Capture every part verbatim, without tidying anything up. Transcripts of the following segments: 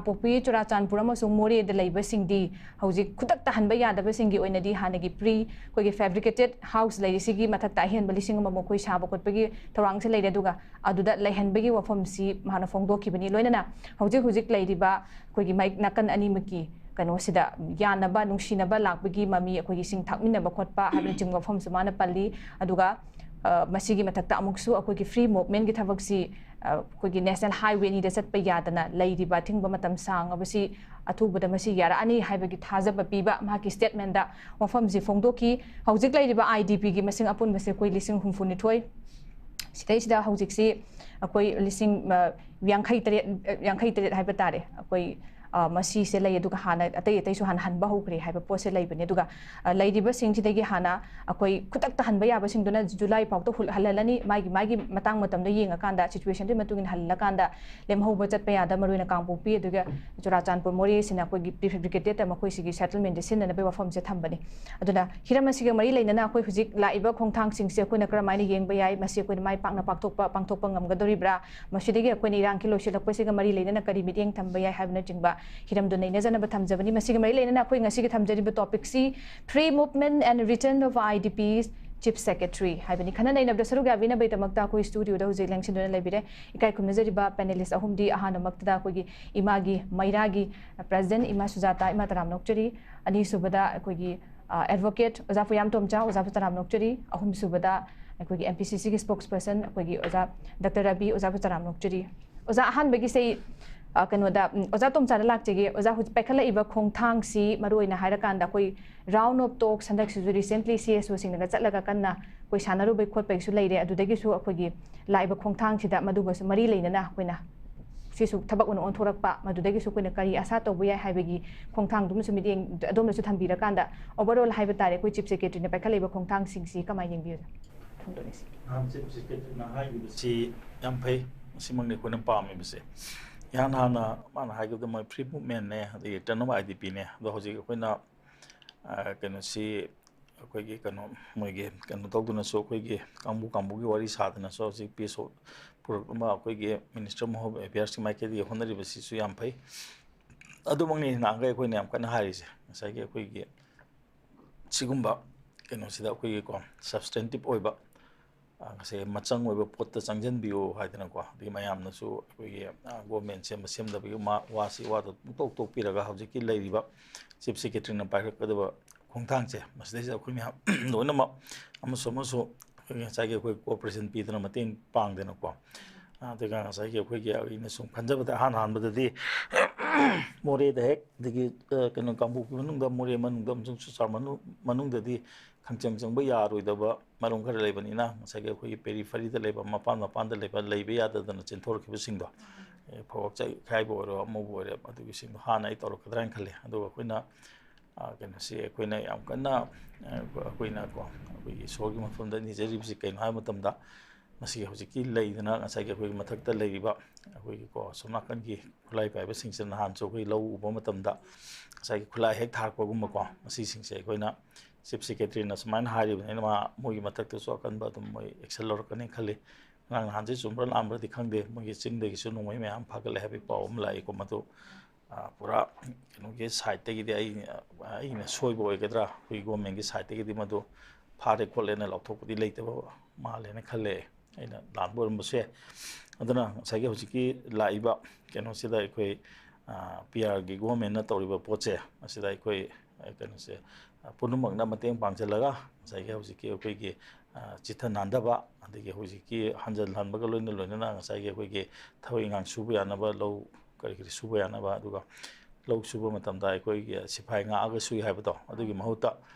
ꯀꯥꯡꯄꯣꯛꯄꯤ, ꯆꯨꯔꯥꯆꯥꯟꯄꯨꯔ ꯑꯃꯁꯨꯡ ꯃꯣꯔꯦꯗ ꯂꯩꯕꯁꯤꯡꯗꯤ ꯍꯧꯖꯤꯛ ꯈꯨꯗꯛꯇ ꯍꯟꯕ ꯌꯥꯗꯕꯁꯤꯡꯒꯤ ꯑꯣꯏꯅꯗꯤ ꯍꯥꯟꯅꯒꯤ ꯄ꯭ꯔꯤ ꯑꯩꯈꯣꯏꯒꯤ ꯐꯦꯕ꯭ꯔꯤꯀꯦꯇꯦꯠ ꯍꯥꯎꯁ ꯂꯩꯔꯤꯁꯤꯒꯤ ꯃꯊꯛꯇ ꯑꯍꯦꯟꯕ ꯂꯤꯁꯤꯡ ꯑꯃꯃꯨꯛ ꯑꯩꯈꯣꯏ ꯁꯥꯕ ꯈꯣꯠꯄꯒꯤ ꯊꯧꯔꯥꯡꯁꯦ ꯂꯩꯔꯦ꯫ ꯑꯗꯨꯒ ꯑꯗꯨꯗ ꯂꯩꯍꯟꯕꯒꯤ ꯋꯥꯐꯝꯁꯤ ꯃꯥꯅ ꯐꯣꯡꯗꯣꯛꯈꯤꯕꯅꯤ꯫ ꯂꯣꯏꯅꯅ ꯍꯧꯖꯤꯛ ꯍꯧꯖꯤꯛ ꯂꯩꯔꯤꯕ ꯑꯩꯈꯣꯏꯒꯤ ꯃꯥꯏꯛ ꯅꯥꯀꯟ ꯑꯅꯤꯃꯛꯀꯤ ꯀꯩꯅꯣꯁꯤꯗ ꯌꯥꯅꯕ, ꯅꯨꯡꯁꯤꯅꯕ ꯂꯥꯛꯄꯒꯤ ꯃꯃꯤ ꯑꯩꯈꯣꯏꯒꯤ ꯏꯁꯤꯡ ꯊꯥꯛꯃꯤꯟꯅꯕ ꯈꯣꯠꯄ ꯍꯥꯏꯕꯅꯆꯤꯡꯕ ꯋꯥꯐꯝꯁꯨ ꯃꯥꯅ ꯄꯜꯂꯤ꯫ ꯑꯗꯨꯒ ꯑ, ꯃꯁꯤꯒꯤ ꯃꯊꯛꯇ ꯑꯃꯨꯛꯁꯨ ꯑꯩꯈꯣꯏꯒꯤ ꯐ꯭ꯔꯤ ꯃꯨꯚꯃꯦꯟꯒꯤ ꯊꯕꯛꯁꯤ, ꯑ, ꯑꯩꯈꯣꯏꯒꯤ ꯅꯦꯁꯅꯦꯜ ꯍꯥꯏꯋꯦ ꯑꯅꯤꯗ ꯆꯠꯄ ꯌꯥꯗꯅ ꯂꯩꯔꯤꯕ ꯑꯊꯤꯡꯕ ꯃꯇꯝ ꯁꯥꯡꯉꯕꯁꯤ ꯑꯊꯨꯕꯗ ꯃꯁꯤ ꯌꯥꯔꯛꯑꯅꯤ ꯍꯥꯏꯕꯒꯤ ꯊꯥꯖꯕ ꯄꯤꯕ ꯃꯍꯥꯛꯀꯤ ꯁ꯭ꯇꯦꯠꯃꯦꯟꯗ ꯋꯥꯐꯝꯁꯤ ꯐꯣꯡꯗꯣꯛꯈꯤ꯫ ꯍꯧꯖꯤꯛ ꯂꯩꯔꯤꯕ ꯑꯥꯏ ꯗꯤ ꯄꯤꯒꯤ ꯃꯁꯤꯡ ꯑꯄꯨꯟꯕꯁꯦ ꯑꯩꯈꯣꯏ ꯂꯤꯁꯤꯡ ꯍꯨꯝꯐꯨꯅꯤꯊꯣꯏ꯫ ꯁꯤꯗꯩꯁꯤꯗ ꯍꯧꯖꯤꯛꯁꯤ ꯑꯩꯈꯣꯏ ꯂꯤꯁꯤꯡ, ꯑ, ꯌꯥꯡꯈꯩ ꯇꯔꯦꯠ, ꯑ, ꯌꯥꯡꯈꯩ ꯇꯔꯦꯠ ꯍꯥꯏꯕ ꯇꯥꯔꯦ꯫ ꯑꯩꯈꯣꯏ, ꯑ, ꯃꯁꯤꯁꯦ ꯂꯩ, ꯑꯗꯨꯒ ꯍꯥꯟꯅ ꯑꯇꯩ ꯑꯇꯩꯁꯨ ꯍꯥꯟꯅ ꯍꯟꯕ ꯍꯧꯈ꯭ꯔꯦ ꯍꯥꯏꯕ ꯄꯣꯠꯁꯦ ꯂꯩꯕꯅꯦ꯫ ꯑꯗꯨꯒ, ꯑ, ꯂꯩꯔꯤꯕꯁꯤꯡꯁꯤꯗꯒꯤ ꯍꯥꯟꯅ ꯑꯩꯈꯣꯏ ꯈꯨꯗꯛꯇ ꯍꯟꯕ ꯌꯥꯕꯁꯤꯡꯗꯨꯅ ꯖꯨꯂꯥꯏ ꯐꯥꯎꯗ ꯍꯨꯜ-, ꯍꯜꯍꯜꯂꯅꯤ꯫ ꯃꯥꯒꯤ, ꯃꯥꯒꯤ ꯃꯇꯥꯡ ꯃꯇꯝꯗ ꯌꯦꯡꯉꯀꯥꯟꯗ, ꯁꯤꯆꯨꯋꯦꯁꯟꯗꯨꯒꯤ ꯃꯇꯨꯡ ꯏꯟꯅ ꯍꯜꯂꯀꯥꯟꯗ ꯂꯦꯝꯍꯧꯕ ꯆꯠꯄ ꯌꯥꯗ, ꯃꯔꯨꯑꯣꯏꯅ ꯀꯥꯡꯄꯣꯛꯄꯤ, ꯑꯗꯨꯒ ꯆꯨꯔꯥꯆꯥꯟꯄꯨꯔ, ꯃꯣꯔꯦꯁꯤꯅ ꯑꯩꯈꯣꯏꯒꯤ ꯄ꯭ꯔꯤꯐꯦꯕ꯭ꯔꯤꯀꯦꯇꯦꯠꯇ ꯃꯈꯣꯏꯁꯤꯒꯤ ꯁꯦꯇꯜꯃꯦꯟꯁꯦ ꯁꯤꯟꯅꯅꯕꯒꯤ ꯋꯥꯐꯝꯁꯦ ꯊꯝꯕꯅꯤ꯫ ꯑꯗꯨꯅ ꯍꯤꯔꯝ ꯑꯁꯤꯒ ꯃꯔꯤ ꯂꯩꯅꯅ ꯑꯩꯈꯣꯏ ꯍꯧꯖꯤꯛ ꯂꯥꯛꯏꯕ ꯈꯣꯡꯊꯥꯡꯁꯤꯡꯁꯦ ꯑꯩꯈꯣꯏꯅ ꯀꯔꯝꯍꯥꯏꯅ ꯌꯦꯡꯕ ꯌꯥꯏ, ꯃꯁꯤ ꯑꯩꯈꯣꯏꯅ ꯃꯥꯏ ꯄꯥꯛꯅ ꯄꯥꯛꯊꯣꯛꯄ, ꯄꯥꯡꯊꯣꯛꯄ ꯉꯝꯒꯗꯧꯔꯤꯕ꯭ꯔꯥ, ꯃꯁꯤꯗꯒꯤ ꯑꯩꯈꯣꯏꯅ ꯏꯔꯥꯡꯒꯤ ꯂꯣꯏꯁꯤꯜꯂꯛꯄꯁꯤꯒ ꯃꯔꯤ ꯂꯩꯅꯅ ꯀꯔꯤ ꯃꯤꯠꯌꯦꯡ ꯊꯝꯕ ꯌꯥꯏ ꯍꯥꯏꯕꯅꯆꯤꯡꯕ ꯍꯤꯔꯝꯗꯨ ꯅꯩꯅꯖꯅꯕ ꯊꯝꯖꯕꯅꯤ꯫ ꯃꯁꯤꯒ ꯃꯔꯤ ꯂꯩꯅꯅ ꯑꯩꯈꯣꯏ ꯉꯁꯤꯒꯤ ꯊꯝꯖꯔꯤꯕ ꯇꯣꯄꯤꯛꯁꯤ Free Movement and Return of I D Ps Chief Secretary ꯍꯥꯏꯕꯅꯤ꯫ ꯈꯟꯅ ꯅꯩꯅꯕꯗ ꯁꯔꯨꯛ ꯌꯥꯕꯤꯅꯕꯒꯤꯗꯃꯛꯇ ꯑꯩꯈꯣꯏ ꯁ꯭ꯇꯨꯗꯤꯑꯣꯗ ꯍꯧꯖꯤꯛ ꯂꯦꯡꯁꯤꯟꯗꯨꯅ ꯂꯩꯕꯤꯔꯦ ꯏꯀꯥꯏ ꯈꯨꯝꯅꯖꯔꯤꯕ ꯄꯦꯅꯦꯂꯤꯁ ꯑꯍꯨꯝꯗꯤ꯫ ꯑꯍꯥꯟꯕꯃꯛꯇꯗ ꯑꯩꯈꯣꯏꯒꯤ ꯏꯃꯥꯒꯤ ꯃꯩꯔꯥꯒꯤ ꯄ꯭ꯔꯦꯁꯤꯗꯦꯟꯠ ꯏꯃꯥ ꯁꯨꯖꯥꯇꯥ, ꯏꯃꯥ ꯇꯔꯥꯝꯅ ꯑꯣꯛꯆꯔꯤ꯫ ꯑꯅꯤꯁꯨꯕꯗ ꯑꯩꯈꯣꯏꯒꯤ, ꯑ, ꯑꯦꯗꯚꯣꯀꯦꯠ ꯑꯣꯖꯥ ꯄꯨꯌꯥꯝ ꯇꯣꯝꯆꯥ, ꯑꯣꯖꯥꯕꯨ ꯇꯔꯥꯝꯅ ꯑꯣꯛꯆꯔꯤ꯫ ꯑꯍꯨꯝꯁꯨꯕꯗ ꯑꯩꯈꯣꯏꯒꯤ M P C C ꯒꯤ ꯁ꯭ꯄꯣꯛꯁꯄꯔꯁꯟ ꯑꯩꯈꯣꯏꯒꯤ ꯑꯣꯖꯥ ꯗꯥꯛꯇꯔ ꯔꯕꯤ, ꯑꯣꯖꯥꯕꯨ ꯇꯔꯥꯝꯅ ꯑꯣꯛꯆꯔꯤ꯫ ꯑꯣꯖꯥ, ꯑꯍꯥꯟꯕꯒꯤꯁꯦ ꯑꯩ, ꯑ, ꯀꯩꯅꯣꯗ, ꯎꯝ, ꯑꯣꯖꯥ ꯇꯣꯝꯆꯥꯗ ꯂꯥꯛꯆꯒꯦ꯫ ꯑꯣꯖꯥ, ꯍꯧꯖꯤꯛ ꯄꯥꯏꯈꯠꯂꯛꯏꯕ ꯈꯣꯡꯊꯥꯡꯁꯤ ꯃꯔꯨꯑꯣꯏꯅ ꯍꯥꯏꯔꯀꯥꯟꯗ ꯑꯩꯈꯣꯏ round of talks ꯍꯟꯗꯛꯁꯤꯁꯨ recently C S O ꯁꯤꯡꯅꯒ ꯆꯠꯂꯒ ꯀꯟꯅ ꯑꯩꯈꯣꯏ ꯁꯥꯟꯅꯔꯨꯕꯩ ꯈꯣꯠꯄꯒꯤꯁꯨ ꯂꯩꯔꯦ꯫ ꯑꯗꯨꯗꯒꯤꯁꯨ ꯑꯩꯈꯣꯏꯒꯤ ꯂꯥꯛꯏꯕ ꯈꯣꯡꯊꯥꯡꯁꯤꯗ ꯃꯗꯨꯒꯁꯨ ꯃꯔꯤ ꯂꯩꯅꯅ ꯑꯩꯈꯣꯏꯅ ꯁꯤꯁꯨ ꯊꯕꯛ ꯑꯣꯏꯅ ꯑꯣꯟꯊꯣꯔꯛꯄ, ꯃꯗꯨꯗꯒꯤꯁꯨ ꯑꯩꯈꯣꯏꯅ ꯀꯔꯤ ꯑꯁꯥ ꯇꯧꯕ ꯌꯥꯏ ꯍꯥꯏꯕꯒꯤ ꯈꯣꯡꯊꯥꯡꯗꯨꯃꯁꯨ ꯃꯤꯠꯌꯦꯡ ꯑꯗꯣꯝꯅꯁꯨ ꯊꯝꯕꯤꯔꯀꯥꯟꯗ, overall ꯍꯥꯏꯕ ꯇꯥꯔꯦ, ꯑꯩꯈꯣꯏ Chief Secretary ꯅ ꯄꯥꯏꯈꯠꯂꯛꯏꯕ ꯈꯣꯡꯊꯥꯡꯁꯤꯡꯁꯤ ꯀꯃꯥꯏꯅ ꯌꯦꯡꯕꯤꯕꯒꯦ? ꯐꯣꯡꯗꯣꯛꯅꯤꯡꯁꯤ꯫ ꯅꯍꯥꯟ Chief Secretary ꯅ ꯍꯥꯏꯈꯤꯕꯁꯤ ꯌꯥꯝ ꯐꯩ, ꯃꯁꯤꯃꯛꯅꯤ ꯑꯩꯈꯣꯏꯅ ꯄꯥꯝꯃꯤꯕꯁꯦ꯫ ꯏꯍꯥꯟ ꯍꯥꯟꯅ ꯃꯥꯅ ꯍꯥꯏꯈꯤꯕꯗ ꯃꯣꯏ free movement ꯅꯦ, ꯑꯗꯒꯤ return of I D P ꯅꯦ, ꯑꯗꯣ ꯍꯧꯖꯤꯛ ꯑꯩꯈꯣꯏꯅ, ꯑ, ꯀꯩꯅꯣꯁꯤ, ꯑꯩꯈꯣꯏꯒꯤ ꯀꯩꯅꯣ, ꯃꯣꯏꯒꯤ ꯀꯩꯅꯣ ꯇꯧꯗꯨꯅꯁꯨ, ꯑꯩꯈꯣꯏꯒꯤ ꯀꯥꯡꯕꯨ ꯀꯥꯡꯕꯨꯒꯤ ꯋꯥꯔꯤ ꯁꯥꯗꯅꯁꯨ ꯍꯧꯖꯤꯛ peace of, ꯄꯨꯔꯛꯅꯕ ꯑꯩꯈꯣꯏꯒꯤ Minister of Home Affairsꯀꯤ ꯃꯥꯏꯀꯩꯗꯒꯤ ꯍꯣꯠꯅꯔꯤꯕꯁꯤꯁꯨ ꯌꯥꯝ ꯐꯩ꯫ ꯑꯗꯨꯃꯛꯅꯤ ꯅꯍꯥꯟꯈꯩ ꯑꯩꯈꯣꯏꯅ ꯌꯥꯝ ꯀꯟꯅ ꯍꯥꯏꯔꯤꯁꯦ, ꯉꯁꯥꯏꯒꯤ ꯑꯩꯈꯣꯏꯒꯤ ꯁꯤꯒꯨꯝꯕ ꯀꯩꯅꯣꯁꯤꯗ ꯑꯩꯈꯣꯏꯒꯤꯀꯣ substantive ꯑꯣꯏꯕ, ꯑ, ꯉꯁꯥꯏꯒꯤ ꯃꯆꯪ ꯑꯣꯏꯕ ꯄꯣꯠꯇ ꯆꯪꯁꯤꯟꯕꯤꯌꯨ ꯍꯥꯏꯗꯅꯀꯣ, ꯑꯗꯒꯤ ꯃꯌꯥꯝꯅꯁꯨ ꯑꯩꯈꯣꯏꯒꯤ, ꯑ, government ꯁꯦꯝꯕ ꯁꯦꯝꯗꯕꯒꯤ ꯃꯥ-, ꯋꯥꯁꯤ ꯋꯥꯗ ꯄꯨꯡꯇꯣꯛ ꯇꯣꯛꯄꯤꯔꯒ ꯍꯧꯖꯤꯛꯀꯤ ꯂꯩꯔꯤꯕ Chief Secretaryꯅ ꯄꯥꯏꯈꯠꯀꯗꯕ ꯈꯣꯡꯊꯥꯡꯁꯦ ꯃꯁꯤꯗꯩꯁꯤꯗ ꯑꯩꯈꯣꯏ ꯃꯌꯥꯝ ꯂꯣꯏꯅꯃꯛ ꯑꯃꯁꯨ ꯑꯃꯁꯨ ꯑꯩꯈꯣꯏꯒꯤ ꯉꯁꯥꯏꯒꯤ ꯑꯩꯈꯣꯏ cooperation ꯄꯤꯗꯅ ꯃꯇꯦꯡ ꯄꯥꯡꯗꯅꯀꯣ, ꯑꯗꯨꯒ ꯉꯁꯥꯏꯒꯤ ꯑꯩꯈꯣꯏꯒꯤ ꯑꯩꯅ ꯁꯨꯝ ꯈꯟꯖꯕꯗ ꯑꯍꯥꯟ ꯑꯍꯥꯟꯕꯗꯗꯤ ꯃꯣꯔꯦꯗ ꯍꯦꯛ, ꯑꯗꯒꯤ, ꯑ, ꯀꯩꯅꯣ, ꯀꯥꯡꯄꯣꯛꯄꯤ ꯃꯅꯨꯡꯗ, ꯃꯣꯔꯦ ꯃꯅꯨꯡꯗ ꯑꯃꯁꯨꯡ ꯆꯨꯔꯆꯥꯟꯄꯨꯔ ꯃꯅꯨꯡ-, ꯃꯅꯨꯡꯗꯗꯤ ꯈꯪꯆꯪ ꯆꯪꯕ ꯌꯥꯔꯣꯏꯗꯕ ꯃꯔꯝ ꯈꯔ ꯂꯩꯕꯅꯤꯅ, ꯉꯁꯥꯏꯒꯤ ꯑꯩꯈꯣꯏꯒꯤ peripheryꯗ ꯂꯩꯕ, ꯃꯄꯥꯟ ꯃꯄꯥꯟꯗ ꯂꯩꯕ, ꯂꯩꯕ ꯌꯥꯗꯗꯅ ꯆꯦꯟꯊꯣꯔꯛꯈꯤꯕꯁꯤꯡꯗꯣ, ꯑꯦ, ꯐꯧꯕꯥꯛ ꯆꯥꯏꯈꯥꯏꯕ ꯑꯣꯏꯔꯣ, ꯑꯃꯕꯨ ꯑꯣꯏꯔꯦ, ꯑꯗꯨꯒꯤꯁꯤꯡꯗꯣ ꯍꯥꯟꯅ ꯑꯩ ꯇꯧꯔꯛꯀꯗ꯭ꯔꯥ ꯍꯥꯏꯅ ꯈꯜꯂꯤ꯫ ꯑꯗꯨꯒ ꯑꯩꯈꯣꯏꯅ, ꯑ, ꯀꯩꯅꯣꯁꯤ ꯑꯩꯈꯣꯏꯅ ꯌꯥꯝ ꯀꯟꯅ, ꯑ, ꯑꯩꯈꯣꯏꯅꯀꯣ, ꯑꯩꯈꯣꯏꯒꯤ ꯏꯁꯣꯔꯒꯤ ꯃꯐꯝꯗ ꯅꯤꯖꯔꯤꯕꯁꯤ ꯀꯩꯅꯣ ꯍꯥꯏꯕ ꯃꯇꯝꯗ, ꯃꯁꯤꯒꯤ ꯍꯧꯖꯤꯛꯀꯤ ꯂꯩꯗꯅ ꯉꯁꯥꯏꯒꯤ ꯑꯩꯈꯣꯏꯒꯤ ꯃꯊꯛꯇ ꯂꯩꯔꯤꯕ ꯑꯩꯈꯣꯏꯒꯤꯀꯣ, ꯑꯁꯣꯝ ꯅꯥꯀꯟꯒꯤ ꯈꯨꯠꯂꯥꯏ ꯄꯥꯏꯕꯁꯤꯡꯁꯤꯅ ꯅꯍꯥꯟꯁꯨ ꯑꯩꯈꯣꯏ ꯂꯧ ꯎꯕ ꯃꯇꯝꯗ ꯉꯁꯥꯏꯒꯤ ꯈꯨꯠꯂꯥꯏ ꯍꯦꯛ ꯊꯥꯔꯛꯄꯒꯨꯝꯕꯀꯣ, ꯃꯁꯤꯁꯤꯡꯁꯦ ꯑꯩꯈꯣꯏꯅ Chief Secretaryꯅ ꯁꯨꯃꯥꯏꯅ ꯍꯥꯏꯔꯤꯕꯅꯤꯅ, ꯃꯥ ꯃꯣꯏꯒꯤ ꯃꯊꯛꯇꯁꯨ ꯑꯀꯟꯕ ꯑꯗꯨꯝ ꯃꯣꯏ action ꯂꯧꯔꯛꯀꯅꯤ ꯈꯜꯂꯤ꯫ ꯉꯔꯥꯡ ꯅꯍꯥꯟꯁꯦ ꯆꯨꯝꯕ꯭ꯔꯥ ꯂꯥꯟꯕ꯭ꯔꯥꯗꯤ ꯈꯪꯗꯦ, ꯃꯣꯏꯒꯤ ꯆꯤꯡꯗꯒꯤꯁꯨ ꯅꯣꯡꯃꯩ ꯃꯌꯥꯝ ꯐꯥꯒꯠꯂꯦ ꯍꯥꯏꯕꯒꯤ ꯄꯥꯎ ꯑꯃ ꯂꯥꯛꯏꯀꯣ, ꯃꯗꯨ, ꯑ, ꯄꯨꯔꯥ ꯀꯩꯅꯣꯒꯤ sideꯇꯒꯤꯗꯤ ꯑꯩ, ꯑꯩꯅ ꯁꯣꯏꯕ ꯑꯣꯏꯒꯗ꯭ꯔꯥ, ꯑꯩꯈꯣꯏ governmentꯀꯤ sideꯇꯒꯤꯗꯤ ꯃꯗꯨ ꯐꯥꯔꯦ ꯈꯣꯠꯂꯦꯅ ꯂꯥꯎꯊꯣꯛꯄꯗꯤ ꯂꯩꯇꯕ ꯃꯥꯜꯂꯦꯅ ꯈꯜꯂꯦ꯫ ꯑꯩꯅ ꯂꯥꯟꯕ ꯑꯣꯏꯔꯝꯕꯁꯨ ꯌꯥꯏ꯫ ꯑꯗꯨꯅ ꯉꯁꯥꯏꯒꯤ ꯍꯧꯖꯤꯛꯀꯤ ꯂꯥꯛꯏꯕ ꯀꯩꯅꯣꯁꯤꯗ ꯑꯩꯈꯣꯏ, ꯑ, PRꯒꯤ governmentꯅ ꯇꯧꯔꯤꯕ ꯄꯣꯠꯁꯦ, ꯃꯁꯤꯗ ꯑꯩꯈꯣꯏ, ꯑ, ꯀꯩꯅꯣꯁꯦ, ꯑ, ꯄꯨꯝꯅꯃꯛꯅ ꯃꯇꯦꯡ ꯄꯥꯡꯁꯤꯜꯂꯒ ꯉꯁꯥꯏꯒꯤ ꯍꯧꯖꯤꯛꯀꯤ ꯑꯩꯈꯣꯏꯒꯤ, ꯑ, ꯆꯤꯠꯊ ꯅꯥꯟꯗꯕ, ꯑꯗꯒꯤ ꯍꯧꯖꯤꯛꯀꯤ ꯍꯟꯖꯤꯜꯍꯟꯕꯒ ꯂꯣꯏꯅ ꯂꯣꯏꯅꯅ ꯉꯁꯥꯏꯒꯤ ꯑꯩꯈꯣꯏꯒꯤ ꯊꯕꯛ ꯏꯪꯈꯥꯡ ꯁꯨꯕ ꯌꯥꯅꯕ, ꯂꯧ ꯀꯔꯤ ꯀꯔꯤ ꯁꯨꯕ ꯌꯥꯅꯕ, ꯑꯗꯨꯒ ꯂꯧ ꯁꯨꯕ ꯃꯇꯝꯗ ꯑꯩꯈꯣꯏꯒꯤ ꯁꯤꯐꯥꯏ ꯉꯥꯛꯑꯒ ꯁꯨꯏ ꯍꯥꯏꯕꯗꯣ, ꯑꯗꯨꯒꯤ ꯃꯍꯨꯠꯇ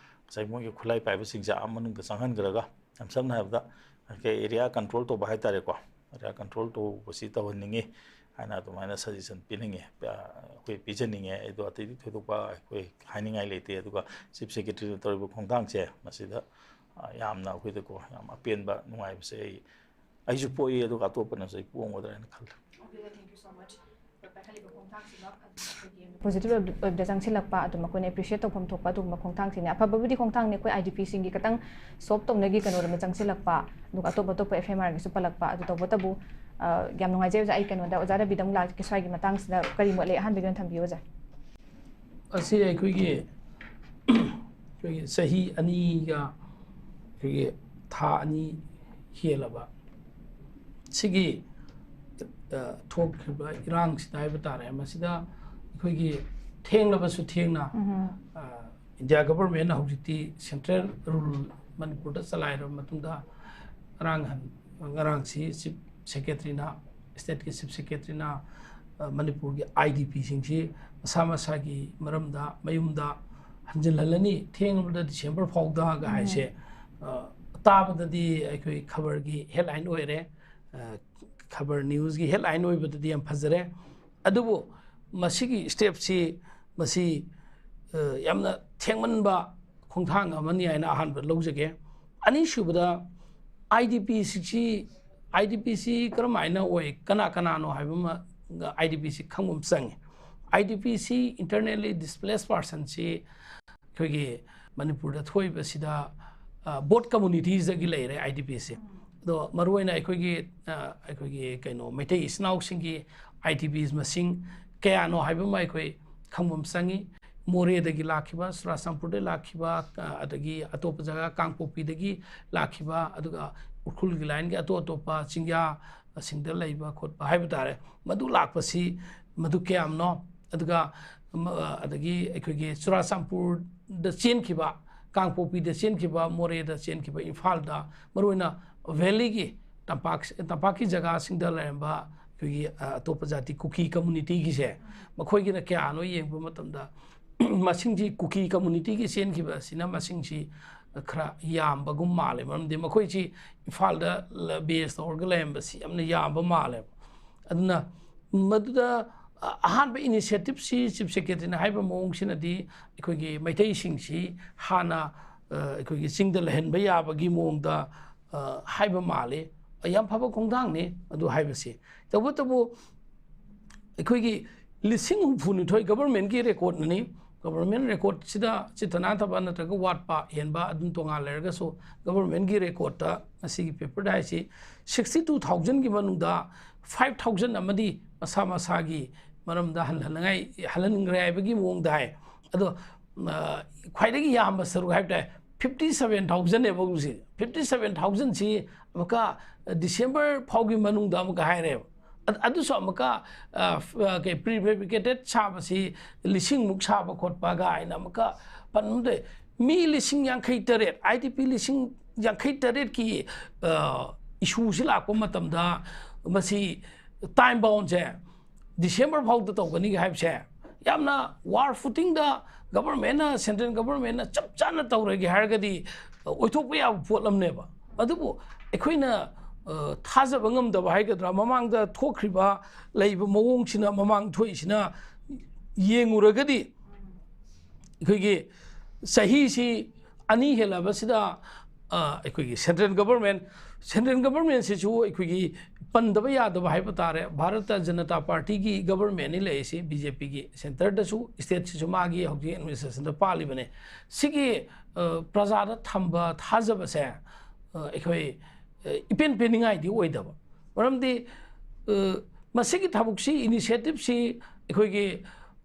ꯉꯁꯥꯏ ꯃꯣꯏꯒꯤ ꯈꯨꯠꯂꯥꯏ ꯄꯥꯏꯕꯁꯤꯡꯁꯦ ꯑꯥ ꯃꯅꯨꯡꯗ ꯆꯪꯍꯟꯈ꯭ꯔꯒ, ꯌꯥꯝ ꯁꯝꯅ ꯍꯥꯏꯔꯕꯗ, ꯉꯁꯥꯏ area control ꯇꯧꯕ ꯍꯥꯏꯇꯥꯔꯦꯀꯣ, area control ꯇꯧꯕꯁꯤ ꯇꯧꯍꯟꯅꯤꯡꯉꯤ ꯍꯥꯏꯅ ꯑꯗꯨꯃꯥꯏꯅ suggestion ꯄꯤꯅꯤꯡꯉꯤ, ꯑ, ꯑꯩꯈꯣꯏ ꯄꯤꯖꯅꯤꯡꯉꯦ꯫ ꯑꯗꯣ ꯑꯇꯩꯗꯤ ꯊꯣꯏꯗꯣꯛꯄ ꯑꯩꯈꯣꯏ ꯍꯥꯏꯅꯤꯡꯉꯥꯏ ꯂꯩꯇꯦ꯫ ꯑꯗꯨꯒ Chief Secretaryꯅ ꯇꯧꯔꯤꯕ ꯈꯣꯡꯊꯥꯡꯁꯦ ꯃꯁꯤꯗ, ꯑ, ꯌꯥꯝꯅ ꯑꯩꯈꯣꯏꯗꯀꯣ ꯌꯥꯝ ꯑꯄꯦꯟꯕ ꯅꯨꯡꯉꯥꯏꯕꯁꯦ ꯑꯩ, ꯑꯩꯁꯨ ꯄꯣꯛꯏ, ꯑꯗꯨꯒ ꯑꯇꯣꯞꯄꯅꯁꯨ ꯑꯩ ꯄꯣꯛꯑꯝꯒꯗ꯭ꯔꯥ ꯍꯥꯏꯅ ꯈꯜꯂꯤ꯫ ꯑꯗꯨꯗ thank you so much꯫ ꯄꯥꯏꯈꯠꯂꯤꯕ ꯈꯣꯡꯊꯥꯡꯁꯤꯃ positive ꯑꯣꯏꯕꯗ ꯆꯪꯁꯤꯜꯂꯛꯄ, ꯑꯗꯨꯝ ꯑꯩꯈꯣꯏꯅ appreciate ꯇꯧꯐꯝ ꯊꯣꯛꯄ ꯑꯗꯨꯒꯨꯝꯕ ꯈꯣꯡꯊꯥꯡꯁꯤꯅꯦ꯫ ꯑꯐꯕꯕꯨꯗꯤ ꯈꯣꯡꯊꯥꯡꯅꯤ, ꯑꯩꯈꯣꯏ IDPꯁꯤꯡꯒꯤ ꯈꯤꯇꯪ soft ꯇꯧꯅꯒꯤ ꯀꯩꯅꯣꯔꯣꯝꯗ ꯆꯪꯁꯤꯜꯂꯛꯄ, ꯑꯗꯨꯒ ꯑꯇꯣꯞ ꯑꯇꯣꯞꯄ FMRꯒꯤꯁꯨ ꯄꯜꯂꯛꯄ, ꯑꯗꯨ ꯇꯧꯕꯇꯕꯨ ꯑ, ꯌꯥꯝ ꯅꯨꯡꯉꯥꯏꯖꯩ ꯑꯣꯖꯥ꯫ ꯑꯩ ꯀꯩꯅꯣꯗ ꯑꯣꯖꯥ ꯔꯕꯤꯗ ꯑꯃꯨꯛ ꯂꯥꯛꯀꯦ, ꯁ꯭ꯋꯥꯏꯒꯤ ꯃꯇꯥꯡꯁꯤꯗ ꯀꯔꯤ ꯃꯣꯠ ꯂꯩ? ꯑꯍꯥꯟꯕꯒꯤ ꯑꯣꯏꯅ ꯊꯝꯕꯤꯌꯨ ꯑꯣꯖꯥ꯫ ꯑꯁꯤ ꯑꯩꯈꯣꯏꯒꯤ ꯑꯩꯈꯣꯏꯒꯤ ꯆꯍꯤ ꯑꯅꯤꯒ ꯑꯩꯈꯣꯏꯒꯤ ꯊꯥ ꯑꯅꯤ ꯍꯦꯜꯂꯕ ꯁꯤꯒꯤ, ꯑ, ꯊꯣꯛꯈꯤꯕ ꯏꯔꯥꯡꯁꯤꯗ ꯍꯥꯏꯕ ꯇꯥꯔꯦ, ꯃꯁꯤꯗ ꯑꯩꯈꯣꯏꯒꯤ ꯊꯦꯡꯂꯕꯁꯨ ꯊꯦꯡꯅ, ꯑ, ꯏꯟꯗꯤꯌꯥ ꯒꯚꯔꯟꯃꯦꯟꯅ ꯍꯧꯖꯤꯛꯇꯤ ꯁꯦꯟꯇ꯭ꯔꯦꯜ ꯔꯨꯜ ꯃꯅꯤꯄꯨꯔꯗ ꯆꯂꯥꯏꯔꯕ ꯃꯇꯨꯡꯗ ꯉꯔꯥꯡ ꯍꯟ-, ꯉꯔꯥꯡꯁꯤ ꯆꯤꯐ ꯁꯦꯀ꯭ꯔꯦꯇꯔꯤꯅ, ꯁ꯭ꯇꯦꯠꯀꯤ ꯆꯤꯐ ꯁꯦꯀ꯭ꯔꯦꯇꯔꯤꯅ, ꯑ, ꯃꯅꯤꯄꯨꯔꯒꯤ ꯑꯥꯏ ꯗꯤ ꯄꯤꯁꯤꯡꯁꯤ ꯃꯁꯥ ꯃꯁꯥꯒꯤ ꯃꯔꯝꯗ ꯃꯌꯨꯝꯗ ꯍꯟꯖꯤꯜꯍꯜꯂꯅꯤ, ꯊꯦꯡꯂꯕꯗ ꯗꯤꯁꯦꯝꯕꯔ ꯐꯥꯎꯗꯒ ꯍꯥꯏꯁꯦ, ꯑ, ꯇꯥꯕꯗꯗꯤ ꯑꯩꯈꯣꯏ ꯈꯕꯔꯒꯤ ꯍꯦꯗꯂꯥꯏꯟ ꯑꯣꯏꯔꯦ, ꯑ, ꯈꯕꯔ ꯅ꯭ꯌꯨꯁꯀꯤ ꯍꯦꯗꯂꯥꯏꯟ ꯑꯣꯏꯕꯗꯗꯤ ꯌꯥꯝ ꯐꯖꯔꯦ꯫ ꯑꯗꯨꯕꯨ ꯃꯁꯤꯒꯤ ꯁ꯭ꯇꯦꯞꯁꯤ ꯃꯁꯤ, ꯑ, ꯌꯥꯝꯅ ꯊꯦꯡꯃꯟꯕ ꯈꯣꯡꯊꯥꯡ ꯑꯃꯅꯤ ꯍꯥꯏꯅ ꯑꯍꯥꯟꯕ ꯂꯧꯖꯒꯦ꯫ ꯑꯅꯤꯁꯨꯕꯗ, ꯑꯥꯏ ꯗꯤ ꯄꯤ ꯁꯤ, ꯑꯥꯏ ꯗꯤ ꯄꯤ ꯁꯤ ꯀꯔꯝꯍꯥꯏꯅ ꯑꯣꯏ, ꯀꯅꯥ ꯀꯅꯥꯅꯣ ꯍꯥꯏꯕ ꯑꯃ ꯑꯥꯏ ꯗꯤ ꯄꯤ ꯁꯤ ꯈꯪꯕ ꯑꯃ ꯆꯪꯉꯤ꯫ ꯑꯥꯏ ꯗꯤ ꯄꯤ ꯁꯤ, ꯏꯟꯇꯔꯅꯦꯜꯂꯤ ꯗꯤꯁꯄ꯭ꯂꯦꯁ ꯄꯥꯔꯁꯟꯁꯤ, ꯑꯩꯈꯣꯏꯒꯤ ꯃꯅꯤꯄꯨꯔꯗ ꯊꯣꯛꯏꯕꯁꯤꯗ, ꯑ, ꯕꯣꯠ ꯀꯝꯃꯨꯅꯤꯇꯤꯁꯇꯒꯤ ꯂꯩꯔꯦ ꯑꯥꯏ ꯗꯤ ꯄꯤꯁꯦ꯫ ꯑꯗꯣ ꯃꯔꯨꯑꯣꯏꯅ ꯑꯩꯈꯣꯏꯒꯤ, ꯑ, ꯑꯩꯈꯣꯏꯒꯤ ꯀꯩꯅꯣ, ꯃꯩꯇꯩ ꯏꯆꯤꯟ ꯏꯅꯥꯎꯁꯤꯡꯒꯤ ꯑꯥꯏ ꯗꯤ ꯄꯤꯁ ꯃꯁꯤꯡ ꯀꯌꯥꯅꯣ ꯍꯥꯏꯕ ꯑꯃ ꯑꯩꯈꯣꯏ ꯈꯪꯕ ꯑꯃ ꯆꯪꯉꯤ꯫ ꯃꯣꯔꯦꯗꯒꯤ ꯂꯥꯛꯈꯤꯕ, ꯆꯨꯔꯥꯆꯥꯟꯄꯨꯔꯗꯒꯤ ꯂꯥꯛꯈꯤꯕ, ꯑ, ꯑꯗꯒꯤ ꯑꯇꯣꯞꯄ ꯖꯒꯥ, ꯀꯥꯡꯄꯣꯛꯄꯤꯗꯒꯤ ꯂꯥꯛꯈꯤꯕ, ꯑꯗꯨꯒ ꯎꯈ꯭ꯔꯨꯜꯒꯤ ꯂꯥꯏꯟꯒꯤ ꯑꯇꯣꯞ ꯑꯇꯣꯞꯄ ꯆꯤꯡꯌꯥꯁꯤꯡꯗ ꯂꯩꯕ ꯈꯣꯠꯄ ꯍꯥꯏꯕ ꯇꯥꯔꯦ, ꯃꯗꯨ ꯂꯥꯛꯄꯁꯤ ꯃꯗꯨ ꯀꯌꯥꯝꯅꯣ? ꯑꯗꯨꯒ, ꯑꯃ, ꯑꯗꯒꯤ ꯑꯩꯈꯣꯏꯒꯤ ꯆꯨꯔꯥꯆꯥꯟꯄꯨꯔꯗ ꯆꯦꯟꯈꯤꯕ, ꯀꯥꯡꯄꯣꯛꯄꯤꯗ ꯆꯦꯟꯈꯤꯕ, ꯃꯣꯔꯦꯗ ꯆꯦꯟꯈꯤꯕ, ꯏꯝꯐꯥꯜꯗ, ꯃꯔꯨꯑꯣꯏꯅ ꯚꯦꯂꯤꯒꯤ ꯇꯝꯄꯥꯛ, ꯇꯝꯄꯥꯛꯀꯤ ꯖꯒꯥꯁꯤꯡꯗ ꯂꯩꯔꯝꯕ ꯑꯩꯈꯣꯏꯒꯤ, ꯑ, ꯑꯇꯣꯞꯄ ꯖꯥꯇꯤ ꯀꯨꯀꯤ ꯀꯝꯃꯨꯅꯤꯇꯤꯒꯤꯁꯦ, ꯃꯈꯣꯏꯒꯤꯅ ꯀꯌꯥꯅꯣ ꯌꯦꯡꯕ ꯃꯇꯝꯗ, ꯃꯁꯤꯡꯁꯤ, ꯀꯨꯀꯤ ꯀꯝꯃꯨꯅꯤꯇꯤꯒꯤ ꯆꯦꯟꯈꯤꯕ ꯑꯁꯤꯅ ꯃꯁꯤꯡꯁꯤ ꯈꯔ ꯌꯥꯝꯕꯒꯨꯝ ꯃꯥꯜꯂꯦ꯫ ꯃꯔꯝꯗꯤ ꯃꯈꯣꯏꯁꯤ ꯏꯝꯐꯥꯜꯗ ꯕꯦꯁ ꯇꯧꯔꯒ ꯂꯩꯔꯝꯕꯁꯤ ꯌꯥꯝꯅ ꯌꯥꯝꯕ ꯃꯥꯜꯂꯦꯕ꯫ ꯑꯗꯨꯅ ꯃꯗꯨꯗ, ꯑ, ꯑꯍꯥꯟꯕ ꯏꯅꯤꯁꯤꯌꯦꯇꯤꯞꯁꯤ ꯆꯤꯐ ꯁꯦꯀ꯭ꯔꯦꯇꯔꯤꯅ ꯍꯥꯏꯕ ꯃꯑꯣꯡꯁꯤꯅꯗꯤ ꯑꯩꯈꯣꯏꯒꯤ ꯃꯩꯇꯩꯁꯤꯡꯁꯤ ꯍꯥꯟꯅ, ꯑ, ꯑꯩꯈꯣꯏꯒꯤ ꯆꯤꯡꯗ ꯂꯩꯍꯟꯕ ꯌꯥꯕꯒꯤ ꯃꯑꯣꯡꯗ, ꯑ, ꯍꯥꯏꯕ ꯃꯥꯜꯂꯤ꯫ ꯌꯥꯝ ꯐꯕ ꯈꯣꯡꯊꯥꯡꯅꯤ ꯑꯗꯨ ꯍꯥꯏꯕꯁꯤ꯫ ꯇꯧꯕꯇꯕꯨ ꯑꯩꯈꯣꯏꯒꯤ ꯂꯤꯁꯤꯡ ꯍꯨꯝꯐꯨꯅꯤꯊꯣꯏ ꯒꯚꯔꯟꯃꯦꯟꯠꯀꯤ ꯔꯦꯀꯣꯔꯠꯅꯤ꯫ ꯒꯕꯔꯃꯦꯟ ꯔꯦꯀꯣꯔꯠꯁꯤꯗ ꯆꯤꯠꯇ ꯅꯥꯟꯊꯕ ꯅꯠꯇ꯭ꯔꯒ ꯋꯥꯠꯄ ꯍꯦꯟꯕ ꯑꯗꯨꯝ ꯇꯣꯉꯥꯟ ꯂꯩꯔꯒꯁꯨ, ꯒꯕꯔꯃꯦꯟꯒꯤ ꯔꯦꯀꯣꯔꯠꯇ ꯉꯁꯤꯒꯤ ꯄꯦꯄꯔꯗ ꯍꯥꯏꯁꯤ, sixty two thousandꯒꯤ ꯃꯅꯨꯡꯗ five thousand ꯑꯃꯗꯤ ꯃꯁꯥ ꯃꯁꯥꯒꯤ ꯃꯔꯝꯗ ꯍꯜꯍꯟꯅꯉꯥꯏ, ꯍꯜꯍꯟꯈ꯭ꯔꯦ ꯍꯥꯏꯕꯒꯤ ꯃꯑꯣꯡꯗ ꯍꯥꯏ꯫ ꯑꯗꯣ, ꯑ, ꯈ꯭ꯋꯥꯏꯗꯒꯤ ꯌꯥꯝꯕ ꯁꯔꯨꯛ ꯍꯥꯏꯕ ꯇꯥꯔꯦ, fifty seven thousandꯅꯦꯕ ꯍꯧꯖꯤꯛꯁꯦ꯫ Fifty seven thousandꯁꯤ ꯑꯃꯨꯛꯀ December ꯐꯥꯎꯒꯤ ꯃꯅꯨꯡꯗ ꯑꯃꯨꯛꯀ ꯍꯥꯏꯔꯦꯕ꯫ ꯑꯗ-, ꯑꯗꯨꯁꯨ ꯑꯃꯨꯛꯀ, ꯑ, ꯐ-, ꯑ, ꯀꯩ, prefabricated ꯁꯥꯕꯁꯤ ꯂꯤꯁꯤꯡꯃꯨꯛ ꯁꯥꯕ ꯈꯣꯠꯄ ꯀꯥꯏꯅ ꯑꯃꯨꯛꯀ ꯄꯟꯕ ꯇꯧꯏ꯫ ꯃꯤ ꯂꯤꯁꯤꯡ ꯌꯥꯡꯈꯩ ꯇꯔꯦꯠ, IDP ꯂꯤꯁꯤꯡ ꯌꯥꯡꯈꯩ ꯇꯔꯦꯠꯀꯤ, ꯑ, issueꯁꯤ ꯂꯥꯛꯄ ꯃꯇꯝꯗ ꯃꯁꯤ time boundꯁꯦ December ꯐꯥꯎꯗ ꯇꯧꯒꯅꯤ ꯍꯥꯏꯕꯁꯦ ꯌꯥꯝꯅ war footingꯗ governmentꯅ, central governmentꯅ ꯆꯞ ꯆꯥꯅ ꯇꯧꯔꯒꯦ ꯍꯥꯏꯔꯒꯗꯤ ꯑꯣꯏꯊꯣꯛꯄ ꯌꯥꯕ ꯄꯣꯠ ꯑꯃꯅꯦꯕ꯫ ꯑꯗꯨꯕꯨ ꯑꯩꯈꯣꯏꯅ, ꯑ, ꯊꯥꯖꯕ ꯉꯝꯗꯕ ꯍꯥꯏꯒꯗ꯭ꯔꯥ, ꯃꯃꯥꯡꯗ ꯊꯣꯛꯈ꯭ꯔꯤꯕ ꯂꯩꯕ ꯃꯑꯣꯡꯁꯤꯅ, ꯃꯃꯥꯡ ꯊꯣꯛꯏꯁꯤꯅ ꯌꯦꯡꯉꯨꯔꯒꯗꯤ ꯑꯩꯈꯣꯏꯒꯤ ꯆꯍꯤꯁꯤ ꯑꯅꯤ ꯍꯦꯜꯂꯕꯁꯤꯗ, ꯑ, ꯑꯩꯈꯣꯏꯒꯤ central government, central governmentꯁꯤꯁꯨ ꯑꯩꯈꯣꯏꯒꯤ ꯄꯟꯗꯕ ꯌꯥꯗꯕ ꯍꯥꯏꯕ ꯇꯥꯔꯦ, ꯚꯥꯔꯠꯇ ꯖꯅꯇꯥ ꯄꯥꯔꯇꯤꯒꯤ governmentꯅꯤ ꯂꯩꯔꯤꯁꯤ, BJPꯒꯤ꯫ Centreꯗꯁꯨ, stateꯁꯤꯁꯨ ꯃꯥꯒꯤ ꯍꯧꯖꯤꯛ administrationꯗ ꯄꯥꯜꯂꯤꯕꯅꯦ꯫ ꯁꯤꯒꯤ, ꯑ, ꯄ꯭ꯔꯖꯥꯗ ꯊꯝꯕ ꯊꯥꯖꯕꯁꯦ, ꯑ, ꯑꯩꯈꯣꯏ, ꯑ, ꯏꯄꯦꯟ ꯄꯦꯟꯅꯤꯡꯉꯥꯏꯗꯤ ꯑꯣꯏꯗꯕ꯫ ꯃꯔꯝꯗꯤ, ꯑ, ꯃꯁꯤꯒꯤ ꯊꯕꯛꯁꯤ, initiativeꯁꯤ ꯑꯩꯈꯣꯏꯒꯤ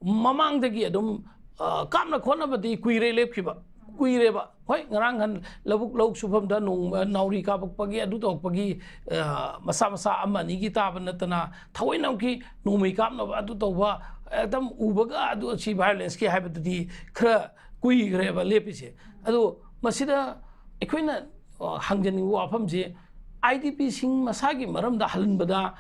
ꯃꯃꯥꯡꯗꯒꯤ ꯑꯗꯨꯝ, ꯑ, ꯀꯥꯞꯅ ꯈꯣꯠꯅꯕꯗꯤ ꯀꯨꯏꯔꯦ ꯂꯦꯞꯈꯤꯕ, ꯀꯨꯏꯔꯦꯕ꯫ ꯍꯣꯏ, ꯉꯔꯥꯡ ꯅꯍꯥꯟ ꯂꯧꯕꯨꯛ, ꯂꯧ ꯁꯨꯐꯝꯗ ꯅꯣꯡ, ꯑ, ꯅꯥꯎꯔꯤ ꯀꯥꯞꯄꯛꯄꯒꯤ, ꯑꯗꯨ ꯇꯧꯔꯛꯄꯒꯤ, ꯑ, ꯃꯆꯥ ꯃꯆꯥ ꯑꯃ ꯑꯅꯤꯒꯤ ꯇꯥꯕ ꯅꯠꯇꯅ, ꯊꯑꯣꯏꯅꯃꯛꯀꯤ ꯅꯣꯡꯃꯩ ꯀꯥꯞꯅꯕ ꯑꯗꯨ ꯇꯧꯕ, ꯑꯦꯛꯗꯝ ꯎꯕꯒ ꯑꯗꯨ ꯑꯁꯤ violenceꯀꯤ ꯍꯥꯏꯕꯗꯨꯗꯤ ꯈꯔ ꯀꯨꯏꯈ꯭ꯔꯦꯕ ꯂꯦꯞꯄꯤꯁꯦ꯫ ꯑꯗꯣ ꯃꯁꯤꯗ ꯑꯩꯈꯣꯏꯅ, ꯑ, ꯍꯪꯖꯅꯤꯡꯕ ꯋꯥꯐꯝꯁꯦ, IDPꯁꯤꯡ ꯃꯁꯥꯒꯤ ꯃꯔꯝꯗ ꯍꯜꯍꯟꯕꯗ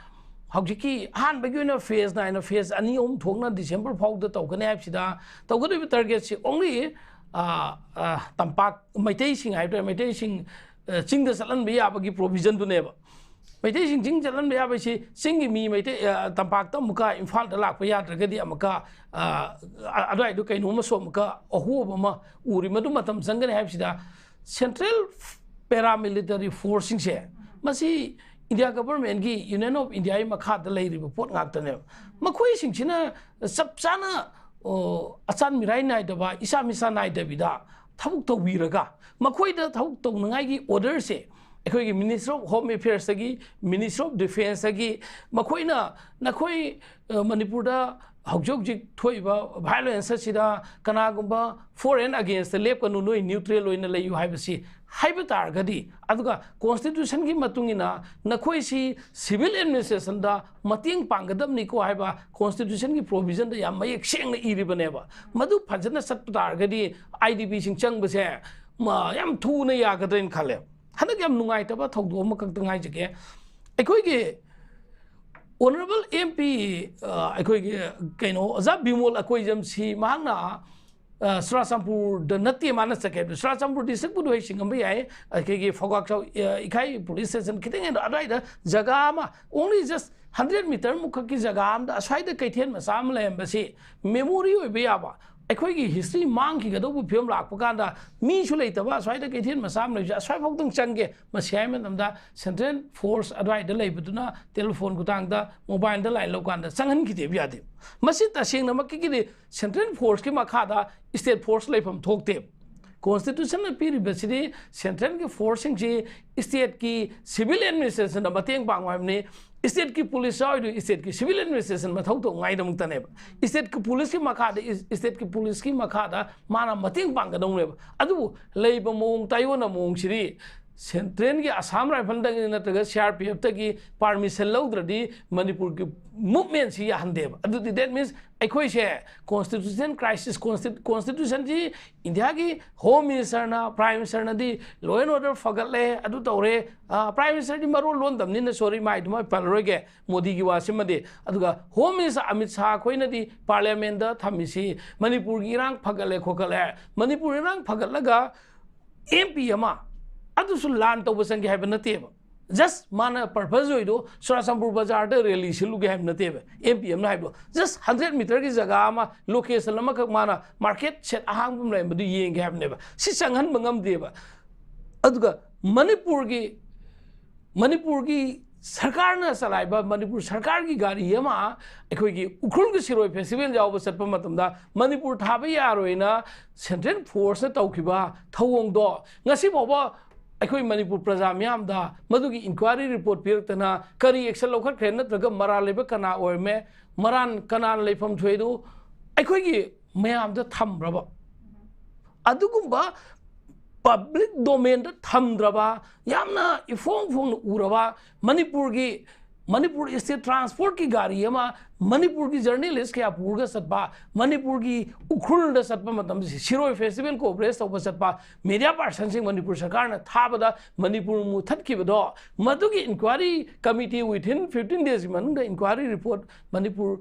ꯍꯧꯖꯤꯛꯀꯤ ꯑꯍꯥꯟꯕꯒꯤ ꯑꯣꯏꯅ phase ꯅꯥꯏꯅ phase ꯑꯅꯤ ꯑꯍꯨꯝ ꯊꯣꯛꯅ December ꯐꯥꯎꯗ ꯇꯧꯒꯅꯤ ꯍꯥꯏꯕꯁꯤꯗ, ꯇꯧꯒꯗꯧꯔꯤꯕ targetꯁꯤ only, ꯑ, ꯑ, ꯇꯝꯄꯥꯛ ꯃꯩꯇꯩꯁꯤꯡ ꯍꯥꯏꯕ ꯇꯥꯔꯦ, ꯃꯩꯇꯩꯁꯤꯡ, ꯑ, ꯆꯤꯡꯗ ꯆꯠꯍꯟꯕ ꯌꯥꯕꯒꯤ provisionꯗꯨꯅꯦꯕ꯫ ꯃꯩꯇꯩꯁꯤꯡ ꯆꯤꯡ ꯆꯠꯍꯟꯕ ꯌꯥꯕ ꯍꯥꯏꯁꯤ ꯆꯤꯡꯒꯤ ꯃꯤ ꯃꯩꯇꯩ, ꯑ, ꯇꯝꯄꯥꯛꯇ ꯑꯃꯨꯛꯀ ꯏꯝꯐꯥꯜꯗ ꯂꯥꯛꯄ ꯌꯥꯗ꯭ꯔꯒꯗꯤ ꯑꯃꯨꯛꯀ, ꯑ, ꯑ, ꯑꯗꯨꯋꯥꯏꯗꯨ ꯀꯩꯅꯣꯝꯃꯁꯨ ꯑꯃꯨꯛꯀ ꯑꯍꯣꯕ ꯑꯃ ꯎꯔꯤ, ꯃꯗꯨ ꯃꯇꯝ ꯆꯪꯒꯅꯤ ꯍꯥꯏꯕꯁꯤꯗ central paramilitary forceꯁꯤꯡꯁꯦ ꯃꯁꯤ India governmentꯀꯤ, Union of Indiaꯒꯤ ꯃꯈꯥꯗ ꯂꯩꯔꯤꯕ ꯄꯣꯠ ꯉꯥꯛꯇꯅꯦꯕ꯫ ꯃꯈꯣꯏꯁꯤꯡꯁꯤꯅ ꯆꯞ ꯆꯥꯅ ꯑꯣ, ꯑꯆꯥꯟ ꯃꯤꯔꯥꯏ ꯅꯥꯏꯗꯕ, ꯏꯁꯥ ꯃꯤꯁꯥ ꯅꯥꯏꯗꯕꯤꯗ ꯊꯕꯛ ꯇꯧꯕꯤꯔꯒ, ꯃꯈꯣꯏꯗ ꯊꯕꯛ ꯇꯧꯅꯉꯥꯏꯒꯤ order ꯁꯦ ꯑꯩꯈꯣꯏꯒꯤ Ministry of Home Affairs ꯇꯒꯤ, Ministry of Defence ꯇꯒꯤ, ꯃꯈꯣꯏꯅ ꯅꯈꯣꯏ, ꯑ, ꯃꯅꯤꯄꯨꯔꯗ ꯍꯧꯖꯤꯛ ꯍꯧꯖꯤꯛ ꯊꯣꯛꯏꯕ violence ꯑꯁꯤꯗ ꯀꯅꯥꯒꯨꯝꯕ for and against ꯇ ꯂꯦꯞꯀꯅꯨ, ꯅꯣꯏ neutral ꯑꯣꯏꯅ ꯂꯩꯌꯨ ꯍꯥꯏꯕꯁꯤ ꯍꯥꯏꯕ ꯇꯥꯔꯒꯗꯤ, ꯑꯗꯨꯒ constitution ꯒꯤ ꯃꯇꯨꯡ ꯏꯟꯅ ꯅꯈꯣꯏꯁꯤ civil administration ꯗ ꯃꯇꯦꯡ ꯄꯥꯡꯒꯗꯕꯅꯤꯀꯣ ꯍꯥꯏꯕ constitution ꯒꯤ provision ꯗ ꯌꯥꯝ ꯃꯌꯦꯛ ꯁꯦꯡꯅ ꯏꯔꯤꯕꯅꯦꯕ꯫ ꯃꯗꯨ ꯐꯖꯅ ꯆꯠꯄ ꯇꯥꯔꯒꯗꯤ I D P ꯁꯤꯡ ꯆꯪꯕꯁꯦ ꯃ-, ꯌꯥꯝ ꯊꯨꯅ ꯌꯥꯒꯗ꯭ꯔꯦꯅ ꯈꯜꯂꯦ꯫ ꯍꯟꯗꯛ ꯌꯥꯝ ꯅꯨꯡꯉꯥꯏꯇꯕ ꯊꯧꯗꯣꯛ ꯑꯃꯈꯛꯇ ꯉꯥꯏꯖꯒꯦ꯫ ꯑꯩꯈꯣꯏꯒꯤ Honourable M P, ꯑ, ꯑꯩꯈꯣꯏꯒꯤ ꯀꯩꯅꯣ ꯑꯣꯖꯥ ꯕꯤꯃꯣꯜ ꯑꯀꯣꯏꯖꯝꯁꯤ ꯃꯍꯥꯛꯅ, ꯑ, ꯆꯨꯔꯥꯆꯥꯟꯄꯨꯔꯗ ꯅꯠꯇꯦ ꯃꯥꯅ ꯆꯠꯀꯦ ꯍꯥꯏꯕꯗꯣ, ꯆꯨꯔꯥꯆꯥꯟꯄꯨꯔ district ꯄꯨꯗꯤ ꯍꯣꯏ ꯁꯤꯡꯉꯝꯕ ꯌꯥꯏ, ꯑꯩꯈꯣꯏꯒꯤ ꯐꯧꯒꯥꯛꯆꯥꯎ, ꯑ, ꯏꯈꯥꯏ police station ꯈꯤꯇꯪ ꯍꯦꯟꯅ ꯑꯗꯨꯋꯥꯏꯗ ꯖꯒꯥ ꯑꯃ, only just hundred meter ꯃꯨꯛꯈꯛꯀꯤ ꯖꯒꯥ ꯑꯃꯗ ꯑꯁ꯭ꯋꯥꯏꯗ ꯀꯩꯊꯦꯜ ꯃꯆꯥ ꯑꯃ ꯂꯩꯔꯝꯕꯁꯤ memory ꯑꯣꯏꯕ ꯌꯥꯕ, ꯑꯩꯈꯣꯏꯒꯤ history ꯃꯥꯡꯈꯤꯒꯗꯧꯕ ꯐꯤꯕꯝ ꯂꯥꯛꯄ ꯀꯥꯟꯗ ꯃꯤꯁꯨ ꯂꯩꯇꯕ ꯑꯁ꯭ꯋꯥꯏꯗ ꯀꯩꯊꯦꯜ ꯃꯆꯥ ꯑꯃ ꯂꯩꯕꯁꯦ ꯑꯁ꯭ꯋꯥꯏꯐꯥꯎꯗꯪ ꯆꯪꯒꯦ, ꯃꯁꯤ ꯍꯥꯏ ꯃꯇꯝꯗ central force ꯑꯗꯨꯋꯥꯏꯗ ꯂꯩꯕꯗꯨꯅ telephone ꯈꯨꯊꯥꯡꯗ mobile ꯗ line ꯂꯧꯀꯥꯟꯗ ꯆꯪꯍꯟꯈꯤꯗꯦꯕ ꯌꯥꯗꯦ꯫ ꯃꯁꯤ ꯇꯁꯦꯡꯅꯃꯛꯀꯤꯗꯤ central force ꯀꯤ ꯃꯈꯥꯗ state force ꯂꯩꯐꯝ ꯊꯣꯛꯇꯦ꯫ Constitution ꯅ ꯄꯤꯔꯤꯕꯁꯤꯗꯤ central ꯒꯤ force ꯁꯤꯡꯁꯤ state ꯀꯤ civil administration ꯗ ꯃꯇꯦꯡ ꯄꯥꯡꯉꯨ ꯍꯥꯏꯕꯅꯤ꯫ State ꯀꯤ police ꯌꯥꯎꯔꯤꯗꯨ state ꯀꯤ civil administration ꯃꯊꯧ ꯇꯧꯅꯉꯥꯏꯗꯃꯛꯇꯅꯦꯕ꯫ State ꯀꯤ police ꯀꯤ ꯃꯈꯥꯗ, state ꯀꯤ police ꯀꯤ ꯃꯈꯥꯗ ꯃꯥꯅ ꯃꯇꯦꯡ ꯄꯥꯡꯒꯗꯧꯅꯦꯕ꯫ ꯑꯗꯨꯕꯨ ꯂꯩꯕ ꯃꯑꯣꯡ ꯇꯥꯏꯑꯣꯟꯅ ꯃꯑꯣꯡꯁꯤꯗꯤ central ꯒꯤ Assam Rifle ꯗꯒꯤ ꯅꯠꯇ꯭ꯔꯒ C R P F ꯇꯒꯤ permission ꯂꯧꯗ꯭ꯔꯗꯤ ꯃꯅꯤꯄꯨꯔꯒꯤ movement ꯁꯤ ꯌꯥꯍꯟꯗꯦꯕ꯫ ꯑꯗꯨꯗꯤ that means ꯑꯩꯈꯣꯏꯁꯦ constitution crisis, consti-, constitution ꯁꯤ ꯏꯟꯗꯤꯌꯥꯒꯤ Home Minister ꯅ, Prime Minister ꯅꯗꯤ law and order ꯐꯒꯠꯂꯦ, ꯑꯗꯨ ꯇꯧꯔꯦ, ꯑ, Prime Minister ꯗꯤ ꯃꯔꯣꯜ ꯂꯣꯟꯗꯕꯅꯤꯅ, sorry, ꯃꯥꯏꯗꯨꯃ ꯄꯜꯂꯔꯣꯏꯒꯦ, ꯃꯣꯗꯤꯒꯤ ꯋꯥꯁꯤꯃꯗꯤ꯫ ꯑꯗꯨꯒ Home Minister Amit Shah ꯈꯣꯏꯅꯗꯤ Parliament ꯗ ꯊꯝꯃꯤꯁꯤ ꯃꯅꯤꯄꯨꯔꯒꯤ ꯏꯔꯥꯡ ꯐꯒꯠꯂꯦ ꯈꯣꯠꯀꯠꯂꯦ꯫ ꯃꯅꯤꯄꯨꯔ ꯏꯔꯥꯡ ꯐꯒꯠꯂꯒ M P ꯑꯃ ꯑꯗꯨꯁꯨ ꯂꯥꯟ ꯇꯧꯕ ꯆꯪꯒꯦ ꯍꯥꯏꯕ ꯅꯠꯇꯦꯕ꯫ Just ꯃꯥꯅ purpose ꯑꯣꯏꯗꯣ ꯆꯨꯔꯥꯆꯥꯟꯄꯨꯔ ꯕꯖꯥꯔꯗ rally ꯁꯤꯜꯂꯨꯒꯦ ꯍꯥꯏꯕ ꯅꯠꯇꯦꯕ꯫ M P ꯑꯃꯅ ꯍꯥꯏꯕꯗꯣ just hundred meter ꯒꯤ ꯖꯒꯥ ꯑꯃ, location ꯑꯃꯈꯛ, ꯃꯥꯅ market shed ꯑꯍꯥꯡꯕ ꯑꯃ ꯂꯩꯔꯝꯕꯗꯨ ꯌꯦꯡꯒꯦ ꯍꯥꯏꯕꯅꯦꯕ꯫ ꯁꯤ ꯆꯪꯍꯟꯕ ꯉꯝꯗꯦꯕ꯫ ꯑꯗꯨꯒ ꯃꯅꯤꯄꯨꯔꯒꯤ, ꯃꯅꯤꯄꯨꯔꯒꯤ ꯁꯔꯀꯥꯔꯅ ꯆꯂꯥꯏꯕ ꯃꯅꯤꯄꯨꯔ ꯁꯔꯀꯥꯔꯒꯤ ꯒꯥꯔꯤ ꯑꯃ ꯑꯩꯈꯣꯏꯒꯤ ꯎꯈ꯭ꯔꯨꯜꯒꯤ ꯁꯤꯔꯣꯏ ꯐꯦꯁꯇꯤꯚꯦꯜ ꯌꯥꯎꯕ ꯆꯠꯄ ꯃꯇꯝꯗ ꯃꯅꯤꯄꯨꯔ ꯊꯥꯕ ꯌꯥꯔꯣꯏꯅ ꯁꯦꯟꯇ꯭ꯔꯦꯜ ꯐꯣꯔꯁꯅ ꯇꯧꯈꯤꯕ ꯊꯧꯑꯣꯡꯗꯣ ꯉꯁꯤ ꯐꯥꯎꯕ ꯑꯩꯈꯣꯏ ꯃꯅꯤꯄꯨꯔ ꯄ꯭ꯔꯖꯥ ꯃꯤꯌꯥꯝꯗ ꯃꯗꯨꯒꯤ ꯏꯟꯀ꯭ꯋꯥꯏꯔꯤ ꯔꯤꯄꯣꯔꯠ ꯄꯤꯔꯛꯇꯅ ꯀꯔꯤ ꯑꯦꯛꯁꯟ ꯂꯧꯈꯠꯈ꯭ꯔꯦ ꯅꯠꯇ꯭ꯔꯒ ꯃꯔꯥꯜ ꯂꯩꯕ ꯀꯅꯥ ꯑꯣꯏꯔꯝꯃꯦ, ꯃꯔꯥꯜ ꯀꯅꯥꯅ ꯂꯩꯐꯝ ꯊꯣꯛꯏꯗꯨ ꯑꯩꯈꯣꯏꯒꯤ ꯃꯌꯥꯝꯗ ꯊꯝꯕ꯭ꯔꯕ? ꯑꯗꯨꯒꯨꯝꯕ ꯄꯕ꯭ꯂꯤꯛ ꯗꯣꯃꯦꯟꯗ ꯊꯝꯗ꯭ꯔꯕ, ꯌꯥꯝꯅ ꯏꯐꯣꯡ ꯐꯣꯡꯅ ꯎꯔꯕ ꯃꯅꯤꯄꯨꯔꯒꯤ, ꯃꯅꯤꯄꯨꯔ ꯁ꯭ꯇꯦꯠ ꯇ꯭ꯔꯥꯟꯁꯄꯣꯔꯠꯀꯤ ꯒꯥꯔꯤ ꯑꯃ ꯃꯅꯤꯄꯨꯔꯒꯤ ꯖꯔꯅꯦꯂꯤꯁ ꯀꯌꯥ ꯄꯨꯔꯒ ꯆꯠꯄ, ꯃꯅꯤꯄꯨꯔꯒꯤ ꯎꯈ꯭ꯔꯨꯜꯗ ꯆꯠꯄ ꯃꯇꯝꯗ ꯁꯤꯔꯣꯏ ꯐꯦꯁꯇꯤꯚꯦꯜ ꯀꯣꯚꯔꯦꯖ ꯇꯧꯕ ꯆꯠꯄ ꯃꯦꯗꯤꯌꯥ ꯄꯥꯔꯁꯟꯁꯤꯡ ꯃꯅꯤꯄꯨꯔ ꯁꯔꯀꯥꯔꯅ ꯊꯥꯕꯗ ꯃꯅꯤꯄꯨꯔ ꯃꯨꯊꯠꯈꯤꯕꯗꯣ, ꯃꯗꯨꯒꯤ enquiry committee within fifteen days ꯃꯅꯨꯡꯗ ꯏꯟꯀ꯭ꯋꯥꯏꯔꯤ ꯔꯤꯄꯣꯔꯠ ꯃꯅꯤꯄꯨꯔ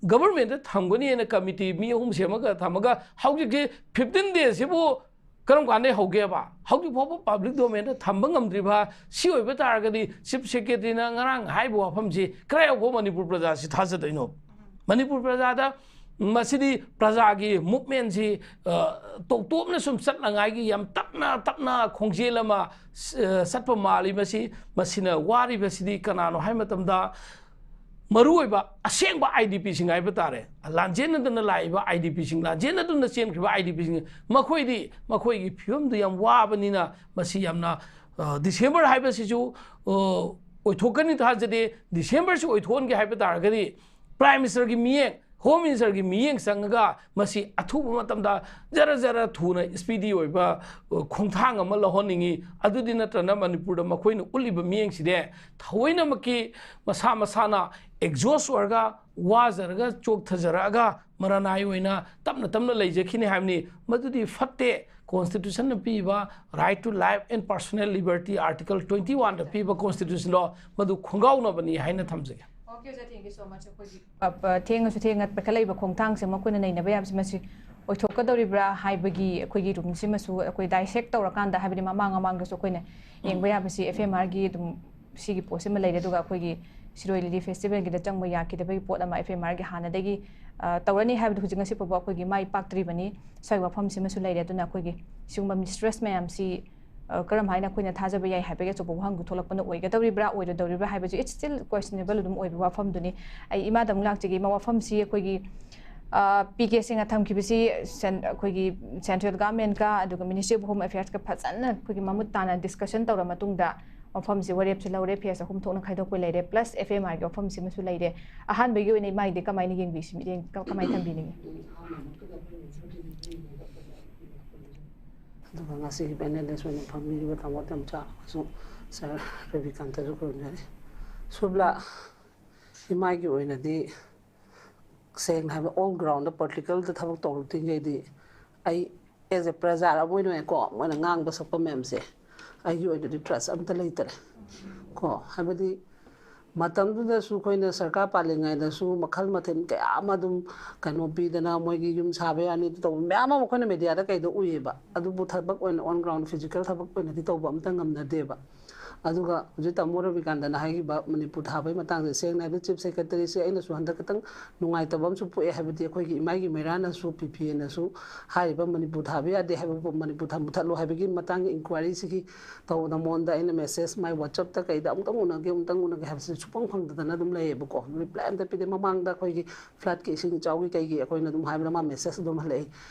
ꯒꯚꯔꯟꯃꯦꯟꯠꯇ ꯊꯝꯒꯅꯤꯅ ꯀꯃꯤꯇꯤ ꯃꯤ ꯑꯍꯨꯝ ꯁꯦꯝꯃꯒ ꯊꯝꯃꯒ ꯍꯧꯖꯤꯛꯀꯤ ꯐꯤꯐꯇꯤꯟ ꯗꯦꯖꯁꯤꯕꯨ ꯀꯔꯝ ꯀꯥꯟꯗꯩ ꯍꯧꯒꯦꯕ? ꯍꯧꯖꯤꯛ ꯐꯥꯎꯕ ꯄꯕ꯭ꯂꯤꯛ ꯗꯣꯃꯦꯟꯗ ꯊꯝꯕ ꯉꯝꯗ꯭ꯔꯤꯕ ꯁꯤ ꯑꯣꯏꯕ ꯇꯥꯔꯒꯗꯤ ꯆꯤꯐ ꯁꯦꯀ꯭ꯔꯦꯇꯔꯤꯅ ꯉꯔꯥꯡ ꯍꯥꯏꯕ ꯋꯥꯐꯝꯁꯤ ꯀꯗꯥꯏ ꯐꯥꯎꯕ ꯃꯅꯤꯄꯨꯔ ꯄ꯭ꯔꯖꯥꯁꯤ ꯊꯥꯖꯗꯣꯏꯅꯣ? ꯃꯅꯤꯄꯨꯔ ꯄ꯭ꯔꯖꯥꯗ ꯃꯁꯤꯗꯤ ꯄ꯭ꯔꯖꯥꯒꯤ ꯃꯨꯞꯃꯦꯟꯁꯤ, ꯑ, ꯇꯣꯞ ꯇꯣꯞꯅ ꯁꯨꯝ ꯆꯠꯅꯉꯥꯏꯒꯤ ꯌꯥꯝ ꯇꯞꯅ ꯇꯞꯅ ꯈꯣꯡꯖꯦꯜ ꯑꯃ, ꯑ, ꯆꯠꯄ ꯃꯥꯜꯂꯤ꯫ ꯃꯁꯤ, ꯃꯁꯤꯅ ꯋꯥꯔꯤꯕꯁꯤꯗꯤ ꯀꯅꯥꯅꯣ ꯍꯥꯏꯕ ꯃꯇꯝꯗ ꯃꯔꯨꯑꯣꯏꯕ ꯑꯁꯦꯡꯕ ꯑꯥꯏ ꯗꯤ ꯄꯤꯁꯤꯡ ꯍꯥꯏꯕ ꯇꯥꯔꯦ, ꯂꯥꯟꯖꯦꯟꯅꯗꯨꯅ ꯂꯥꯛꯏꯕ ꯑꯥꯏ ꯗꯤ ꯄꯤꯁꯤꯡ, ꯂꯥꯟꯖꯦꯟꯅꯗꯨꯅ ꯆꯦꯟꯈ꯭ꯔꯤꯕ ꯑꯥꯏ ꯗꯤ ꯄꯤꯁꯤꯡ, ꯃꯈꯣꯏꯗꯤ ꯃꯈꯣꯏꯒꯤ ꯐꯤꯕꯝꯗꯨ ꯌꯥꯝ ꯋꯥꯕꯅꯤꯅ ꯃꯁꯤ ꯌꯥꯝꯅ, ꯑ, ꯗꯤꯁꯦꯝꯕꯔ ꯍꯥꯏꯕꯁꯤꯁꯨ, ꯑ, ꯑꯣꯏꯊꯣꯛꯀꯅꯤ ꯊꯥꯖꯗꯦ꯫ ꯗꯤꯁꯦꯝꯕꯔꯁꯤ ꯑꯣꯏꯊꯣꯛꯍꯟꯒꯦ ꯍꯥꯏꯕ ꯇꯥꯔꯒꯗꯤ ꯄ꯭ꯔꯥꯏꯝ ꯃꯤꯅꯤꯁꯇꯔꯒꯤ ꯃꯤꯠꯌꯦꯡ, ꯍꯣꯝ ꯃꯤꯅꯤꯁꯇꯔꯒꯤ ꯃꯤꯠꯌꯦꯡ ꯆꯪꯉꯒ ꯃꯁꯤ ꯑꯊꯨꯕ ꯃꯇꯝꯗ ꯖꯔ ꯖꯔ ꯊꯨꯅ ꯁ꯭ꯄꯤꯗꯤ ꯑꯣꯏꯕ, ꯑ, ꯈꯣꯡꯊꯥꯡ ꯑꯃ ꯂꯧꯍꯟꯅꯤꯡꯉꯤ꯫ ꯑꯗꯨꯗꯤ ꯅꯠꯇ꯭ꯔꯅ ꯃꯅꯤꯄꯨꯔꯗ ꯃꯈꯣꯏꯅ ꯎꯠꯂꯤꯕ ꯃꯤꯠꯌꯦꯡꯁꯤꯗꯤ ꯊꯑꯣꯏꯅꯃꯛꯀꯤ ꯃꯁꯥ ꯃꯁꯥꯅ ꯑꯦꯛꯖꯣꯁ ꯑꯣꯏꯔꯒ ꯋꯥꯖꯔꯒ ꯆꯣꯛꯊꯖꯔꯛꯑꯒ ꯃꯔꯅꯥꯏ ꯑꯣꯏꯅ ꯇꯞꯅ ꯇꯞꯅ ꯂꯩꯖꯈꯤꯅꯤ ꯍꯥꯏꯕꯅꯤ꯫ ꯃꯗꯨꯗꯤ ꯐꯠꯇꯦ꯫ ꯀꯣꯟꯁꯇꯤꯇ꯭ꯌꯨꯁꯟꯅ ꯄꯤꯕ right to life and personal liberty, Article twenty one ꯗ ꯄꯤꯕ ꯀꯣꯟꯁꯇꯤꯇ꯭ꯌꯨꯁꯟꯗꯣ ꯃꯗꯨ ꯈꯣꯡꯒꯥꯎꯅꯕꯅꯤ ꯍꯥꯏꯅ ꯊꯝꯖꯒꯦ꯫ Okay, sir, thank you so much. ꯑꯩꯈꯣꯏꯒꯤ, ꯑ, ꯑ, ꯊꯦꯡꯉꯁꯨ ꯊꯦꯡꯅ ꯄꯥꯏꯈꯠꯂꯛꯏꯕ ꯈꯣꯡꯊꯥꯡꯁꯦ ꯃꯈꯣꯏꯅ ꯅꯩꯅꯕ ꯌꯥꯕꯁꯤ ꯃꯁꯤ ꯑꯣꯏꯊꯣꯛꯀꯗꯧꯔꯤꯕ꯭ꯔꯥ ꯍꯥꯏꯕꯒꯤ ꯑꯩꯈꯣꯏꯒꯤ ꯔꯨꯝꯁꯤꯃꯁꯨ ꯑꯩꯈꯣꯏ ꯗꯥꯏꯁꯦꯛ ꯇꯧꯔꯀꯥꯟꯗ, ꯍꯥꯏꯕꯗꯤ ꯃꯃꯥꯡ ꯃꯃꯥꯡꯗꯁꯨ ꯑꯩꯈꯣꯏꯅ ꯌꯦꯡꯕ ꯌꯥꯕꯁꯤ ꯑꯦꯐ ꯑꯦꯝ ꯑꯥꯔꯒꯤ ꯑꯗꯨꯝ ꯁꯤꯒꯤ ꯄꯣꯠꯁꯤꯃ ꯂꯩꯔꯦ꯫ ꯑꯗꯨꯒ ꯑꯩꯈꯣꯏꯒꯤ ꯁꯤꯔꯣꯏ ꯂꯤꯂꯤ ꯐꯦꯁꯇꯤꯚꯦꯜꯒꯤꯗ ꯆꯪꯕ ꯌꯥꯈꯤꯗꯕꯒꯤ ꯄꯣꯠ ꯑꯃ ꯑꯦꯐ ꯑꯦꯝ ꯑꯥꯔꯒꯤ ꯍꯥꯟꯅꯗꯒꯤ, ꯑ, ꯇꯧꯔꯅꯤ ꯍꯥꯏꯕꯗꯨ ꯍꯧꯖꯤꯛ ꯉꯁꯤ ꯐꯥꯎꯕ ꯑꯩꯈꯣꯏꯒꯤ ꯃꯥꯏ ꯄꯥꯛꯇ꯭ꯔꯤꯕꯅꯤ꯫ ꯁ꯭ꯋꯥꯏ ꯋꯥꯐꯝꯁꯤꯃꯁꯨ ꯂꯩꯔꯦ꯫ ꯑꯗꯨꯅ ꯑꯩꯈꯣꯏꯒꯤ ꯁꯤꯒꯨꯝꯕ ꯃꯤꯁꯇ꯭ꯔꯦꯁ ꯃꯌꯥꯝꯁꯤ ꯑ, ꯀꯔꯝ ꯍꯥꯏꯅ ꯑꯩꯈꯣꯏꯅ ꯊꯥꯖꯕ ꯌꯥꯏ ꯍꯥꯏꯕꯒꯤ ꯑꯆꯧꯕ ꯋꯥꯍꯪꯗꯨ ꯊꯣꯛꯂꯛꯄꯅ ꯑꯣꯏꯒꯗꯧꯔꯤꯕ꯭ꯔꯥ, ꯑꯣꯏꯔꯣꯏꯗꯧꯔꯤꯕ꯭ꯔꯥ ꯍꯥꯏꯕꯁꯤ it's still questionable ꯑꯗꯨꯝ ꯑꯣꯏꯕ ꯋꯥꯐꯝꯗꯨꯅꯤ꯫ ꯑꯩ ꯏꯃꯥꯗ ꯑꯃꯨꯛ ꯂꯥꯛꯆꯒꯦ꯫ ꯏꯃꯥ, ꯋꯥꯐꯝꯁꯤ ꯑꯩꯈꯣꯏꯒꯤ, ꯑ, ꯄꯤ ꯀꯦ ꯁꯤꯡꯅ ꯊꯝꯈꯤꯕꯁꯤ ꯁꯦꯟ-, ꯑꯩꯈꯣꯏꯒꯤ central governmentꯀ ꯑꯗꯨꯒ Ministry of Home Affairsꯀ ꯐꯖꯅ ꯑꯩꯈꯣꯏꯒꯤ ꯃꯃꯨꯠ ꯇꯥꯅ discussion ꯇꯧꯔ ꯃꯇꯨꯡꯗ ꯋꯥꯐꯝꯁꯤ ꯋꯥꯔꯦꯞꯁꯤ ꯂꯧꯔꯦ꯫ Phase ꯑꯍꯨꯝ ꯊꯣꯛꯅ ꯈꯥꯏꯗꯣꯛꯄ ꯂꯩꯔꯦ, plus F M Rꯒꯤ ꯋꯥꯐꯝꯁꯤꯃꯁꯨ ꯂꯩꯔꯦ꯫ ꯑꯍꯥꯟꯕꯒꯤ ꯑꯣꯏꯅ ꯏꯃꯥꯒꯤꯗꯤ ꯀꯃꯥꯏꯅ ꯌꯦꯡꯕꯤ-, ꯌꯦꯡ-, ꯀ-, ꯀꯃꯥꯏꯅ ꯊꯝꯕꯤꯅꯤꯡꯉꯤ? ꯑꯗꯨꯒ ꯉꯁꯤꯒꯤ panelist ꯑꯣꯏꯅ ꯐꯝꯕꯤꯔꯤꯕ ꯇꯥꯃꯣ ꯇꯝꯆꯥ ꯑꯃꯁꯨꯡ sir ꯔꯕꯤꯀꯥꯟꯇꯁꯨ ꯈꯨꯔꯨꯝꯖꯔꯤ꯫ ꯁꯨꯕ꯭ꯂꯥ, ꯏꯃꯥꯒꯤ ꯑꯣꯏꯅꯗꯤ ꯁꯦꯡꯅ ꯍꯥꯏꯕ on groundꯗ practicalꯗ ꯊꯕꯛ ꯇꯧꯔꯛꯇ꯭ꯔꯤꯉꯩꯗꯤ ꯑꯩ as a ꯄ꯭ꯔꯖꯥ ꯑꯃ ꯑꯣꯏꯅꯀꯣ, ꯃꯣꯏꯅ ꯉꯥꯡꯕ ꯁꯛꯄ ꯃꯌꯥꯝꯁꯦ ꯑꯩꯒꯤ ꯑꯣꯏꯅꯗꯤ trust ꯑꯝꯇ ꯂꯩꯇꯔꯦ ꯀꯣ꯫ ꯍꯥꯏꯕꯗꯤ ꯃꯇꯝꯗꯨꯗꯁꯨ ꯑꯩꯈꯣꯏꯅ ꯁꯔꯀꯥꯔ ꯄꯥꯜꯂꯤꯉꯩꯗꯁꯨ ꯃꯈꯜ ꯃꯊꯦꯜ ꯀꯌꯥ ꯑꯃ ꯑꯗꯨꯝ ꯀꯩꯅꯣ ꯄꯤꯗꯅ ꯃꯣꯏꯒꯤ ꯌꯨꯝ ꯁꯥꯕ ꯌꯥꯅꯤ ꯑꯗꯨ ꯇꯧꯕ ꯃꯌꯥꯝ ꯑꯃ ꯑꯩꯈꯣꯏꯅ mediaꯗ ꯀꯩꯗ ꯎꯏꯌꯦꯕ꯫ ꯑꯗꯨꯕꯨ ꯊꯕꯛ ꯑꯣꯏꯅ on ground physical ꯊꯕꯛ ꯑꯣꯏꯅꯗꯤ ꯇꯧꯕ ꯑꯝꯇ ꯉꯝꯅꯗꯦꯕ꯫ ꯑꯗꯨꯒ ꯍꯧꯖꯤꯛ ꯇꯥꯃꯣ ꯔꯕꯤꯀꯥꯟꯇꯅ ꯍꯥꯏꯈꯤꯕ ꯃꯅꯤꯄꯨꯔ ꯊꯥꯕꯒꯤ ꯃꯇꯥꯡꯁꯦ, ꯁꯦꯡꯅ ꯍꯥꯏꯕꯗ chief secretaryꯁꯦ ꯑꯩꯅꯁꯨ ꯍꯟꯗꯛ ꯈꯤꯇꯪ ꯅꯨꯡꯉꯥꯏꯇꯕ ꯑꯃꯁꯨ ꯄꯣꯛꯑꯦ꯫ ꯍꯥꯏꯕꯗꯤ ꯑꯩꯈꯣꯏꯒꯤ ꯏꯃꯥꯒꯤ ꯃꯩꯔꯥꯅꯁꯨ, ꯄꯤ ꯄꯤ ꯑꯦꯅꯁꯨ ꯍꯥꯏꯔꯤꯕ ꯃꯅꯤꯄꯨꯔ ꯊꯥꯕ ꯌꯥꯗꯦ ꯍꯥꯏꯕ ꯄꯣ-, ꯃꯅꯤꯄꯨꯔ ꯊꯥ-, ꯃꯨꯊꯠꯂꯣ ꯍꯥꯏꯕꯒꯤ ꯃꯇꯥꯡꯒꯤ inquiryꯁꯤꯒꯤ ꯇꯧꯕꯗ ꯃꯉꯣꯟꯗ ꯑꯩꯅ message, ꯃꯥꯏ WhatsAppꯇ ꯀꯩꯗ "ꯑꯃꯨꯛꯇꯪ ꯎꯅꯒꯦ, ꯑꯃꯨꯛꯇꯪ ꯎꯅꯒꯦ" ꯍꯥꯏꯕꯁꯤ ꯁꯨꯐꯪ ꯐꯪꯗꯗꯅ ꯑꯗꯨꯝ ꯂꯩꯌꯦꯕꯀꯣ꯫ Reply ꯑꯝꯇ ꯄꯤꯗꯦ꯫ ꯃꯃꯥꯡꯗ ꯑꯩꯈꯣꯏꯒꯤ floodꯀꯤ ꯏꯁꯤꯡ ꯏꯆꯥꯎꯒꯤ ꯀꯩꯒꯤ ꯑꯩꯈꯣꯏꯅ ꯑꯗꯨꯝ ꯍꯥꯏꯕꯗ ꯃꯥ message ꯑꯗꯨꯝ ꯍꯜꯂꯛꯏ꯫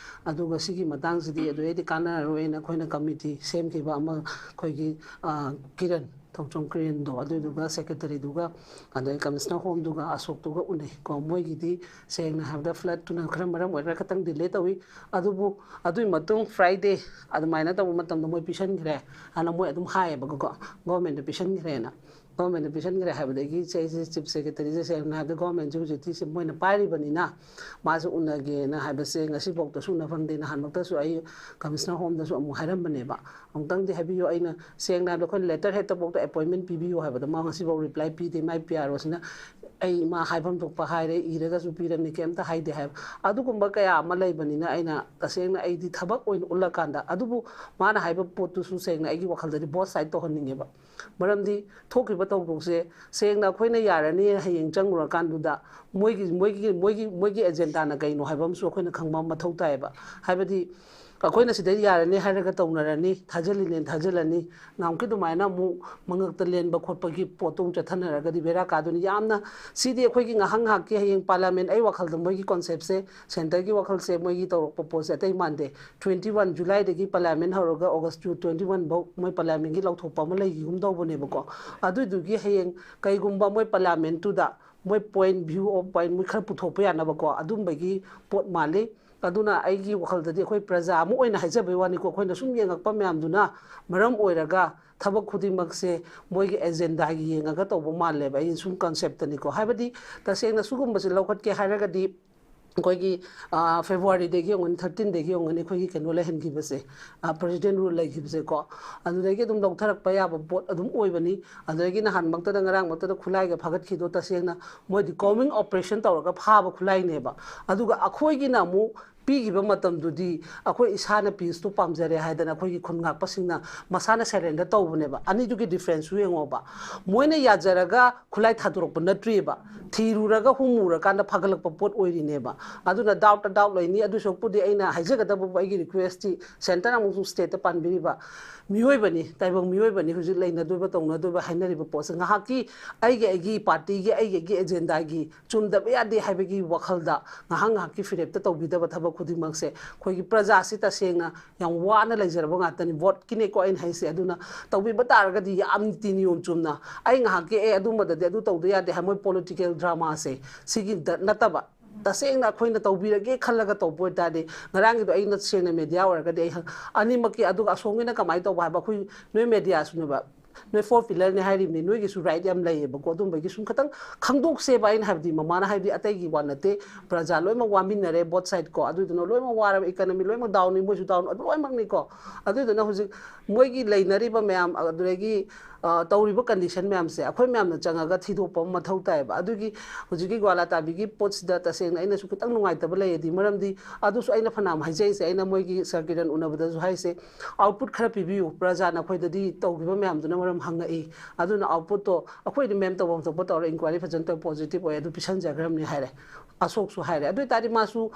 ꯑꯗꯨꯒ ꯁꯤꯒꯤ ꯃꯇꯥꯡꯁꯤꯗꯤ ꯑꯗꯨꯗꯩꯗꯤ ꯀꯥꯟꯅꯔꯔꯣꯏꯅ ꯑꯩꯈꯣꯏꯅ committee ꯁꯦꯝꯈꯤꯕ ꯑꯃ, ꯑꯩꯈꯣꯏꯒꯤ, ꯑ, ꯀꯤꯔꯟ, ꯊꯣꯡꯆꯣꯝ ꯀꯤꯔꯟꯗꯣ, ꯑꯗꯨꯗꯨꯒ secretaryꯗꯨꯒ, ꯑꯗꯩ commissioner homeꯗꯨꯒ, ꯑꯁꯣꯛꯇꯨꯒ ꯎꯅꯩ ꯀꯣ꯫ ꯃꯣꯏꯒꯤꯗꯤ ꯁꯦꯡꯅ ꯍꯥꯏꯕꯗ floodꯇꯨꯅ ꯈꯔ ꯃꯔꯝ ꯑꯣꯏꯔꯒ ꯈꯤꯇꯪ delay ꯇꯧꯏ꯫ ꯑꯗꯨꯕꯨ ꯑꯗꯨꯒꯤ ꯃꯇꯨꯡ Friday ꯑꯗꯨꯃꯥꯏꯅ ꯇꯧꯕ ꯃꯇꯝꯗ ꯃꯣꯏ ꯄꯤꯁꯟꯈ꯭ꯔꯦ ꯍꯥꯏꯅ ꯃꯣꯏ ꯑꯗꯨꯝ ꯍꯥꯏꯌꯦꯕꯀꯣ, governmentꯗ ꯄꯤꯁꯟꯈ꯭ꯔꯦꯅ꯫ Governmentꯗ ꯄꯤꯁꯟꯈ꯭ꯔꯦ ꯍꯥꯏꯕꯗꯒꯤ ꯆꯦ-, ꯑꯩꯁꯦ chief secretaryꯁꯦ ꯁꯦꯡꯅ ꯍꯥꯏꯕꯗ governmentꯁꯦ ꯍꯧꯖꯤꯛꯇꯤ ꯁꯤ ꯃꯣꯏꯅ ꯄꯥꯏꯔꯤꯕꯅꯤꯅ ꯃꯥꯁꯦ ꯎꯅꯒꯦꯅ ꯍꯥꯏꯕꯁꯦ ꯉꯁꯤꯐꯥꯎꯗꯁꯨ ꯎꯅ ꯐꯪꯗꯦ꯫ ꯅꯍꯥꯟꯃꯛꯇꯁꯨ ꯑꯩ commissioner homeꯗꯁꯨ ꯑꯃꯨꯛ ꯍꯥꯏꯔꯝꯕꯅꯦꯕ, "ꯑꯃꯨꯛꯇꯪꯗꯤ ꯍꯥꯏꯕꯤꯌꯨ, ꯑꯩꯅ ꯁꯦꯡꯅ ꯍꯥꯏꯕꯗ ꯑꯩꯈꯣꯏꯅ letter headꯇꯐꯥꯎꯗ appointment ꯄꯤꯕꯤꯌꯨ" ꯍꯥꯏꯕꯗ ꯃꯥ ꯉꯁꯤꯐꯥꯎ reply ꯄꯤꯗꯦ꯫ ꯃꯥꯏ P R Oꯁꯤꯅ ꯑꯩ ꯃꯥ ꯍꯥꯏꯐꯝ ꯊꯣꯛꯄ ꯍꯥꯏꯔꯦ, ꯏꯔꯒꯁꯨ ꯄꯤꯔꯝꯃꯤ, ꯀꯩꯝꯇ ꯍꯥꯏꯗꯦ ꯍꯥꯏꯕ꯫ ꯑꯗꯨꯒꯨꯝꯕ ꯀꯌꯥ ꯑꯃ ꯂꯩꯕꯅꯤꯅ ꯑꯩꯅ ꯇꯁꯦꯡꯅ ꯑꯩꯗꯤ ꯊꯕꯛ ꯑꯣꯏꯅ ꯎꯠꯂꯀꯥꯟꯗ, ꯑꯗꯨꯕꯨ ꯃꯥꯅ ꯍꯥꯏꯕ ꯄꯣꯠꯇꯨꯁꯨ ꯁꯦꯡꯅ ꯑꯩꯒꯤ ꯋꯥꯈꯜꯗꯗꯤ both side ꯇꯧꯍꯟꯅꯤꯡꯉꯦꯕ꯫ ꯃꯔꯝꯗꯤ ꯊꯣꯛꯈꯤꯕ ꯊꯧꯗꯣꯛꯁꯦ ꯁꯦꯡꯅ ꯑꯩꯈꯣꯏꯅ ꯌꯥꯔꯅꯤ ꯍꯌꯦꯡ ꯆꯪꯉꯨꯔꯀꯥꯟꯗꯨꯗ ꯃꯣꯏꯒꯤ, ꯃꯣꯏꯒꯤ, ꯃꯣꯏꯒꯤ, ꯃꯣꯏꯒꯤ agendaꯅ ꯀꯩꯅꯣ ꯍꯥꯏꯕ ꯑꯃꯁꯨ ꯑꯩꯈꯣꯏꯅ ꯈꯪꯕ ꯑꯃ ꯃꯊꯧ ꯇꯥꯏꯌꯦꯕ꯫ ꯍꯥꯏꯕꯗꯤ ꯑꯩꯈꯣꯏꯅ ꯁꯤꯗ ꯌꯥꯔꯅꯤ ꯍꯥꯏꯔꯒ ꯇꯧꯅꯔꯅꯤ, ꯊꯥꯖꯤꯜꯂꯤꯅꯦ ꯊꯥꯖꯤꯜꯂꯅꯤ, ꯅꯍꯥꯟꯃꯨꯛꯀꯤ ꯑꯗꯨꯃꯥꯏꯅ ꯑꯃꯨꯛ ꯃꯉꯛꯇ ꯂꯦꯟꯕ ꯈꯣꯠꯄꯒꯤ ꯄꯣꯠꯇꯣ ꯑꯃꯨꯛ ꯆꯠꯊꯅꯔꯒꯗꯤ ꯕꯦꯔꯥ ꯀꯥꯗꯣꯏꯅꯤ꯫ ꯌꯥꯝꯅ ꯁꯤꯗꯤ ꯑꯩꯈꯣꯏꯒꯤ ꯉꯥꯏꯍꯥꯛ ꯉꯥꯏꯍꯥꯛꯀꯤ ꯍꯌꯦꯡ ꯄꯥꯔꯂꯤꯌꯥꯃꯦꯟ, ꯑꯩ ꯋꯥꯈꯜꯗ ꯃꯣꯏꯒꯤ ꯀꯣꯟꯁꯦꯞꯁꯦ, ꯁꯦꯟꯇꯔꯒꯤ ꯋꯥꯈꯜꯁꯦ, ꯃꯣꯏꯒꯤ ꯇꯧꯔꯛꯄ ꯄꯣꯠꯁꯦ ꯑꯇꯩ ꯃꯥꯟꯗꯦ꯫ ꯇ꯭ꯋꯦꯟꯇꯤ ꯋꯥꯟ ꯖꯨꯂꯥꯏꯗꯒꯤ ꯄꯥꯔꯂꯤꯌꯥꯃꯦꯟ ꯍꯧꯔꯒ ꯑꯣꯒꯁ ꯇꯨ ꯇ꯭ꯋꯦꯟꯇꯤ ꯋꯥꯟ ꯐꯥꯎ ꯃꯣꯏ ꯄꯥꯔꯂꯤꯌꯥꯃꯦꯟꯒꯤ ꯂꯥꯎꯊꯣꯛꯄ ꯑꯃ ꯂꯩꯈꯤꯒꯨꯝ ꯇꯧꯕꯅꯦꯕꯀꯣ꯫ ꯑꯗꯨꯏꯗꯨꯒꯤ ꯍꯌꯦꯡ ꯀꯩꯒꯨꯝꯕ ꯃꯣꯏ ꯄꯥꯔꯂꯤꯌꯥꯃꯦꯟꯇꯨꯗ ꯃꯣꯏ ꯄꯣꯏꯟ, ꯚ꯭ꯌꯨ ꯑꯣꯐ ꯄꯣꯏꯟ ꯃꯣꯏ ꯈꯔ ꯄꯨꯊꯣꯛꯄ ꯌꯥꯅꯕꯀꯣ, ꯑꯗꯨꯝꯕꯒꯤ ꯄꯣꯠ ꯃꯥꯜꯂꯤ꯫ ꯑꯗꯨꯅ ꯑꯩꯒꯤ ꯋꯥꯈꯜꯗꯗꯤ ꯑꯩꯈꯣꯏ ꯄ꯭ꯔꯖꯥ ꯑꯃ ꯑꯣꯏꯅ ꯍꯥꯏꯖꯕꯩ ꯋꯥꯅꯤꯀꯣ, ꯑꯩꯈꯣꯏꯅ ꯁꯨꯝ ꯌꯦꯡꯉꯛꯄ ꯃꯌꯥꯝꯗꯨꯅ ꯃꯔꯝ ꯑꯣꯏꯔꯒ ꯊꯕꯛ ꯈꯨꯗꯤꯡꯃꯛꯁꯦ ꯃꯣꯏꯒꯤ ꯑꯦꯖꯦꯟꯗꯥꯒꯤ ꯌꯦꯡꯉꯒ ꯇꯧꯕ ꯃꯥꯜꯂꯦꯕ, ꯑꯩ ꯁꯨꯝ ꯀꯟꯁꯦꯞꯇꯅꯤꯀꯣ꯫ ꯍꯥꯏꯕꯗꯤ ꯇꯁꯦꯡꯅ ꯁꯤꯒꯨꯝꯕꯁꯦ ꯂꯧꯈꯠꯀꯦ ꯍꯥꯏꯔꯒꯗꯤ ꯑꯩꯈꯣꯏꯒꯤ, ꯑ, ꯐꯦꯕ꯭ꯔꯨꯋꯥꯔꯤꯗꯒꯤ ꯑꯣꯏꯔꯝꯒꯅꯤ, ꯊꯥꯔꯇꯤꯟꯗꯒꯤ ꯑꯣꯏꯔꯝꯒꯅꯤ, ꯑꯩꯈꯣꯏꯒꯤ ꯀꯩꯅꯣ ꯂꯩꯍꯟꯈꯤꯕꯁꯦ, ꯑ, ꯄ꯭ꯔꯦꯁꯤꯗꯦꯟ ꯔꯨꯜ ꯂꯩꯈꯤꯕꯁꯦꯀꯣ꯫ ꯑꯗꯨꯗꯒꯤ ꯑꯗꯨꯝ ꯂꯧꯊꯔꯛꯄ ꯌꯥꯕ ꯄꯣꯠ ꯑꯗꯨꯝ ꯑꯣꯏꯕꯅꯤ꯫ ꯑꯗꯨꯗꯒꯤ ꯅꯍꯥꯟꯃꯛꯇꯗ, ꯉꯔꯥꯡꯃꯛꯇꯗ ꯈꯨꯠꯂꯥꯏꯒ ꯐꯥꯒꯠꯈꯤꯗꯣ ꯇꯁꯦꯡꯅ ꯃꯣꯏꯗꯤ ꯀꯣꯃꯤꯡ ꯑꯣꯄꯔꯦꯁꯟ ꯇꯧꯔꯒ ꯐꯥꯕ ꯈꯨꯠꯂꯥꯏꯅꯦꯕ꯫ ꯑꯗꯨꯒ ꯑꯩꯈꯣꯏꯒꯤꯅ ꯑꯃꯨꯛ ꯄꯤꯈꯤꯕ ꯃꯇꯝꯗꯨꯗꯤ ꯑꯩꯈꯣꯏ ꯏꯁꯥꯅ ꯄꯤꯁꯇꯨ ꯄꯥꯝꯖꯔꯦ ꯍꯥꯏꯗꯅ ꯑꯩꯈꯣꯏꯒꯤ ꯈꯨꯟ ꯉꯥꯛꯄꯁꯤꯡꯅ ꯃꯁꯥꯅ ꯁꯔꯦꯟꯗꯔ ꯇꯧꯕꯅꯦꯕ꯫ ꯑꯅꯤꯗꯨꯒꯤ ꯗꯤꯐ꯭ꯔꯦꯟꯁꯁꯨ ꯌꯦꯡꯉꯣꯕ꯫ ꯃꯣꯏꯅ ꯌꯥꯖꯔꯒ ꯈꯨꯠꯂꯥꯏ ꯊꯥꯗꯣꯔꯛꯄ ꯅꯠꯇ꯭ꯔꯤꯑꯕ꯫ ꯊꯤꯔꯨꯔꯒ ꯍꯨꯝꯃꯨꯔꯀꯥꯟꯗ ꯐꯒꯠꯂꯛꯄ ꯄꯣꯠ ꯑꯣꯏꯔꯤꯅꯦꯕ꯫ ꯑꯗꯨꯅ ꯗꯥꯎꯠꯇ ꯗꯥꯎꯠ ꯂꯩꯅꯤ꯫ ꯑꯗꯨ ꯁꯔꯨꯛꯄꯨꯗꯤ ꯑꯩꯅ ꯍꯥꯏꯖꯒꯗꯕꯕꯨ, ꯑꯩꯒꯤ ꯔꯤꯀ꯭ꯋꯦꯁꯇꯤ ꯁꯦꯟꯇꯔ ꯑꯃꯁꯨꯡ ꯁ꯭ꯇꯦꯠꯇ ꯄꯥꯟꯕꯤꯔꯤꯕ ꯃꯤꯑꯣꯏꯕꯅꯤ, ꯇꯥꯏꯕꯪ ꯃꯤꯑꯣꯏꯕꯅꯤ, ꯍꯧꯖꯤꯛ ꯂꯩꯅꯗꯣꯏꯕ, ꯇꯧꯅꯗꯣꯏꯕ, ꯍꯥꯏꯅꯔꯤꯕ ꯄꯣꯠꯁꯦ ꯉꯥꯏꯍꯥꯛꯀꯤ ꯑꯩꯒꯤ, ꯑꯩꯒꯤ ꯄꯥꯔꯇꯤꯒꯤ, ꯑꯩꯒꯤ, ꯑꯩꯒꯤ ꯑꯦꯖꯦꯟꯗꯥꯒꯤ ꯆꯨꯝꯗꯕ ꯌꯥꯗꯦ ꯍꯥꯏꯕꯒꯤ ꯋꯥꯈꯜꯗ ꯉꯥꯏꯍꯥꯛ ꯉꯥꯏꯍꯥꯛꯀꯤ ꯐꯤꯔꯦꯞꯇ ꯇꯧꯕꯤꯗꯕ ꯊꯕꯛ ꯈꯨꯗꯤꯡꯃꯛꯁꯦ ꯑꯩꯈꯣꯏꯒꯤ ꯄ꯭ꯔꯖꯥꯁꯤ ꯇꯁꯦꯡꯅ ꯌꯥꯝ ꯋꯥꯅ ꯂꯩꯖꯔꯕ ꯉꯥꯛꯇꯅꯤ꯫ ꯚꯣꯠꯀꯤꯅꯦꯀꯣ ꯑꯩꯅ ꯍꯥꯏꯁꯦ꯫ ꯑꯗꯨꯅ ꯇꯧꯕꯤꯕ ꯇꯥꯔꯒꯗꯤ ꯌꯥꯝ ꯅꯤꯇꯤ ꯅꯤꯌꯣꯝ ꯆꯨꯝꯅ, ꯑꯩ ꯉꯥꯏꯍꯥꯛꯀꯤ "ꯑꯦ, ꯑꯗꯨꯝꯕꯗꯗꯤ ꯑꯗꯨ ꯇꯧꯗ ꯌꯥꯗꯦ" ꯍꯥꯏ ꯃꯣꯏ ꯄꯣꯂꯤꯇꯤꯀꯦꯜ ꯗ꯭ꯔꯃꯥꯁꯦ ꯁꯤꯒꯤ ꯅꯠꯇꯕ, ꯇꯁꯦꯡꯅ ꯑꯩꯈꯣꯏꯅ ꯇꯧꯕꯤꯔꯒꯦ ꯈꯜꯂꯒ ꯇꯧꯕ ꯑꯣꯏꯇꯥꯔꯗꯤ, ꯉꯔꯥꯡꯒꯤꯗꯣ ꯑꯩꯅ ꯁꯦꯡꯅ ꯃꯦꯗꯤꯌꯥ ꯑꯣꯏꯔꯒꯗꯤ ꯑꯩ ꯍꯪ-, ꯑꯅꯤꯃꯛꯀꯤ, ꯑꯗꯨꯒ ꯑꯁꯣꯝꯒꯤꯅ ꯀꯃꯥꯏꯅ ꯇꯧꯕ ꯍꯥꯏꯕ, ꯑꯩꯈꯣꯏ ꯅꯣꯏ ꯃꯦꯗꯤꯌꯥꯁꯨꯅꯦꯕ, ꯅꯣꯏ ꯐꯣꯔ ꯄꯤꯂꯔꯅꯤ ꯍꯥꯏꯔꯤꯕꯅꯤ, ꯅꯣꯏꯒꯤꯁꯨ ꯔꯥꯏꯠ ꯌꯥꯝ ꯂꯩꯌꯦꯕꯀꯣ꯫ ꯑꯗꯨꯝꯕꯒꯤ ꯁꯨꯝ ꯈꯤꯇꯪ ꯈꯪꯗꯣꯛꯁꯦꯕ꯫ ꯑꯩꯅ ꯍꯥꯏꯕꯗꯤ ꯃꯃꯥꯅ ꯍꯥꯏꯕꯗꯤ ꯑꯇꯩꯒꯤ ꯋꯥ ꯅꯠꯇꯦ, ꯄ꯭ꯔꯖꯥ ꯂꯣꯏꯅꯃꯛ ꯋꯥꯃꯤꯟꯅꯔꯦ, ꯕꯣꯠ ꯁꯥꯏꯗ ꯀꯣ꯫ ꯑꯗꯨꯗꯨꯅ ꯂꯣꯏꯅꯃꯛ ꯋꯥꯔꯕ, ꯏꯀꯅꯃꯤ ꯂꯣꯏꯅꯃꯛ ꯗꯥꯎꯟꯅꯤ, ꯃꯣꯏꯁꯨ ꯗꯥꯎꯟ, ꯑꯗꯨ ꯂꯣꯏꯅꯃꯛꯅꯤꯀꯣ꯫ ꯑꯗꯨꯗꯨꯅ ꯍꯧꯖꯤꯛ ꯃꯣꯏꯒꯤ ꯂꯩꯅꯔꯤꯕ ꯃꯌꯥꯝ, ꯑꯗꯨꯗꯒꯤ ꯑ, ꯇꯧꯔꯤꯕ ꯀꯟꯗꯤꯁꯟ ꯃꯌꯥꯝꯁꯦ ꯑꯩꯈꯣꯏ ꯃꯌꯥꯝꯅ ꯆꯪꯉꯒ ꯊꯤꯗꯣꯛꯄ ꯑꯃ ꯃꯊꯧ ꯇꯥꯏꯌꯦꯕ꯫ ꯑꯗꯨꯒꯤ ꯍꯧꯖꯤꯛꯀꯤ ꯒ꯭ꯋꯥꯂꯥ ꯇꯥꯕꯤꯒꯤ ꯄꯣꯠꯁꯤꯗ ꯇꯁꯦꯡꯅ ꯑꯩꯅꯁꯨ ꯈꯤꯇꯪ ꯅꯨꯡꯉꯥꯏꯇꯕ ꯂꯩꯌꯦꯗꯤ, ꯃꯔꯝꯗꯤ ꯑꯗꯨꯁꯨ ꯑꯩꯅ ꯐꯅꯌꯥꯝ ꯍꯥꯏꯖꯩꯁꯦ, ꯑꯩꯅ ꯃꯣꯏꯒꯤ ꯁꯥꯔ ꯀꯤꯔꯟ ꯎꯅꯕꯗꯁꯨ ꯍꯥꯏꯁꯦ, "ꯑꯥꯎꯠꯄꯨꯠ ꯈꯔ ꯄꯤꯕꯤꯌꯨ, ꯄ꯭ꯔꯖꯥꯅ ꯑꯩꯈꯣꯏꯗꯗꯤ ꯇꯧꯈꯤꯕ ꯃꯌꯥꯝꯗꯨꯅ ꯃꯔꯝ ꯍꯪꯉꯛꯏ, ꯑꯗꯨꯅ ꯑꯥꯎꯠꯄꯨꯠꯇꯣ ꯑꯩꯈꯣꯏꯗꯤ ꯃꯦꯝ ꯇꯧꯐꯝ ꯊꯣꯛꯄ ꯇꯧꯔꯦ, ꯏꯟꯀ꯭ꯋꯥꯏꯔꯤ ꯐꯖꯅ ꯇꯧꯔꯦ, ꯄꯣꯖꯤꯇꯤꯚ ꯑꯣꯏ, ꯑꯗꯨ ꯄꯤꯁꯟꯖꯈ꯭ꯔꯕꯅꯤ" ꯍꯥꯏꯔꯦ꯫ ꯑꯁꯣꯛꯁꯨ ꯍꯥꯏꯔꯦ꯫ ꯑꯗꯨ ꯑꯣꯏꯇꯥꯔꯗꯤ ꯃꯥꯁꯨ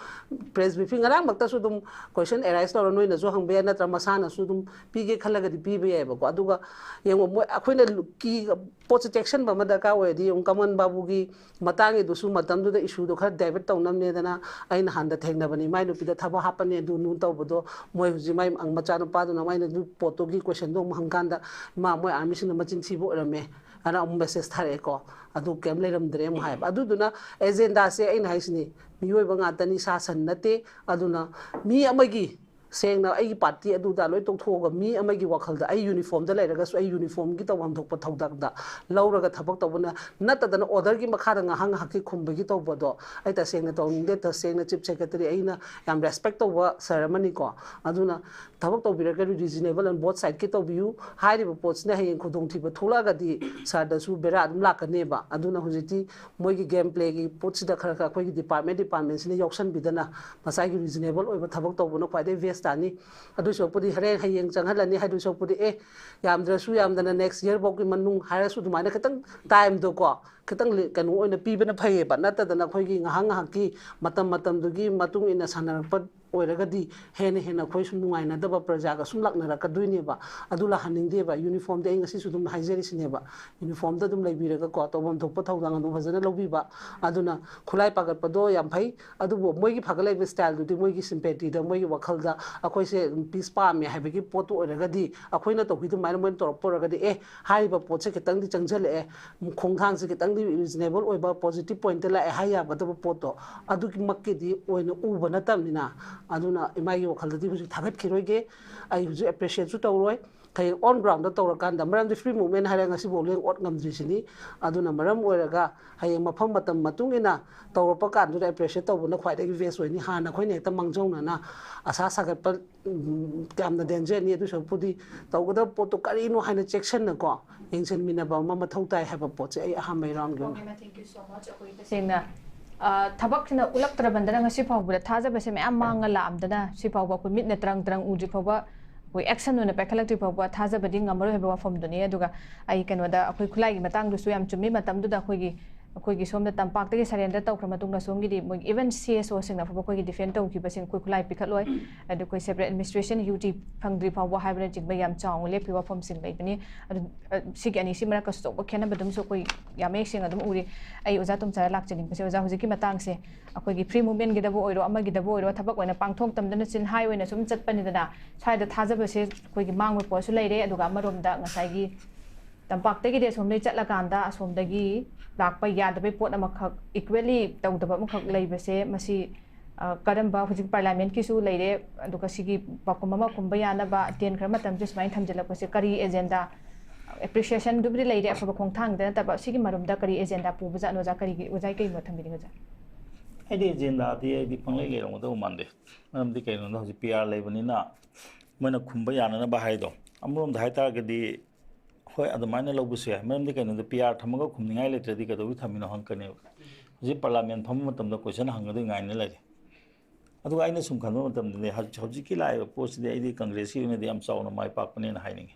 press briefing ꯉꯔꯥꯡꯃꯛꯇꯁꯨ ꯑꯗꯨꯝ question arise ꯇꯧꯔ ꯅꯣꯏꯅꯁꯨ ꯍꯪꯕ ꯌꯥꯏ, ꯅꯠꯇ꯭ꯔ ꯃꯁꯥꯅꯁꯨ ꯑꯗꯨꯝ ꯄꯤꯒꯦ ꯈꯜꯂꯒꯗꯤ ꯄꯤꯕ ꯌꯥꯏꯑꯕꯀꯣ꯫ ꯑꯗꯨꯒ ꯌꯦꯡꯉꯣ, ꯃꯣꯏ ꯑꯩꯈꯣꯏꯅ ꯀꯤ ꯄꯣꯠꯁꯦ ꯆꯦꯛꯁꯤꯟꯕ ꯑꯃ ꯗꯔꯀꯥꯔ ꯑꯣꯏꯔꯗꯤ, ꯌꯦꯡꯉꯣ, ꯀꯃꯟ ꯕꯥꯕꯨꯒꯤ ꯃꯇꯥꯡꯒꯤꯗꯨꯁꯨ ꯃꯇꯝꯗꯨꯗ ꯏꯁꯨꯗꯣ ꯈꯔ divert ꯇꯧꯅꯕꯅꯦꯗꯅ ꯑꯩꯅ ꯍꯥꯟꯅ ꯊꯦꯡꯅꯕꯅꯤ, ꯃꯥꯏ ꯅꯨꯄꯤꯗ ꯊꯕꯛ ꯍꯥꯞꯄꯅꯤ ꯑꯗꯨ ꯅꯨ ꯇꯧꯕꯗꯣ꯫ ꯃꯣꯏ ꯍꯧꯖꯤꯛ ꯃꯥꯏ ꯃꯆꯥꯅꯨꯄꯥꯗꯨꯅ ꯃꯥꯏꯅ ꯑꯗꯨ ꯄꯣꯠꯇꯨꯒꯤ questionꯗꯣ ꯑꯃꯨꯛ ꯍꯪꯀꯥꯟꯗ, ꯏꯃꯥ, ꯃꯣꯏ armyꯁꯤꯡꯅ ꯃꯆꯤꯟ ꯊꯤꯕ ꯑꯣꯏꯔꯝꯃꯦ ꯍꯥꯏꯅ ꯑꯃꯨꯛ message ꯊꯥꯔꯛꯑꯦꯀꯣ꯫ ꯑꯗꯨ ꯀꯩꯝ ꯂꯩꯔꯝꯗ꯭ꯔꯦ ꯑꯃꯨꯛ ꯍꯥꯏꯕ꯫ ꯑꯗꯨꯗꯨꯅ agendaꯁꯦ ꯑꯩꯅ ꯍꯥꯏꯁꯤꯅꯤ, ꯃꯤꯑꯣꯏꯕ ꯉꯥꯛꯇꯅꯤ, ꯁꯥ ꯁꯟ ꯅꯠꯇꯦ꯫ ꯑꯗꯨꯅ ꯃꯤ ꯑꯃꯒꯤ, ꯁꯦꯡꯅ ꯑꯩꯒꯤ party ꯑꯗꯨꯗ ꯂꯣꯏ ꯇꯣꯛꯊꯣꯛꯑꯒ, ꯃꯤ ꯑꯃꯒꯤ ꯋꯥꯈꯜꯗ, ꯑꯩ uniformꯗ ꯂꯩꯔꯒꯁꯨ ꯑꯩ uniformꯒꯤ ꯇꯧꯐꯝ ꯊꯣꯛꯄ ꯊꯧꯗꯥꯡꯗ ꯂꯧꯔꯒ ꯊꯕꯛ ꯇꯧꯕꯅ ꯅꯠꯇꯗꯅ, orderꯒꯤ ꯃꯈꯥꯗ ꯉꯥꯏꯍꯥꯛ ꯉꯥꯏꯍꯥꯛꯀꯤ ꯈꯨꯝꯕꯒꯤ ꯇꯧꯕꯗꯣ ꯑꯩ ꯇꯁꯦꯡꯅ ꯇꯧꯅꯤꯡꯗꯦ꯫ ꯇꯁꯦꯡꯅ chief secretary ꯑꯩꯅ ꯌꯥꯝ respect ꯇꯧꯕ sir ꯑꯃꯅꯤꯀꯣ꯫ ꯑꯗꯨꯅ ꯊꯕꯛ ꯇꯧꯕꯤꯔꯒꯗꯤ reasonable and both sideꯀꯤ ꯇꯧꯕꯤꯌꯨ꯫ ꯍꯥꯏꯔꯤꯕ ꯄꯣꯠꯁꯤꯅ ꯍꯌꯦꯡ ꯈꯨꯗꯣꯡꯊꯤꯕ ꯊꯣꯛꯂꯛꯑꯒꯗꯤ sirꯗꯁꯨ ꯕꯦꯔꯥ ꯑꯗꯨꯝ ꯂꯥꯛꯀꯅꯦꯕ꯫ ꯑꯗꯨꯅ ꯍꯧꯖꯤꯛꯇꯤ ꯃꯣꯏꯒꯤ game playꯒꯤ ꯄꯣꯠꯁꯤꯗ ꯈꯔ ꯈꯔ ꯑꯩꯈꯣꯏꯒꯤ department departmentꯁꯤꯅ ꯌꯥꯎꯁꯟꯕꯤꯗꯅ ꯃꯁꯥꯒꯤ reasonable ꯑꯣꯏꯕ ꯊꯕꯛ ꯇꯧꯕꯅ ꯈ꯭ꯋꯥꯏꯗꯒꯤ best ꯇꯥꯅꯤ꯫ ꯑꯗꯨꯏ ꯁꯔꯨꯛꯄꯨꯗꯤ ꯍꯣꯔꯦꯟ ꯍꯌꯦꯡ ꯆꯪꯍꯜꯂꯅꯤ ꯍꯥꯏꯗꯣꯏ ꯁꯔꯨꯛꯄꯨꯗꯤ, ꯑꯦ, ꯌꯥꯝꯗ꯭ꯔꯁꯨ ꯌꯥꯝꯗꯅ next yearꯐꯥꯎꯒꯤ ꯃꯅꯨꯡ ꯍꯥꯏꯔꯁꯨ ꯑꯗꯨꯃꯥꯏꯅ ꯈꯤꯇꯪ timeꯗꯣꯀꯣ, ꯈꯤꯇꯪ ꯂꯤ-, ꯀꯩꯅꯣ ꯑꯣꯏꯅ ꯄꯤꯕꯅ ꯐꯩꯌꯦꯕ꯫ ꯅꯠꯇꯗꯅ ꯑꯩꯈꯣꯏꯒꯤ ꯉꯥꯏꯍꯥꯛ ꯉꯥꯏꯍꯥꯛꯀꯤ, ꯃꯇꯝ ꯃꯇꯝꯗꯨꯒꯤ ꯃꯇꯨꯡ ꯏꯟꯅ ꯁꯥꯟꯅꯔꯛꯄ ꯑꯣꯏꯔꯒꯗꯤ ꯍꯦꯟꯅ ꯍꯦꯟꯅ ꯑꯩꯈꯣꯏ ꯁꯨꯝ ꯅꯨꯡꯉꯥꯏꯅꯗꯕ ꯄ꯭ꯔꯖꯥꯒ ꯁꯨꯝ ꯂꯥꯛꯅꯔꯛꯀꯗꯣꯏꯅꯦꯕ꯫ ꯑꯗꯨ ꯂꯥꯛꯍꯟꯅꯤꯡꯗꯦꯕ꯫ Uniformꯗ ꯑꯩ ꯉꯁꯤꯁꯨ ꯑꯗꯨꯝ ꯍꯥꯏꯖꯔꯤꯁꯤꯅꯦꯕ, uniformꯗ ꯑꯗꯨꯝ ꯂꯩꯕꯤꯔꯒꯀꯣ, ꯇꯧꯐꯝ ꯊꯣꯛꯄ ꯊꯧꯗꯥꯡ ꯑꯗꯨꯝ ꯐꯖꯅ ꯂꯧꯕꯤꯕ꯫ ꯑꯗꯨꯅ ꯈꯨꯠꯂꯥꯏ ꯄꯥꯒꯠꯄꯗꯣ ꯌꯥꯝ ꯐꯩ, ꯑꯗꯨꯕꯨ ꯃꯣꯏꯒꯤ ꯐꯒꯠꯂꯛꯏꯕ styleꯗꯨꯗꯤ ꯃꯣꯏꯒꯤ sympathyꯗ, ꯃꯣꯏꯒꯤ ꯋꯥꯈꯜꯗ ꯑꯩꯈꯣꯏꯁꯦ peace ꯄꯥꯝꯃꯦ ꯍꯥꯏꯕꯒꯤ ꯄꯣꯠꯇꯨ ꯑꯣꯏꯔꯒꯗꯤ, ꯑꯩꯈꯣꯏꯅ ꯇꯧꯈꯤ ꯑꯗꯨꯃꯥꯏꯅ ꯃꯣꯏꯅ ꯇꯧꯔꯛꯄ ꯑꯣꯏꯔꯒꯗꯤ, ꯑꯦ, ꯍꯥꯏꯔꯤꯕ ꯄꯣꯠꯁꯦ ꯈꯤꯇꯪꯗꯤ ꯆꯪꯁꯤꯜꯂꯛꯑꯦ, ꯈꯣꯡꯊꯥꯡꯁꯦ ꯈꯤꯇꯪꯗꯤ reasonable ꯑꯣꯏꯕ positive pointꯇ ꯂꯥꯛꯑꯦ ꯍꯥꯏ ꯌꯥꯒꯗꯕ ꯄꯣꯠꯇꯣ, ꯑꯗꯨꯒꯤꯃꯛꯀꯤꯗꯤ ꯑꯣꯏꯅ ꯎꯕ ꯅꯠꯇꯕꯅꯤꯅ꯫ ꯑꯗꯨꯅ ꯏꯃꯥꯒꯤ ꯋꯥꯈꯜꯗꯗꯤ ꯍꯧꯖꯤꯛ ꯊꯥꯒꯠꯈꯤꯔꯣꯏꯒꯦ, ꯑꯩ ꯍꯧꯖꯤꯛ appreciateꯁꯨ ꯇꯧꯔꯣꯏ꯫ ꯍꯌꯦꯡ on groundꯗ ꯇꯧꯔꯀꯥꯟꯗ, ꯃꯔꯝꯗꯤ free movement ꯍꯥꯏꯔꯒ ꯉꯁꯤꯐꯥꯎ ꯂꯦꯡ ꯑꯣꯠ ꯉꯝꯗ꯭ꯔꯤꯁꯤꯅꯤ꯫ ꯑꯗꯨꯅ ꯃꯔꯝ ꯑꯣꯏꯔꯒ ꯍꯌꯦꯡ ꯃꯐꯝ ꯃꯇꯝ ꯃꯇꯨꯡ ꯏꯟꯅ ꯇꯧꯔꯛꯄ ꯀꯥꯟꯗꯨꯗ appreciate ꯇꯧꯕꯅ ꯈ꯭ꯋꯥꯏꯗꯒꯤ best ꯑꯣꯏꯅꯤ꯫ ꯍꯥꯟꯅ ꯑꯩꯈꯣꯏꯅ ꯍꯦꯛꯇ ꯃꯥꯡꯖꯧꯅꯅ ꯑꯁꯥ ꯁꯥꯒꯠꯄ, ꯎꯝ, ꯌꯥꯝꯅ dangerꯅꯤ꯫ ꯑꯗꯨ ꯁꯔꯨꯛꯄꯨꯗꯤ ꯇꯧꯒꯗꯕ ꯄꯣꯠꯇꯣ ꯀꯔꯤꯅꯣ ꯍꯥꯏꯅ ꯆꯦꯛꯁꯤꯟꯅꯀꯣ ꯌꯦꯡꯁꯤꯟꯃꯤꯟꯅꯕ ꯑꯃ ꯃꯊꯧ ꯇꯥꯏ ꯍꯥꯏꯕ ꯄꯣꯠꯁꯦ ꯑꯩ ꯑꯍꯥꯟꯕꯒꯤ roundꯒꯤ ꯑꯣꯏꯅ꯫ ꯇꯁꯦꯡꯅ, ꯑ, ꯊꯕꯛꯁꯤꯅ ꯎꯠꯂꯛꯇ꯭ꯔꯕꯅꯤꯅ ꯉꯁꯤ ꯐꯥꯎꯕꯗ ꯊꯥꯖꯕꯁꯦ ꯃꯌꯥꯝ ꯃꯥꯡꯉ ꯂꯥꯛꯑꯝꯗꯅ ꯁꯤ ꯐꯥꯎꯕ ꯑꯩꯈꯣꯏ ꯃꯤꯠꯅ ꯇꯔꯪ ꯇꯔꯪ ꯎꯗ꯭ꯔꯤ ꯐꯥꯎꯕ, ꯑꯩꯈꯣꯏ action ꯑꯣꯏꯅ ꯄꯥꯏꯈꯠꯂꯛꯇ꯭ꯔꯤ ꯐꯥꯎꯕ ꯊꯥꯖꯕꯗꯤ ꯉꯝꯃꯔꯣꯏ ꯍꯥꯏꯕ ꯋꯥꯐꯝꯗꯨꯅꯤ꯫ ꯑꯗꯨꯒ ꯑꯩ ꯀꯩꯅꯣꯗ ꯑꯩꯈꯣꯏ ꯈꯨꯠꯂꯥꯏꯒꯤ ꯃꯇꯥꯡꯗꯨꯁꯨ ꯌꯥꯝ ꯆꯨꯝꯃꯤ꯫ ꯃꯇꯝꯗꯨꯗ ꯑꯩꯈꯣꯏꯒꯤ ꯑꯩꯈꯣꯏꯒꯤ ꯁꯣꯝꯗ ꯇꯝꯄꯥꯛꯇꯒꯤ surrender ꯇꯧꯈ꯭ꯔ ꯃꯇꯨꯡꯗ ꯁꯣꯝꯒꯤꯗꯤ ꯃꯣꯏ even C S Oꯁꯤꯡꯅ ꯐꯥꯎꯕ ꯑꯩꯈꯣꯏꯒꯤ defend ꯇꯧꯈꯤꯕꯁꯤꯡ ꯑꯩꯈꯣꯏ ꯈꯨꯠꯂꯥꯏ ꯄꯤꯈꯠꯂꯣꯏ, ꯑꯗꯨ ꯑꯩꯈꯣꯏ separate administration UT ꯐꯪꯗ꯭ꯔꯤ ꯐꯥꯎꯕ ꯍꯥꯏꯕꯅꯆꯤꯡꯕ ꯌꯥꯝ ꯆꯥꯎꯅ ꯂꯦꯞꯈꯤꯕ ꯋꯥꯐꯝꯁꯤꯡ ꯂꯩꯕꯅꯤ꯫ ꯑꯗꯨ, ꯑ, ꯁꯤꯒꯤ ꯑꯅꯤꯁꯤ ꯃꯔꯛꯇꯁꯨ ꯑꯆꯧꯕ ꯈꯦꯠꯅꯕꯗꯨꯝꯁꯨ ꯑꯩꯈꯣꯏ ꯌꯥꯝ ꯃꯌꯦꯛ ꯁꯦꯡꯅ ꯑꯗꯨꯝ ꯎꯔꯤ꯫ ꯑꯩ ꯑꯣꯖꯥ ꯇꯣꯝꯆꯥꯗ ꯂꯥꯛꯆꯅꯤꯡꯕꯁꯦ, ꯑꯣꯖꯥ, ꯍꯧꯖꯤꯛꯀꯤ ꯃꯇꯥꯡꯁꯦ ꯑꯩꯈꯣꯏꯒꯤ free movementꯒꯤꯗꯕꯨ ꯑꯣꯏꯔꯣ, ꯑꯃꯒꯤꯗꯕꯨ ꯑꯣꯏꯔꯣ, ꯊꯕꯛ ꯑꯣꯏꯅ ꯄꯥꯡꯊꯣꯛꯇꯝꯗꯅ ꯆꯤꯟꯍꯥꯏ ꯑꯣꯏꯅ ꯁꯨꯝ ꯆꯠꯄꯅꯤꯗꯅ ꯁ꯭ꯋꯥꯏꯗ ꯊꯥꯖꯕꯁꯦ ꯑꯩꯈꯣꯏꯒꯤ ꯃꯥꯡꯕ ꯄꯣꯠꯁꯨ ꯂꯩꯔꯦ꯫ ꯑꯗꯨꯒ ꯑꯃꯔꯣꯝꯗ ꯉꯁꯥꯏꯒꯤ ꯇꯝꯄꯥꯛꯇꯒꯤꯗꯤ ꯑꯁꯣꯝꯗꯒꯤ ꯆꯠꯂꯀꯥꯟꯗ ꯑꯁꯣꯝꯗꯒꯤ ꯂꯥꯛꯄ ꯌꯥꯗꯕꯩ ꯄꯣꯠ ꯑꯃꯈꯛ, equally ꯇꯧꯗꯕ ꯑꯃꯈꯛ ꯂꯩꯕꯁꯦ, ꯃꯁꯤ, ꯑ, ꯀꯔꯝꯕ, ꯍꯧꯖꯤꯛ parliamentꯀꯤꯁꯨ ꯂꯩꯔꯦ, ꯑꯗꯨꯒ ꯁꯤꯒꯤ ꯄꯥꯎꯈꯨꯝ ꯑꯃ ꯈꯨꯝꯕ ꯌꯥꯅꯕ ꯇꯦꯟꯈ꯭ꯔ ꯃꯇꯝꯁꯦ ꯁꯨꯃꯥꯏꯅ ꯊꯝꯖꯤꯜꯂꯛꯄꯁꯦ ꯀꯔꯤ agenda, appreciationꯗꯨꯕꯨꯗꯤ ꯂꯩꯔꯦ, ꯑꯐꯕ ꯈꯣꯡꯊꯥꯡꯗ ꯅꯠꯇꯕ, ꯁꯤꯒꯤ ꯃꯔꯨꯝꯗ ꯀꯔꯤ agendaꯗ ꯄꯨꯕꯖꯥꯠꯅꯣ, ꯑꯣꯖꯥ? ꯀꯔꯤꯒꯤ, ꯑꯣꯖꯥ, ꯀꯔꯤ ꯃꯣꯠ ꯊꯝꯕꯤꯅꯤꯡꯉꯤ, ꯑꯣꯖꯥ? ꯑꯩꯗꯤ agendaꯗꯤ ꯑꯩꯗꯤ ꯄꯪꯂꯩ ꯂꯩꯔꯝꯒꯗꯧꯕ ꯃꯥꯟꯗꯦ꯫ ꯃꯔꯝꯗꯤ ꯀꯩꯅꯣꯗ ꯍꯧꯖꯤꯛ P R ꯂꯩꯕꯅꯤꯅ ꯃꯣꯏꯅ ꯈꯨꯝꯕ ꯌꯥꯅꯅꯕ ꯍꯥꯏꯗꯣ꯫ ꯑꯃꯔꯣꯝꯗ ꯍꯥꯏꯇꯥꯔꯒꯗꯤ ꯍꯣꯏ, ꯑꯗꯨꯃꯥꯏꯅ ꯂꯧꯕꯁꯨ ꯌꯥꯏ꯫ ꯃꯔꯝꯗꯤ ꯀꯩꯅꯣꯗ P R ꯊꯝꯃꯒ ꯈꯨꯝꯅꯤꯡꯉꯥꯏ ꯂꯩꯇ꯭ꯔꯗꯤ ꯀꯩꯗꯧꯕꯩ ꯊꯝꯃꯤꯅꯣ ꯍꯪꯉꯛꯀꯅꯦꯕ꯫ ꯍꯧꯖꯤꯛ parliament ꯐꯝꯕ ꯃꯇꯝꯗ question ꯍꯪꯒꯗꯣꯏ ꯉꯥꯏꯅ ꯂꯩꯔꯦ꯫ ꯑꯗꯨꯒ ꯑꯩꯅ ꯁꯨꯝ ꯈꯟꯕ ꯃꯇꯝꯗꯗꯤ ꯍꯧꯖꯤꯛ-, ꯍꯧꯖꯤꯛꯀꯤ ꯂꯥꯛꯏꯕ ꯄꯣꯠꯁꯤꯗꯤ ꯑꯩꯗꯤ Congressꯀꯤ ꯑꯣꯏꯅꯗꯤ ꯌꯥꯝ ꯆꯥꯎꯅ ꯃꯥꯏ ꯄꯥꯛꯄꯅꯦꯅ ꯍꯥꯏꯅꯤꯡꯉꯤ꯫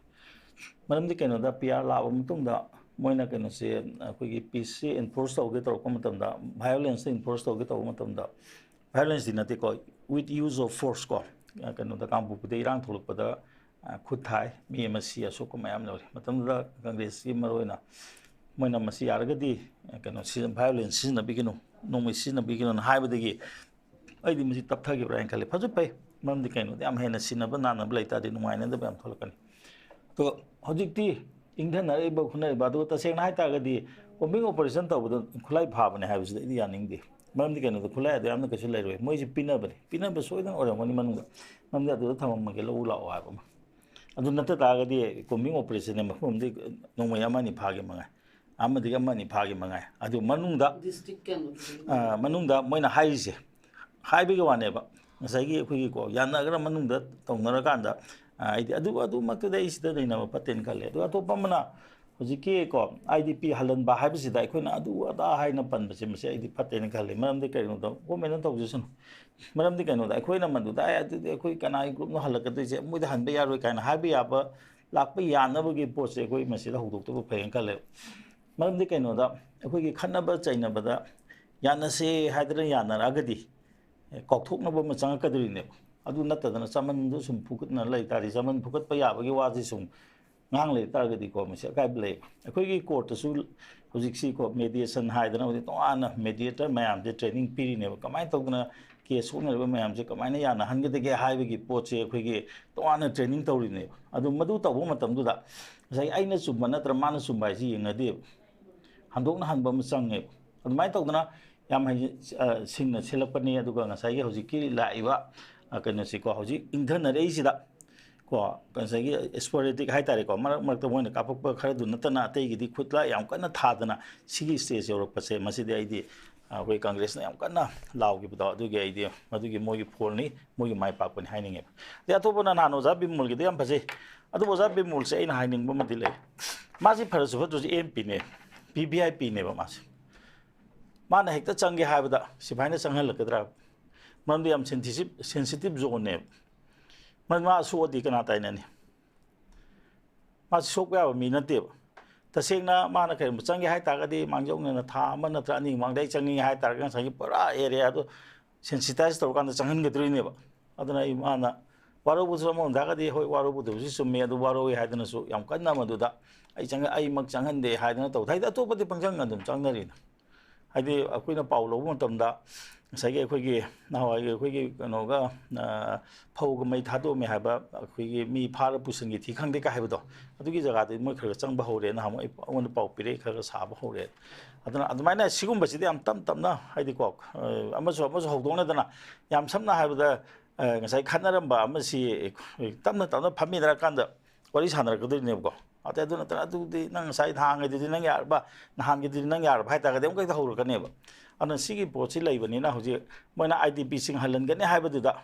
ꯃꯔꯝꯗꯤ ꯀꯩꯅꯣꯗ P R ꯂꯥꯛꯑꯕ ꯃꯇꯨꯡꯗ ꯃꯣꯏꯅ ꯀꯩꯅꯣꯁꯦ, ꯑꯩꯈꯣꯏꯒꯤ peaceꯁꯦ enforce ꯇꯧꯒꯦ ꯇꯧꯔꯛꯄ ꯃꯇꯝꯗ, violenceꯇ enforce ꯇꯧꯒꯦ ꯇꯧꯕ ꯃꯇꯝꯗ, violenceꯇꯤ ꯅꯠꯇꯦꯀꯣ, with use of force ꯀꯣ, ꯀꯩꯅꯣꯗ ꯀꯥꯡꯄꯣꯛꯄꯤꯗ ꯏꯔꯥꯡ ꯊꯣꯛꯂꯛꯄꯗ, ꯑ, ꯈꯨꯠ ꯊꯥꯏ, ꯃꯤ ꯑꯃ ꯁꯤ, ꯑꯁꯣꯛꯄ ꯃꯌꯥꯝ ꯌꯥꯎꯔꯤ꯫ ꯃꯇꯝꯗꯨꯗ Congressꯀꯤ ꯃꯔꯨꯑꯣꯏꯅ ꯃꯣꯏꯅ ꯃꯁꯤ ꯌꯥꯔꯒꯗꯤ, ꯑ, ꯀꯩꯅꯣ ꯁꯤꯖꯤꯟ-, violence ꯁꯤꯖꯤꯟꯅꯕꯤꯒꯅꯨ, ꯅꯣꯡꯃꯩ ꯁꯤꯖꯤꯟꯅꯕꯤꯒꯅꯨꯅ ꯍꯥꯏꯕꯗꯒꯤ ꯑꯩꯗꯤ ꯃꯁꯤ ꯇꯞꯊꯈꯤꯕ꯭ꯔꯥ ꯍꯥꯏꯅ ꯈꯜꯂꯤ꯫ ꯐꯁꯨ ꯐꯩ, ꯃꯔꯝꯗꯤ ꯀꯩꯅꯣꯗ ꯌꯥꯝ ꯍꯦꯟꯅ ꯁꯤꯟꯅꯕ ꯅꯥꯟꯅꯕ ꯂꯩꯇꯥꯔꯗꯤ ꯅꯨꯡꯉꯥꯏꯅꯗꯕ ꯌꯥꯝ ꯊꯣꯛꯂꯛꯀꯅꯤ꯫ ꯑꯗꯣ ꯍꯧꯖꯤꯛꯇꯤ ꯏꯪꯊꯅꯔꯛꯏꯕ ꯈꯣꯠꯅꯔꯤꯕ, ꯑꯗꯨꯒ ꯇꯁꯦꯡꯅ ꯍꯥꯏꯇꯥꯔꯒꯗꯤ combing operation ꯇꯧꯕꯗ ꯈꯨꯠꯂꯥꯏ ꯐꯥꯕꯅꯦ ꯍꯥꯏꯕꯁꯤꯗ ꯑꯩꯗꯤ ꯌꯥꯅꯤꯡꯗꯦ꯫ ꯃꯔꯝꯗꯤ ꯀꯩꯅꯣꯗ ꯈꯨꯠꯂꯥꯏ ꯑꯗꯨ ꯌꯥꯝꯅ ꯀꯩꯁꯨ ꯂꯩꯔꯣꯏ, ꯃꯣꯏꯁꯤ ꯄꯤꯅꯕꯅꯤ, ꯄꯤꯅꯕ ꯁꯣꯏꯗꯅ ꯑꯣꯏꯔꯝꯒꯅꯤ ꯃꯅꯨꯡꯗ꯫ ꯃꯔꯝꯗꯤ ꯑꯗꯨꯗ ꯊꯝꯃꯝꯃꯒꯦ, ꯂꯧ ꯂꯥꯛꯑꯣ ꯍꯥꯏꯕ ꯑꯃ꯫ ꯑꯗꯨ ꯅꯠꯇ ꯇꯥꯔꯒꯗꯤ combing operationꯅꯦ, ꯃꯐꯝ ꯑꯃꯗꯤ ꯅꯣꯡꯃꯩ ꯑꯃ ꯑꯅꯤ ꯐꯥꯒꯦ ꯃꯉꯥꯏ, ꯑꯃꯗꯒꯤ ꯑꯃ ꯑꯅꯤ ꯐꯥꯒꯦ ꯃꯉꯥꯏ꯫ ꯑꯗꯨ ꯃꯅꯨꯡꯗ, ꯗꯤꯁꯇ꯭ꯔꯤꯛ ꯀꯌꯥꯅꯣ? ꯑ, ꯃꯅꯨꯡꯗ ꯃꯣꯏꯅ ꯍꯥꯏꯔꯤꯁꯦ, ꯍꯥꯏꯕꯒꯤ ꯋꯥꯅꯦꯕ꯫ ꯉꯁꯥꯏꯒꯤ ꯑꯩꯈꯣꯏꯒꯤꯀꯣ, ꯌꯥꯅꯈ꯭ꯔ ꯃꯅꯨꯡꯗ ꯇꯧꯅꯔꯀꯥꯟꯗ, ꯑ, ꯍꯥꯏꯗꯤ ꯑꯗꯨ, ꯑꯗꯨꯃꯛꯇꯗꯤ ꯑꯩ ꯁꯤꯗ ꯅꯩꯅꯕ ꯐꯠꯇꯦꯅ ꯈꯜꯂꯦ꯫ ꯑꯗꯨꯒ ꯑꯇꯣꯞꯄ ꯑꯃꯅ ꯍꯧꯖꯤꯛꯀꯤ ꯀꯣ, I D P ꯍꯜꯍꯟꯕ ꯍꯥꯏꯕꯁꯤꯗ ꯑꯩꯈꯣꯏꯅ ꯑꯗꯨ ꯑꯗꯥ ꯍꯥꯏꯅ ꯄꯟꯕꯁꯦ, ꯃꯁꯤ ꯑꯩꯗꯤ ꯐꯠꯇꯦꯅ ꯈꯜꯂꯤ꯫ ꯃꯔꯝꯗꯤ ꯀꯩꯅꯣꯗ, governmentꯅ ꯇꯧꯖꯁꯅꯨ꯫ ꯃꯔꯝꯗꯤ ꯀꯩꯅꯣꯗ, ꯑꯩꯈꯣꯏꯅ ꯃꯗꯨꯗ, "ꯑꯦ, ꯑꯗꯨꯗꯤ ꯑꯩꯈꯣꯏ ꯀꯅꯥꯒꯤ groupꯅꯣ ꯍꯜꯂꯛꯀꯗꯣꯏꯁꯦ? ꯃꯣꯏꯗ ꯍꯟꯕ ꯌꯥꯔꯣꯏ" ꯀꯥꯏꯅ ꯍꯥꯏꯕ ꯌꯥꯕ, ꯂꯥꯛꯄ ꯌꯥꯅꯕꯒꯤ ꯄꯣꯠꯁꯦ ꯑꯩꯈꯣꯏ ꯃꯁꯤꯗ ꯍꯧꯗꯣꯛꯇꯕ ꯐꯩꯌꯦꯅ ꯈꯜꯂꯦ꯫ ꯃꯔꯝꯗꯤ ꯀꯩꯅꯣꯗ, ꯑꯩꯈꯣꯏꯒꯤ ꯈꯠꯅꯕ ꯆꯩꯅꯕꯗ ꯌꯥꯅꯁꯦ ꯍꯥꯏꯗꯅ ꯌꯥꯅꯔꯛꯑꯒꯗꯤ, ꯑꯦ, ꯀꯥꯎꯊꯣꯛꯅꯕ ꯑꯃ ꯆꯪꯉꯛꯀꯗꯣꯔꯤꯅꯦꯕ꯫ ꯑꯗꯨ ꯅꯠꯇꯗꯅ ꯆꯃꯟꯗꯨ ꯁꯨꯝ ꯐꯨꯒꯠꯅ ꯂꯩ ꯇꯥꯔꯗꯤ, ꯆꯃꯟ ꯐꯨꯒꯠꯄ ꯌꯥꯕꯒꯤ ꯋꯥꯁꯤ ꯁꯨꯝ ꯉꯥꯡ ꯂꯩ ꯇꯥꯔꯒꯗꯤꯀꯣ, ꯃꯁꯤ ꯑꯀꯥꯏꯕ ꯂꯩ꯫ ꯑꯩꯈꯣꯏꯒꯤ ꯀꯣꯔꯠꯇꯁꯨ ꯍꯧꯖꯤꯛꯁꯤꯀꯣ, ꯃꯦꯗꯤꯌꯦꯁꯟ ꯍꯥꯏꯗꯅ ꯍꯧꯖꯤꯛ ꯇꯣꯉꯥꯟꯅ ꯃꯦꯗꯤꯌꯦꯇꯔ ꯃꯌꯥꯝꯁꯦ ꯇ꯭ꯔꯦꯅꯤꯡ ꯄꯤꯔꯤꯅꯦꯕ꯫ ꯀꯃꯥꯏꯅ ꯇꯧꯗꯅ ꯀꯦꯁ ꯁꯣꯛꯅꯔꯤꯕ ꯃꯌꯥꯝꯁꯦ ꯀꯃꯥꯏꯅ ꯌꯥꯅꯍꯟꯒꯗꯒꯦ ꯍꯥꯏꯕꯒꯤ ꯄꯣꯠꯁꯦ ꯑꯩꯈꯣꯏꯒꯤ ꯇꯣꯉꯥꯟꯅ ꯇ꯭ꯔꯦꯅꯤꯡ ꯇꯧꯔꯤꯅꯦꯕ꯫ ꯑꯗꯨ ꯃꯗꯨ ꯇꯧꯕ ꯃꯇꯝꯗꯨꯗ ꯉꯁꯥꯏꯒꯤ ꯑꯩꯅ ꯆꯨꯝꯕ ꯅꯠꯇ꯭ꯔ ꯃꯥꯅ ꯆꯨꯝꯕ ꯍꯥꯏꯁꯤ ꯌꯦꯡꯅꯗꯦꯕ꯫ ꯍꯟꯗꯣꯛꯅ ꯍꯟꯕ ꯑꯃ ꯆꯪꯉꯦꯕ꯫ ꯑꯗꯨꯃꯥꯏꯅ ꯇꯧꯗꯅ ꯌꯥꯝ ꯍꯩ-, ꯑ, ꯁꯤꯡꯅ ꯁꯤꯜꯂꯛꯄꯅꯤ꯫ ꯑꯗꯨꯒ ꯉꯁꯥꯏꯒꯤ ꯍꯧꯖꯤꯛꯀꯤ ꯂꯥꯛꯏꯕ, ꯑ, ꯀꯩꯅꯣꯁꯤꯀꯣ, ꯍꯧꯖꯤꯛ ꯏꯪꯊꯅꯔꯛꯏꯁꯤꯗ ꯀꯣ, ꯉꯁꯥꯏꯒꯤ ꯁ꯭ꯄꯣꯔꯦꯗꯤꯛ ꯍꯥꯏꯇꯥꯔꯦꯀꯣ, ꯃꯔꯛ ꯃꯔꯛꯇ ꯃꯣꯏꯅ ꯀꯥꯞꯄꯛꯄ ꯈꯔꯗꯨ ꯅꯠꯇꯅ ꯑꯇꯩꯒꯤꯗꯤ ꯈꯨꯠꯂꯥꯏ ꯌꯥꯝ ꯀꯟꯅ ꯊꯥꯗꯅ ꯁꯤꯒꯤ ꯁ꯭ꯇꯦꯖ ꯌꯧꯔꯛꯄꯁꯦ, ꯃꯁꯤꯗꯤ ꯑꯩꯗꯤ, ꯑ, ꯑꯩꯈꯣꯏ ꯀꯪꯒ꯭ꯔꯦꯁꯅ ꯌꯥꯝ ꯀꯟꯅ ꯂꯥꯎꯈꯤꯕꯗꯣ, ꯑꯗꯨꯒꯤ ꯑꯩꯗꯤ ꯃꯗꯨꯒꯤ ꯃꯣꯏꯒꯤ ꯐꯣꯜꯅꯤ, ꯃꯣꯏꯒꯤ ꯃꯥꯏ ꯄꯥꯛꯄꯅꯤ ꯍꯥꯏꯅꯤꯡꯉꯦꯕ꯫ ꯑꯗꯩ ꯑꯇꯣꯞꯄꯅ ꯅꯍꯥꯟ ꯑꯣꯖꯥ ꯕꯤꯃꯣꯜꯒꯤꯗꯤ ꯌꯥꯝ ꯐꯖꯩ꯫ ꯑꯗꯨꯕꯨ ꯑꯣꯖꯥ ꯕꯤꯃꯣꯜꯁꯦ ꯑꯩꯅ ꯍꯥꯏꯅꯤꯡꯕ ꯑꯃꯗꯤ ꯂꯩ꯫ ꯃꯥꯁꯤ ꯐꯔꯁꯨ ꯐꯠꯇ꯭ꯔꯁꯨ ꯑꯦꯝ ꯄꯤꯅꯦ, ꯚꯤ ꯚꯤ ꯑꯥꯏ ꯄꯤꯅꯦꯕ ꯃꯥꯁꯦ꯫ ꯃꯥꯅ ꯍꯦꯛꯇ ꯆꯪꯒꯦ ꯍꯥꯏꯕꯗ ꯁꯤꯐꯥꯏꯅ ꯆꯪꯍꯜꯂꯛꯀꯗ꯭ꯔꯥ? ꯃꯔꯝꯗꯤ ꯌꯥꯝ ꯁꯦꯟꯁꯤꯇꯤꯞ, ꯁꯦꯟꯁꯤꯇꯤꯞ ꯖꯣꯟꯅꯦꯕ꯫ ꯃꯔꯝꯗꯤ ꯃꯥ ꯁꯣꯛꯑꯗꯤ ꯀꯅꯥ ꯇꯥꯏꯅꯅꯤ? ꯃꯥꯁꯤ ꯁꯣꯛꯄ ꯌꯥꯕ ꯃꯤ ꯅꯠꯇꯦꯕ꯫ ꯇꯁꯦꯡꯅ ꯃꯥꯅ ꯀꯔꯤꯒꯨꯝꯕ ꯆꯪꯒꯦ ꯍꯥꯏ ꯇꯥꯔꯒꯗꯤ, ꯃꯥꯡꯖꯧꯅꯅ ꯊꯥ ꯑꯃ ꯅꯠꯇ꯭ꯔ ꯑꯅꯤ ꯃꯃꯥꯡꯗ ꯑꯩ ꯆꯪꯅꯤꯡꯉꯦ ꯍꯥꯏ ꯇꯥꯔꯒꯗꯤ, ꯉꯁꯥꯏꯒꯤ ꯄꯨꯔꯥ ꯑꯦꯔꯤꯌꯥꯗꯣ ꯁꯦꯟꯁꯤꯇꯥꯏꯁ ꯇꯧꯔꯀꯥꯟꯗ ꯆꯪꯍꯟꯒꯗꯣꯔꯤꯅꯦꯕ꯫ ꯑꯗꯨꯅ ꯑꯩ, ꯃꯥꯅ ꯋꯥꯔꯧꯕꯁꯨ ꯑꯃꯔꯣꯝꯗ ꯍꯥꯏꯔꯒꯗꯤ, ꯍꯣꯏ, ꯋꯥꯔꯧꯕꯗꯨꯕꯨꯁꯨ ꯆꯨꯝꯃꯤ, ꯑꯗꯨ ꯋꯥꯔꯧꯏ ꯍꯥꯏꯗꯅꯁꯨ ꯌꯥꯝ ꯀꯟꯅ ꯃꯗꯨꯗ ꯑꯩ ꯆꯪ-, ꯑꯩꯃꯛ ꯆꯪꯍꯟꯗꯦ ꯍꯥꯏꯗꯅ ꯇꯧꯗꯦ꯫ ꯍꯥꯏꯗꯤ ꯑꯇꯣꯞꯄꯗꯤ ꯄꯪꯆꯪ ꯑꯗꯨꯝ ꯆꯪꯅꯔꯤꯅ꯫ ꯍꯥꯏꯗꯤ ꯑꯩꯈꯣꯏꯅ ꯄꯥꯎ ꯂꯧꯕ ꯃꯇꯝꯗ ꯉꯁꯥꯏꯒꯤ ꯑꯩꯈꯣꯏꯒꯤ ꯅꯍꯥꯟꯋꯥꯏꯒꯤ ꯑꯩꯈꯣꯏꯒꯤ ꯀꯩꯅꯣꯒ, ꯑ, ꯐꯧꯒ ꯃꯩ ꯊꯥꯗꯣꯛꯑꯝꯃꯦ ꯍꯥꯏꯕ ꯑꯩꯈꯣꯏꯒꯤ ꯃꯤ ꯐꯥꯔ ꯄꯨꯁꯤꯟꯒꯦ ꯊꯤ ꯈꯪꯗꯦ ꯀꯥꯏ ꯍꯥꯏꯕꯗꯣ, ꯑꯗꯨꯒꯤ ꯖꯒꯥꯗꯤ ꯃꯣꯏ ꯈꯔ ꯈꯔ ꯆꯪꯕ ꯍꯧꯔꯦ, ꯅꯍꯥꯟ ꯑꯩ, ꯑꯩꯉꯣꯟꯗ ꯄꯥꯎ ꯄꯤꯔꯛꯑꯦ, ꯈꯔ ꯈꯔ ꯁꯥꯕ ꯍꯧꯔꯦ꯫ ꯑꯗꯨꯅ ꯑꯗꯨꯃꯥꯏꯅ ꯁꯤꯒꯨꯝꯕꯁꯤꯗꯤ ꯌꯥꯝ ꯇꯞ ꯇꯞꯅ, ꯍꯥꯏꯗꯤꯀꯣ, ꯑ, ꯑꯃꯁꯨ ꯑꯃꯁꯨ ꯍꯧꯗꯣꯛꯅꯗꯅ, ꯌꯥꯝ ꯁꯝꯅ ꯍꯥꯏꯔꯕꯗ, ꯑ, ꯉꯁꯥꯏ ꯈꯠꯅꯔꯝꯕ ꯑꯃꯁꯤ ꯇꯞꯅ ꯇꯞꯅ ꯐꯝꯃꯤꯟꯅꯔꯀꯥꯟꯗ ꯋꯥꯔꯤ ꯁꯥꯟꯅꯔꯛꯀꯗꯣꯏꯅꯦꯕꯀꯣ꯫ ꯑꯇꯩ ꯑꯗꯨ ꯅꯠꯇꯅ, "ꯑꯗꯨꯗꯤ ꯅꯪ ꯉꯁꯥꯏ ꯅꯍꯥꯟꯉꯩꯗꯨꯗꯤ ꯅꯪ ꯌꯥꯔꯕ, ꯅꯍꯥꯟꯒꯤꯗꯨꯗꯤ ꯅꯪ ꯌꯥꯔꯕ?" ꯍꯥꯏꯇꯥꯔꯒꯗꯤ ꯑꯃꯨꯛ ꯍꯦꯛꯇ ꯍꯧꯔꯛꯀꯅꯦꯕ꯫ ꯑꯗꯨꯅ ꯁꯤꯒꯤ ꯄꯣꯠꯁꯤ ꯂꯩꯕꯅꯤꯅ ꯍꯧꯖꯤꯛ ꯃꯣꯏꯅ ꯑꯥꯏ ꯗꯤ ꯄꯤꯁꯤꯡ ꯍꯜꯍꯟꯒꯅꯤ ꯍꯥꯏꯕꯗꯨꯗ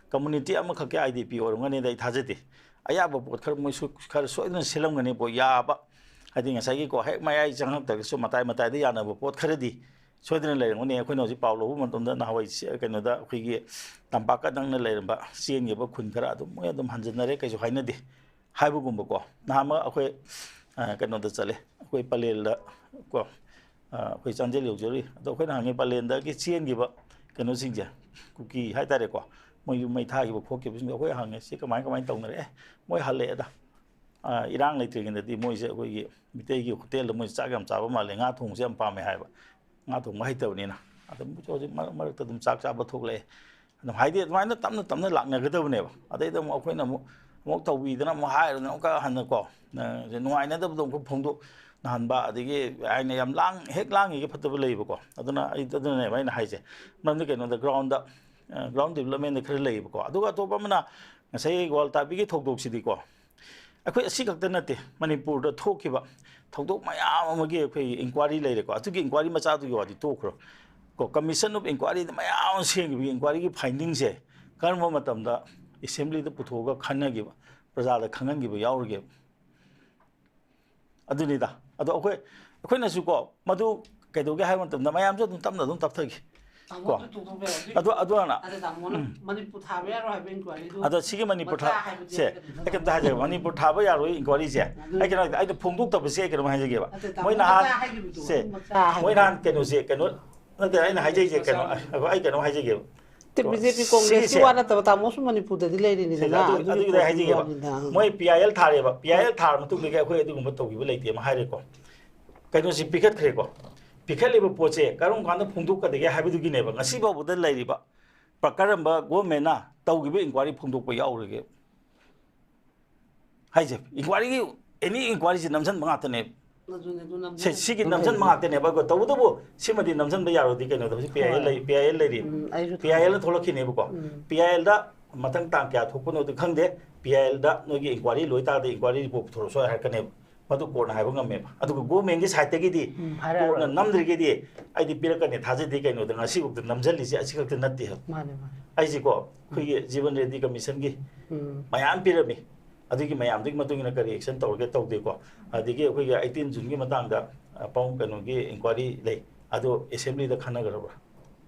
ꯀꯝꯃꯨꯅꯤꯇꯤ ꯑꯃꯈꯛꯀꯤ ꯑꯥꯏ ꯗꯤ ꯄꯤ ꯑꯣꯏꯔꯝꯒꯅꯤꯗ ꯑꯩ ꯊꯥꯖꯗꯦ꯫ ꯑꯌꯥꯕ ꯄꯣꯠ ꯈꯔ ꯃꯣꯏꯁꯨ ꯈꯔ ꯁꯣꯏꯗꯅ ꯁꯤꯜꯂꯝꯒꯅꯤꯕꯣ, ꯌꯥꯕ꯫ ꯍꯥꯏꯗꯤ ꯉꯁꯥꯏꯒꯤꯀꯣ, ꯍꯦꯛ ꯃꯌꯥꯏ ꯆꯪꯉꯛꯇ꯭ꯔꯒꯁꯨ ꯃꯇꯥꯏ ꯃꯇꯥꯏꯗ ꯌꯥꯅꯕ ꯄꯣꯠ ꯈꯔꯗꯤ ꯁꯣꯏꯗꯅ ꯂꯩꯔꯝꯒꯅꯤ꯫ ꯑꯩꯈꯣꯏꯅ ꯍꯧꯖꯤꯛ ꯄꯥꯎ ꯂꯧꯕ ꯃꯇꯝꯗ ꯅꯍꯥꯟꯋꯥꯏ ꯁꯤ-, ꯀꯩꯅꯣꯗ ꯑꯩꯈꯣꯏꯒꯤ ꯇꯝꯄꯥꯛꯀ ꯅꯛꯅ ꯂꯩꯔꯝꯕ ꯆꯦꯟꯈꯤꯕ ꯈꯨꯟ ꯈꯔ ꯑꯗꯨꯝ ꯃꯣꯏ ꯑꯗꯨꯝ ꯍꯟꯖꯤꯟꯅꯔꯦ, ꯀꯩꯁꯨ ꯍꯥꯏꯅꯗꯦ ꯍꯥꯏꯕꯒꯨꯝꯕꯀꯣ꯫ ꯅꯍꯥꯟꯃꯛ ꯑꯩꯈꯣꯏ ꯑ, ꯀꯩꯅꯣꯗ ꯆꯠꯂꯦ, ꯑꯩꯈꯣꯏ ꯄꯂꯦꯜꯗ ꯀꯣ, ꯑ, ꯑꯩꯈꯣꯏ ꯆꯥꯟꯗꯦꯜ ꯌꯧꯖꯔꯨꯏ꯫ ꯑꯗꯣ ꯑꯩꯈꯣꯏꯅ ꯍꯪꯉꯤ, ꯄꯂꯦꯜꯗꯒꯤ ꯆꯦꯟꯈꯤꯕ ꯀꯩꯅꯣꯁꯤꯡꯁꯦ, ꯀꯨꯀꯤ ꯍꯥꯏꯇꯥꯔꯦꯀꯣ, ꯃꯣꯏ ꯌꯨꯝ ꯃꯩ ꯊꯥꯈꯤꯕ ꯈꯣꯠꯈꯤꯕꯁꯤꯡꯗꯣ ꯑꯩꯈꯣꯏ ꯍꯪꯉꯦ, "ꯁꯤ ꯀꯃꯥꯏ ꯀꯃꯥꯏꯅ ꯇꯧꯅꯔꯦ?" "ꯑꯦ, ꯃꯣꯏ ꯍꯜꯂꯛꯑꯦꯗ꯫ ꯑ, ꯏꯔꯥꯡ ꯂꯩꯇ꯭ꯔꯤꯉꯩꯗꯗꯤ ꯃꯣꯏꯁꯦ ꯑꯩꯈꯣꯏꯒꯤ ꯃꯤꯇꯩꯒꯤ ꯍꯣꯇꯦꯜꯗ ꯃꯣꯏ ꯆꯥꯛ ꯌꯥꯝ ꯆꯥꯕ ꯃꯥꯜꯂꯦ, ꯉꯥ ꯊꯣꯡꯕꯁꯦ ꯌꯥꯝ ꯄꯥꯝꯃꯦ" ꯍꯥꯏꯕ꯫ ꯉꯥ ꯊꯣꯡꯕ ꯍꯩꯇꯕꯅꯤꯅ꯫ ꯑꯗꯨꯝ ꯍꯧꯖꯤꯛ ꯃꯔꯛ ꯃꯔꯛꯇ ꯑꯗꯨꯝ ꯆꯥꯛ ꯆꯥꯕ ꯊꯣꯛꯂꯛꯑꯦ꯫ ꯑꯗꯨꯝ ꯍꯥꯏꯗꯤ ꯑꯗꯨꯃꯥꯏꯅ ꯇꯞꯅ ꯇꯞꯅ ꯂꯥꯛꯅꯒꯗꯕꯅꯦꯕ꯫ ꯑꯗꯩꯗ ꯑꯃꯨꯛ ꯑꯩꯈꯣꯏꯅ ꯑꯃꯨꯛ, ꯑꯃꯨꯛ ꯇꯧꯕꯤꯗꯅ ꯑꯃꯨꯛ ꯍꯥꯏꯔꯨꯗꯅ ꯑꯃꯨꯛꯀ ꯍꯟꯅꯀꯣ, ꯅꯪꯁꯦ ꯅꯨꯡꯉꯥꯏꯅꯗꯕꯗꯣ ꯑꯃꯨꯛꯀ ꯐꯣꯡꯗꯣꯛꯅꯍꯟꯕ, ꯑꯗꯒꯤ ꯑꯩꯅ ꯌꯥꯝ ꯂꯥꯡ-, ꯍꯦꯛ ꯂꯥꯡꯉꯤꯒꯦ ꯐꯠꯇꯕ ꯂꯩꯌꯦꯕꯀꯣ꯫ ꯑꯗꯨꯅ ꯑꯩ, ꯑꯗꯨꯅꯅꯦꯕ ꯑꯩꯅ ꯍꯥꯏꯁꯦ꯫ ꯃꯔꯝꯗꯤ ꯀꯩꯅꯣꯗ ground-ꯗ, ꯑ, ground development-ꯗ ꯈꯔ ꯂꯩꯌꯦꯕꯀꯣ꯫ ꯑꯗꯨꯒ ꯑꯇꯣꯞꯄ ꯑꯃꯅ ꯉꯁꯥꯏ ꯋꯥꯜ ꯇꯥꯕꯤꯒꯤ ꯊꯧꯗꯣꯛꯁꯤꯗꯤꯀꯣ, ꯑꯩꯈꯣꯏ ꯑꯁꯤ ꯈꯛꯇ ꯅꯠꯇꯦ, ꯃꯅꯤꯄꯨꯔꯗ ꯊꯣꯛꯈꯤꯕ ꯊꯧꯗꯣꯛ ꯃꯌꯥꯝ ꯑꯃꯒꯤ ꯑꯩꯈꯣꯏꯒꯤ inquiry ꯂꯩꯔꯦꯀꯣ꯫ ꯑꯗꯨꯒꯤ inquiry ꯃꯆꯥꯗꯨꯒꯤ ꯋꯥꯗꯤ ꯇꯣꯛꯈ꯭ꯔꯣ꯫ ꯀꯣ, Commission of Inquiry-ꯗ ꯃꯌꯥꯝ ꯑꯃ ꯁꯦꯝꯈꯤꯕꯒꯤ inquiry-ꯒꯤ finding-ꯁꯦ ꯀꯔꯝꯕ ꯃꯇꯝꯗ assembly-ꯗ ꯄꯨꯊꯣꯛꯑꯒ ꯈꯟꯅꯈꯤꯕ, ꯄ꯭ꯔꯖꯥꯗ ꯈꯪꯍꯟꯈꯤꯕ ꯌꯥꯎꯔꯒꯦꯕ? ꯑꯗꯨꯅꯤꯗ꯫ ꯑꯗꯣ ꯑꯩꯈꯣꯏ, ꯑꯩꯈꯣꯏꯅꯁꯨꯀꯣ, ꯃꯗꯨ ꯀꯩꯗꯧꯒꯦ ꯍꯥꯏꯕ ꯃꯇꯝꯗ ꯃꯌꯥꯝꯁꯨ ꯑꯗꯨꯝ ꯇꯞꯅ ꯑꯗꯨꯝ ꯇꯞꯊꯈꯤ꯫ ꯀꯣ꯫ ꯑꯗꯨ ꯇꯣꯛꯊꯣꯛꯄ ꯌꯥꯏ꯫ ꯑꯗꯨ, ꯑꯗꯨ ꯍꯥꯟꯅ꯫ ꯑꯗ ꯇꯥꯃꯣꯅ ꯎꯝ꯫ ꯃꯅꯤꯄꯨꯔ ꯊꯥꯕ ꯌꯥꯔꯣꯏ ꯍꯥꯏꯕ inquiry-ꯗꯨ ꯑꯗꯣ ꯁꯤꯒꯤ ꯃꯅꯤꯄꯨꯔ ꯃꯆꯥ ꯊꯥ-, ꯍꯥꯏꯕꯗꯤ ꯁꯦ, ꯀꯩꯅꯣ ꯑꯩ ꯀꯩꯝꯇ ꯍꯥꯏꯖꯒꯦ꯫ ꯃꯅꯤꯄꯨꯔ ꯊꯥꯕ ꯌꯥꯔꯣꯏ inquiry-ꯁꯦ꯫ ꯑꯗꯨ ꯑꯩ ꯀꯩꯅꯣ, ꯑꯩꯅ ꯐꯣꯡꯗꯣꯛꯇꯕꯁꯦ ꯑꯩ ꯀꯩꯅꯣꯝ ꯍꯥꯏꯖꯒꯦꯕ꯫ ꯅꯠꯇꯦ, ꯇꯥꯃꯣ ꯃꯣꯏ ꯅꯍꯥꯟ, ꯃꯆꯥ ꯍꯥꯏꯈꯤꯕꯗꯣ, ꯁꯦ, ꯃꯆꯥ ꯍꯥꯏꯕꯗꯣ꯫ ꯃꯣꯏ ꯅꯍꯥꯟ ꯀꯩꯅꯣꯁꯦ, ꯀꯩꯅꯣ, ꯅꯠꯇꯦ, ꯑꯩꯅ ꯍꯥꯏꯖꯩꯁꯦ ꯀꯩꯅꯣ, ꯃꯆꯥ ꯍꯥꯏꯕꯗꯣ꯫ ꯑꯩ ꯀꯩꯅꯣꯝ ꯍꯥꯏꯖꯒꯦꯕ꯫ ꯅꯠꯇꯦ, ꯀꯣ, ꯕꯤ ꯖꯦ ꯄꯤ ꯀꯣꯡꯒ꯭ꯔꯦꯁꯀꯤ ꯁꯤꯒꯤꯁꯦ ꯋꯥ ꯅꯠꯇꯕ, ꯇꯥꯃꯣꯁꯨ ꯃꯅꯤꯄꯨꯔꯗꯗꯤ ꯂꯩꯔꯤꯅꯤꯗꯅ, ꯁꯤꯁꯦ ꯑꯗꯨ, ꯑꯗꯨꯒꯤ ꯑꯗꯨꯒꯤꯗ ꯄꯣꯠꯇꯨꯒꯤ ꯍꯥꯏꯖꯒꯦꯕ꯫ ꯋꯥꯅꯤꯗ꯫ ꯃꯣꯏ P I L ꯊꯥꯔꯦꯕ, P I L ꯊꯥꯔ ꯃꯇꯨꯡꯗꯒꯤ ꯑꯩꯈꯣꯏ ꯑꯗꯨꯒꯨꯝꯕ ꯇꯧꯈꯤꯕ ꯂꯩꯇꯦ ꯑꯃ ꯍꯥꯏꯔꯦꯀꯣ꯫ ꯀꯩꯅꯣꯁꯤ ꯄꯤꯈꯠꯈ꯭ꯔꯦꯀꯣ꯫ ꯄꯤꯈꯠꯂꯤꯕ ꯄꯣꯠꯁꯦ ꯀꯔꯝ ꯀꯥꯟꯗ ꯐꯣꯡꯗꯣꯛꯀꯗꯒꯦ ꯍꯥꯏꯕꯗꯨꯒꯤꯅꯦꯕ ꯉꯁꯤ ꯐꯥꯎꯕꯗ ꯂꯩꯔꯤꯕ ꯄ-, ꯀꯔꯝꯕ government-ꯅ ꯇꯧꯈꯤꯕ inquiry ꯐꯣꯡꯗꯣꯛꯄ ꯌꯥꯎꯔꯒꯦ ꯍꯥꯏꯁꯦ꯫ Inquiry-ꯒꯤ, any inquiry-ꯁꯤ ꯅꯝꯁꯤꯟꯕ ꯉꯥꯛꯇꯅꯦꯕ꯫ ꯑꯗꯨꯅꯦ, ꯑꯗꯨ ꯅꯝꯁꯤꯟ-, ꯁꯦ, ꯁꯤꯒꯤ ꯅꯝꯁꯤꯟꯕ ꯉꯥꯛꯇꯅꯦꯕ꯫ ꯑꯗꯣ ꯇꯧꯕꯇꯕꯨ ꯁꯤꯃꯗꯤ ꯅꯝꯁꯤꯟꯕ ꯌꯥꯔꯣꯏꯗꯤ ꯀꯩꯅꯣꯗ ꯍꯧꯖꯤꯛ P I L ꯍꯣꯏ꯫ ꯂꯩ, P I L ꯂꯩꯔꯤ꯫ ꯎꯝ, ꯑꯩꯁꯨ P I L-ꯗ ꯊꯣꯛꯂꯛꯈꯤꯅꯦꯕꯀꯣ꯫ Um. P I L-ꯗ ꯃꯊꯪ ꯇꯥꯡ ꯀꯌꯥ ꯊꯣꯛꯄꯅꯣꯗꯤ ꯈꯪꯗꯦ꯫ P I L-ꯗ ꯅꯣꯏꯒꯤ inquiry ꯂꯣꯏ ꯇꯥꯔꯗꯤ inquiry report ꯄꯨꯊꯣꯔꯛꯑꯣ ꯁ꯭ꯋꯥꯏ ꯍꯥꯏꯔꯛꯀꯅꯦꯕ꯫ ꯃꯗꯨ court-ꯅ ꯍꯥꯏꯕ ꯉꯝꯃꯦꯕ꯫ ꯑꯗꯨꯒ government-ꯀꯤ side-ꯇꯒꯤꯗꯤ ꯎꯝ, ꯍꯥꯏꯔꯛꯑꯔꯣꯏ꯫ Court-ꯅ ꯅꯝꯗ꯭ꯔꯤꯒꯩꯗꯤ ꯑꯩꯗꯤ ꯄꯤꯔꯛꯀꯅꯤ ꯊꯥꯖꯗꯦ꯫ ꯀꯩꯅꯣꯗ ꯉꯁꯤꯐꯥꯎꯗ ꯅꯝꯁꯤꯜꯂꯤꯁꯦ ꯑꯁꯤ ꯈꯛꯇ ꯅꯠꯇꯦ ꯍꯥꯏꯕ꯫ ꯃꯥꯅꯦ, ꯃꯥꯅꯦ꯫ ꯑꯩꯁꯦꯀꯣ, ꯑꯩꯈꯣꯏꯒꯤ ꯖꯤꯕꯟ ꯔꯦꯗꯤ commission-ꯒꯤ ꯎꯝ꯫ ꯃꯌꯥꯝ ꯄꯤꯔꯝꯃꯤ꯫ ꯑꯗꯨꯒꯤ ꯃꯌꯥꯝꯗꯨꯒꯤ ꯃꯇꯨꯡ ꯏꯟꯅ ꯀꯔꯤ action ꯇꯧꯔꯒꯦ ꯇꯧꯗꯦꯀꯣ꯫ ꯑꯗꯒꯤ ꯑꯩꯈꯣꯏꯒꯤ eighteen June-ꯒꯤ ꯃꯇꯥꯡꯗ, ꯑ, ꯄꯥꯎ ꯀꯩꯅꯣꯒꯤ inquiry ꯂꯩ, ꯑꯗꯣ assembly-ꯗ ꯈꯟꯅꯈ꯭ꯔꯕ꯭ꯔꯥ?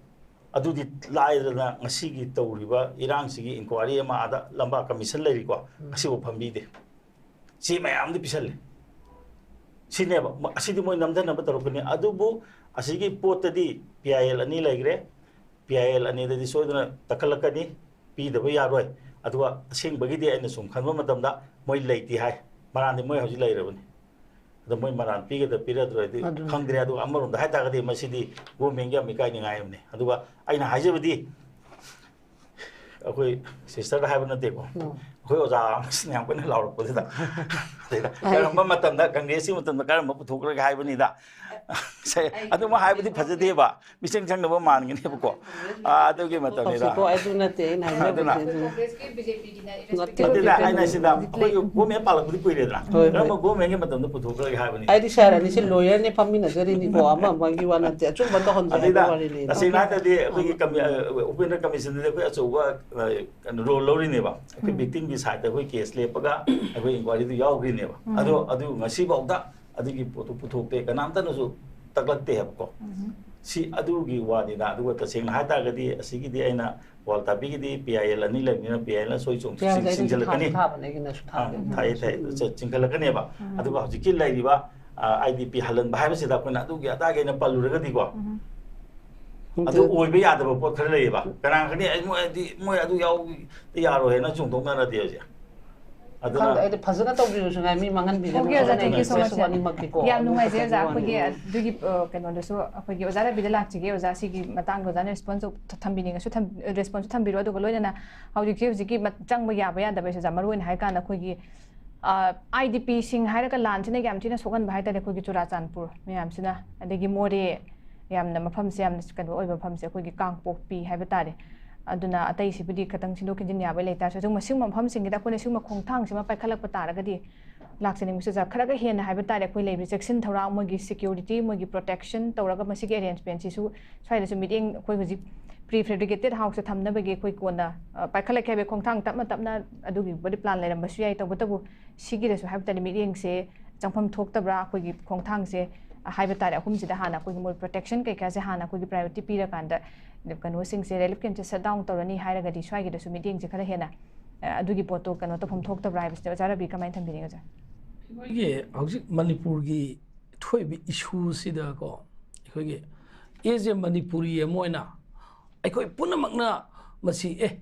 ꯑꯗꯨꯗꯤ ꯂꯥꯏꯗꯅ ꯉꯁꯤꯒꯤ ꯇꯧꯔꯤꯕ ꯏꯔꯥꯡꯁꯤꯒꯤ inquiry ꯑꯃ ꯑꯥꯗ ꯂꯝꯕꯥ commission ꯂꯩꯔꯤꯀꯣ, ꯎꯝ꯫ ꯉꯁꯤꯐꯥꯎ ꯐꯝꯕꯤꯗꯦ꯫ ꯁꯤ ꯃꯌꯥꯝꯗꯤ ꯄꯤꯁꯜꯂꯦ꯫ ꯁꯤꯅꯦꯕ꯫ ꯃ-, ꯑꯁꯤꯗꯤ ꯃꯣꯏ ꯅꯝꯊꯅꯕ ꯇꯧꯔꯛꯀꯅꯤ꯫ ꯑꯗꯨꯕꯨ ꯑꯁꯤꯒꯤ ꯄꯣꯠꯇꯗꯤ ꯄꯤ ꯑꯥꯏ ꯑꯦꯜ ꯑꯅꯤ ꯂꯩꯈ꯭ꯔꯦ, ꯄꯤ ꯑꯥꯏ ꯑꯦꯜ ꯑꯅꯤꯗꯗꯤ ꯁꯣꯏꯗꯅ ꯇꯛꯈꯠꯂꯛꯀꯅꯤ, ꯄꯤꯗꯕ ꯌꯥꯔꯣꯏ꯫ ꯑꯗꯨꯒ ꯑꯁꯦꯡꯕꯒꯤꯗꯤ ꯑꯩꯅ ꯁꯨꯝ ꯈꯟꯕ ꯃꯇꯝꯗ ꯃꯣꯏ ꯂꯩꯇꯦ ꯍꯥꯏ, ꯃꯔꯥꯟꯗꯤ ꯃꯣꯏ ꯍꯧꯖꯤꯛ ꯂꯩꯔꯕꯅꯤ꯫ ꯑꯗꯣ ꯃꯣꯏ ꯃꯔꯥꯟ ꯄꯤꯒꯗ꯭ꯔꯥ ꯄꯤꯔꯗ꯭ꯔꯗꯤ ꯑꯗꯨꯅꯤ꯫ ꯈꯪꯗ꯭ꯔꯦ꯫ ꯑꯗꯨꯒ ꯑꯃꯔꯣꯝꯗ ꯍꯥꯏꯇꯥꯔꯒꯗꯤ ꯃꯁꯤꯗꯤ ꯒꯣꯔꯃꯦꯟꯒꯤ ꯌꯥꯝ ꯏꯀꯥꯏꯅꯤꯡꯉꯥꯏ ꯑꯃꯅꯤ꯫ ꯑꯗꯨꯒ ꯑꯩꯅ ꯍꯥꯏꯖꯕꯗꯤ, ꯑꯩꯈꯣꯏ ꯁꯤꯁꯇꯔꯗ ꯍꯥꯏꯕ ꯅꯠꯇꯦꯀꯣ, ꯎꯝ꯫ ꯑꯩꯈꯣꯏ ꯑꯣꯖꯥ ꯑꯃꯁꯤꯅ ꯌꯥꯝ ꯀꯟꯅ ꯂꯥꯎꯔꯛꯄꯗꯨꯗ, ꯑꯗꯩꯗ ꯀꯔꯝꯕ ꯃꯇꯝꯗ, ꯀꯪꯒ꯭ꯔꯦꯁꯀꯤ ꯃꯇꯝꯗ ꯀꯔꯝꯕ ꯄꯨꯊꯣꯛꯈ꯭ꯔꯒꯦ ꯍꯥꯏꯕꯅꯤꯗ꯫ ꯁꯦ, ꯑꯗꯨꯃꯛ ꯍꯥꯏꯕꯗꯤ ꯐꯖꯗꯦꯕ, ꯃꯤꯆꯪ ꯆꯪꯅꯕ ꯃꯥꯟꯒꯅꯦꯕꯀꯣ꯫ ꯑꯥ, ꯑꯗꯨꯒꯤ ꯃꯇꯝꯅꯤꯗ꯫ ꯇꯧꯁꯤꯀꯣ, ꯑꯗꯨ ꯅꯠꯇꯦ ꯑꯩꯅ ꯑꯗꯨꯅ ꯍꯥꯏꯖꯕꯗꯤ꯫ ꯑꯗꯨ ꯀꯪꯒ꯭ꯔꯦꯁꯀꯤ ꯕꯤꯖꯦꯄꯤꯒꯤꯅ ꯅꯠꯇꯦ, ꯑꯗꯨꯗ ꯅꯠꯇꯦ, ꯑꯩꯅ ꯁꯤꯗ ꯍꯧꯖꯤꯛ ꯂꯩ꯫ ꯑꯩꯈꯣꯏꯒꯤ ꯒꯣꯔꯃꯦꯟ ꯄꯥꯜꯂꯛꯄꯗꯤ ꯀꯨꯏꯔꯦꯗꯅ, ꯍꯣꯏ, ꯍꯣꯏ꯫ ꯀꯔꯝꯕ ꯒꯣꯔꯃꯦꯟꯒꯤ ꯃꯇꯝꯗ ꯄꯨꯊꯣꯛꯈ꯭ꯔꯒꯦ ꯍꯥꯏꯕꯅꯤ꯫ ꯑꯩꯗꯤ ꯁꯥꯔ ꯑꯅꯤꯁꯦ ꯂꯣꯌꯔꯅꯦ, ꯐꯝꯃꯤꯟꯅꯖꯔꯤꯅꯤꯀꯣ, ꯑꯃ ꯑꯃꯒꯤ ꯋꯥ ꯅꯠꯇꯦ, ꯑꯆꯨꯝꯕ ꯇꯧꯍꯟꯖꯕ ꯑꯗꯩꯗ ꯋꯥꯔꯤꯅꯤ꯫ ꯇꯁꯦꯡꯅ ꯍꯥꯏ ꯇꯥꯔꯗꯤ ꯑꯩꯈꯣꯏꯒꯤ ꯀꯃꯤ-, ꯑ, ꯎꯄꯦꯟꯗ꯭ꯔ ꯀꯃꯤꯁꯟꯗꯗꯤ ꯑꯩꯈꯣꯏ ꯑꯆꯧꯕ, ꯑ, ꯀꯩꯅꯣ, ꯔꯣꯜ ꯂꯧꯔꯤꯅꯦꯕ꯫ ꯑꯩꯈꯣꯏ ꯎꯝ꯫ ꯚꯤꯛꯇꯤꯝꯒꯤ ꯁꯥꯏꯠꯇ ꯑꯩꯈꯣꯏ ꯀꯦꯁ ꯂꯦꯞꯄꯒ ꯑꯩꯈꯣꯏ ꯏꯟꯀ꯭ꯋꯥꯏꯔꯤꯗꯨ ꯌꯥꯎꯈ꯭ꯔꯤꯅꯦꯕ꯫ ꯎꯝ꯫ ꯑꯗꯣ ꯑꯗꯨ ꯉꯁꯤꯐꯥꯎꯗ ꯑꯗꯨꯒꯤ ꯄꯣꯠꯇꯨ ꯄꯨꯊꯣꯛꯇꯦ, ꯀꯅꯥꯝꯇꯅꯁꯨ ꯇꯛꯂꯛꯇꯦ ꯍꯥꯏꯕꯀꯣ꯫ ꯎꯝ꯫ ꯁꯤ ꯑꯗꯨꯒꯤ ꯋꯥꯅꯤꯗ꯫ ꯑꯗꯨꯒ ꯇꯁꯦꯡꯅ ꯍꯥꯏ ꯇꯥꯔꯒꯗꯤ ꯑꯁꯤꯒꯤꯗꯤ ꯑꯩꯅ ꯋꯥꯜ ꯊꯥꯕꯤꯒꯤꯗꯤ ꯄꯤ ꯑꯥꯏ ꯑꯦꯜ ꯑꯅꯤ ꯂꯩꯕꯅꯤꯅ ꯄꯤ ꯑꯥꯏ ꯑꯦꯜꯅ ꯁꯣꯏ ꯆꯨꯝ ꯄꯤ ꯑꯥꯏ ꯑꯦꯜ ꯑꯩꯅꯁꯨ ꯆꯤꯡꯁꯤꯜꯂꯛꯀꯅꯤ꯫ ꯊꯥꯕꯅꯦ, ꯑꯩꯒꯤꯅꯁꯨ ꯑꯥ, ꯊꯥꯕꯅꯦ꯫ ꯊꯥꯏ, ꯊꯥꯏ꯫ ꯎꯝ꯫ ꯆ-, ꯆꯤꯡꯈꯠꯂꯛꯀꯅꯦꯕ꯫ ꯎꯝ꯫ ꯑꯗꯨꯒ ꯍꯧꯖꯤꯛꯀꯤ ꯂꯩꯔꯤꯕ, ꯑ, ꯑꯥꯏ ꯗꯤ ꯄꯤ ꯍꯜꯍꯟꯕ ꯍꯥꯏꯕꯁꯤꯗ ꯑꯩꯈꯣꯏꯅ ꯑꯗꯨꯒꯤ ꯑꯗꯥꯒꯤ ꯑꯩꯅ ꯄꯜꯂꯨꯔꯒꯗꯤꯀꯣ, ꯎꯝ꯫ ꯑꯗꯨ ꯑꯣꯏꯕ ꯌꯥꯗꯕ ꯄꯣꯠ ꯈꯔ ꯂꯩꯌꯦꯕ꯫ ꯀꯅꯥ ꯈꯪꯅꯤ, ꯑꯩ ꯃꯣꯏ ꯑꯗꯤ, ꯃꯣꯏ ꯑꯗꯨ ꯌꯥꯎ-, ꯌꯥꯔꯣꯏ ꯍꯥꯏꯅ ꯆꯣꯡꯊꯣꯛꯅꯔꯗꯤ ꯍꯧꯖꯤꯛ꯫ ꯑꯗꯨꯅ ꯈꯪꯗꯦ, ꯑꯩꯗꯤ ꯐꯖꯅ ꯇꯧꯕꯤꯔꯁꯨ ꯉꯥꯏ, ꯃꯤ ꯃꯥꯡꯍꯟꯕꯤꯗꯅꯕ Okay, ꯑꯣꯖꯥ, ꯍꯣꯠꯅꯔꯤꯕ thank you so much, ꯁꯤꯁꯨ sir꯫ ꯑꯅꯤꯃꯛꯀꯤꯀꯣ꯫ ꯌꯥꯝ ꯑꯗꯨ ꯅꯨꯡꯉꯥꯏꯖꯩ ꯈꯛꯇꯒꯤ ꯑꯣꯖꯥ꯫ ꯑꯩꯈꯣꯏꯒꯤ ꯋꯥꯅꯤꯗ꯫ ꯑꯗꯨꯒꯤ, ꯑ, ꯀꯩꯅꯣꯗꯨꯁꯨ ꯑꯩꯈꯣꯏꯒꯤ ꯑꯣꯖꯥ ꯔꯕꯤꯗ ꯂꯥꯛꯆꯒꯦ꯫ ꯑꯣꯖꯥ, ꯁꯤꯒꯤ ꯃꯇꯥꯡꯗ ꯑꯣꯖꯥꯅ ꯔꯦꯁꯄꯣꯟꯁ ꯊꯝꯕꯤꯅꯤꯡꯉꯁꯨ ꯊꯝ-, ꯔꯦꯁꯄꯣꯟꯁꯁꯨ ꯊꯝꯕꯤꯔꯣ, ꯑꯗꯨꯒ ꯂꯣꯏꯅꯅ ꯍꯧꯖꯤꯛꯁꯦ, ꯍꯧꯖꯤꯛꯀꯤ ꯃ-, ꯆꯪꯕ ꯌꯥꯕ ꯌꯥꯗꯕ ꯍꯥꯏꯁꯦ, ꯑꯣꯖꯥ, ꯃꯔꯨ ꯑꯣꯏꯅ ꯍꯥꯏꯔꯀꯥꯟꯗ ꯑꯩꯈꯣꯏꯒꯤ, ꯑ, ꯑꯥꯏ ꯗꯤ ꯄꯤꯁꯤꯡ ꯍꯥꯏꯔꯒ ꯂꯥꯟꯁꯤꯅ ꯌꯥꯝ ꯊꯤꯅ ꯁꯣꯛꯍꯟꯕ ꯍꯥꯏ ꯇꯥꯔꯦ, ꯑꯩꯈꯣꯏꯒꯤ ꯆꯨꯔꯥꯆꯥꯟꯄꯨꯔ ꯃꯌꯥꯝꯁꯤꯅ, ꯑꯗꯒꯤ ꯃꯣꯔꯦ, ꯌꯥꯝꯅ ꯃꯐꯝꯁꯦ ꯌꯥꯝꯅ ꯀꯩꯅꯣ ꯑꯣꯏꯕ ꯃꯐꯝꯁꯦ ꯑꯩꯈꯣꯏꯒꯤ ꯀꯥꯡꯄꯣꯛꯄꯤ ꯍꯥꯏꯕ ꯇꯥꯔꯦ꯫ ꯑꯗꯨꯅ ꯑꯇꯩꯁꯤꯕꯨꯗꯤ ꯈꯤꯇꯪ ꯁꯤꯟꯗꯣꯛ ꯁꯤꯟꯖꯤꯟ ꯌꯥꯕ ꯂꯩꯇꯥꯔꯁꯨ, ꯑꯗꯨꯒꯨꯝꯕ ꯁꯤꯒꯨꯝꯕ ꯃꯐꯝꯁꯤꯡꯁꯤꯗ ꯑꯩꯈꯣꯏꯅ ꯁꯤꯒꯨꯝꯕ ꯈꯣꯡꯊꯥꯡꯁꯤꯃ ꯄꯥꯏꯈꯠꯂꯛꯄ ꯇꯥꯔꯒꯗꯤ, ꯂꯥꯛꯆꯅꯤꯡꯕꯁꯨ ꯑꯣꯖꯥ, ꯈꯔꯒ ꯍꯦꯟꯅ ꯍꯥꯏꯕ ꯇꯥꯔꯦ, ꯑꯩꯈꯣꯏ ꯂꯩꯔꯤꯕ ꯆꯦꯛꯁꯤꯟ ꯊꯧꯔꯥꯡ, ꯃꯣꯏꯒꯤ ꯁꯦꯀ꯭ꯌꯨꯔꯤꯇꯤ, ꯃꯣꯏꯒꯤ ꯄ꯭ꯔꯣꯇꯦꯛꯁꯟ ꯇꯧꯔꯒ ꯃꯁꯤꯒꯤ ꯑꯦꯔꯦꯟꯖꯃꯦꯟꯁꯤꯁꯨ ꯁ꯭ꯋꯥꯏꯗꯁꯨ ꯃꯤꯠꯌꯦꯡ, ꯑꯩꯈꯣꯏ ꯍꯧꯖꯤꯛ ꯄ꯭ꯔꯤ ꯐꯦꯕ꯭ꯔꯤꯀꯦꯇꯦꯠ ꯍꯥꯎꯁꯇ ꯊꯝꯅꯕꯒꯤ ꯑꯩꯈꯣꯏ ꯀꯣꯟꯅ, ꯑ, ꯄꯥꯏꯈꯠꯂꯛꯀꯦ ꯍꯥꯏꯕꯒꯤ ꯈꯣꯡꯊꯥꯡ ꯇꯞꯅ ꯇꯞꯅ ꯑꯗꯨꯒꯤꯕꯨꯗꯤ ꯄ꯭ꯂꯥꯟ ꯂꯩꯔꯝꯕꯁꯨ ꯌꯥꯏ꯫ ꯇꯧꯕꯇꯕꯨ ꯁꯤꯒꯤꯗꯁꯨ ꯍꯥꯏꯕ ꯇꯥꯔꯦ, ꯃꯤꯠꯌꯦꯡꯁꯦ ꯆꯪꯐꯝ ꯊꯣꯛꯇꯕ꯭ꯔꯥ? ꯑꯩꯈꯣꯏꯒꯤ ꯈꯣꯡꯊꯥꯡꯁꯦ ꯍꯥꯏꯕ ꯇꯥꯔꯦ, ꯑꯍꯨꯝꯁꯤꯗ ꯍꯥꯟꯅ ꯑꯩꯈꯣꯏꯒꯤ ꯃꯣꯏ ꯄ꯭ꯔꯣꯇꯦꯛꯁꯟ ꯀꯩꯀꯥꯁꯦ ꯍꯥꯟꯅ ꯑꯩꯈꯣꯏꯒꯤ ꯄ꯭ꯔꯥꯏꯌꯣꯔꯤꯇꯤ ꯄꯤꯔꯀꯥꯟꯗ ꯀꯩꯅꯣꯁꯤꯡꯁꯦ, ꯔꯤꯂꯤꯐ ꯀꯦꯝꯞꯁꯦ ꯁꯠ ꯗꯥꯎꯟ ꯇꯧꯔꯅꯤ ꯍꯥꯏꯔꯒꯗꯤ ꯁ꯭ꯋꯥꯏꯒꯤꯗꯁꯨ ꯃꯤꯠꯌꯦꯡꯁꯦ ꯈꯔ ꯍꯦꯟꯅ, ꯑ, ꯑꯗꯨꯒꯤ ꯄꯣꯠꯇꯣ ꯀꯩꯅꯣ ꯇꯧꯐꯝ ꯊꯣꯛꯇꯕ꯭ꯔꯥ ꯍꯥꯏꯕꯁꯤꯗ ꯑꯣꯖꯥ ꯔꯕꯤ ꯀꯃꯥꯏꯅ ꯊꯝꯕꯤꯅꯤꯡꯉꯤ ꯑꯣꯖꯥ? ꯑꯩꯈꯣꯏꯒꯤ ꯍꯧꯖꯤꯛ ꯃꯅꯤꯄꯨꯔꯒꯤ ꯊꯣꯛꯏꯕ ꯏꯁꯨꯁꯤꯗꯀꯣ, ꯑꯩꯈꯣꯏꯒꯤ as a Manipuri ꯑꯃ ꯑꯣꯏꯅ ꯑꯩꯈꯣꯏ ꯄꯨꯝꯅꯃꯛꯅ ꯃꯁꯤ, ꯑꯦ,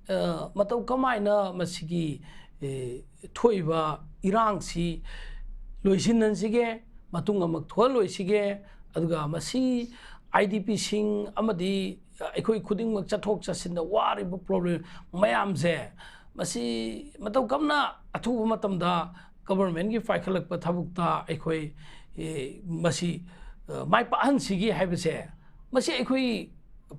ꯑ, ꯃꯇꯧ ꯀꯃꯥꯏꯅ ꯃꯁꯤꯒꯤ, ꯑꯦ, ꯊꯣꯛꯏꯕ ꯏꯔꯥꯡꯁꯤ ꯂꯣꯏꯁꯤꯟꯍꯟꯁꯤꯒꯦ, ꯃꯇꯨꯡ ꯑꯃꯨꯛ ꯊꯣꯛꯍꯜꯂꯣꯏꯁꯤꯒꯦ, ꯑꯗꯨꯒ ꯃꯁꯤ IDPꯁꯤꯡ ꯑꯃꯗꯤ ꯑꯩꯈꯣꯏ ꯈꯨꯗꯤꯡꯃꯛ ꯆꯠꯊꯣꯛ ꯆꯠꯁꯤꯟꯗ ꯋꯥꯔꯤꯕ problem ꯃꯌꯥꯝꯁꯦ, ꯃꯁꯤ ꯃꯇꯧ ꯀꯝꯅ ꯑꯊꯨꯕ ꯃꯇꯝꯗ governmentꯀꯤ ꯄꯥꯏꯈꯠꯂꯛꯄ ꯊꯕꯛꯇ ꯑꯩꯈꯣꯏ, ꯑꯦ, ꯃꯁꯤ, ꯑ, ꯃꯥꯏ ꯄꯥꯛꯍꯟꯁꯤꯒꯦ ꯍꯥꯏꯕꯁꯦ, ꯃꯁꯤ ꯑꯩꯈꯣꯏ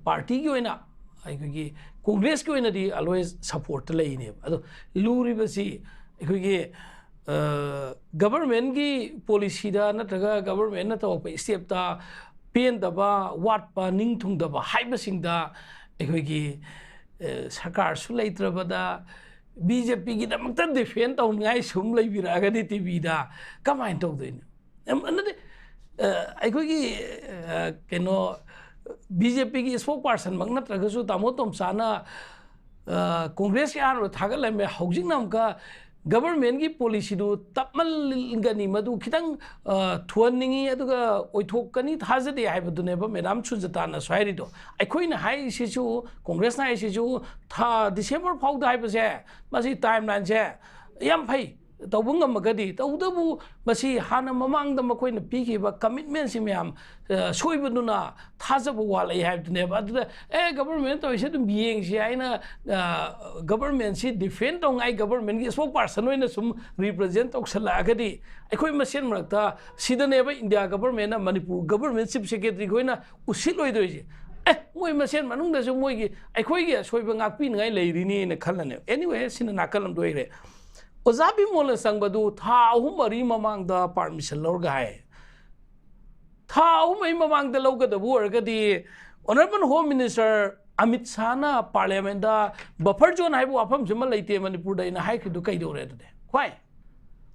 partyꯒꯤ ꯑꯣꯏꯅ, ꯑꯩꯈꯣꯏꯒꯤ Congressꯀꯤ ꯑꯣꯏꯅꯗꯤ always supportꯇ ꯂꯩꯅꯦꯕ꯫ ꯑꯗꯣ ꯂꯨꯔꯤꯕꯁꯤ ꯑꯩꯈꯣꯏꯒꯤ, ꯑ, governmentꯀꯤ policyꯗ ꯅꯠꯇ꯭ꯔꯒ governmentꯅ ꯇꯧꯔꯛꯄ stepꯇ ꯄꯦꯟꯗꯕ, ꯋꯥꯠꯄ, ꯅꯤꯡ ꯊꯨꯡꯗꯕ ꯍꯥꯏꯕꯁꯤꯡꯗ ꯑꯩꯈꯣꯏꯒꯤ, ꯑ, ꯁꯔꯀꯥꯔꯁꯨ ꯂꯩꯇ꯭ꯔꯕꯗ BJPꯒꯤꯗꯃꯛꯇ defend ꯇꯧꯅꯤꯡꯉꯥꯏ ꯁꯨꯝ ꯂꯩꯕꯤꯔꯛꯑꯒꯗꯤ TVꯗ ꯀꯃꯥꯏꯅ ꯇꯧꯗꯣꯏꯅꯣ? ꯌꯥꯝ, ꯅꯠꯇꯦ, ꯑ, ꯑꯩꯈꯣꯏꯒꯤ, ꯑ, ꯀꯩꯅꯣ, BJPꯒꯤ spokespersonꯃꯛ ꯅꯠꯇ꯭ꯔꯒꯁꯨ ꯇꯥꯃꯣ ꯇꯣꯝꯆꯥꯅ, ꯑ, Congressꯀꯤ ꯑꯍꯥꯟꯕꯗ ꯊꯥꯒꯠꯂꯝꯃꯦ, ꯍꯧꯖꯤꯛꯅ ꯑꯃꯨꯛꯀ governmentꯀꯤ policyꯗꯨ ꯇꯞꯃꯟꯒꯅꯤ, ꯃꯗꯨ ꯈꯤꯇꯪ, ꯑ, ꯊꯨꯍꯟꯅꯤꯡꯉꯤ, ꯑꯗꯨꯒ ꯑꯣꯏꯊꯣꯛꯀꯅꯤ ꯊꯥꯖꯗꯦ ꯍꯥꯏꯕꯗꯨꯅꯦꯕ ꯃꯦꯗꯥꯝ ꯁꯨꯖꯇꯥꯅꯁꯨ ꯍꯥꯏꯔꯤꯗꯣ꯫ ꯑꯩꯈꯣꯏꯅ ꯍꯥꯏꯔꯤꯁꯤꯁꯨ, Congressꯅ ꯍꯥꯏꯔꯤꯁꯤꯁꯨ ꯊꯥ December ꯐꯥꯎꯗ ꯍꯥꯏꯕꯁꯦ, ꯃꯁꯤ timelineꯁꯦ ꯌꯥꯝ ꯐꯩ꯫ ꯇꯧꯕ ꯉꯝꯃꯒꯗꯤ, ꯇꯧꯕꯇꯕꯨ ꯃꯁꯤ ꯍꯥꯟꯅ ꯃꯃꯥꯡꯗ ꯃꯈꯣꯏꯅ ꯄꯤꯈꯤꯕ commitmentꯁꯤ ꯃꯌꯥꯝ, ꯑ, ꯁꯣꯏꯕꯗꯨꯅ ꯊꯥꯖꯕ ꯋꯥꯠꯂꯛꯏ ꯍꯥꯏꯕꯗꯨꯅꯦꯕ꯫ ꯑꯗꯨꯗ, "ꯑꯦ, government ꯇꯧꯔꯤꯁꯦ ꯑꯗꯨꯝ ꯌꯦꯡꯁꯤ" ꯍꯥꯏꯅ, ꯑ, governmentꯁꯤ defend ꯇꯧꯉꯥꯏ governmentꯀꯤ spokesperson ꯑꯣꯏꯅ ꯁꯨꯝ represent ꯇꯧꯁꯜꯂꯛꯑꯒꯗꯤ, ꯑꯩꯈꯣꯏ ꯃꯁꯦꯟ ꯃꯔꯛꯇ ꯁꯤꯗꯅꯦꯕ India governmentꯅ Manipur government chief secretary ꯈꯣꯏꯅ ꯎꯁꯤꯠꯂꯣꯏꯗꯣꯏꯁꯦ꯫ "ꯑꯦ, ꯃꯣꯏ ꯃꯁꯦꯟ ꯃꯅꯨꯡꯗꯁꯨ ꯃꯣꯏꯒꯤ, ꯑꯩꯈꯣꯏꯒꯤ ꯑꯁꯣꯏꯕ ꯉꯥꯛꯄꯤꯅꯉꯥꯏ ꯂꯩꯔꯤꯅꯤꯅ" ꯈꯜꯂꯅꯦꯕ꯫ Anyway, ꯁꯤꯅ ꯅꯥꯀꯜ ꯑꯃꯗ ꯑꯣꯏꯈ꯭ꯔꯦ꯫ ꯑꯣꯖꯥ ꯕꯤꯃꯣꯜꯅ ꯆꯪꯕꯗꯨ ꯊꯥ ꯑꯍꯨꯝ ꯃꯔꯤ ꯃꯃꯥꯡꯗ permission ꯂꯧꯔꯒ ꯍꯥꯏ꯫ ꯊꯥ ꯑꯍꯨꯝ ꯃꯔꯤ ꯃꯃꯥꯡꯗ ꯂꯧꯒꯗꯕ ꯑꯣꯏꯔꯒꯗꯤ, Honourable Home Minister Amit ꯁꯥꯍꯅ parliamentꯗ buffer zone ꯍꯥꯏꯕ ꯋꯥꯐꯝꯁꯤꯃ ꯂꯩꯇꯦ ꯃꯅꯤꯄꯨꯔꯗ ꯑꯩꯅ ꯍꯥꯏꯈ꯭ꯔꯤꯗꯨ ꯀꯩꯗꯧꯔꯦ ꯑꯗꯨꯗꯤ? ꯍꯣꯏ,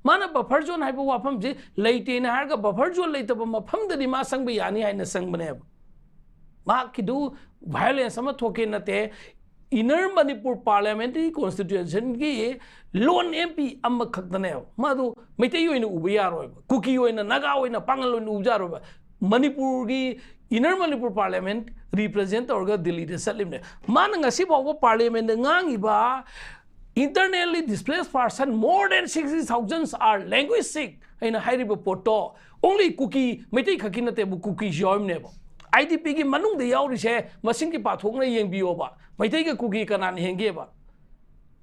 ꯃꯥꯅ buffer zone ꯍꯥꯏꯕ ꯋꯥꯐꯝꯁꯤ ꯂꯩꯇꯦꯅ ꯍꯥꯏꯔꯒ, buffer zone ꯂꯩꯇꯕ ꯃꯐꯝꯗꯗꯤ ꯃꯥ ꯆꯪꯕ ꯌꯥꯅꯤ ꯍꯥꯏꯅ ꯆꯪꯕꯅꯦꯕ꯫ ꯃꯍꯥꯛꯀꯤꯗꯨ violence ꯑꯃ ꯊꯣꯛꯀꯦ ꯅꯠꯇꯦ, Inner Manipur Parliamentary Constitution ꯒꯤ lone M P ꯑꯃꯈꯛꯇꯅꯦꯕ꯫ ꯃꯥꯗꯨ ꯃꯩꯇꯩ ꯑꯣꯏꯅ ꯎꯕ ꯌꯥꯔꯣꯏꯕ, ꯀꯨꯀꯤ ꯑꯣꯏꯅ, ꯅꯥꯒꯥ ꯑꯣꯏꯅ, ꯄꯥꯉꯜ ꯑꯣꯏꯅ ꯎꯕ ꯌꯥꯔꯣꯏꯕ꯫ ꯃꯅꯤꯄꯨꯔꯒꯤ Inner Manipur Parliament represent ꯇꯧꯔꯒ ꯗꯤꯜꯂꯤꯗ ꯆꯠꯂꯤꯕꯅꯦ꯫ ꯃꯥꯅ ꯉꯁꯤ ꯐꯥꯎꯕ Parliament the ꯉꯥꯡꯉꯤꯕ internally displaced person more than sixty thousand are linguistic ꯍꯥꯏꯅ ꯍꯥꯏꯔꯤꯕ ꯄꯣꯠꯇꯣ only ꯀꯨꯀꯤ, ꯃꯩꯇꯩ ꯈꯛꯀꯤ ꯅꯠꯇꯦꯕ, ꯀꯨꯀꯤꯁꯨ ꯌꯥꯎꯔꯤꯕꯅꯦꯕ꯫ I D P ꯒꯤ ꯃꯅꯨꯡꯗ ꯌꯥꯎꯔꯤꯁꯦ ꯃꯁꯤꯡꯒꯤ ꯄꯥꯊꯣꯛꯅ ꯌꯦꯡꯕꯤꯌꯣꯕ, ꯃꯩꯇꯩꯒ ꯀꯨꯀꯤ ꯀꯅꯥꯅ ꯍꯦꯟꯒꯦꯕ?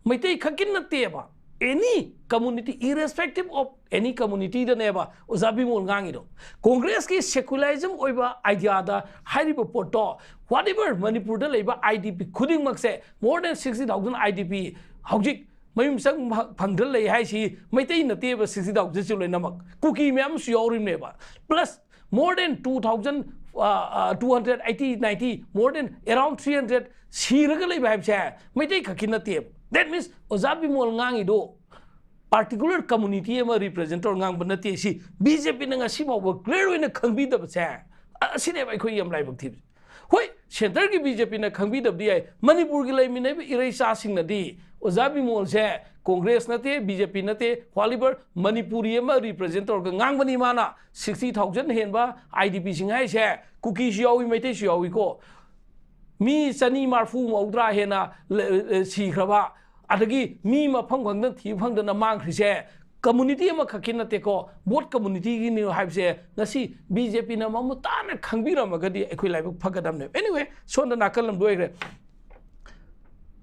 ꯃꯩꯇꯩ ꯈꯛꯀꯤ ꯅꯠꯇꯦꯕ, any community, irrespective of any community ꯗꯅꯦꯕ ꯑꯣꯖꯥ ꯕꯤꯃꯣꯜ ꯉꯥꯡꯉꯤꯗꯣ꯫ ꯀꯣꯡꯒ꯭ꯔꯦꯁꯀꯤ secularism ꯑꯣꯏꯕ idea ꯗ ꯍꯥꯏꯔꯤꯕ ꯄꯣꯠꯇꯣ, whatever, ꯃꯅꯤꯄꯨꯔꯗ ꯂꯩꯕ I D P ꯈꯨꯗꯤꯡꯃꯛꯁꯦ, more than sixty thousand I D P ꯍꯧꯖꯤꯛ ꯃꯌꯨꯝ ꯆꯪ ꯐ-, ꯐꯪꯗ꯭ꯔ ꯂꯩ ꯍꯥꯏꯁꯤ ꯃꯩꯇꯩ ꯅꯠꯇꯦꯕ, sixty thousand ꯁꯤ ꯂꯣꯏꯅꯃꯛ ꯀꯨꯀꯤ ꯃꯌꯥꯝ ꯑꯃꯁꯨ ꯌꯥꯎꯔꯤꯕꯅꯦꯕ꯫ Plus more than two thousand, uh, uh, two hundred eighty, ninety, more than around three hundred ꯁꯤꯔꯒ ꯂꯩꯕ ꯍꯥꯏꯕꯁꯦ ꯃꯩꯇꯩ ꯈꯛꯀꯤ ꯅꯠꯇꯦꯕ꯫ That means ꯑꯣꯖꯥ ꯕꯤꯃꯣꯜ ꯉꯥꯡꯉꯤꯗꯣ particular community ꯑꯃ represent ꯇꯧꯔ ꯉꯥꯡꯕ ꯅꯠꯇꯦ꯫ ꯁꯤ B J P ꯅ ꯉꯁꯤ ꯐꯥꯎꯕ clear ꯑꯣꯏꯅ ꯈꯪꯕꯤꯗꯕꯁꯦ, ꯑ-, ꯑꯁꯤꯅꯦꯕ ꯑꯩꯈꯣꯏ ꯌꯥꯝ ꯂꯥꯏꯕꯛ ꯊꯤꯕꯁꯦ꯫ ꯍꯣꯏ, centre ꯒꯤ B J P ꯅ ꯈꯪꯕꯤꯗꯕꯗꯤ ꯌꯥꯏ, ꯃꯅꯤꯄꯨꯔꯒꯤ ꯂꯩꯃꯤꯟꯅꯕ ꯏꯔꯩꯆꯥꯁꯤꯡꯅꯗꯤ ꯑꯣꯖꯥ ꯕꯤꯃꯣꯜꯁꯦ ꯀꯣꯡꯒ꯭ꯔꯦꯁ ꯅꯠꯇꯦ, B J P ꯅꯠꯇꯦ, whatever, ꯃꯅꯤꯄꯨꯔꯤ ꯑꯃ represent ꯇꯧꯔꯒ ꯉꯥꯡꯕꯅꯤ ꯃꯥꯅ꯫ Sixty thousand ꯍꯦꯟꯕ I D P ꯁꯤꯡ ꯍꯥꯏꯁꯦ ꯀꯨꯀꯤꯁꯨ ꯌꯥꯎꯏ, ꯃꯩꯇꯩꯁꯨ ꯌꯥꯎꯏꯀꯣ꯫ ꯃꯤ ꯆꯅꯤ ꯃꯔꯐꯨ ꯃꯧꯗ꯭ꯔꯥ ꯍꯦꯟꯅ ꯂ-, ꯂ-, ꯁꯤꯈ꯭ꯔꯕ, ꯑꯗꯒꯤ ꯃꯤ ꯃꯐꯝ ꯈꯪꯗꯅ ꯊꯤꯕ ꯐꯪꯗꯅ ꯃꯥꯡꯈ꯭ꯔꯤꯁꯦ community ꯑꯃꯈꯛꯀꯤ ꯅꯠꯇꯦꯀꯣ, both community ꯒꯤꯅꯤ ꯍꯥꯏꯕꯁꯦ ꯉꯁꯤ B J P ꯅ ꯃꯃꯨꯠ ꯇꯥꯅ ꯈꯪꯕꯤꯔꯝꯃꯒꯗꯤ ꯑꯩꯈꯣꯏ ꯂꯥꯏꯕꯛ ꯐꯒꯗꯕꯅꯦꯕ꯫ Anyway, ꯁꯣꯝꯗ ꯅꯥꯀꯜ ꯑꯃꯗ ꯑꯣꯏꯈ꯭ꯔꯦ꯫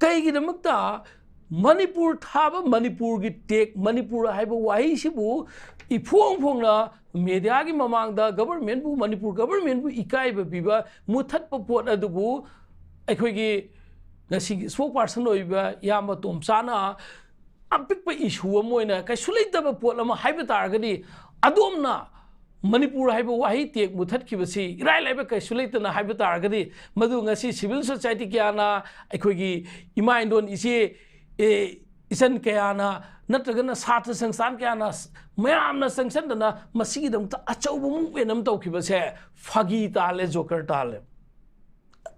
ꯀꯩꯒꯤꯗꯃꯛꯇ ꯃꯅꯤꯄꯨꯔ ꯊꯥꯕ, ꯃꯅꯤꯄꯨꯔꯒꯤ take, ꯃꯅꯤꯄꯨꯔ ꯍꯥꯏꯕ ꯋꯥꯍꯩꯁꯤꯕꯨ ꯏꯐꯣꯡ ꯐꯣꯡꯅ media ꯒꯤ ꯃꯃꯥꯡꯗ government ꯄꯨ, ꯃꯅꯤꯄꯨꯔ government ꯄꯨ ꯏꯀꯥꯏꯕ ꯄꯤꯕ, ꯃꯨꯊꯠꯄ ꯄꯣꯠ ꯑꯗꯨꯕꯨ ꯑꯩꯈꯣꯏꯒꯤ ꯉꯁꯤꯒꯤ spokesperson ꯑꯣꯏꯕ ꯏꯌꯥꯝꯕ ꯇꯣꯝꯆꯥꯅ ꯑꯄꯤꯛꯄ issue ꯑꯃ ꯑꯣꯏꯅ ꯀꯩꯁꯨ ꯂꯩꯇꯕ ꯄꯣꯠ ꯑꯃ ꯍꯥꯏꯕ ꯇꯥꯔꯒꯗꯤ, ꯑꯗꯣꯝꯅ ꯃꯅꯤꯄꯨꯔ ꯍꯥꯏꯕ ꯋꯥꯍꯩ take ꯃꯨꯊꯠꯈꯤꯕꯁꯤ ꯏꯔꯥꯏ ꯂꯥꯏꯕ ꯀꯩꯁꯨ ꯂꯩꯇꯅ ꯍꯥꯏꯕ ꯇꯥꯔꯒꯗꯤ, ꯃꯗꯨ ꯉꯁꯤ civil society ꯀꯌꯥꯅ, ꯑꯩꯈꯣꯏꯒꯤ ꯏꯃꯥ ꯏꯟꯗꯣꯟ ꯏꯆꯦ, ꯑꯦ, ꯏꯆꯟ ꯀꯌꯥꯅ, ꯅꯠꯇ꯭ꯔꯒꯅ ꯁꯥꯇ꯭ꯔ ꯁꯪꯁꯊꯥꯟ ꯀꯌꯥꯅ, ꯃꯌꯥꯝꯅ ꯆꯪꯁꯟꯗꯅ ꯃꯁꯤꯒꯤꯗꯃꯛꯇ ꯑꯆꯧꯕ movement ꯑꯃ ꯇꯧꯈꯤꯕꯁꯦ ꯐꯥꯒꯤ ꯇꯥꯍꯜꯂꯦ, ꯖꯣꯀꯔ ꯇꯥꯍꯜꯂꯦ꯫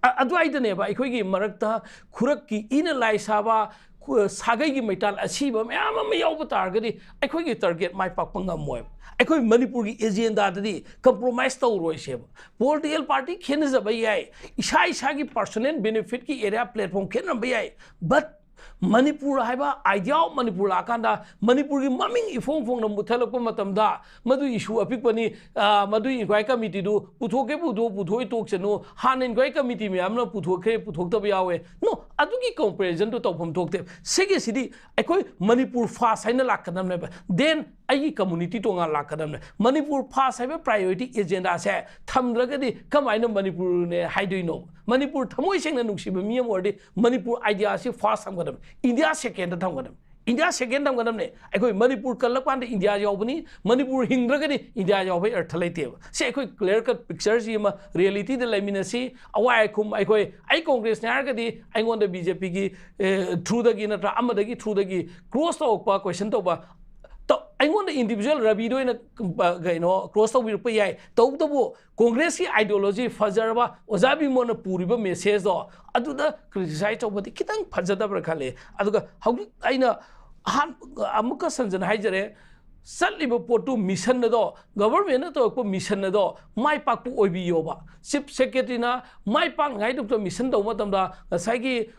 ꯑ- ꯑꯗꯨꯋꯥꯏꯗꯅꯦꯕ ꯑꯩꯈꯣꯏꯒꯤ ꯃꯔꯛꯇ ꯈꯨꯔꯛꯀꯤ ꯏꯅ ꯂꯥꯏ ꯁꯥꯕ, ꯈꯨ- ꯁꯥꯒꯩꯒꯤ ꯃꯩꯇꯥꯜ ꯑꯁꯤꯕ ꯃꯌꯥꯝ ꯑꯃ ꯌꯥꯎꯕ ꯇꯥꯔꯒꯗꯤ ꯑꯩꯈꯣꯏꯒꯤ target ꯃꯥꯏ ꯄꯥꯛꯄ ꯉꯝꯃꯣꯏꯕ꯫ ꯑꯩꯈꯣꯏ ꯃꯅꯤꯄꯨꯔꯒꯤ agendaꯗꯗꯤ compromise ꯇꯧꯔꯣꯏꯁꯦꯕ꯫ Political party ꯈꯦꯠꯅꯖꯕ ꯌꯥꯏ, ꯏꯁꯥ ꯏꯁꯥꯒꯤ personal benefitꯀꯤ area platform ꯈꯦꯠꯅꯔꯝꯕ ꯌꯥꯏ, but ꯃꯅꯤꯄꯨꯔ ꯍꯥꯏꯕ idea of ꯃꯅꯤꯄꯨꯔ ꯂꯥꯛꯑꯀꯥꯟꯗ ꯃꯅꯤꯄꯨꯔꯒꯤ ꯃꯃꯤꯡ ꯏꯐꯣꯡ ꯐꯣꯡꯅ ꯃꯨꯠꯊꯠꯂꯛꯄ ꯃꯇꯝꯗ ꯃꯗꯨ issue ꯑꯄꯤꯛꯄꯅꯤ, ꯑ, ꯃꯗꯨ inquiry committeeꯗꯨ ꯄꯨꯊꯣꯛꯀꯦ ꯄꯨꯊꯣꯛ ꯄꯨꯊꯣꯛꯑꯣꯏ ꯇꯣꯛꯁꯅꯨ, ꯍꯥꯟꯅ inquiry committee ꯃꯌꯥꯝꯅ ꯄꯨꯊꯣꯛꯈ꯭ꯔꯦ ꯄꯨꯊꯣꯛꯇꯕ ꯌꯥꯎꯋꯦ꯫ No, ꯑꯗꯨꯒꯤ comparisonꯗꯨ ꯇꯧꯐꯝ ꯊꯣꯛꯇꯦ꯫ ꯁꯤꯒꯤꯁꯤꯗꯤ ꯑꯩꯈꯣꯏ ꯃꯅꯤꯄꯨꯔ first ꯍꯥꯏꯅ ꯂꯥꯛꯀꯗꯕꯅꯦꯕ, then ꯑꯩꯒꯤ community ꯇꯣꯉꯥꯟ ꯂꯥꯛꯀꯗꯕꯅꯦ꯫ ꯃꯅꯤꯄꯨꯔ first ꯍꯥꯏꯕ priority agendaꯁꯦ ꯊꯝꯗ꯭ꯔꯒꯗꯤ ꯀꯃꯥꯏꯅ ꯃꯅꯤꯄꯨꯔꯅꯦ ꯍꯥꯏꯗꯣꯏꯅꯣ? ꯃꯅꯤꯄꯨꯔ ꯊꯃꯣꯏ ꯁꯦꯡꯅ ꯅꯨꯡꯁꯤꯕ ꯃꯤ ꯑꯃ ꯑꯣꯏꯔꯗꯤ ꯃꯅꯤꯄꯨꯔ ideaꯁꯤ first ꯊꯝꯒꯗꯕꯅꯤ, ꯏꯟꯗꯤꯌꯥ secondꯗ ꯊꯝꯒꯗꯕꯅꯤ꯫ ꯏꯟꯗꯤꯌꯥ second ꯊꯝꯒꯗꯕꯅꯤ꯫ ꯑꯩꯈꯣꯏ ꯃꯅꯤꯄꯨꯔ ꯀꯜꯂꯀꯥꯟꯗ ꯏꯟꯗꯤꯌꯥ ꯌꯥꯎꯕꯅꯤ, ꯃꯅꯤꯄꯨꯔ ꯍꯤꯡꯗ꯭ꯔꯒꯗꯤ ꯏꯟꯗꯤꯌꯥ ꯌꯥꯎꯕꯒꯤ ꯑꯔꯊ ꯂꯩꯇꯦꯕ꯫ ꯁꯤ ꯑꯩꯈꯣꯏ clear cut pictureꯁꯤ ꯑꯃ realityꯗ ꯂꯩꯃꯤꯟꯅꯁꯤ꯫ ꯑꯋꯥꯏ ꯑꯈꯨꯝ ꯑꯩꯈꯣꯏ, ꯑꯩ ꯀꯣꯡꯒ꯭ꯔꯦꯁꯅꯤ ꯍꯥꯏꯔꯒꯗꯤ ꯑꯩꯉꯣꯟꯗ BJPꯒꯤ, ꯑꯦ, throughꯗꯒꯤ ꯅꯠꯇ꯭ꯔꯥ ꯑꯃꯗꯒꯤ throughꯗꯒꯤ cross ꯇꯧꯔꯛꯄ, question ꯇꯧꯕ, ꯇꯧ- ꯑꯩꯉꯣꯟꯗ individual ꯔꯕꯤꯗ ꯑꯣꯏꯅ, ꯑ, ꯀꯩꯅꯣ, cross ꯇꯧꯕꯤꯔꯛꯄ ꯌꯥꯏ꯫ ꯇꯧꯕꯇꯕꯨ ꯀꯣꯡꯒ꯭ꯔꯦꯁꯀꯤ ideology ꯐꯖꯔꯕ ꯑꯣꯖꯥ ꯕꯤꯃꯣꯟꯅ ꯄꯨꯔꯤꯕ messageꯗꯣ ꯑꯗꯨꯗ criticize ꯇꯧꯕꯗꯤ ꯈꯤꯇꯪ ꯐꯖꯗꯕ꯭ꯔꯥ ꯈꯜꯂꯤ꯫ ꯑꯗꯨꯒ ꯍꯧꯖꯤꯛ ꯑꯩꯅ ꯑꯍꯥꯟ-, ꯑꯃꯨꯛꯀ ꯁꯟꯖꯟ ꯍꯥꯏꯖꯔꯦ, ꯆꯠꯂꯤꯕ ꯄꯣꯠꯇꯨ mission ꯑꯗꯣ, governmentꯅ ꯇꯧꯔꯛꯄ mission ꯑꯗꯣ ꯃꯥꯏ ꯄꯥꯛꯄ ꯑꯣꯏꯕꯤꯌꯣꯕ꯫ Chief Secretaryꯅ ꯃꯥꯏ ꯄꯥꯛꯅꯉꯥꯏꯗꯃꯛꯇ mission ꯇꯧꯕ ꯃꯇꯝꯗ ꯉꯁꯥꯏꯒꯤ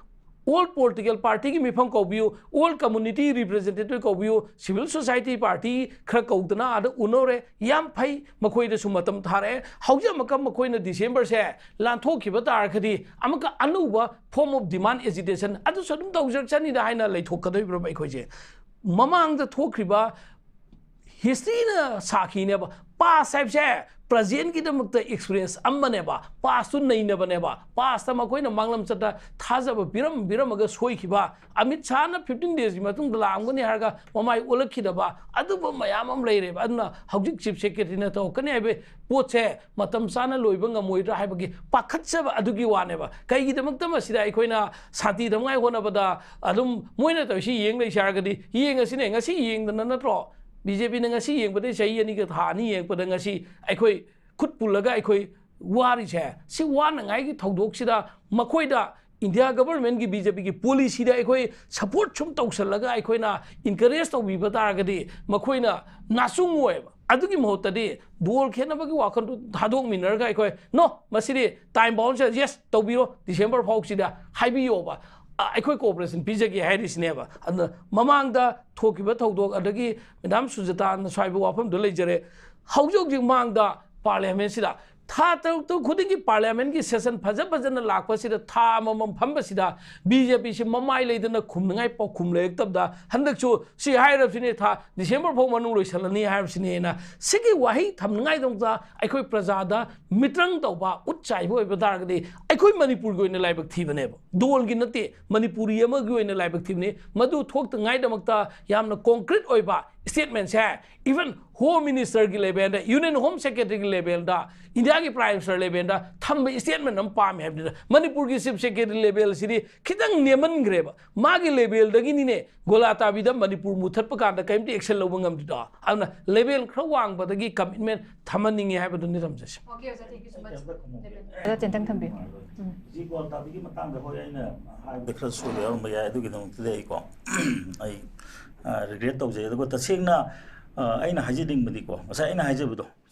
all political partyꯒꯤ ꯃꯤꯐꯝ ꯀꯧꯕꯤꯌꯨ, all community representative ꯀꯧꯕꯤꯌꯨ, civil society party ꯈꯔ ꯀꯧꯗꯅ ꯑꯥꯗ ꯎꯅꯧꯔꯦ, ꯌꯥꯝ ꯐꯩ, ꯃꯈꯣꯏꯗꯁꯨ ꯃꯇꯝ ꯊꯥꯔꯛꯑꯦ꯫ ꯍꯧꯖꯤꯛ ꯑꯃꯨꯛꯀ ꯃꯈꯣꯏꯅ Decemberꯁꯦ ꯂꯥꯟꯊꯣꯛꯈꯤꯕ ꯇꯥꯔꯒꯗꯤ ꯑꯃꯨꯛꯀ ꯑꯅꯧꯕ form of demand agitation ꯑꯗꯨꯁꯨ ꯑꯗꯨꯝ ꯇꯧꯖꯔꯛꯆꯅꯤꯗ ꯍꯥꯏꯅ ꯂꯩꯊꯣꯛꯀꯗꯧꯔꯤꯕ꯭ꯔꯕ ꯑꯩꯈꯣꯏꯁꯦ? ꯃꯃꯥꯡꯗ ꯊꯣꯛꯈ꯭ꯔꯤꯕ historyꯅ ꯁꯥꯈꯤꯅꯦꯕ꯫ Past ꯍꯥꯏꯕꯁꯦ presentꯒꯤꯗꯃꯛꯇ experience ꯑꯃꯅꯦꯕ, pastꯇꯨ ꯅꯩꯅꯕꯅꯦꯕ꯫ Pastꯇ ꯃꯈꯣꯏꯅ ꯃꯥꯡꯂꯝꯆꯠꯇ ꯊꯥꯖꯕ ꯄꯤꯔꯝ ꯄꯤꯔꯝꯃꯒ ꯁꯣꯏꯈꯤꯕ, ꯑꯃꯤꯠ ꯁꯥꯍꯅ fifteen daysꯀꯤ ꯃꯇꯨꯡꯗ ꯂꯥꯛꯑꯝꯒꯅꯤ ꯍꯥꯏꯔꯒ ꯃꯃꯥꯏ ꯑꯣꯜꯂꯛꯈꯤꯗꯕ, ꯑꯗꯨꯝꯕ ꯃꯌꯥꯝ ꯑꯃ ꯂꯩꯔꯦꯕ꯫ ꯑꯗꯨꯅ ꯍꯧꯖꯤꯛ Chief Secretaryꯅ ꯇꯧꯔꯛꯀꯅꯤ ꯍꯥꯏꯕ ꯄꯣꯠꯁꯦ ꯃꯇꯝ ꯆꯥꯅ ꯂꯣꯏꯕ ꯉꯝꯃꯣꯏꯗ꯭ꯔꯥ ꯍꯥꯏꯕꯒꯤ ꯄꯥꯈꯠꯆꯕ ꯑꯗꯨꯒꯤ ꯋꯥꯅꯦꯕ꯫ ꯀꯩꯒꯤꯗꯃꯛꯇ ꯃꯁꯤꯗ ꯑꯩꯈꯣꯏꯅ ꯁꯥꯟꯇꯤ ꯊꯝꯉꯥꯏ ꯍꯣꯠꯅꯕꯗ ꯑꯗꯨꯝ ꯃꯣꯏꯅ ꯇꯧꯔꯤꯁꯤ ꯌꯦꯡ ꯂꯩꯁꯦ ꯍꯥꯏꯔꯒꯗꯤ ꯌꯦꯡꯉꯁꯤꯅꯦ꯫ ꯉꯁꯤ ꯌꯦꯡꯗꯅ ꯅꯠꯇ꯭ꯔꯣ? BJPꯅ ꯉꯁꯤ ꯌꯦꯡꯕꯗꯒꯤ ꯆꯍꯤ ꯑꯅꯤꯒ ꯊꯥ ꯑꯅꯤ ꯌꯦꯡꯉꯛꯄꯗ ꯉꯁꯤ ꯑꯩꯈꯣꯏ ꯈꯨꯠ ꯄꯨꯜꯂꯒ ꯑꯩꯈꯣꯏ ꯋꯥꯔꯤꯁꯦ, ꯁꯤ ꯋꯥꯅꯉꯥꯏꯒꯤ ꯊꯧꯗꯣꯛꯁꯤꯗ ꯃꯈꯣꯏꯗ ꯏꯟꯗꯤꯌꯥ ꯒꯚꯔꯟꯃꯦꯟꯒꯤ, ꯕꯤ ꯖꯦ ꯄꯤꯒꯤ ꯄꯣꯂꯤꯁꯤꯗ ꯑꯩꯈꯣꯏ ꯁꯄꯣꯔꯠ ꯁꯨꯝ ꯇꯧꯁꯜꯂꯒ ꯑꯩꯈꯣꯏꯅ ꯏꯟꯀꯔꯦꯖ ꯇꯧꯕꯤꯕ ꯇꯥꯔꯒꯗꯤ ꯃꯈꯣꯏꯅ ꯅꯥꯆꯨꯡꯉꯣꯏꯕ꯫ ꯑꯗꯨꯒꯤ ꯃꯍꯨꯠꯇꯗꯤ ꯗꯣꯜ ꯈꯦꯠꯅꯕꯒꯤ ꯋꯥꯈꯜꯗꯨ ꯊꯥꯗꯣꯛꯃꯤꯟꯅꯔꯒ ꯑꯩꯈꯣꯏ, "ꯅꯣ, ꯃꯁꯤꯗꯤ ꯇꯥꯏꯝ ꯕꯥꯎꯟꯁꯦ, ꯌꯦꯁ, ꯇꯧꯕꯤꯔꯣ, ꯗꯤꯁꯦꯝꯕꯔ ꯐꯥꯎꯁꯤꯗ" ꯍꯥꯏꯕꯤꯌꯣꯕ꯫ ꯑ, ꯑꯩꯈꯣꯏ ꯀꯣꯑꯣꯄꯔꯦꯁꯟ ꯄꯤꯖꯒꯦ ꯍꯥꯏꯔꯤꯁꯤꯅꯦꯕ꯫ ꯑꯗꯨꯅ ꯃꯃꯥꯡꯗ ꯊꯣꯛꯈꯤꯕ ꯊꯧꯗꯣꯛ, ꯑꯗꯒꯤ ꯃꯦꯗꯥꯝ ꯁꯨꯖꯇꯥꯅꯁꯨ ꯍꯥꯏꯕ ꯋꯥꯐꯝꯗꯣ ꯂꯩꯖꯔꯦ꯫ ꯍꯧꯖꯤꯛ ꯍꯧꯖꯤꯛ ꯃꯥꯡꯗ ꯄꯥꯔꯂꯤꯌꯥꯃꯦꯟꯁꯤꯗ ꯊꯥ ꯇꯔꯨꯛ ꯇꯔꯨꯛ ꯈꯨꯗꯤꯡꯒꯤ ꯄꯥꯔꯂꯤꯌꯥꯃꯦꯟꯒꯤ ꯁꯦꯁꯟ ꯐꯖ ꯐꯖꯅ ꯂꯥꯛꯄꯁꯤꯗ, ꯊꯥ ꯑꯃꯃꯝ ꯐꯝꯕꯁꯤꯗ ꯕꯤ ꯖꯦ ꯄꯤꯁꯤ ꯃꯃꯥꯏ ꯂꯩꯗꯅ ꯈꯨꯝꯅꯉꯥꯏ ꯄꯥꯎꯈꯨꯝ ꯂꯩꯔꯛꯇꯕꯗ, ꯍꯟꯗꯛꯁꯨ ꯁꯤ ꯍꯥꯏꯔꯕꯁꯤꯅꯦ, ꯊꯥ ꯗꯤꯁꯦꯝꯕꯔ ꯐꯥꯎ ꯃꯅꯨꯡ ꯂꯣꯏꯁꯤꯜꯂꯅꯤ ꯍꯥꯏꯔꯕꯁꯤꯅꯦꯅ꯫ ꯁꯤꯒꯤ ꯋꯥꯍꯩ ꯊꯝꯅꯉꯥꯏꯗꯃꯛꯇ ꯑꯩꯈꯣꯏ ꯄ꯭ꯔꯖꯥꯗ ꯃꯤꯇ꯭ꯔꯪ ꯇꯧꯕ, ꯎꯠ ꯆꯥꯏꯕ ꯑꯣꯏꯕ ꯇꯥꯔꯒꯗꯤ ꯑꯩꯈꯣꯏ ꯃꯅꯤꯄꯨꯔꯒꯤ ꯑꯣꯏꯅ ꯂꯥꯏꯕꯛ ꯊꯤꯕꯅꯦꯕ꯫ ꯗꯣꯜꯒꯤ ꯅꯠꯇꯦ, ꯃꯅꯤꯄꯨꯔꯤ ꯑꯃꯒꯤ ꯑꯣꯏꯅ ꯂꯥꯏꯕꯛ ꯊꯤꯕꯅꯤ꯫ ꯃꯗꯨ ꯊꯣꯛꯇꯉꯥꯏꯗꯃꯛꯇ ꯌꯥꯝꯅ ꯀꯣꯟꯀ꯭ꯔꯤꯠ ꯑꯣꯏꯕ ꯁ꯭ꯇꯦꯠꯃꯦꯟꯁꯦ, ꯏꯚꯟ ꯍꯣꯝ ꯃꯤꯅꯤꯁꯇꯔꯒꯤ ꯂꯦꯚꯦꯜꯗ, ꯌꯨꯅꯤꯌꯟ ꯍꯣꯝ ꯁꯦꯀ꯭ꯔꯦꯇꯔꯤꯒꯤ ꯂꯦꯚꯦꯜꯗ, ꯏꯟꯗꯤꯌꯥꯒꯤ ꯄ꯭ꯔꯥꯏꯝ ꯃꯤꯅꯤꯁꯇꯔ ꯂꯦꯚꯦꯜꯗ ꯊꯝꯕ ꯁ꯭ꯇꯦꯠꯃꯦꯟ ꯑꯃ ꯄꯥꯝꯃꯦ ꯍꯥꯏꯕꯅꯤꯗ꯫ ꯃꯅꯤꯄꯨꯔꯒꯤ ꯆꯤꯐ ꯁꯦꯀ꯭ꯔꯦꯇꯔꯤ ꯂꯦꯚꯦꯜꯁꯤꯗꯤ ꯈꯤꯇꯪ ꯅꯦꯝꯃꯟꯈ꯭ꯔꯦꯕ꯫ ꯃꯥꯒꯤ ꯂꯦꯚꯦꯜꯗꯒꯤꯅꯤꯅꯦ ꯒꯣꯂꯥ ꯇꯥꯕꯤꯗ ꯃꯅꯤꯄꯨꯔ ꯃꯨꯊꯠꯄ ꯀꯥꯟꯗ ꯀꯔꯤꯝꯇ ꯑꯦꯛꯁꯟ ꯂꯧꯕ ꯉꯝꯗ꯭ꯔꯤꯗꯣ꯫ ꯑꯗꯨꯅ ꯂꯦꯚꯦꯜ ꯈꯔ ꯋꯥꯡꯕꯗꯒꯤ ꯀꯃꯤꯠꯃꯦꯟ ꯊꯝꯍꯟꯅꯤꯡꯉꯦ ꯍꯥꯏꯕꯗꯨꯅꯤ ꯊꯝꯖꯩꯁꯦ꯫ Okay, ꯑꯣꯖꯥ, thank you so much. ꯀꯩꯝꯇ ꯈꯨꯝꯃꯛꯀꯦ꯫ ꯑꯣꯖꯥ, ꯇꯦꯟꯇꯪ ꯊꯝꯕꯤꯌꯨ꯫ ꯎꯝ꯫ ꯍꯧꯖꯤꯛ ꯒꯣꯜ ꯇꯥꯕꯤꯒꯤ ꯃꯇꯥꯡꯗ ꯍꯣꯏ ꯑꯩꯅ ꯍꯥꯏꯕꯗ ꯈꯔ ꯁꯣꯏꯕ ꯌꯥꯎꯔꯝꯕ ꯌꯥꯏ, ꯑꯗꯨꯒꯤꯗꯃꯛꯇꯗꯤ ꯑꯩꯀꯣ ꯑꯩ ꯔꯤꯒ꯭ꯔꯦꯠ ꯇꯧꯖꯩ꯫ ꯑꯗꯨꯒ ꯇꯁꯦꯡꯅ ꯑ, ꯑꯩꯅ ꯍꯥꯏꯖꯅꯤꯡꯕꯗꯤꯀꯣ, ꯉꯁꯥꯏ ꯑꯩꯅ ꯍꯥꯏꯖꯕꯗꯣ,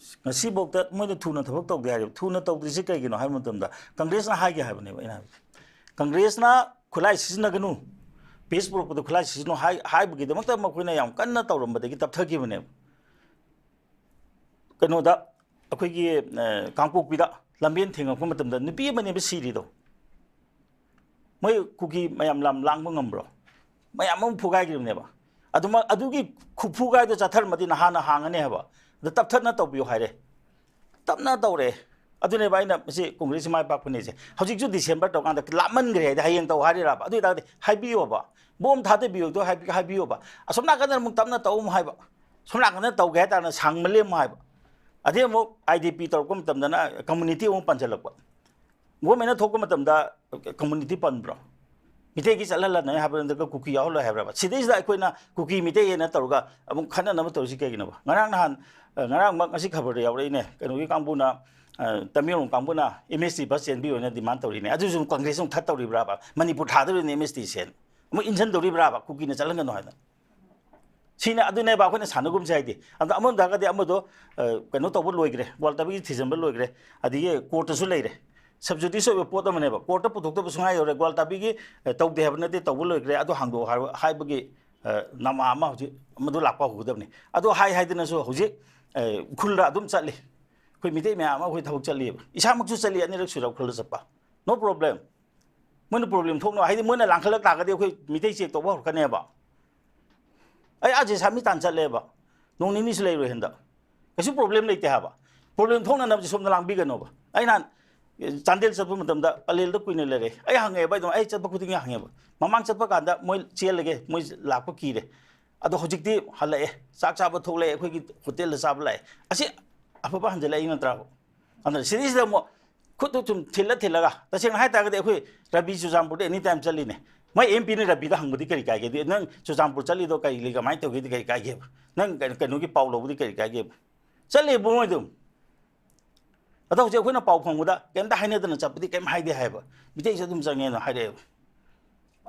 ꯉꯁꯤꯐꯥꯎꯗ ꯃꯣꯏꯅ ꯊꯨꯅ ꯊꯕꯛ ꯇꯧꯗꯦ ꯍꯥꯏꯔꯤꯕ꯫ ꯊꯨꯅ ꯇꯧꯗ꯭ꯔꯤꯁꯤ ꯀꯩꯒꯤꯅꯣ ꯍꯥꯏꯕ ꯃꯇꯝꯗ ꯀꯪꯒ꯭ꯔꯦꯁꯅ ꯍꯥꯏꯒꯦ ꯍꯥꯏꯕꯅꯦꯕ꯫ ꯑꯩꯅ ꯍꯥꯏꯕꯗꯤ ꯀꯪꯒ꯭ꯔꯦꯁꯅ ꯈꯨꯠꯂꯥꯏ ꯁꯤꯖꯤꯟꯅꯒꯅꯨ, ꯄꯦꯁ ꯄꯨꯔꯛꯄꯗ ꯈꯨꯠꯂꯥꯏ ꯁꯤꯖꯤꯟꯅꯧ ꯍꯥꯏ ꯍꯥꯏꯕꯒꯤꯗꯃꯛꯇ ꯃꯈꯣꯏꯅ ꯌꯥꯝ ꯀꯟꯅ ꯇꯧꯔꯝꯕꯗꯒꯤ ꯇꯞꯊꯈꯤꯕꯅꯦꯕ꯫ ꯀꯩꯅꯣꯗ ꯑꯩꯈꯣꯏꯒꯤ ꯑ, ꯀꯥꯡꯄꯣꯛꯄꯤꯗ ꯂꯝꯕꯦꯟ ꯊꯦꯡꯉꯛꯄ ꯃꯇꯝꯗ ꯅꯨꯄꯤ ꯑꯃꯅꯦꯕ ꯁꯤꯔꯤꯗꯣ꯫ ꯃꯣꯏ ꯀꯨꯀꯤ ꯃꯌꯥꯝ ꯂꯝ ꯂꯥꯡꯕ ꯉꯝꯕ꯭ꯔꯣ? ꯃꯌꯥꯝ ꯑꯃ ꯐꯨꯒꯥꯏꯈꯤꯕꯅꯦꯕ꯫ ꯑꯗꯨꯃ ꯑꯗꯨꯒꯤ ꯈꯨꯐꯨꯒꯥꯏꯗꯣ ꯆꯠꯊꯔꯝꯃꯗꯤ ꯅꯍꯥꯟꯅ ꯍꯥꯡꯉꯅꯤ ꯍꯥꯏꯕ꯫ ꯑꯗ ꯇꯞꯊꯠꯅ ꯇꯧꯕꯤꯌꯨ ꯍꯥꯏꯔꯦ꯫ ꯇꯞꯅ ꯇꯧꯔꯦ꯫ ꯑꯗꯨꯅꯦꯕ ꯑꯩꯅ ꯃꯁꯤ ꯀꯣꯡꯒ꯭ꯔꯦꯁꯁꯤ ꯃꯥꯏ ꯄꯥꯛꯄꯅꯦꯁꯦ꯫ ꯍꯧꯖꯤꯛꯁꯨ ꯗꯤꯁꯦꯝꯕꯔ ꯇꯧꯀꯥꯟꯗ ꯂꯥꯞꯃꯟꯈ꯭ꯔꯦ ꯍꯥꯏꯗꯤ ꯍꯌꯦꯡ ꯇꯧ ꯍꯥꯏꯔꯤꯔꯕ? ꯑꯗꯨ ꯑꯣꯏꯇꯥꯔꯒꯗꯤ ꯍꯥꯏꯕꯤꯌꯣꯕ꯫ ꯕꯣꯝ ꯊꯥꯗꯕꯤꯌꯨꯗꯣ ꯍꯥꯏꯕꯤ- ꯍꯥꯏꯕꯤꯌꯣꯕ꯫ ꯑꯁꯣꯝ ꯅꯥꯀꯟꯗ ꯑꯃꯨꯛ ꯇꯞꯅ ꯇꯧ ꯑꯃꯨꯛ ꯍꯥꯏꯕ꯫ ꯁꯣꯝ ꯅꯥꯀꯟꯗ ꯇꯧꯒꯦ ꯍꯥꯏꯇꯥꯔꯅ ꯁꯥꯡꯃꯜꯂꯦ ꯑꯃꯨꯛ ꯍꯥꯏꯕ꯫ ꯑꯗꯩ ꯑꯃꯨꯛ ꯑꯥꯏ ꯗꯤ ꯄꯤ ꯇꯧꯔꯛꯄ ꯃꯇꯝꯗꯅ ꯀꯝꯃꯨꯅꯤꯇꯤ ꯑꯃꯨꯛ ꯄꯟꯁꯤꯜꯂꯛꯄ꯫ ꯒꯣꯔꯃꯦꯟꯅ ꯊꯣꯛꯄ ꯃꯇꯝꯗ ꯀꯝꯃꯨꯅꯤꯇꯤ ꯄꯟꯕ꯭ꯔꯣ? ꯃꯤꯇꯩꯒꯤ ꯆꯠꯍꯜꯂꯅꯤ ꯍꯥꯏꯕ ꯅꯠꯇ꯭ꯔꯒ ꯀꯨꯀꯤ ꯌꯥꯎꯍꯜꯂꯣꯏ ꯍꯥꯏꯕ꯭ꯔꯕ? ꯁꯤꯗꯩꯁꯤꯗ ꯑꯩꯈꯣꯏꯅ ꯀꯨꯀꯤ ꯃꯤꯇꯩ ꯍꯥꯏꯅ ꯇꯧꯔꯒ ꯑꯃꯨꯛ ꯈꯠꯅꯅꯕ ꯇꯧꯔꯤꯁꯤ ꯀꯩꯒꯤꯅꯣꯕ? ꯉꯔꯥꯡ ꯅꯍꯥꯟ, ꯑ, ꯉꯔꯥꯡꯃꯛ ꯉꯁꯤ ꯈꯕꯔꯗ ꯌꯥꯎꯔꯛꯏꯅꯦ, ꯀꯩꯅꯣꯒꯤ ꯀꯥꯡꯕꯨꯅ, ꯑ, ꯇꯃꯦꯡꯂꯣꯡ ꯀꯥꯡꯕꯨꯅ ꯑꯦꯝ ꯑꯦꯁ ꯇꯤ ꯕꯁ ꯆꯦꯟꯕꯤꯌꯣꯅ ꯗꯤꯃꯥꯟ ꯇꯧꯔꯤꯅꯦ꯫ ꯑꯗꯨꯁꯨ ꯀꯪꯒ꯭ꯔꯦꯁꯅ ꯊꯠꯇꯧꯔꯤꯕ꯭ꯔꯥꯕ? ꯃꯅꯤꯄꯨꯔ ꯊꯥꯗꯧꯔꯤꯅꯦ ꯑꯦꯝ ꯑꯦꯁ ꯇꯤ ꯁꯦꯜ꯫ ꯑꯃꯨꯛ ꯏꯟꯁꯤꯟꯗꯧꯔꯤꯕ꯭ꯔꯥꯕ? ꯀꯨꯀꯤꯅ ꯆꯠꯍꯟꯒꯅꯨ ꯍꯥꯏꯅ꯫ ꯁꯤꯅ ꯑꯗꯨꯅꯦꯕ ꯑꯩꯈꯣꯏꯅ ꯁꯥꯟꯅꯒꯨꯝꯁꯦ ꯍꯥꯏꯗꯤ꯫ ꯑꯗꯣ ꯑꯃꯔꯣꯝꯗ ꯍꯥꯏꯔꯒꯗꯤ ꯑꯃꯗꯣ, ꯑ, ꯀꯩꯅꯣ ꯇꯧꯕ ꯂꯣꯏꯈ꯭ꯔꯦ, ꯒ꯭ꯋꯥꯜꯇꯕꯤꯒꯤ ꯊꯤꯖꯤꯟꯕ ꯂꯣꯏꯈ꯭ꯔꯦ, ꯑꯗꯒꯤ ꯀꯣꯔꯠꯇꯁꯨ ꯂꯩꯔꯦ꯫ ꯁꯕꯖꯨꯗꯤꯁ ꯑꯣꯏꯕ ꯄꯣꯠ ꯑꯃꯅꯦꯕ, ꯀꯣꯔꯠꯇ ꯄꯨꯊꯣꯛꯇꯕ ꯁꯨꯡꯌꯥ ꯌꯥꯔꯣꯏ꯫ ꯒ꯭ꯋꯥꯜꯇꯕꯤꯒꯤ, ꯑ, ꯇꯧꯗꯦ ꯍꯥꯏꯕ ꯅꯠꯇꯦ, ꯇꯧꯕ ꯂꯣꯏꯈ꯭ꯔꯦ, ꯑꯗꯨ ꯍꯥꯡꯗꯣꯛꯑꯣ ꯍꯥꯏꯕ, ꯍꯥꯏꯕꯒꯤ, ꯑ, ꯅꯃꯥ ꯑꯃ ꯍꯧꯖꯤꯛ ꯑꯃꯗꯨ ꯂꯥꯛꯄ ꯍꯧꯒꯗꯕꯅꯤ꯫ ꯑꯗꯨ ꯍꯥꯏ ꯍꯥꯏꯗꯅꯁꯨ ꯍꯧꯖꯤꯛ, ꯑ, ꯎꯈ꯭ꯔꯨꯜꯗ ꯑꯗꯨꯝ ꯆꯠꯂꯤ꯫ ꯑꯩꯈꯣꯏ ꯃꯤꯇꯩ ꯃꯌꯥꯝ ꯑꯃ ꯑꯩꯈꯣꯏ ꯊꯕꯛ ꯆꯠꯂꯤꯕ꯫ ꯏꯁꯥꯃꯛꯁꯨ ꯆꯠꯂꯤ, ꯑꯅꯤꯔꯛ ꯁꯨꯔꯦ ꯎꯈ꯭ꯔꯨꯜꯗ ꯆꯠꯄ꯫ No problem꯫ ꯃꯣꯏꯅ problem ꯊꯣꯛꯅꯕ, ꯍꯥꯏꯗꯤ ꯃꯣꯏꯅ ꯂꯥꯡꯈꯠꯂꯛ ꯇꯥꯔꯒꯗꯤ ꯑꯩꯈꯣꯏ ꯃꯤꯇꯩ check ꯇꯧꯕ ꯍꯧꯔꯛꯀꯅꯦꯕ꯫ ꯑꯩ ꯑꯥ ꯖꯦꯁꯥꯃꯤ ꯇꯥꯟ ꯆꯠꯂꯦꯕ, ꯅꯣꯡ ꯅꯤꯅꯤꯁꯨ ꯂꯩꯔꯣꯏ ꯍꯟꯗꯛ꯫ ꯀꯩꯁꯨ problem ꯂꯩꯇꯦ ꯍꯥꯏꯕ꯫ Problem ꯊꯣꯛꯅꯅꯕꯁꯦ ꯁꯣꯝꯗ ꯂꯥꯡꯕꯤꯒꯅꯣꯕ꯫ ꯑꯩ ꯅꯍꯥꯟ, ꯑꯦ, ꯆꯥꯟꯗꯦꯜ ꯆꯠꯄ ꯃꯇꯝꯗ ꯄꯂꯦꯜꯗ ꯀꯨꯏꯅ ꯂꯩꯔꯦ꯫ ꯑꯩ ꯍꯪꯉꯦꯕ ꯑꯗꯨꯝ, ꯑꯩ ꯆꯠꯄ ꯈꯨꯗꯤꯡꯒꯤ ꯍꯪꯉꯦꯕ꯫ ꯃꯃꯥꯡ ꯆꯠꯄ ꯀꯥꯟꯗ ꯃꯣꯏ ꯆꯦꯜꯂꯒꯦ, ꯃꯣꯏ ꯂꯥꯛꯄ ꯀꯤꯔꯦ꯫ ꯑꯗꯣ ꯍꯧꯖꯤꯛꯇꯤ ꯍꯜꯂꯛꯑꯦ, ꯆꯥꯛ ꯆꯥꯕ ꯊꯣꯛꯂꯛꯑꯦ, ꯑꯩꯈꯣꯏꯒꯤ ꯍꯣꯇꯦꯜꯗ ꯆꯥꯕ ꯂꯥꯛꯑꯦ꯫ ꯑꯁꯤ ꯑꯐꯕ ꯍꯟꯖꯤꯜꯂꯛꯏ ꯅꯠꯇ꯭ꯔꯥꯕ? ꯑꯗꯨꯅ ꯁꯤꯗꯩꯁꯤꯗ ꯑꯃꯨꯛ ꯈꯨꯠꯇꯨ ꯁꯨꯝ ꯊꯤꯜꯂ ꯊꯤꯜꯂꯒ, ꯇꯁꯦꯡꯅ ꯍꯥꯏ ꯇꯥꯔꯒꯗꯤ ꯑꯩꯈꯣꯏ ꯔꯕꯤ ꯆꯨꯔꯆꯥꯟꯄꯨꯔꯗ any time ꯆꯠꯂꯤꯅꯦ꯫ ꯃꯣꯏ ꯑꯦꯝ ꯄꯤꯅ ꯔꯕꯤꯗ ꯍꯪꯕꯗꯤ ꯀꯔꯤ ꯀꯥꯏꯒꯦ? ꯑꯗꯨ ꯅꯪ ꯆꯨꯔꯆꯥꯟꯄꯨꯔ ꯆꯠꯂꯤꯗꯣ ꯀꯔꯤ ꯂꯩ, ꯀꯃꯥꯏꯅ ꯇꯧꯒꯦꯗꯤ ꯀꯔꯤ ꯀꯥꯏꯒꯦꯕ? ꯅꯪ ꯀꯩꯅꯣ, ꯀꯩꯅꯣꯒꯤ ꯄꯥꯎ ꯂꯧꯕꯗꯤ ꯀꯔꯤ ꯀꯥꯏꯒꯦꯕ? ꯆꯠꯂꯦ ꯏꯕꯨꯡꯉꯣ ꯑꯗꯨꯝ꯫ ꯑꯗꯣ ꯍꯧꯖꯤꯛ ꯑꯩꯈꯣꯏꯅ ꯄꯥꯎ ꯐꯪꯕꯗ ꯀꯩꯝꯇ ꯍꯥꯏꯅꯗꯅ ꯆꯠꯄꯗꯤ ꯀꯩꯝ ꯍꯥꯏꯗꯦ ꯍꯥꯏꯕ꯫ ꯃꯤꯇꯩꯁꯨ ꯑꯗꯨꯝ ꯆꯪꯉꯦꯅ ꯍꯥꯏꯔꯛꯑꯦꯕ꯫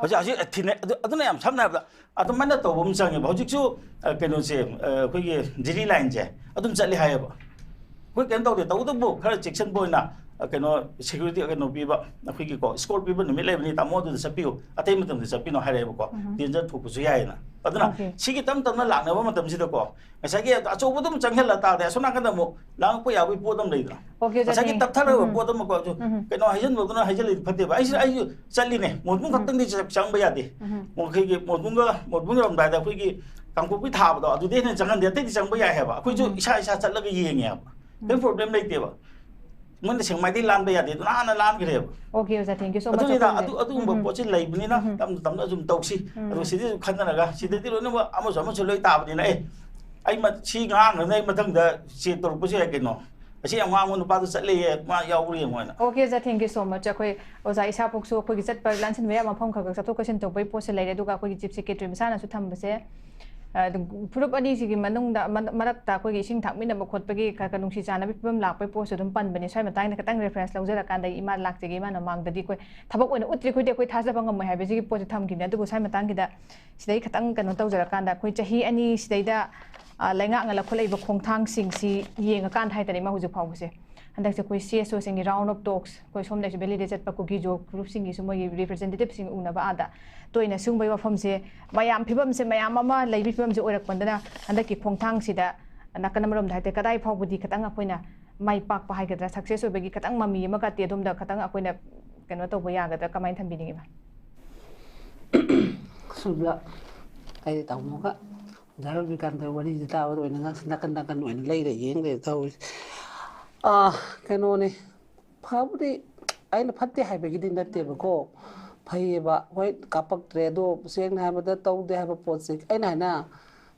ꯍꯧꯖꯤꯛ, ꯍꯧꯖꯤꯛ ꯊꯤꯅꯩ꯫ ꯑꯗꯨ, ꯑꯗꯨꯅ ꯌꯥꯝ ꯁꯝꯅ ꯍꯥꯏꯔꯕꯗ ꯑꯗꯨꯃꯥꯏꯅ ꯇꯧꯕ ꯑꯃ ꯆꯪꯉꯦꯕ꯫ ꯍꯧꯖꯤꯛꯁꯨ, ꯑ, ꯀꯩꯅꯣꯁꯦ, ꯑ, ꯑꯩꯈꯣꯏꯒꯤ ꯖꯤꯔꯤ ꯂꯥꯏꯟꯁꯦ ꯑꯗꯨꯝ ꯆꯠꯂꯤ ꯍꯥꯏꯌꯦꯕ꯫ ꯑꯩꯈꯣꯏ ꯀꯩꯝ ꯇꯧꯗꯦ꯫ ꯇꯧꯕꯇꯕꯨ ꯈꯔ ꯆꯦꯛꯁꯤꯟꯕ ꯑꯣꯏꯅ, ꯑ, ꯀꯩꯅꯣ, security, ꯀꯩꯅꯣ ꯄꯤꯕ, ꯑꯩꯈꯣꯏꯒꯤꯀꯣ, escort ꯄꯤꯕ ꯅꯨꯃꯤꯠ ꯂꯩꯕꯅꯤ, ꯇꯥꯃꯣ ꯑꯗꯨꯗ ꯆꯠꯄꯤꯌꯨ, ꯑꯇꯩ ꯃꯇꯝꯗ ꯆꯠꯄꯤꯅꯣ ꯍꯥꯏꯔꯛꯑꯦꯕꯀꯣ꯫ ꯎꯝ꯫ Danger ꯊꯣꯛꯄꯁꯨ ꯌꯥꯏꯌꯦꯅ꯫ ꯑꯗꯨꯅ OK꯫ ꯁꯤꯒꯤ ꯇꯞ ꯇꯞꯅ ꯂꯥꯛꯅꯕ ꯃꯇꯝꯁꯤꯗꯀꯣ, ꯉꯁꯥꯏꯒꯤ ꯑꯆꯧꯕꯗꯨꯝ ꯆꯪꯁꯤꯜꯂ ꯇꯥꯔꯗꯤ ꯑꯁꯣꯝ ꯅꯥꯀꯟꯗ ꯑꯃꯨꯛ ꯂꯥꯡꯉꯛꯄ ꯌꯥꯕꯒꯤ ꯄꯣꯠ ꯑꯃ ꯂꯩꯗꯅ꯫ OK ꯑꯣꯖꯥ, ꯉꯁꯥꯏꯒꯤ thank you꯫ ꯇꯞꯊꯔꯕ ꯎꯝ꯫ ꯄꯣꯠ ꯑꯃꯀꯣ, ꯑꯗꯨ ꯎꯝ꯫ ꯀꯩꯅꯣ ꯍꯥꯏꯖꯤꯟꯕꯗꯨꯅ ꯍꯥꯏꯖꯤꯜꯂꯤꯗꯤ ꯐꯠꯇꯦꯕ꯫ ꯑꯩꯁꯨ, ꯎꯝ꯫ ꯑꯩꯁꯨ ꯆꯠꯂꯤꯅꯦ, ꯃꯣꯟꯕꯨꯡ ꯎꯝ꯫ ꯈꯛꯇꯪꯗꯤ ꯆꯪ-, ꯆꯪꯕ ꯌꯥꯗꯦ꯫ ꯎꯝ꯫ ꯑꯩꯈꯣꯏꯒꯤ ꯃꯣꯟꯕꯨꯡꯒ, ꯃꯣꯟꯕꯨꯡ ꯌꯧꯔꯝꯗꯥꯏꯗ ꯑꯩꯈꯣꯏꯒꯤ ꯀꯥꯡꯄꯣꯛꯄꯤ ꯊꯥꯕꯗꯣ, ꯑꯗꯨꯗꯤ ꯍꯦꯟꯅ ꯆꯪꯍꯟꯗꯦ, ꯑꯇꯩꯗꯤ ꯆꯪꯕ ꯌꯥꯏ ꯍꯥꯏꯕ꯫ ꯑꯩꯈꯣꯏꯁꯨ ꯎꯝ꯫ ꯏꯁꯥ ꯏꯁꯥ ꯆꯠꯂꯒ ꯌꯦꯡꯉꯦ ꯍꯥꯏꯕ꯫ ꯀꯔꯤꯝ ꯎꯝ꯫ Problem ꯂꯩꯇꯦꯕ꯫ ꯃꯣꯏꯅ ꯁꯦꯡꯃꯥꯏꯗꯩ ꯂꯥꯟꯕ ꯌꯥꯗꯦ, ꯑꯗꯨ ꯅꯍꯥꯟꯅ ꯂꯥꯟꯈ꯭ꯔꯦꯕ꯫ OK ꯑꯣꯖꯥ, thank you so much꯫ ꯑꯗꯨꯅꯤꯗ, ꯑꯩꯈꯣꯏ ꯑꯗꯨ, ꯑꯗꯨꯒꯨꯝꯕ ꯎꯝ꯫ ꯄꯣꯠꯁꯤ ꯂꯩꯕꯅꯤꯅ ꯎꯝ꯫ ꯇꯞꯅ ꯇꯞꯅ ꯑꯗꯨꯝ ꯇꯧꯁꯤ꯫ ꯎꯝ꯫ ꯑꯗꯨꯒ ꯁꯤꯗꯁꯨ ꯈꯟꯅꯔꯒ, ꯁꯤꯗꯗꯤ ꯂꯣꯏꯅꯃꯛ ꯑꯃꯁꯨ ꯑꯃꯁꯨ ꯂꯣꯏ ꯇꯥꯕꯅꯤꯅ, ꯑꯦ, ꯑꯩ ꯃ-, ꯁꯤ ꯉꯥꯡꯈ꯭ꯔꯕꯅꯤꯅ ꯑꯩ ꯃꯊꯪꯗ check ꯇꯧꯔꯛꯄꯁꯨ ꯌꯥꯏ ꯀꯩꯅꯣ꯫ ꯑꯁꯤ ꯌꯥꯝ ꯉꯥꯡꯕ ꯅꯨꯄꯥꯗꯨ ꯆꯠꯂꯦꯌꯦ, ꯃꯥ ꯌꯥꯎꯕ꯭ꯔꯥ ꯌꯦꯡꯉꯣ ꯍꯥꯏꯅ꯫ OK ꯑꯣꯖꯥ, thank you so much꯫ ꯑꯩꯈꯣꯏ ꯑꯣꯖꯥ ꯏꯁꯥ ꯄꯣꯛꯁꯨ ꯑꯩꯈꯣꯏꯒꯤ ꯆꯠꯄ ꯂꯥꯟꯁꯤꯟꯕ ꯌꯥꯕ ꯃꯐꯝ ꯈꯔ ꯈꯔ ꯆꯠꯊꯣꯛ ꯆꯠꯁꯤꯟ ꯇꯧꯕꯒꯤ ꯄꯣꯠꯁꯦ ꯂꯩꯔꯦ, ꯑꯗꯨꯒ ꯑꯩꯈꯣꯏꯒꯤ Chief Secretary ꯃꯁꯥꯅꯁꯨ ꯊꯝꯕꯁꯦ ꯑ, ꯑꯗꯨꯝ ꯐꯨꯔꯨꯞ ꯑꯅꯤꯁꯤꯒꯤ ꯃꯅꯨꯡꯗ, ꯃ-, ꯃꯔꯛꯇ ꯑꯩꯈꯣꯏꯒꯤ ꯏꯁꯤꯡ ꯊꯥꯛꯃꯤꯟꯅꯕ ꯈꯣꯠꯄꯒꯤ ꯈꯔ ꯈꯔ ꯅꯨꯡꯁꯤ ꯆꯥꯟꯅꯕꯒꯤ ꯐꯤꯕꯝ ꯂꯥꯛꯄꯒꯤ ꯄꯣꯠꯁꯨ ꯑꯗꯨꯝ ꯄꯟꯕꯅꯦ꯫ ꯁ꯭ꯋꯥꯏ ꯃꯇꯥꯡꯗ ꯈꯤꯇꯪ reference ꯂꯧꯖꯔꯀꯥꯟꯗ ꯑꯩ ꯏꯃꯥ ꯂꯥꯛꯆꯒꯦ꯫ ꯏꯃꯥꯅ ꯃꯃꯥꯡꯗꯗꯤ ꯑꯩꯈꯣꯏ ꯊꯕꯛ ꯑꯣꯏꯅ ꯎꯠꯇ꯭ꯔꯤ, ꯑꯩꯈꯣꯏꯗꯤ ꯑꯩꯈꯣꯏ ꯊꯥꯖꯕ ꯉꯝꯃꯣꯏ ꯍꯥꯏꯕꯁꯤꯒꯤ ꯄꯣꯠꯁꯦ ꯊꯝꯈꯤꯕꯅꯦ꯫ ꯑꯗꯨꯕꯨ ꯁ꯭ꯋꯥꯏ ꯃꯇꯥꯡꯒꯤꯗ ꯁꯤꯗꯩ ꯈꯤꯇꯪ ꯀꯩꯅꯣ ꯇꯧꯖꯔꯀꯥꯟꯗ, ꯑꯩꯈꯣꯏ ꯆꯍꯤ ꯑꯅꯤ ꯁꯤꯗꯩꯗ, ꯑ, ꯂꯩꯉꯥꯛꯅ ꯂꯧꯈꯠꯂꯛꯏꯕ ꯈꯣꯡꯊꯥꯡꯁꯤꯡꯁꯤ ꯌꯦꯡꯉꯀꯥꯟꯗ ꯍꯥꯏꯇꯥꯔꯦ, ꯏꯃꯥ, ꯍꯧꯖꯤꯛ ꯐꯥꯎꯕꯁꯦ꯫ ꯍꯟꯗꯛꯁꯦ ꯑꯩꯈꯣꯏ C S O ꯁꯤꯡꯒꯤ round of talks, ꯑꯩꯈꯣꯏ ꯁꯣꯝꯗꯁꯨ valley ꯗ ꯆꯠꯄ ꯀꯨꯀꯤꯖꯣ group ꯁꯤꯡꯒꯤꯁꯨ ꯃꯣꯏꯒꯤ representative ꯁꯤꯡ ꯎꯅꯕ ꯑꯥꯗ ꯇꯣꯏꯅ ꯁꯤꯒꯨꯝꯕꯒꯤ ꯋꯥꯐꯝꯁꯦ, ꯃꯌꯥꯝ ꯐꯤꯕꯝꯁꯦ ꯃꯌꯥꯝ ꯑꯃ ꯂꯩꯕꯒꯤ ꯐꯤꯕꯝꯁꯦ ꯑꯣꯏꯔꯛꯄꯗꯅ ꯍꯟꯗꯛꯀꯤ ꯈꯣꯡꯊꯥꯡꯁꯤꯗ ꯅꯥꯀꯟ ꯑꯃꯔꯣꯝꯗ ꯍꯥꯏꯇꯥꯔꯦ, ꯀꯗꯥꯏ ꯐꯥꯎꯕꯗꯤ ꯈꯤꯇꯪ ꯑꯩꯈꯣꯏꯅ ꯃꯥꯏ ꯄꯥꯛꯄ ꯍꯥꯏꯒꯗ꯭ꯔꯥ, success ꯑꯣꯏꯕꯒꯤ ꯈꯤꯇꯪ ꯃꯃꯤ ꯑꯃꯒꯗꯤ ꯑꯗꯣꯝꯗ ꯈꯤꯇꯪ ꯑꯩꯈꯣꯏꯅ ꯀꯩꯅꯣ ꯇꯧꯕ ꯌꯥꯒꯗ꯭ꯔꯥ, ꯀꯃꯥꯏꯅ ꯊꯝꯕꯤꯅꯤꯡꯉꯤ, ꯏꯃꯥ? ꯁꯨꯝꯕ ꯑꯩ ꯇꯥꯃꯣꯒ ꯑꯣꯖꯥ ꯔꯕꯤꯀꯥꯟꯇ ꯋꯥꯔꯤꯁꯦ ꯇꯥꯕꯗ ꯑꯣꯏꯅ ꯉꯛꯁꯦ ꯅꯥꯀꯟ ꯅꯥꯀꯟ ꯑꯣꯏꯅ ꯂꯩꯔ ꯌꯦꯡ ꯂꯩꯔꯦ ꯇꯧꯔꯤꯁꯦ꯫ ꯑꯥ, ꯀꯩꯅꯣꯅꯦ, ꯐꯕꯨꯗꯤ ꯑꯩꯅ ꯐꯠꯇꯦ ꯍꯥꯏꯕꯒꯤꯗꯤ ꯅꯠꯇꯦꯕꯀꯣ, ꯐꯩꯌꯦꯕ꯫ ꯍꯣꯏ, ꯀꯥꯞꯄꯛꯇ꯭ꯔꯦ, ꯑꯗꯣ ꯁꯦꯡꯅ ꯍꯥꯏꯕꯗ ꯇꯧꯗꯦ ꯍꯥꯏꯕ ꯄꯣꯠꯁꯦ ꯑꯩꯅ ꯍꯥꯏꯅ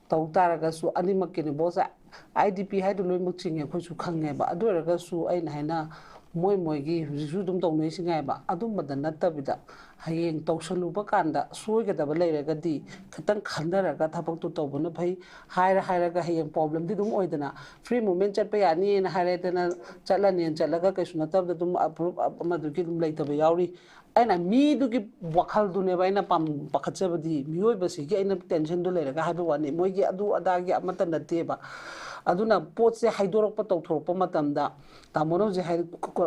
ꯇꯧ ꯇꯥꯔꯒꯁꯨ ꯑꯅꯤꯃꯛꯀꯤꯅꯦ ꯕꯣꯁ꯫ I D P ꯍꯥꯏꯗꯣ ꯂꯣꯏꯅꯃꯛ ꯆꯤꯡꯉꯦ, ꯑꯩꯈꯣꯏꯁꯨ ꯈꯪꯉꯦꯕ꯫ ꯑꯗꯨ ꯑꯣꯏꯔꯒꯁꯨ ꯑꯩꯅ ꯍꯥꯏꯅ ꯃꯣꯏ ꯃꯣꯏꯒꯤ ꯍꯧꯖꯤꯛꯁꯨ ꯑꯗꯨꯝ ꯇꯧꯅꯩꯁꯤ ꯉꯥꯏꯕ, ꯑꯗꯨꯝꯕꯗ ꯅꯠꯇꯕꯤꯗ ꯍꯌꯦꯡ ꯇꯧꯁꯜꯂꯨꯕ ꯀꯥꯟꯗ ꯁꯣꯏꯒꯗꯕ ꯂꯩꯔꯒꯗꯤ ꯈꯤꯇꯪ ꯈꯟꯊꯔꯒ ꯊꯕꯛꯇꯨ ꯇꯧꯕꯅ ꯐꯩ꯫ ꯍꯥꯏꯔ ꯍꯥꯏꯔꯒ ꯍꯌꯦꯡ problem ꯗꯤ ꯑꯗꯨꯝ ꯑꯣꯏꯗꯅ, free movement ꯆꯠꯄ ꯌꯥꯅꯤꯅ ꯍꯥꯏꯔꯦꯗꯅ ꯆꯠꯂꯅꯤꯅ ꯆꯠꯂꯒ ꯀꯩꯁꯨ ꯅꯠꯇꯕꯗ ꯑꯗꯨꯝ ꯑꯄ꯭ꯔꯨꯞ ꯑꯃꯗꯨꯒꯤ ꯑꯗꯨꯝ ꯂꯩꯇꯕ ꯌꯥꯎꯔꯤ꯫ ꯑꯩꯅ ꯃꯤꯗꯨꯒꯤ ꯋꯥꯈꯜꯗꯨꯅꯦꯕ ꯑꯩꯅ ꯄꯥꯝ-, ꯄꯥꯈꯠꯆꯕꯗꯤ, ꯃꯤꯑꯣꯏꯕꯁꯤꯒꯤ ꯑꯩꯅ tension ꯗꯣ ꯂꯩꯔꯒ ꯍꯥꯏꯕ ꯋꯥꯅꯤ, ꯃꯣꯏꯒꯤ ꯑꯗꯨ ꯑꯗꯥꯒꯤ ꯑꯃꯠꯇ ꯅꯠꯇꯦꯕ꯫ ꯑꯗꯨꯅ ꯄꯣꯠꯁꯦ ꯍꯥꯏꯗꯣꯔꯛꯄ ꯇꯧꯊꯣꯔꯛꯄ ꯃꯇꯝꯗ, ꯇꯥꯃꯣꯅ ꯍꯧꯖꯤꯛ ꯍꯥꯏ,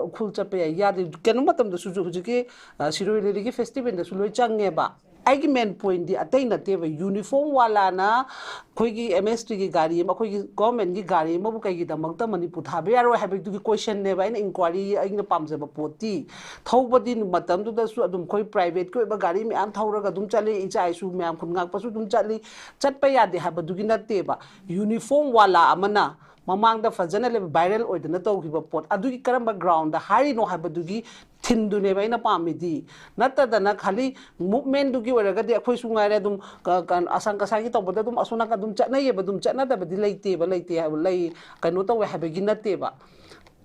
ꯎꯈ꯭ꯔꯨꯜ ꯆꯠꯄ ꯌꯥꯏ, ꯌꯥꯗꯦ꯫ ꯀꯩꯅꯣ ꯃꯇꯝꯗꯁꯨ ꯍꯧꯖꯤꯛꯀꯤ, ꯑ, ꯁꯤꯔꯣꯏ ꯂꯤꯂꯤꯒꯤ festival ꯗꯁꯨ ꯂꯣꯏ ꯆꯪꯉꯦꯕ꯫ ꯑꯩꯒꯤ main point ꯗꯤ ꯑꯇꯩ ꯅꯠꯇꯦꯕ, uniform ꯋꯥꯂꯥꯅ ꯑꯩꯈꯣꯏꯒꯤ M S T ꯒꯤ ꯒꯥꯔꯤ ꯑꯃ, ꯑꯩꯈꯣꯏꯒꯤ government ꯒꯤ ꯒꯥꯔꯤ ꯑꯃꯕꯨ ꯀꯩꯒꯤꯗꯃꯛꯇ ꯃꯅꯤꯄꯨꯔ ꯊꯥꯕ ꯌꯥꯔꯣꯏ ꯍꯥꯏꯕꯗꯨꯒꯤ question ꯅꯦꯕ ꯑꯩꯅ inquiry, ꯑꯩꯅ ꯄꯥꯝꯖꯕ ꯄꯣꯠꯇꯤ꯫ ꯊꯧꯕꯗꯤ ꯃꯇꯝꯗꯨꯗꯁꯨ ꯑꯗꯨꯝ ꯑꯩꯈꯣꯏ private ꯀꯤ ꯑꯣꯏꯕ ꯒꯥꯔꯤ ꯃꯌꯥꯝ ꯊꯧꯔꯒ ꯑꯗꯨꯝ ꯆꯠꯂꯤ, ꯏꯆꯥ ꯏꯁꯨ ꯃꯌꯥꯝ ꯈꯨꯟ ꯉꯥꯛꯄꯁꯨ ꯑꯗꯨꯝ ꯆꯠꯂꯤ꯫ ꯆꯠꯄ ꯌꯥꯗꯦ ꯍꯥꯏꯕꯗꯨꯒꯤ ꯅꯠꯇꯦꯕ, uniform ꯋꯥꯂꯥ ꯑꯃꯅ ꯃꯃꯥꯡꯗ ꯐꯖꯅ ꯂꯩꯕ viral ꯑꯣꯏꯗꯅ ꯇꯧꯈꯤꯕ ꯄꯣꯠ ꯑꯗꯨꯒꯤ ꯀꯔꯝꯕ ground ꯗ ꯍꯥꯏꯔꯤꯅꯣ ꯍꯥꯏꯕꯗꯨꯒꯤ ꯊꯤꯝꯗꯨꯅꯦꯕ ꯑꯩꯅ ꯄꯥꯝꯃꯤꯗꯤ꯫ ꯅꯠꯇꯗꯅ ꯈꯥꯂꯤ movement ꯗꯨꯒꯤ ꯑꯣꯏꯔꯒꯗꯤ ꯑꯩꯈꯣꯏꯁꯨ ꯉꯥꯏꯔꯦ ꯑꯗꯨꯝ ꯀ-, ꯀ-, ꯑꯁꯪ ꯀꯁꯥꯒꯤ ꯇꯧꯕꯗ ꯑꯗꯨꯝ ꯑꯁꯣꯝ ꯅꯥꯀꯟ ꯑꯗꯨꯝ ꯆꯠꯅꯩꯌꯦꯕ, ꯑꯗꯨꯝ ꯆꯠꯅꯗꯕꯗꯤ ꯂꯩꯇꯦꯕ, ꯂꯩꯇꯦ ꯍꯥꯏꯕ, ꯂꯩ, ꯀꯩꯅꯣ ꯇꯧꯋꯦ ꯍꯥꯏꯕꯒꯤ ꯅꯠꯇꯦꯕ꯫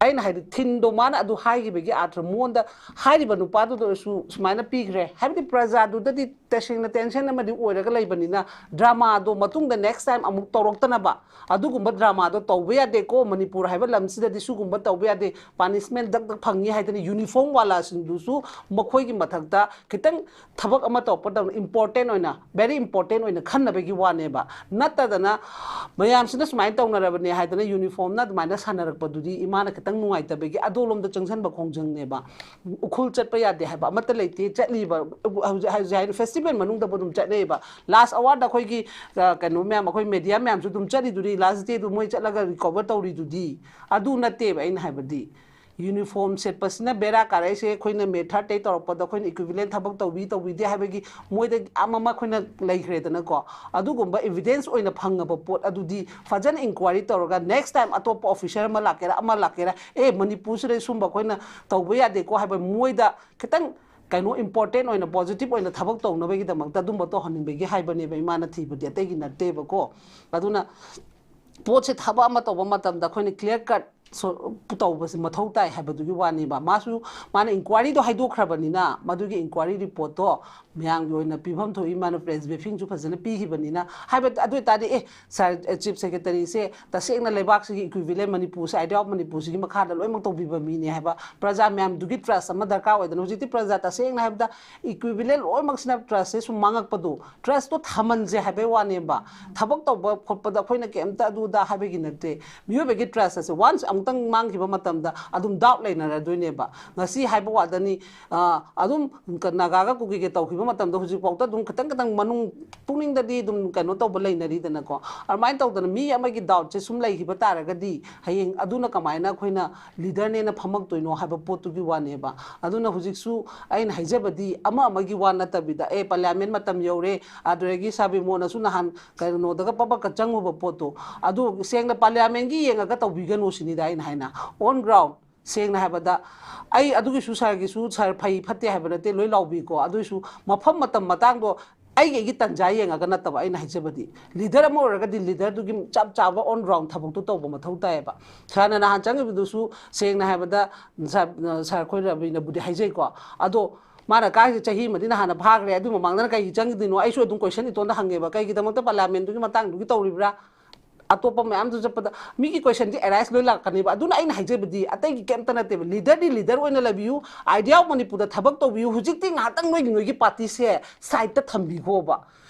ꯑꯩꯅ ꯍꯥꯏꯗꯤ ꯊꯤꯝꯗꯣ ꯃꯥꯅ ꯑꯗꯨ ꯍꯥꯏꯈꯤꯕꯒꯤ ꯑꯥꯔꯊ ꯃꯉꯣꯟꯗ ꯍꯥꯏꯔꯤꯕ ꯅꯨꯄꯥꯗꯨꯗ ꯑꯣꯏꯔꯁꯨ ꯁꯨꯃꯥꯏꯅ ꯄꯤꯈ꯭ꯔꯦ ꯍꯥꯏꯕꯗꯤ ꯄ꯭ꯔꯖꯥꯗꯨꯗꯗꯤ ꯇꯁꯦꯡꯅ ꯇꯦꯟꯁꯟ ꯑꯃꯗꯤ ꯑꯣꯏꯔꯒ ꯂꯩꯕꯅꯤꯅ, ꯗ꯭ꯔꯃꯥꯗꯣ ꯃꯇꯨꯡꯗ ꯅꯦꯛꯁ ꯇꯥꯏꯝ ꯑꯃꯨꯛ ꯇꯧꯔꯛꯇꯅꯕ, ꯑꯗꯨꯒꯨꯝꯕ ꯗ꯭ꯔꯃꯥꯗꯣ ꯇꯧꯕ ꯌꯥꯗꯦꯀꯣ, ꯃꯅꯤꯄꯨꯔ ꯍꯥꯏꯕ ꯂꯝꯁꯤꯗꯗꯤ ꯁꯤꯒꯨꯝꯕ ꯇꯧꯕ ꯌꯥꯗꯦ, ꯄꯥꯅꯤꯁꯃꯦꯟ ꯗꯛ ꯗꯛ ꯐꯪꯉꯤ ꯍꯥꯏꯗꯅ ꯌꯨꯅꯤꯐꯣꯔꯝ ꯋꯥꯂꯥꯁꯤꯡꯗꯨꯁꯨ ꯃꯈꯣꯏꯒꯤ ꯃꯊꯛꯇ ꯈꯤꯇꯪ ꯊꯕꯛ ꯑꯃ ꯇꯧꯔꯛꯄ ꯃꯇꯝꯗ ꯏꯝꯄꯣꯔꯇꯦꯟ ꯑꯣꯏꯅ, ꯚꯦꯔꯤ ꯏꯝꯄꯣꯔꯇꯦꯟ ꯑꯣꯏꯅ ꯈꯟꯅꯕꯒꯤ ꯋꯥꯅꯦꯕ꯫ ꯅꯠꯇꯗꯅ ꯃꯌꯥꯝꯁꯤꯅ ꯁꯨꯃꯥꯏꯅ ꯇꯧꯅꯔꯕꯅꯦ ꯍꯥꯏꯗꯅ ꯌꯨꯅꯤꯐꯣꯔꯝꯅ ꯑꯗꯨꯃꯥꯏꯅ ꯁꯥꯟꯅꯔꯛꯄꯗꯨꯗꯤ ꯏꯃꯥꯅ ꯈꯤꯇꯪ ꯅꯨꯡꯉꯥꯏꯇꯕꯒꯤ ꯑꯗꯣꯝꯂꯣꯝꯗ ꯆꯪꯁꯤꯟꯕ ꯈꯣꯡꯖꯪꯅꯦꯕ꯫ ꯎꯈ꯭ꯔꯨꯜ ꯆꯠꯄ ꯌꯥꯗꯦ ꯍꯥꯏꯕ ꯑꯃꯠꯇ ꯂꯩꯇꯦ꯫ ꯆꯠꯂꯤꯕ ꯍꯧꯖꯤꯛ ꯍꯧꯖꯤꯛ ꯍꯥꯏꯅ ꯐꯦꯁꯇꯤꯚꯦꯜ ꯃꯅꯨꯡꯗꯕꯨ ꯑꯗꯨꯝ ꯆꯠꯅꯩꯕ꯫ ꯂꯥꯁ ꯑꯋꯥꯔꯗ ꯑꯩꯈꯣꯏꯒꯤ, ꯑ, ꯀꯩꯅꯣ ꯃꯌꯥꯝ, ꯑꯩꯈꯣꯏ ꯃꯦꯗꯤꯌꯥ ꯃꯌꯥꯝꯁꯨ ꯑꯗꯨꯝ ꯆꯠꯂꯤꯗꯨꯗꯤ, ꯂꯥꯁ ꯗꯦꯗꯨ ꯃꯣꯏ ꯆꯠꯂꯒ ꯔꯤꯀꯣꯚꯔ ꯇꯧꯔꯤꯗꯨꯗꯤ꯫ ꯑꯗꯨ ꯅꯠꯇꯦꯕ ꯑꯩꯅ ꯍꯥꯏꯕꯗꯤ꯫ ꯌꯨꯅꯤꯐꯣꯔꯝ ꯁꯦꯠꯄꯁꯤꯅ ꯕꯦꯔꯥ ꯀꯥꯔꯛꯏꯁꯦ꯫ ꯑꯩꯈꯣꯏꯅ ꯃꯦ ꯊꯥꯔꯠꯇꯩ ꯇꯧꯔꯛꯄꯗ ꯑꯩꯈꯣꯏꯅ ꯏꯀ꯭ꯋꯤꯚꯤꯂꯦꯟ ꯊꯕꯛ ꯇꯧꯕꯤ ꯇꯧꯕꯤꯗꯦ ꯍꯥꯏꯕꯒꯤ ꯃꯣꯏꯗ ꯑꯃ ꯑꯃ ꯑꯩꯈꯣꯏꯅ ꯂꯩꯈ꯭ꯔꯦꯗꯅꯀꯣ꯫ ꯑꯗꯨꯒꯨꯝꯕ ꯏꯚꯤꯗꯦꯟꯁ ꯑꯣꯏꯅ ꯐꯪꯉꯕ ꯄꯣꯠ ꯑꯗꯨꯗꯤ ꯐꯖꯅ ꯏꯟꯀ꯭ꯋꯥꯏꯔꯤ ꯇꯧꯔꯒ ꯅꯦꯛꯁ ꯇꯥꯏꯝ ꯑꯇꯣꯞꯄ ꯑꯣꯐꯤꯁꯔ ꯑꯃ ꯂꯥꯛꯀꯦꯔꯥ ꯑꯃ ꯂꯥꯛꯀꯦꯔꯥ, "ꯑꯦ, ꯃꯅꯤꯄꯨꯔꯁꯤꯗ ꯁꯨꯝꯕ ꯑꯩꯈꯣꯏꯅ ꯇꯧꯕ ꯌꯥꯗꯦꯀꯣ" ꯍꯥꯏꯕ ꯃꯣꯏꯗ ꯈꯤꯇꯪ ꯀꯩꯅꯣ ꯏꯝꯄꯣꯔꯇꯦꯟ ꯑꯣꯏꯅ, ꯄꯣꯖꯤꯇꯤꯚ ꯑꯣꯏꯅ ꯊꯕꯛ ꯇꯧꯅꯕꯒꯤꯗꯃꯛꯇ ꯑꯗꯨꯝꯕ ꯇꯧꯍꯟꯅꯤꯡꯕꯒꯤ ꯍꯥꯏꯕꯅꯦꯕ ꯏꯃꯥꯅ ꯊꯤꯕꯗꯤ, ꯑꯇꯩꯒꯤ ꯅꯠꯇꯦꯕꯀꯣ꯫ ꯑꯗꯨꯅ ꯄꯣꯠꯁꯦ ꯊꯕꯛ ꯑꯃ ꯇꯧꯕ ꯃꯇꯝꯗ ꯑꯩꯈꯣꯏꯅ ꯀ꯭ꯂꯤꯌꯥꯔ ꯀꯠ ꯇꯧꯕꯁꯦ ꯃꯊꯧ ꯇꯥꯏ ꯍꯥꯏꯕꯗꯨꯒꯤ ꯋꯥꯅꯦꯕ꯫ ꯃꯥꯁꯨ, ꯃꯥꯅ ꯏꯟꯀ꯭ꯋꯥꯏꯔꯤꯗꯣ ꯍꯥꯏꯗꯣꯛꯈ꯭ꯔꯕꯅꯤꯅ ꯃꯗꯨꯒꯤ ꯏꯟꯀ꯭ꯋꯥꯏꯔꯤ ꯔꯤꯄꯣꯔꯠꯇꯣ ꯃꯌꯥꯝꯒꯤ ꯑꯣꯏꯅ ꯄꯤꯐꯝ ꯊꯣꯛꯏ, ꯃꯥꯅ ꯄ꯭ꯔꯦꯁ ꯕ꯭ꯔꯤꯐꯤꯡꯁꯨ ꯐꯖꯅ ꯄꯤꯈꯤꯕꯅꯤꯅ ꯍꯥꯏꯕ꯫ ꯑꯗꯨ ꯑꯣꯏꯇꯥꯔꯗꯤ, "ꯑꯦ, ꯁꯥꯔ, ꯆꯤꯐ ꯁꯦꯀ꯭ꯔꯦꯇꯔꯤꯁꯦ ꯇꯁꯦꯡꯅ ꯂꯩꯕꯥꯛꯁꯤꯒꯤ ꯏꯀ꯭ꯋꯤꯚꯤꯂꯦꯟ ꯃꯅꯤꯄꯨꯔꯁꯦ, ꯑꯥꯏꯗꯤꯌꯥ ꯑꯣꯐ ꯃꯅꯤꯄꯨꯔꯁꯤꯒꯤ ꯃꯈꯥꯗ ꯂꯣꯏꯅꯃꯛ ꯇꯧꯕꯤꯕ ꯃꯤꯅꯦ" ꯍꯥꯏꯕ ꯄ꯭ꯔꯖꯥ ꯃꯌꯥꯝꯗꯨꯒꯤ ꯇ꯭ꯔꯁ ꯑꯃ ꯗꯔꯀꯥꯔ ꯑꯣꯏꯗꯅ꯫ ꯍꯧꯖꯤꯛꯇꯤ ꯄ꯭ꯔꯖꯥ ꯇꯁꯦꯡꯅ ꯍꯥꯏꯕꯗ ꯏꯀ꯭ꯋꯤꯚꯤꯂꯦꯟ ꯂꯣꯏꯅꯃꯛꯁꯤꯅ ꯇ꯭ꯔꯁꯁꯦ ꯁꯨꯝ ꯃꯥꯡꯉꯛꯄꯗꯣ, ꯇ꯭ꯔꯁꯇꯣ ꯊꯝꯍꯟꯁꯦ ꯍꯥꯏꯕꯩ ꯋꯥꯅꯦꯕ꯫ ꯊꯕꯛ ꯇꯧꯕ ꯈꯣꯠꯄꯗ ꯑꯩꯈꯣꯏꯅ ꯀꯩꯝꯇ ꯑꯗꯨ ꯑꯗꯥ ꯍꯥꯏꯕꯒꯤ ꯅꯠꯇꯦ꯫ ꯃꯤꯑꯣꯏꯕꯒꯤ ꯇ꯭ꯔꯁ ꯑꯁꯦ ꯋꯥꯟꯁ ꯑꯃꯨꯛꯇꯪ ꯃꯥꯡꯈꯤꯕ ꯃꯇꯝꯗ ꯑꯗꯨꯝ ꯗꯥꯎꯠ ꯂꯩꯅꯔꯗꯣꯏꯅꯦꯕ꯫ ꯉꯁꯤ ꯍꯥꯏꯕ ꯋꯥꯗꯅꯤ, ꯑ, ꯑꯗꯨꯝ ꯀ-, ꯅꯥꯒꯥꯒ ꯀꯨꯀꯤꯒ ꯇꯧꯈꯤꯕ ꯃꯇꯝꯗ ꯍꯧꯖꯤꯛꯐꯥꯎꯗ ꯑꯗꯨꯝ ꯈꯤꯇꯪ ꯈꯤꯇꯪ ꯃꯅꯨꯡ ꯄꯨꯛꯅꯤꯡꯗꯗꯤ ꯑꯗꯨꯝ ꯀꯩꯅꯣ ꯇꯧꯕ ꯂꯩꯅꯔꯤꯗꯅꯀꯣ꯫ ꯑꯗꯨꯃꯥꯏꯅ ꯇꯧꯗꯅ ꯃꯤ ꯑꯃꯒꯤ ꯗꯥꯎꯠꯁꯦ ꯁꯨꯝ ꯂꯩꯈꯤꯕ ꯇꯥꯔꯒꯗꯤ ꯍꯌꯦꯡ ꯑꯗꯨꯅ ꯀꯃꯥꯏꯅ ꯑꯩꯈꯣꯏꯅ ꯂꯤꯗꯔꯅꯦꯅ ꯐꯝꯃꯛꯇꯣꯏꯅꯣ ꯍꯥꯏꯕ ꯄꯣꯠꯇꯨꯒꯤ ꯋꯥꯅꯦꯕ꯫ ꯑꯗꯨꯅ ꯍꯧꯖꯤꯛꯁꯨ ꯑꯩꯅ ꯍꯥꯏꯖꯕꯗꯤ ꯑꯃ ꯑꯃꯒꯤ ꯋꯥ ꯅꯠꯇꯕꯤꯗ, ꯑꯦ, ꯄꯥꯔꯂꯤꯌꯥꯃꯦꯟ ꯃꯇꯝ ꯌꯧꯔꯦ, ꯑꯗꯨꯗꯒꯤ ꯁꯥꯔ ꯕꯤꯃꯣꯟꯅꯁꯨ ꯅꯍꯥꯟ ꯀꯩꯅꯣꯗꯒ ꯄꯕꯛꯀ ꯆꯪꯉꯨꯕ ꯄꯣꯠꯇꯣ, ꯑꯗꯨ ꯁꯦꯡꯅ ꯄꯥꯔꯂꯤꯌꯥꯃꯦꯟꯒꯤ ꯌꯦꯡꯉꯒ ꯇꯧꯕꯤꯒꯅꯨ ꯁꯤꯅꯤꯗ ꯑꯩꯅ ꯍꯥꯏꯅ꯫ ꯑꯣꯟ ꯒ꯭ꯔꯥꯎꯟ, ꯁꯦꯡꯅ ꯍꯥꯏꯕꯗ, ꯑꯩ ꯑꯗꯨꯒꯤꯁꯨ ꯁꯥꯔꯒꯤꯁꯨ, ꯁꯥꯔ ꯐꯩ ꯐꯠꯇꯦ ꯍꯥꯏꯕ ꯅꯠꯇꯦ, ꯂꯣꯏ ꯂꯥꯎꯕꯤꯀꯣ, ꯑꯗꯨꯏꯁꯨ ꯃꯐꯝ ꯃꯇꯝ ꯃꯇꯥꯡꯗꯣ ꯑꯩꯒꯤ ꯑꯩꯒꯤ ꯇꯟꯖꯥ ꯌꯦꯡꯉꯒ ꯅꯠꯇꯕ ꯑꯩꯅ ꯍꯥꯏꯖꯕꯗꯤ, ꯂꯤꯗꯔ ꯑꯃ ꯑꯣꯏꯔꯒꯗꯤ ꯂꯤꯗꯔꯗꯨꯒꯤ ꯆꯞ ꯆꯥꯕ ꯑꯣꯟ ꯒ꯭ꯔꯥꯎꯟ ꯊꯕꯛꯇꯣ ꯇꯧꯕ ꯃꯊꯧ ꯇꯥꯏꯌꯦꯕ꯫ ꯁꯥꯔꯅ ꯅꯍꯥꯟ ꯆꯪꯉꯤꯕꯗꯨꯁꯨ ꯁꯦꯡꯅ ꯍꯥꯏꯕꯗ ꯁꯥꯔ, ꯁꯥꯔ ꯑꯩꯈꯣꯏ ꯔꯕꯤꯅꯕꯨꯗꯤ ꯍꯥꯏꯖꯩꯀꯣ, ꯑꯗꯣ ꯃꯥꯅ ꯀꯥꯏꯁꯦ ꯆꯍꯤ ꯑꯃꯗꯤ ꯅꯍꯥꯟꯅ ꯐꯥꯈ꯭ꯔꯦ, ꯑꯗꯨ ꯃꯃꯥꯡꯗꯅ ꯀꯩꯒꯤ ꯆꯪꯈꯤꯗꯣꯏꯅꯣ? ꯑꯩꯁꯨ ꯑꯗꯨꯝ ꯀꯣꯏꯁꯟ ꯏꯇꯣꯟꯗ ꯍꯪꯉꯦꯕ, ꯀꯩꯒꯤꯗꯃꯛꯇ ꯄꯥꯔꯂꯤꯌꯥꯃꯦꯟꯗꯨꯒꯤ ꯃꯇꯥꯡꯗꯨꯒꯤ ꯇꯧꯔꯤꯕ꯭ꯔꯥ? ꯑꯇꯣꯞꯄ ꯃꯌꯥꯝꯗꯨ ꯆꯠꯄꯗ ꯃꯤꯒꯤ ꯀꯣꯏꯁꯟꯗꯤ ꯑꯦꯔꯥꯏꯁ ꯂꯣꯏ ꯂꯥꯛꯀꯅꯦꯕ꯫ ꯑꯗꯨꯅ ꯑꯩꯅ ꯍꯥꯏꯖꯕꯗꯤ ꯑꯇꯩꯒꯤ ꯀꯩꯝꯇ ꯅꯠꯇꯦꯕ, ꯂꯤꯗꯔꯗꯤ ꯂꯤꯗꯔ ꯑꯣꯏꯅ ꯂꯩꯕꯤꯌꯨ, ꯑꯥꯏꯗꯤꯌꯥ ꯑꯣꯐ ꯃꯅꯤꯄꯨꯔꯗ ꯊꯕꯛ ꯇꯧꯕꯤꯌꯨ꯫ ꯍꯧꯖꯤꯛꯇꯤ ꯉꯥꯏꯍꯥꯛꯇꯪ ꯅꯣꯏꯒꯤ ꯅꯣꯏꯒꯤ ꯄꯥꯔꯇꯤꯁꯦ ꯁꯥꯏꯠꯇ ꯊꯝꯕꯤꯈꯣꯕ꯫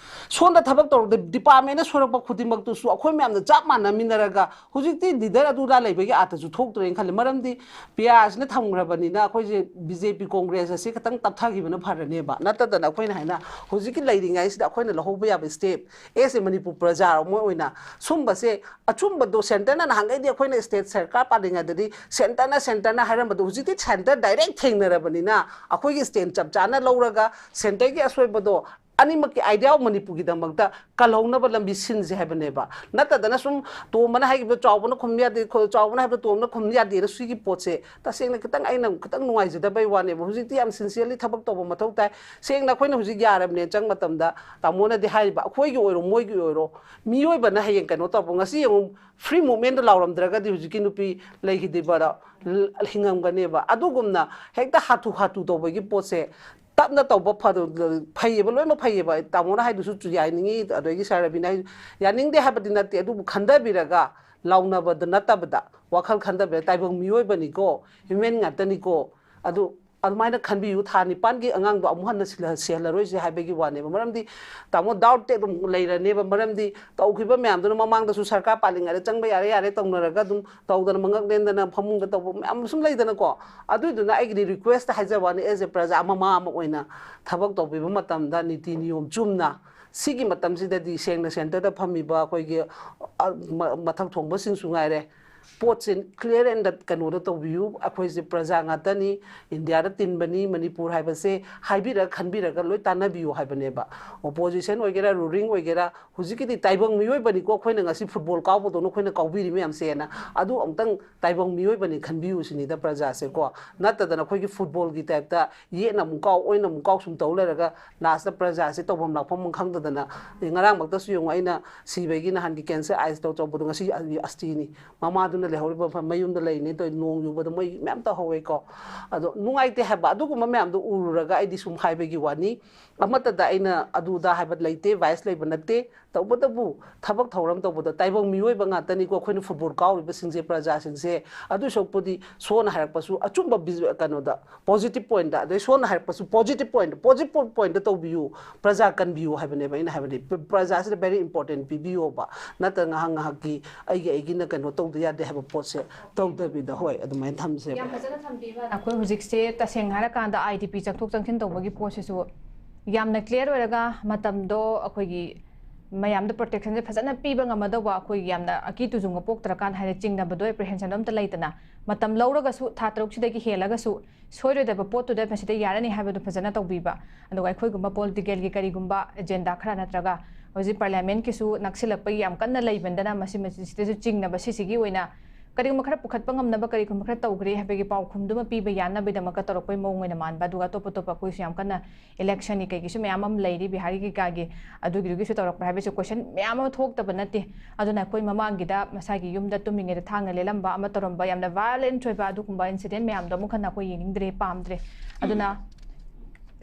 ꯁꯣꯝꯗ ꯊꯕꯛ ꯇꯧꯔꯗꯤ ꯗꯤꯄꯥꯔꯠꯃꯦꯟꯅ ꯁꯣꯏꯔꯛꯄ ꯈꯨꯗꯤꯡꯃꯛꯇꯨꯁꯨ ꯑꯩꯈꯣꯏ ꯃꯌꯥꯝꯅ ꯆꯞ ꯃꯥꯟꯅꯃꯤꯟꯅꯔꯒ ꯍꯧꯖꯤꯛꯇꯤ ꯂꯤꯗꯔ ꯑꯗꯨꯗ ꯂꯩꯕꯒꯤ ꯑꯥꯔꯊꯁꯨ ꯊꯣꯛꯇ꯭ꯔꯦꯅ ꯈꯜꯂꯦ꯫ ꯃꯔꯝꯗꯤ ꯄꯤ ꯑꯥꯔꯁꯤꯅ ꯊꯝꯈ꯭ꯔꯕꯅꯤꯅ ꯑꯩꯈꯣꯏꯁꯦ ꯕꯤ ꯖꯦ ꯄꯤ ꯀꯣꯡꯒ꯭ꯔꯦꯁ ꯑꯁꯤ ꯈꯤꯇꯪ ꯇꯞꯊꯈꯤꯕꯅ ꯐꯔꯅꯦꯕ꯫ ꯅꯠꯇꯗꯅ ꯑꯩꯈꯣꯏꯅ ꯍꯥꯏꯅ ꯍꯧꯖꯤꯛꯀꯤ ꯂꯩꯔꯤꯉꯩꯁꯤꯗ ꯑꯩꯈꯣꯏꯅ ꯂꯧꯍꯧꯕ ꯌꯥꯕ ꯁ꯭ꯇꯦꯞ ꯑꯦꯁ ꯑꯦ ꯃꯅꯤꯄꯨꯔ ꯄ꯭ꯔꯖꯥ ꯑꯃ ꯑꯣꯏꯅ ꯁꯨꯝꯕꯁꯦ, ꯑꯆꯨꯝꯕꯗꯣ ꯁꯦꯟꯇꯔꯅ ꯅꯍꯥꯟꯈꯩꯗꯤ ꯑꯩꯈꯣꯏꯅ ꯁ꯭ꯇꯦꯠ ꯁꯔꯀꯥꯔ ꯄꯥꯜꯂꯤꯉꯩꯗꯗꯤ ꯁꯦꯟꯇꯔꯅ ꯁꯦꯟꯇꯔꯅ ꯍꯥꯏꯔꯝꯕꯗꯣ ꯍꯧꯖꯤꯛꯇꯤ ꯁꯦꯟꯇꯔ ꯗꯥꯏꯔꯦꯛ ꯊꯦꯡꯅꯔꯕꯅꯤꯅ ꯑꯩꯈꯣꯏꯒꯤ ꯁ꯭ꯇꯦꯠ ꯆꯞ ꯆꯥꯅ ꯂꯧꯔꯒ ꯁꯦꯟꯇꯔꯒꯤ ꯑꯁꯣꯏꯕꯗꯣ ꯑꯅꯤꯃꯛꯀꯤ ꯑꯥꯏꯗꯤꯌꯥ ꯑꯣꯐ ꯃꯅꯤꯄꯨꯔꯒꯤꯗꯃꯛꯇ ꯀꯜꯍꯧꯅꯕ ꯂꯝꯕꯤ ꯁꯤꯟꯁꯦ ꯍꯥꯏꯕꯅꯦꯕ꯫ ꯅꯠꯇꯗꯅ ꯁꯨꯝ ꯇꯣꯝꯕꯅ ꯍꯥꯏꯈꯤꯕꯗꯣ ꯆꯥꯎꯕꯅ ꯈꯨꯝ ꯌꯥꯗꯦ, ꯈꯣ-, ꯆꯥꯎꯕꯅ ꯍꯥꯏꯕꯗꯣ ꯇꯣꯝꯕꯅ ꯈꯨꯝ ꯌꯥꯗꯦꯅ ꯁꯤꯒꯤ ꯄꯣꯠꯁꯦ ꯇꯁꯦꯡꯅ ꯈꯤꯇꯪ ꯑꯩꯅ ꯈꯤꯇꯪ ꯅꯨꯡꯉꯥꯏꯖꯗꯕꯩ ꯋꯥꯅꯦꯕ꯫ ꯍꯧꯖꯤꯛꯇꯤ ꯌꯥꯝ ꯁꯤꯟꯁꯤꯌꯔꯂꯤ ꯊꯕꯛ ꯇꯧꯕ ꯃꯊꯧ ꯇꯥꯏ꯫ ꯁꯦꯡꯅ ꯑꯩꯈꯣꯏꯅ ꯍꯧꯖꯤꯛ ꯌꯥꯔꯕꯅꯦ ꯆꯪ ꯃꯇꯝꯗ ꯇꯥꯃꯣꯅꯗꯤ ꯍꯥꯏꯔꯤꯕ ꯑꯩꯈꯣꯏꯒꯤ ꯑꯣꯏꯔꯣ ꯃꯣꯏꯒꯤ ꯑꯣꯏꯔꯣ ꯃꯤꯑꯣꯏꯕꯅ ꯍꯌꯦꯡ ꯀꯩꯅꯣ ꯇꯧꯔꯛꯄ, ꯉꯁꯤ ꯌꯦꯡꯉꯨ, ꯐ꯭ꯔꯤ ꯃꯨꯚꯃꯦꯟꯗ ꯂꯥꯎꯔꯝꯗ꯭ꯔꯒꯗꯤ ꯍꯧꯖꯤꯛꯀꯤ ꯅꯨꯄꯤ ꯂꯩꯈꯤꯗ꯭ꯔꯤꯕꯗꯣ ꯍꯤꯡꯉꯝꯒꯅꯦꯕ꯫ ꯑꯗꯨꯒꯨꯝꯅ ꯍꯦꯛꯇ ꯍꯥꯊꯨ ꯍꯥꯊꯨ ꯇꯧꯕꯒꯤ ꯄꯣꯠꯁꯦ ꯇꯞꯅ ꯇꯧꯕ ꯐꯗ-, ꯐꯩꯌꯦꯕ, ꯂꯣꯏꯅꯃꯛ ꯐꯩꯌꯦꯕ꯫ ꯇꯥꯃꯣꯅ ꯍꯥꯏꯗꯨꯁꯨ ꯌꯥꯅꯤꯡꯉꯤ, ꯑꯗꯒꯤ ꯁꯥꯔ ꯔꯕꯤꯅ ꯍꯥꯏ-, ꯌꯥꯅꯤꯡꯗꯦ ꯍꯥꯏꯕꯗꯤ ꯅꯠꯇꯦ, ꯑꯗꯨꯕꯨ ꯈꯟꯊꯕꯤꯔꯒ ꯂꯥꯎꯅꯕꯗ ꯅꯠꯇꯕꯗ ꯋꯥꯈꯜ ꯈꯟꯊꯕꯤꯔꯒ ꯇꯥꯏꯕꯪ ꯃꯤꯑꯣꯏꯕꯅꯤꯀꯣ, ꯍ꯭ꯌꯨꯃꯦꯟ ꯉꯥꯛꯇꯅꯤꯀꯣ, ꯑꯗꯨ ꯑꯗꯨꯃꯥꯏꯅ ꯈꯟꯕꯤꯌꯨ꯫ ꯊꯥ ꯅꯤꯄꯥꯟꯒꯤ ꯑꯉꯥꯡꯗꯣ ꯑꯃꯨꯛ ꯍꯟꯅ ꯁꯤꯜꯂ-, ꯁꯤꯍꯜꯂꯔꯣꯏꯁꯦ ꯍꯥꯏꯕꯒꯤ ꯋꯥꯅꯦꯕ꯫ ꯃꯔꯝꯗꯤ ꯇꯥꯃꯣ ꯗꯥꯎꯠꯇꯤ ꯑꯗꯨꯝ ꯂꯩꯔꯅꯦꯕ꯫ ꯃꯔꯝꯗꯤ ꯇꯧꯈꯤꯕ ꯃꯌꯥꯝꯗꯨꯅ ꯃꯃꯥꯡꯗꯁꯨ ꯁꯔꯀꯥꯔ ꯄꯥꯜꯂꯤꯉꯩꯗ ꯆꯪꯕ ꯌꯥꯔꯦ ꯌꯥꯔꯦ ꯇꯧꯅꯔꯒ ꯑꯗꯨꯝ ꯇꯧꯗꯅ ꯃꯉꯛ ꯂꯦꯟꯗꯅ ꯐꯃꯨꯡꯗ ꯇꯧꯕ ꯃꯌꯥꯝ ꯁꯨꯝ ꯂꯩꯗꯅꯀꯣ꯫ ꯑꯗꯨꯏꯗꯨꯅ ꯑꯩꯒꯤꯗꯤ ꯔꯤꯀ꯭ꯋꯦꯁꯇ ꯍꯥꯏꯖꯕ ꯋꯥꯅꯤ, ꯑꯦꯖ ꯑꯦ ꯄ꯭ꯔꯖꯥ ꯃꯃꯥ ꯑꯃ ꯑꯣꯏꯅ ꯊꯕꯛ ꯇꯧꯕꯤꯕ ꯃꯇꯝꯗ ꯅꯤꯇꯤ ꯅꯤꯌꯣꯝ ꯆꯨꯝꯅ ꯁꯤꯒꯤ ꯃꯇꯝꯁꯤꯗꯗꯤ ꯁꯦꯡꯅ ꯁꯦꯟꯇꯔꯗ ꯐꯝꯃꯤꯕ ꯑꯩꯈꯣꯏꯒꯤ, ꯑ, ꯃ-, ꯃꯊꯛ ꯊꯣꯡꯕꯁꯤꯡꯁꯨ ꯉꯥꯏꯔꯦ, ꯄꯣꯠꯁꯦ clear and ꯀꯩꯅꯣꯗ ꯇꯧꯕꯤꯌꯨ꯫ ꯑꯩꯈꯣꯏꯁꯦ ꯄ꯭ꯔꯖꯥ ꯉꯥꯛꯇꯅꯤ, ꯏꯟꯗꯤꯌꯥꯗ ꯇꯤꯟꯕꯅꯤ, ꯃꯅꯤꯄꯨꯔ ꯍꯥꯏꯕꯁꯦ ꯍꯥꯏꯕꯤꯔꯒ ꯈꯟꯕꯤꯔꯒ ꯂꯣꯏ ꯇꯥꯟꯅꯕꯤꯌꯨ ꯍꯥꯏꯕꯅꯦꯕ꯫ ꯑꯣꯄꯣꯖꯤꯁꯟ ꯑꯣꯏꯒꯦꯔꯥ, ꯔꯨꯂꯤꯡ ꯑꯣꯏꯒꯦꯔꯥ, ꯍꯧꯖꯤꯛꯀꯤꯗꯤ ꯇꯥꯏꯕꯪ ꯃꯤꯑꯣꯏꯕꯅꯤꯀꯣ, ꯑꯩꯈꯣꯏꯅ ꯉꯁꯤ ꯐꯨꯠꯕꯣꯜ ꯀꯥꯎꯕꯗꯧꯅ ꯑꯩꯈꯣꯏꯅ ꯀꯥꯎꯕꯤꯔꯤ ꯃꯌꯥꯝꯁꯦꯅ꯫ ꯑꯗꯨ ꯑꯃꯨꯛꯇꯪ ꯇꯥꯏꯕꯪ ꯃꯤꯑꯣꯏꯕꯅꯤ ꯈꯟꯕꯤꯌꯨ ꯁꯤꯅꯤꯗ ꯄ꯭ꯔꯖꯥꯁꯦꯀꯣ꯫ ꯅꯠꯇꯗꯅ ꯑꯩꯈꯣꯏꯒꯤ ꯐꯨꯠꯕꯣꯜꯒꯤ ꯇꯥꯏꯞꯇ ꯌꯦꯠꯅ ꯑꯃꯨꯛ ꯀꯥꯎ, ꯑꯣꯏꯅ ꯑꯃꯨꯛ ꯀꯥꯎ ꯁꯨꯝ ꯇꯧ ꯂꯩꯔꯒ ꯂꯥꯁꯇ ꯄ꯭ꯔꯖꯥꯁꯦ ꯇꯧꯐꯝ ꯂꯥꯛꯐꯝ ꯑꯃ ꯈꯪꯗꯗꯅ, ꯉꯔꯥꯡꯃꯛꯇꯁꯨ ꯌꯦꯡꯉꯨ, ꯑꯩꯅ ꯁꯤꯕꯒꯤ ꯅꯍꯥꯟꯒꯤ ꯀꯦꯟꯁꯔ ꯑꯥꯏꯁ ꯇꯧ ꯇꯧꯕꯗꯣ ꯉꯁꯤ ꯑꯁꯇꯤꯅꯤ꯫ ꯃꯃꯥ ꯑꯗꯨꯅ ꯂꯩꯍꯧꯔꯤꯕ ꯃꯐꯝ ꯃꯌꯨꯝꯗ ꯂꯩꯅꯤ ꯇꯧ, ꯅꯣꯡ ꯌꯨꯕꯗ ꯃꯣꯏ ꯃꯌꯥꯝ ꯇꯧꯍꯧꯋꯦꯀꯣ꯫ ꯑꯗꯣ ꯅꯨꯡꯉꯥꯏꯇꯦ ꯍꯥꯏꯕ ꯑꯗꯨꯒꯨꯝꯕ ꯃꯌꯥꯝꯗꯣ ꯎꯔꯨꯔꯒ ꯑꯩꯗꯤ ꯁꯨꯝ ꯍꯥꯏꯕꯒꯤ ꯋꯥꯅꯤ꯫ ꯑꯃꯠꯇꯗ ꯑꯩꯅ ꯑꯗꯨꯗ ꯍꯥꯏꯕ ꯂꯩꯇꯦ, ꯚꯥꯏꯁ ꯂꯩꯕ ꯅꯠꯇꯦ꯫ ꯇꯧꯕꯇꯕꯨ ꯊꯕꯛ ꯊꯧꯔꯝ ꯇꯧꯕꯗ ꯇꯥꯏꯕꯪ ꯃꯤꯑꯣꯏꯕ ꯉꯥꯛꯇꯅꯤꯀꯣ ꯑꯩꯈꯣꯏꯅ ꯐꯨꯠꯕꯣꯜ ꯀꯥꯎꯔꯤꯕꯁꯤꯡꯁꯦ, ꯄ꯭ꯔꯖꯥꯁꯤꯡꯁꯦ꯫ ꯑꯗꯨ ꯁꯔꯨꯛꯄꯨꯗꯤ ꯁꯣꯝꯅ ꯍꯥꯏꯔꯛꯄꯁꯨ ꯑꯆꯨꯝꯕ ꯕꯤꯖ-, ꯀꯩꯅꯣꯗ, ꯄꯣꯖꯤꯇꯤꯚ ꯄꯣꯏꯟꯗ, ꯑꯗꯩ ꯁꯣꯝꯅ ꯍꯥꯏꯔꯛꯄꯁꯨ ꯄꯣꯖꯤꯇꯤꯚ ꯄꯣꯏꯟꯗ, ꯄꯣꯖꯤꯇꯤꯚ ꯄꯣꯏꯟꯗ ꯇꯧꯕꯤꯌꯨ, ꯄ꯭ꯔꯖꯥ ꯀꯟꯕꯤꯌꯨ ꯍꯥꯏꯕꯅꯦꯕ ꯑꯩꯅ ꯍꯥꯏꯕꯗꯤ꯫ ꯄ꯭ꯔ-, ꯄ꯭ꯔꯖꯥꯁꯤꯗ ꯚꯦꯔꯤ ꯏꯝꯄꯣꯔꯇꯦꯟ ꯄꯤꯕꯤꯌꯣꯕ, ꯅꯠꯇ꯭ꯔꯒ ꯉꯥꯏꯍꯥꯛ ꯉꯥꯏꯍꯥꯛꯀꯤ ꯑꯩꯒꯤ ꯑꯩꯒꯤꯅ ꯀꯩꯅꯣ ꯇꯧꯗ ꯌꯥꯗꯦ ꯍꯥꯏꯕ ꯄꯣꯠꯁꯦ ꯇꯧꯗꯕꯤꯗ, ꯍꯣꯏ, ꯑꯗꯨꯃꯥꯏꯅ ꯊꯝꯁꯦꯕ꯫ ꯌꯥꯝ ꯐꯖꯅ ꯊꯝꯕꯤꯕ꯫ ꯑꯩꯈꯣꯏ ꯍꯧꯖꯤꯛꯁꯦ ꯇꯁꯦꯡꯅ ꯍꯥꯏꯔꯀꯥꯟꯗ ꯑꯥꯏ ꯗꯤ ꯄꯤ ꯆꯪꯊꯣꯛ ꯆꯪꯁꯤꯟ ꯇꯧꯕꯒꯤ ꯄꯣꯠꯁꯤꯁꯨ ꯌꯥꯝꯅ ꯀ꯭ꯂꯤꯌꯥꯔ ꯑꯣꯏꯔꯒ ꯃꯇꯝꯗꯣ ꯑꯩꯈꯣꯏꯒꯤ ꯃꯌꯥꯝꯗ ꯄ꯭ꯔꯣꯇꯦꯛꯁꯟꯁꯦ ꯐꯖꯅ ꯄꯤꯕ ꯉꯝꯃꯗꯧꯕ, ꯑꯩꯈꯣꯏꯒꯤ ꯌꯥꯝꯅ ꯑꯀꯤ ꯇꯨꯖꯨꯡꯕ ꯄꯣꯛꯇ꯭ꯔꯀꯥꯟꯗ ꯍꯥꯏꯗꯤ ꯆꯤꯡꯅꯕꯗꯣ, ꯑꯦꯄ꯭ꯔꯤꯍꯦꯟꯁꯟꯗꯣ ꯑꯝꯇ ꯂꯩꯇꯅ ꯃꯇꯝ ꯂꯧꯔꯒꯁꯨ ꯊꯥ ꯇꯔꯨꯛꯁꯤꯗꯒꯤ ꯍꯦꯜꯂꯒꯁꯨ ꯁꯣꯏꯔꯣꯏꯗꯕ ꯄꯣꯠꯇꯨꯗ ꯃꯁꯤꯗ ꯌꯥꯔꯅꯤ ꯍꯥꯏꯕꯗꯨ ꯐꯖꯅ ꯇꯧꯕꯤꯕ꯫ ꯑꯗꯨꯒ ꯑꯩꯈꯣꯏꯒꯨꯝꯕ ꯄꯣꯂꯤꯇꯤꯀꯦꯜꯒꯤ ꯀꯔꯤꯒꯨꯝꯕ ꯑꯦꯖꯦꯟꯗꯥ ꯈꯔ ꯅꯠꯇ꯭ꯔꯒ ꯍꯧꯖꯤꯛ ꯄꯥꯔꯂꯤꯌꯥꯃꯦꯟꯠꯀꯤꯁꯨ ꯅꯛꯁꯤꯜꯂꯛꯄꯒꯤ ꯌꯥꯝ ꯀꯟꯅ ꯂꯩꯕꯅꯤꯅ ꯃꯁꯤ, ꯃꯁꯤꯗꯁꯨ ꯆꯤꯡꯅꯕ ꯁꯤꯁꯤꯒꯤ ꯑꯣꯏꯅ ꯀꯔꯤꯒꯨꯝꯕ ꯈꯔ ꯄꯨꯈꯠꯄ ꯉꯝꯅꯕ ꯀꯔꯤꯒꯨꯝꯕ ꯈꯔ ꯇꯧꯈ꯭ꯔꯦ ꯍꯥꯏꯕꯒꯤ ꯄꯥꯎꯈꯨꯝꯗꯨꯃ ꯄꯤꯕ ꯌꯥꯅꯕꯒꯤꯗꯃꯛꯇ ꯇꯧꯔꯛꯄꯒꯤ ꯃꯑꯣꯡ ꯑꯣꯏꯅ ꯃꯥꯟꯕ꯫ ꯑꯗꯨꯒ ꯑꯇꯣꯞ ꯑꯇꯣꯞꯄ ꯑꯩꯈꯣꯏꯁꯨ ꯌꯥꯝ ꯀꯟꯅ ꯏꯂꯦꯛꯁꯟꯒꯤ ꯀꯩꯒꯤꯁꯨ ꯃꯌꯥꯝ ꯑꯃ ꯂꯩꯔꯤ ꯕꯤꯍꯥꯔꯒꯤ ꯀꯩꯀꯥꯒꯤ, ꯑꯗꯨꯒꯤꯗꯨꯒꯤꯁꯨ ꯇꯧꯔꯛꯄ꯭ꯔꯥ ꯍꯥꯏꯕꯁꯨ ꯀꯣꯏꯁꯟ ꯃꯌꯥꯝ ꯑꯃ ꯊꯣꯛꯇꯕ ꯅꯠꯇꯦ꯫ ꯑꯗꯨꯅ ꯑꯩꯈꯣꯏ ꯃꯃꯥꯡꯒꯤꯗ ꯃꯁꯥꯒꯤ ꯌꯨꯝꯗ ꯇꯨꯝꯃꯤꯉꯩꯗ ꯊꯥꯡꯅ ꯂꯦꯜꯂꯝꯕ ꯑꯃ ꯇꯧꯔꯝꯕ ꯌꯥꯝꯅ ꯚꯥꯏꯑꯣꯂꯦꯟꯠ ꯑꯣꯏꯕ ꯑꯗꯨꯒꯨꯝꯕ ꯏꯟꯁꯤꯗꯦꯟꯠ ꯃꯌꯥꯝꯗꯣ ꯑꯃꯨꯛ ꯍꯟꯅ ꯑꯩꯈꯣꯏ ꯌꯦꯡꯅꯤꯡꯗ꯭ꯔꯦ, ꯄꯥꯝꯗ꯭ꯔꯦ꯫ ꯑꯗꯨꯅ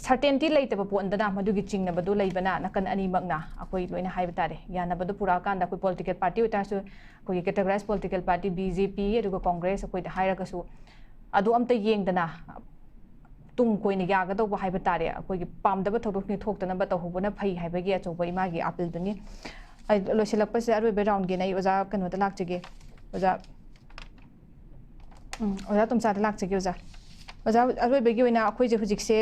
ꯁꯔꯇꯦꯟꯇꯤ ꯂꯩꯇꯕ ꯄꯣꯠ ꯑꯃꯗꯅ ꯃꯗꯨꯒꯤ ꯆꯤꯡꯅꯕꯗꯨ ꯂꯩꯕꯅ ꯅꯥꯀꯟ ꯑꯅꯤꯃꯛꯅ ꯑꯩꯈꯣꯏ ꯂꯣꯏꯅ ꯍꯥꯏꯕ ꯇꯥꯔꯦ꯫ ꯌꯥꯅꯕꯗꯣ ꯄꯨꯔꯛꯑꯀꯥꯟꯗ ꯑꯩꯈꯣꯏ ꯄꯣꯂꯤꯇꯤꯀꯦꯜ ꯄꯥꯔꯇꯤ ꯑꯣꯏꯇꯥꯔꯁꯨ ꯑꯩꯈꯣꯏꯒꯤ ꯀꯦꯇꯒꯣꯔꯥꯏꯁ ꯄꯣꯂꯤꯇꯤꯀꯦꯜ ꯄꯥꯔꯇꯤ ꯕꯤ ꯖꯦ ꯄꯤ ꯑꯗꯨꯒ ꯀꯣꯡꯒ꯭ꯔꯦꯁ ꯑꯩꯈꯣꯏꯗ ꯍꯥꯏꯔꯒꯁꯨ ꯑꯗꯨ ꯑꯝꯇ ꯌꯦꯡꯗꯅ ꯇꯨꯡ ꯀꯣꯏꯅ ꯌꯥꯒꯗꯧꯕ ꯍꯥꯏꯕ ꯇꯥꯔꯦ, ꯑꯩꯈꯣꯏꯒꯤ ꯄꯥꯝꯗꯕ ꯊꯧꯗꯣꯛꯁꯤꯡ ꯊꯣꯛꯇꯅꯕ ꯇꯧꯍꯧꯕꯅ ꯐꯩ ꯍꯥꯏꯕꯒꯤ ꯑꯆꯧꯕ ꯏꯃꯥꯒꯤ ꯑꯥꯄꯤꯜꯗꯨꯅꯤ꯫ ꯑꯩ ꯂꯣꯏꯁꯤꯜꯂꯛꯄꯁꯤꯗ ꯑꯔꯣꯏꯕ ꯔꯥꯎꯟꯒꯤꯅ ꯑꯩ ꯑꯣꯖꯥ ꯀꯩꯅꯣꯗ ꯂꯥꯛꯆꯒꯦ, ꯑꯣꯖꯥ ꯎꯝ, ꯑꯣꯖꯥ ꯇꯣꯝꯆꯥꯗ ꯂꯥꯛꯆꯒꯦ꯫ ꯑꯣꯖꯥ, ꯑꯣꯖꯥ, ꯑꯔꯣꯏꯕꯒꯤ ꯑꯣꯏꯅ ꯑꯩꯈꯣꯏꯁꯦ ꯍꯧꯖꯤꯛꯁꯦ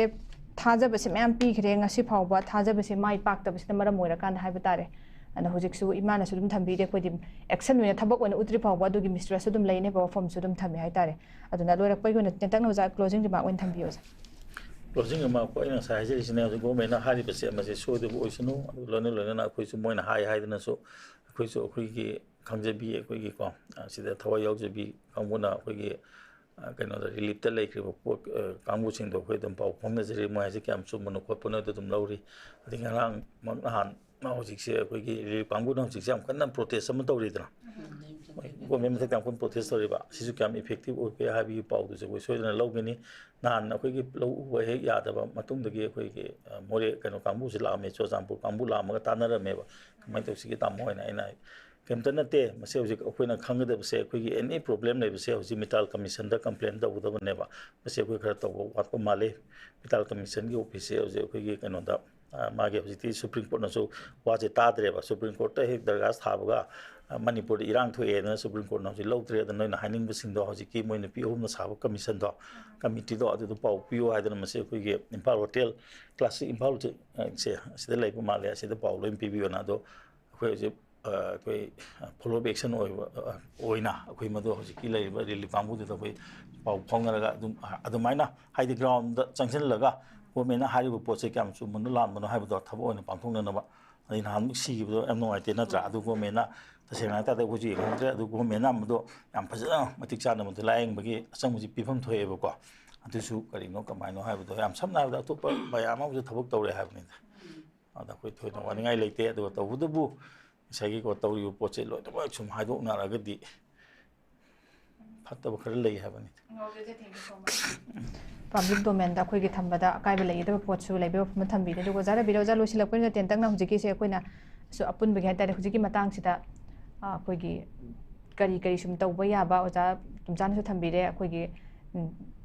ꯊꯥꯖꯕꯁꯦ ꯃꯌꯥꯝ ꯄꯤꯈ꯭ꯔꯦ, ꯉꯁꯤ ꯐꯥꯎꯕ ꯊꯥꯖꯕꯁꯦ ꯃꯥꯏ ꯄꯥꯛꯇꯕꯁꯤꯅ ꯃꯔꯝ ꯑꯣꯏꯔꯀꯥꯟꯗ ꯍꯥꯏꯕ ꯇꯥꯔꯦ꯫ ꯑꯗꯣ ꯍꯧꯖꯤꯛꯁꯨ ꯏꯃꯥꯅꯁꯨ ꯑꯗꯨꯝ ꯊꯝꯕꯤꯔꯦ, ꯑꯩꯈꯣꯏꯗꯤ ꯑꯦꯛꯁꯟ ꯑꯣꯏꯅ ꯊꯕꯛ ꯑꯣꯏꯅ ꯎꯠꯇ꯭ꯔꯤ ꯐꯥꯎꯕ ꯑꯗꯨꯒꯤ ꯃꯤꯁꯇ꯭ꯔꯁꯁꯨ ꯑꯗꯨꯝ ꯂꯩꯅꯦꯕ, ꯋꯥꯐꯝꯁꯨ ꯑꯗꯨꯝ ꯊꯝꯃꯦ ꯍꯥꯏꯇꯥꯔꯦ꯫ ꯑꯗꯨꯅ ꯂꯣꯏꯔꯛꯄꯒꯤ ꯑꯣꯏꯅ ꯇꯦꯟꯇꯛꯅ ꯑꯣꯖꯥ ꯀ꯭ꯂꯣꯖꯤꯡ ꯔꯤꯃꯥꯔꯛ ꯑꯣꯏꯅ ꯊꯝꯕꯤꯌꯨ ꯑꯣꯖꯥ꯫ ꯀ꯭ꯂꯣꯖꯤꯡ ꯔꯤꯃꯥꯔꯛꯄꯨ ꯑꯩꯅ ꯉꯁꯥꯏ ꯍꯥꯏꯖꯔꯤꯁꯤꯅꯦ, ꯍꯧꯖꯤꯛ ꯒꯣꯔꯃꯦꯟꯅ ꯍꯥꯏꯔꯤꯕꯁꯦ ꯃꯁꯤ ꯁꯣꯏꯗꯕ ꯑꯣꯏꯁꯅꯨ, ꯑꯗꯨ ꯂꯣꯏꯅ ꯂꯣꯏꯅꯅ ꯑꯩꯈꯣꯏꯁꯨ ꯃꯣꯏꯅ ꯍꯥꯏ ꯍꯥꯏꯗꯅꯁꯨ ꯑꯩꯈꯣꯏꯁꯨ ꯑꯩꯈꯣꯏꯒꯤ ꯈꯪꯖꯕꯤ, ꯑꯩꯈꯣꯏꯒꯤꯀꯣ, ꯑ, ꯁꯤꯗ ꯊꯋꯥꯏ ꯌꯥꯎꯖꯕꯤ ꯀꯥꯡꯕꯨꯅ ꯑꯩꯈꯣꯏꯒꯤ, ꯑ, ꯀꯩꯅꯣꯗ ꯔꯤꯂꯤꯞꯇ ꯂꯩꯈ꯭ꯔꯤꯕ ꯄꯣꯠ, ꯑ, ꯀꯥꯡꯕꯨꯁꯤꯡꯗꯣ ꯑꯩꯈꯣꯏ ꯑꯗꯨꯝ ꯄꯥꯎ ꯐꯥꯎꯅꯖꯔꯤ, ꯃꯣꯏ ꯍꯥꯏꯁꯦ ꯀꯌꯥꯝ ꯆꯨꯝꯕꯅꯣ ꯈꯣꯠꯄꯅꯣ ꯑꯗꯨ ꯑꯗꯨꯝ ꯂꯧꯔꯤ꯫ ꯑꯗꯩ ꯉꯔꯥꯡꯃꯛ ꯅꯍꯥꯟ ꯃꯥ ꯍꯧꯖꯤꯛꯁꯦ ꯑꯩꯈꯣꯏꯒꯤ ꯔꯤꯂꯤꯐ ꯀꯥꯡꯕꯨꯅ ꯍꯧꯖꯤꯛꯁꯦ ꯌꯥꯝ ꯀꯟꯅ ꯄ꯭ꯔꯣꯇꯦꯁ ꯑꯃ ꯇꯧꯔꯤꯗꯅ, ꯒꯣꯔꯃꯦꯟ ꯃꯊꯛꯇ ꯌꯥꯝ ꯀꯟꯅ ꯄ꯭ꯔꯣꯇꯦꯁ ꯇꯧꯔꯤꯕ, ꯁꯤꯁꯨ ꯀꯌꯥꯝ ꯏꯐꯦꯛꯇꯤꯞ ꯑꯣꯏꯕꯒꯦ ꯍꯥꯏꯕꯒꯤ ꯄꯥꯎꯗꯨꯁꯨ ꯑꯩꯈꯣꯏ ꯁꯣꯏꯗꯅ ꯂꯧꯒꯅꯤ꯫ ꯅꯍꯥꯟ ꯑꯩꯈꯣꯏꯒꯤ ꯂꯧ ꯎꯕ ꯍꯦꯛ ꯌꯥꯗꯕ ꯃꯇꯨꯡꯗꯒꯤ ꯑꯩꯈꯣꯏꯒꯤ, ꯑ, ꯃꯣꯔꯦ, ꯀꯩꯅꯣ, ꯀꯥꯡꯕꯨꯁꯤ ꯂꯥꯛꯑꯝꯃꯦ, ꯆꯨꯔꯆꯥꯟꯄꯨꯔ ꯀꯥꯡꯕꯨ ꯂꯥꯛꯑꯝꯃꯒ ꯇꯥꯟꯅꯔꯝꯃꯦꯕ, "ꯀꯃꯥꯏꯅ ꯇꯧꯁꯤꯒꯦ ꯇꯥꯃꯣ?" ꯍꯥꯏꯅ꯫ ꯑꯩꯅ ꯀꯩꯝꯇ ꯅꯠꯇꯦ, ꯃꯁꯤ ꯍꯧꯖꯤꯛ ꯑꯩꯈꯣꯏꯅ ꯈꯪꯒꯗꯕꯁꯦ, ꯑꯩꯈꯣꯏꯒꯤ ꯑꯦꯅꯤ ꯄ꯭ꯔꯣꯕ꯭ꯂꯦꯝ ꯂꯩꯕꯁꯦ ꯍꯧꯖꯤꯛ ꯃꯤꯇꯥꯜ ꯀꯃꯤꯁꯟꯗ ꯀꯝꯄ꯭ꯂꯦꯟ ꯇꯧꯒꯗꯕꯅꯦꯕ꯫ ꯃꯁꯤ ꯑꯩꯈꯣꯏ ꯈꯔ ꯇꯧꯕ ꯋꯥꯠꯄ ꯃꯥꯜꯂꯤ꯫ ꯃꯤꯇꯥꯜ ꯀꯃꯤꯁꯟꯒꯤ ꯑꯣꯐꯤꯁꯁꯦ ꯍꯧꯖꯤꯛ ꯑꯩꯈꯣꯏꯒꯤ ꯀꯩꯅꯣꯗ, ꯑ, ꯃꯥꯒꯤ ꯍꯧꯖꯤꯛꯇꯤ ꯁꯨꯄ꯭ꯔꯤꯝ ꯀꯣꯔꯠꯅꯁꯨ ꯋꯥꯁꯦ ꯇꯥꯗ꯭ꯔꯦꯕ꯫ ꯁꯨꯄ꯭ꯔꯤꯝ ꯀꯣꯔꯠꯇ ꯍꯦꯛ ꯗꯔꯈꯥꯁ ꯊꯥꯕꯒ, ꯑ, ꯃꯅꯤꯄꯨꯔꯗ ꯏꯔꯥꯡ ꯊꯣꯛꯑꯦꯗꯅ ꯁꯨꯄ꯭ꯔꯤꯝ ꯀꯣꯔꯠꯅ ꯍꯧꯖꯤꯛ ꯂꯧꯗ꯭ꯔꯦ꯫ ꯑꯗ ꯅꯣꯏꯅ ꯍꯥꯏꯅꯤꯡꯕꯁꯤꯡꯗꯣ, ꯍꯧꯖꯤꯛꯀꯤ ꯃꯣꯏ ꯅꯨꯄꯤ ꯑꯍꯨꯝꯅ ꯁꯥꯕ ꯀꯃꯤꯁꯟꯗꯣ, ꯀꯃꯤꯇꯤꯗꯣ, ꯑꯗꯨꯗꯣ ꯄꯥꯎ ꯄꯤꯌꯨ ꯍꯥꯏꯗꯅ ꯃꯁꯤ ꯑꯩꯈꯣꯏꯒꯤ Imphal hotel, classic Imphal hotel, ꯑ, ꯁꯦ, ꯑꯁꯤꯗ ꯂꯩꯕ ꯃꯥꯜꯂꯦ꯫ ꯑꯁꯤꯗ ꯄꯥꯎ ꯂꯣꯏ ꯄꯤꯕꯤꯌꯣꯅ꯫ ꯑꯗꯣ ꯑꯩꯈꯣꯏ ꯍꯧꯖꯤꯛ, ꯑ, ꯑꯩꯈꯣꯏ, ꯑ, ꯐꯣꯂꯣ ꯑꯞ ꯑꯦꯛꯁꯟ ꯑꯣꯏꯕ, ꯑ, ꯑꯣꯏꯅ ꯑꯩꯈꯣꯏ ꯃꯗꯨ ꯍꯧꯖꯤꯛꯀꯤ ꯂꯩꯔꯤꯕ ꯔꯤꯂꯤꯐ ꯀꯥꯡꯕꯨꯗꯨꯗ ꯑꯩꯈꯣꯏ ꯄꯥꯎ ꯐꯥꯎꯅꯔꯒ ꯑꯗꯨꯝ, ꯑ, ꯑꯗꯨꯃꯥꯏꯅ ꯍꯥꯏꯗꯤ ꯒ꯭ꯔꯥꯎꯟꯗ ꯆꯪꯁꯤꯜꯂꯒ ꯒꯣꯔꯃꯦꯟꯅ ꯍꯥꯏꯔꯤꯕ ꯄꯣꯠꯁꯦ ꯀꯌꯥꯝ ꯆꯨꯝꯕꯅꯣ ꯂꯥꯟꯕꯅꯣ ꯍꯥꯏꯕꯗꯣ ꯊꯕꯛ ꯑꯣꯏꯅ ꯄꯥꯡꯊꯣꯛꯅꯅꯕ꯫ ꯑꯗꯩ ꯅꯍꯥꯟꯃꯨꯛ ꯁꯤꯈꯤꯕꯗꯣ ꯌꯥꯝ ꯅꯨꯡꯉꯥꯏꯇꯦ ꯅꯠꯇ꯭ꯔꯥ? ꯑꯗꯨ ꯒꯣꯔꯃꯦꯟꯅ ꯇꯁꯦꯡꯅ ꯍꯥꯏ ꯇꯥꯔꯗꯤ ꯑꯩꯈꯣꯏꯁꯨ ꯌꯦꯡꯍꯧꯗ꯭ꯔꯦ꯫ ꯑꯗꯨ ꯒꯣꯔꯃꯦꯟꯅ ꯃꯗꯨ ꯌꯥꯝ ꯐꯖꯅ ꯃꯇꯤꯛ ꯆꯥꯅ ꯃꯗꯨ ꯂꯥꯌꯦꯡꯕꯒꯤ ꯑꯆꯪꯕꯁꯤ ꯄꯤꯐꯝ ꯊꯣꯛꯑꯦꯕꯀꯣ꯫ ꯑꯗꯨꯁꯨ ꯀꯔꯤꯅꯣ ꯀꯃꯥꯏꯅꯣ ꯍꯥꯏꯕꯗꯣ ꯌꯥꯝ ꯁꯝꯅ ꯍꯥꯏꯔꯕꯗ ꯑꯇꯣꯞꯄ ꯃꯌꯥꯝ ꯑꯃꯁꯨ ꯊꯕꯛ ꯇꯧꯔꯦ ꯍꯥꯏꯕꯅꯤꯗ꯫ ꯑꯗ ꯑꯩꯈꯣꯏ ꯊꯣꯏꯅ ꯋꯥꯅꯤꯡꯉꯥꯏ ꯂꯩꯇꯦ꯫ ꯑꯗꯨꯒ ꯇꯧꯕꯇꯕꯨ ꯉꯁꯥꯏꯒꯤꯀꯣ ꯇꯧꯔꯤꯕ ꯄꯣꯠꯁꯦ ꯂꯣꯏꯅꯃꯛ ꯁꯨꯝ ꯍꯥꯏꯗꯣꯛꯅꯔꯒꯗꯤ ꯐꯠꯇꯕ ꯈꯔ ꯂꯩ ꯍꯥꯏꯕꯅꯤꯗ꯫ ꯄꯕ꯭ꯂꯤꯛ ꯗꯣꯃꯦꯟꯗ ꯑꯩꯈꯣꯏꯒꯤ ꯊꯝꯕꯗ ꯑꯀꯥꯏꯕ ꯂꯩꯒꯗꯕ ꯄꯣꯠꯁꯨ ꯂꯩꯕꯒꯤ ꯋꯥꯐꯝ ꯑꯃ ꯊꯝꯕꯤꯔꯦ꯫ ꯑꯗꯨꯒ ꯑꯣꯖꯥ ꯔꯕꯤꯔ, ꯑꯣꯖꯥ ꯂꯣꯏꯁꯤꯜꯂꯛꯄ ꯑꯣꯏꯅ ꯇꯦꯟꯇꯛꯅ ꯍꯧꯖꯤꯛꯀꯤꯁꯦ ꯑꯩꯈꯣꯏꯅ ꯁꯨ ꯑꯄꯨꯟꯕꯒꯤ ꯍꯥꯏꯇꯥꯔꯦ, ꯍꯧꯖꯤꯛꯀꯤ ꯃꯇꯥꯡꯁꯤꯗ, ꯑ, ꯑꯩꯈꯣꯏꯒꯤ ꯀꯔꯤ ꯀꯔꯤ ꯁꯨꯝ ꯇꯧꯕ ꯌꯥꯕ ꯑꯣꯖꯥ ꯇꯨꯝꯆꯥꯅꯁꯨ ꯊꯝꯕꯤꯔꯦ꯫ ꯑꯩꯈꯣꯏꯒꯤ, ꯎꯝ,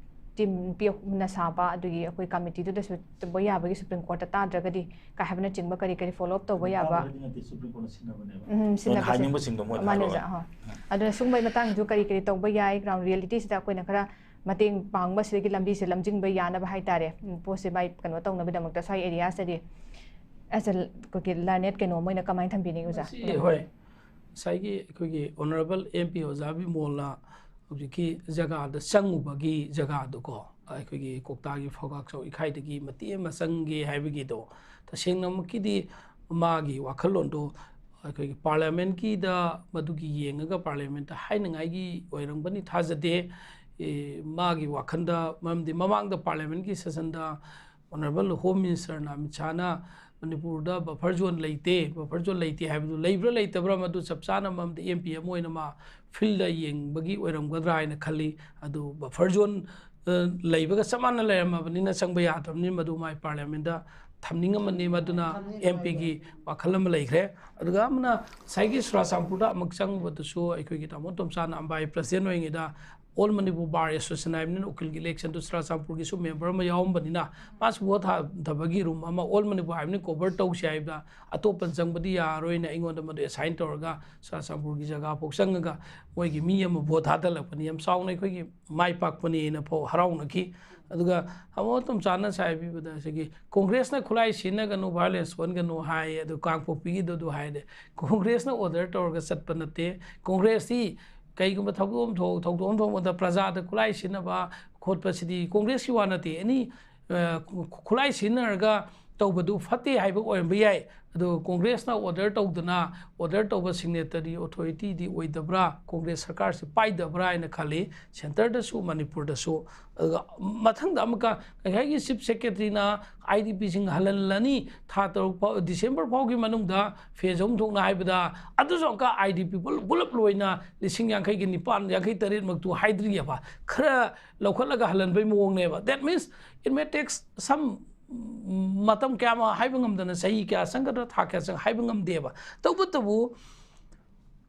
ꯇꯤꯝ ꯅꯨꯄꯤ ꯑꯍꯨꯝꯅ ꯁꯥꯕ ꯑꯗꯨꯒꯤ ꯑꯩꯈꯣꯏ ꯀꯃꯤꯇꯤꯗꯨꯗꯁꯨ ꯇꯧꯕ ꯌꯥꯕꯒꯤ ꯁꯨꯄ꯭ꯔꯤꯝ ꯀꯣꯔꯠꯇ ꯇꯥꯗ꯭ꯔꯒꯗꯤ ꯀꯥꯏ ꯍꯥꯏꯕꯅꯆꯤꯡꯕ ꯀꯔꯤ ꯀꯔꯤ ꯐꯣꯂꯣ ꯑꯞ ꯇꯧꯕ ꯌꯥꯕ? ꯅꯠꯇꯦ, ꯁꯨꯄ꯭ꯔꯤꯝ ꯀꯣꯔꯠꯅ ꯁꯤꯟꯅꯕꯅꯦꯕ꯫ ꯎꯝ, ꯅꯪ ꯁꯤꯟꯅꯕꯁꯦ꯫ ꯍꯥꯏꯅꯤꯡꯕꯁꯤꯡꯗꯣ ꯃꯣꯏꯗ ꯃꯥꯅꯦ, ꯍꯥꯏꯔꯛꯑꯣ꯫ ꯑꯣꯖꯥ, ꯑꯍꯣꯏ꯫ ꯑꯗꯨꯅ ꯁꯨꯝꯕꯒꯤ ꯃꯇꯥꯡꯗꯁꯨ ꯀꯔꯤ ꯀꯔꯤ ꯇꯧꯕ ꯌꯥꯏ, ꯒ꯭ꯔꯥꯎꯟ ꯔꯤꯌꯦꯂꯤꯇꯤꯁꯤꯗ ꯑꯩꯈꯣꯏꯅ ꯈꯔ ꯃꯇꯦꯡ ꯄꯥꯡꯕ, ꯁꯤꯗꯒꯤ ꯂꯝꯕꯤꯁꯦ ꯂꯝꯖꯤꯡꯕ ꯌꯥꯅꯕ ꯍꯥꯏꯇꯥꯔꯦ, ꯎꯝ, ꯄꯣꯠꯁꯦ ꯃꯥꯏ ꯀꯩꯅꯣ ꯇꯧꯅꯕꯒꯤꯗꯃꯛꯇ ꯁ꯭ꯋꯥꯏ ꯑꯦꯔꯤꯌꯥꯁꯤꯗꯗꯤ ꯑꯦꯁ ꯑꯦ ꯑꯩꯈꯣꯏꯒꯤ ꯂꯔꯅꯦꯠ ꯀꯩꯅꯣ ꯃꯣꯏꯅ ꯀꯃꯥꯏꯅ ꯊꯝꯕꯤꯅꯤꯡꯉꯤ, ꯑꯣꯖꯥ? ꯃꯁꯤ, ꯍꯣꯏ, ꯉꯁꯥꯏꯒꯤ ꯑꯩꯈꯣꯏꯒꯤ ꯑꯣꯅꯔꯦꯕꯜ ꯑꯦꯝ ꯄꯤ ꯑꯣꯖꯥ ꯕꯤꯃꯣꯜꯅ ꯍꯧꯖꯤꯛꯀꯤ ꯖꯒꯥꯗ ꯆꯪꯉꯨꯕꯒꯤ ꯖꯒꯥꯗꯣꯀꯣ, ꯑꯩꯈꯣꯏꯒꯤ ꯀꯣꯛꯇꯥꯒꯤ ꯐꯧꯒꯥꯛꯆꯧ ꯏꯈꯥꯏꯗꯒꯤ ꯃꯇꯦꯛ ꯑꯃ ꯆꯪꯒꯦ ꯍꯥꯏꯕꯒꯤꯗꯣ, ꯇꯁꯦꯡꯅꯃꯛꯀꯤꯗꯤ ꯃꯥꯒꯤ ꯋꯥꯈꯜꯂꯣꯟꯗꯣ ꯑꯩꯈꯣꯏꯒꯤ ꯄꯥꯔꯂꯤꯌꯥꯃꯦꯟꯠꯀꯤꯗ ꯃꯗꯨꯒꯤ ꯌꯦꯡꯉꯒ ꯄꯥꯔꯂꯤꯌꯥꯃꯦꯟꯠꯇ ꯍꯥꯏꯅꯉꯥꯏꯒꯤ ꯑꯣꯏꯔꯝꯒꯅꯤ ꯊꯥꯖꯗꯦ꯫ ꯑꯦ, ꯃꯥꯒꯤ ꯋꯥꯈꯜꯗ, ꯃꯔꯝꯗꯤ ꯃꯃꯥꯡꯗ ꯄꯥꯔꯂꯤꯌꯥꯃꯦꯟꯠꯀꯤ ꯁꯦꯁꯟꯗ ꯑꯣꯅꯔꯦꯕꯜ ꯍꯣꯝ ꯃꯤꯅꯤꯁꯇꯔꯅ, ꯑꯃꯤꯠ ꯁꯥꯍꯅ ꯃꯅꯤꯄꯨꯔꯗ ꯕꯐꯔ ꯖꯣꯟ ꯂꯩꯇꯦ, ꯕꯐꯔ ꯖꯣꯟ ꯂꯩꯇꯦ ꯍꯥꯏꯕꯗꯨ ꯂꯩꯕ꯭ꯔꯥ ꯂꯩꯇꯕ꯭ꯔꯥ ꯃꯗꯨ ꯆꯞ ꯆꯥꯅ ꯃꯔꯝꯗꯤ ꯑꯦꯝ ꯄꯤ ꯑꯃ ꯑꯣꯏꯅ ꯃꯥ ꯐꯤꯜꯗ ꯌꯦꯡꯕꯒꯤ ꯑꯣꯏꯔꯝꯒꯗ꯭ꯔꯥ ꯍꯥꯏꯅ ꯈꯜꯂꯤ꯫ ꯑꯗꯨ ꯕꯐꯔ ꯖꯣꯟ ꯂꯩꯕꯒ ꯆꯞ ꯃꯥꯟꯅ ꯂꯩꯔꯝꯃꯕꯅꯤꯅ ꯆꯪꯕ ꯌꯥꯗ꯭ꯔꯕꯅꯤ꯫ ꯃꯗꯨ ꯃꯥꯏ ꯄꯥꯔꯂꯤꯌꯥꯃꯦꯟꯗ ꯊꯝꯅꯤꯡꯉꯝꯃꯅꯤ꯫ ꯃꯗꯨꯅ ꯑꯦꯝ ꯄꯤꯒꯤ ꯋꯥꯈꯜ ꯑꯃ ꯂꯩꯈ꯭ꯔꯦ꯫ ꯑꯗꯨꯒ ꯑꯃꯅ ꯉꯁꯥꯏꯒꯤ ꯆꯨꯔꯥꯆꯥꯟꯄꯨꯔꯗ ꯑꯃꯨꯛ ꯆꯪꯕꯗꯨꯁꯨ ꯑꯩꯈꯣꯏꯒꯤ ꯇꯥꯃꯣ ꯇꯣꯝꯆꯥꯅ ꯑꯝꯕꯥꯏ ꯄ꯭ꯔꯁꯤꯗꯦꯟ ꯑꯣꯏꯔꯤꯉꯩꯗ ꯑꯣꯜ ꯃꯅꯤꯄꯨꯔ ꯕꯥꯔ ꯑꯦꯁꯣꯁꯤꯌꯦꯁꯟ ꯍꯥꯏꯕꯅꯤꯅ ꯎꯀꯤꯜꯒꯤ ꯏꯂꯦꯛꯁꯟꯗꯨ ꯆꯨꯔꯥꯆꯥꯟꯄꯨꯔꯒꯤꯁꯨ ꯃꯦꯝꯕꯔ ꯑꯃ ꯌꯥꯎꯔꯝꯕꯅꯤꯅ ꯃꯥꯁꯨ ꯚꯣꯠ ꯊꯥꯗꯕꯒꯤ ꯔꯨꯝ ꯑꯃ ꯑꯣꯜ ꯃꯅꯤꯄꯨꯔ ꯍꯥꯏꯕꯅꯤ ꯀꯣꯚꯔ ꯇꯧꯁꯤ ꯍꯥꯏꯕꯗ ꯑꯇꯣꯞꯄꯅ ꯆꯪꯕꯗꯤ ꯌꯥꯔꯣꯏꯅ ꯑꯩꯉꯣꯟꯗ ꯃꯗꯨ ꯑꯦꯁꯥꯏꯟ ꯇꯧꯔꯒ ꯆꯨꯔꯥꯆꯥꯟꯄꯨꯔꯒꯤ ꯖꯒꯥ ꯐꯥꯎ ꯆꯪꯉꯒ ꯃꯣꯏꯒꯤ ꯃꯤ ꯑꯃ ꯚꯣꯠ ꯊꯥꯗꯜꯂꯛꯄꯅꯤ꯫ ꯌꯥꯝ ꯆꯥꯎꯅ ꯑꯩꯈꯣꯏꯒꯤ ꯃꯥꯏ ꯄꯥꯛꯄꯅꯦꯅ ꯐꯥꯎ ꯍꯔꯥꯎꯅꯈꯤ꯫ ꯑꯗꯨꯒ ꯑꯃꯨꯛ ꯑꯗꯨꯝ ꯆꯥꯅ ꯁꯥꯏꯕꯤꯕꯗ ꯉꯁꯥꯏꯒꯤ ꯀꯣꯡꯒ꯭ꯔꯦꯁꯅ ꯈꯨꯠꯂꯥꯏ ꯁꯤꯖꯤꯟꯅꯒꯅꯨ, ꯚꯥꯏꯑꯣꯂꯦꯟꯁ ꯑꯣꯟꯒꯅꯨ ꯍꯥꯏ꯫ ꯑꯗꯨ ꯀꯥꯡꯄꯣꯛꯄꯤꯒꯤꯗꯨ ꯑꯗꯨ ꯍꯥꯏꯔꯦ꯫ ꯀꯣꯡꯒ꯭ꯔꯦꯁꯅ ꯑꯣꯔꯗꯔ ꯇꯧꯔꯒ ꯆꯠꯄ ꯅꯠꯇꯦ꯫ ꯀꯣꯡꯒ꯭ꯔꯦꯁꯇꯤ ꯀꯩꯒꯨꯝꯕ ꯊꯧꯗꯣꯛ ꯑꯃ ꯊꯣꯛ-, ꯊꯧꯗꯣꯛ ꯑꯃ ꯊꯣꯛꯄꯗ ꯄ꯭ꯔꯖꯥꯗ ꯈꯨꯠꯂꯥꯏ ꯁꯤꯖꯤꯟꯅꯕ ꯈꯣꯠꯄꯁꯤꯗꯤ ꯀꯣꯡꯒ꯭ꯔꯦꯁꯀꯤ ꯋꯥ ꯅꯠꯇꯦ꯫ ꯑꯦꯅꯤ, ꯑ, ꯈꯨꯠꯂꯥꯏ ꯁꯤꯖꯤꯟꯅꯔꯒ ꯇꯧꯕꯗꯨ ꯐꯠꯇꯦ ꯍꯥꯏꯕ ꯑꯣꯏꯔꯝꯕ ꯌꯥꯏ꯫ ꯑꯗꯣ ꯀꯣꯡꯒ꯭ꯔꯦꯁꯅ ꯑꯣꯔꯗꯔ ꯇꯧꯗꯅ, ꯑꯣꯔꯗꯔ ꯇꯧꯕ ꯁꯤꯒꯅꯦꯇꯔꯤ ꯑꯣꯊꯣꯔꯤꯇꯤꯗꯤ ꯑꯣꯏꯗꯕ꯭ꯔꯥ? ꯀꯣꯡꯒ꯭ꯔꯦꯁ ꯁꯔꯀꯥꯔꯁꯤ ꯄꯥꯏꯗꯕ꯭ꯔꯥ ꯍꯥꯏꯅ ꯈꯜꯂꯤ, ꯁꯦꯟꯇꯔꯗꯁꯨ ꯃꯅꯤꯄꯨꯔꯗꯁꯨ꯫ ꯑꯗꯨꯒ ꯃꯊꯪꯗ ꯑꯃꯨꯛꯀ ꯉꯁꯥꯏꯒꯤ ꯆꯤꯐ ꯁꯦꯀ꯭ꯔꯦꯇꯔꯤꯅ ꯑꯥꯏ ꯗꯤ ꯄꯤꯁꯤꯡ ꯍꯜꯍꯜꯂꯅꯤ, ꯊꯥ ꯇꯔꯨꯛ ꯐꯥꯎ, ꯗꯤꯁꯦꯝꯕꯔ ꯐꯥꯎꯒꯤ ꯃꯅꯨꯡꯗ ꯐꯦꯖ ꯑꯍꯨꯝ ꯊꯣꯛꯅ ꯍꯥꯏꯕꯗ, ꯑꯗꯨꯁꯨ ꯑꯃꯨꯛꯀ ꯑꯥꯏ ꯗꯤ ꯄꯤ ꯄꯨꯂꯞ, ꯄꯨꯂꯞ ꯂꯣꯏꯅ ꯂꯤꯁꯤꯡ ꯌꯥꯡꯈꯩꯒ ꯅꯤꯄꯥꯟ, ꯌꯥꯡꯈꯩ ꯇꯔꯦꯠ ꯃꯛꯇꯨ ꯍꯥꯏꯗ꯭ꯔꯤꯑꯕ, ꯈꯔ ꯂꯧꯈꯠꯂꯒ ꯍꯜꯍꯟꯕꯒꯤ ꯃꯑꯣꯡꯅꯦꯕ꯫ That means it may take some ꯃꯇꯝ ꯀꯌꯥ ꯑꯃ ꯍꯥꯏꯕ ꯉꯝꯗꯅ, ꯆꯍꯤ ꯀꯌꯥ ꯆꯪꯒꯗ꯭ꯔꯥ, ꯊꯥ ꯀꯌꯥ ꯆꯪ ꯍꯥꯏꯕ ꯉꯝꯗꯦꯕ꯫ ꯇꯧꯕꯇꯕꯨ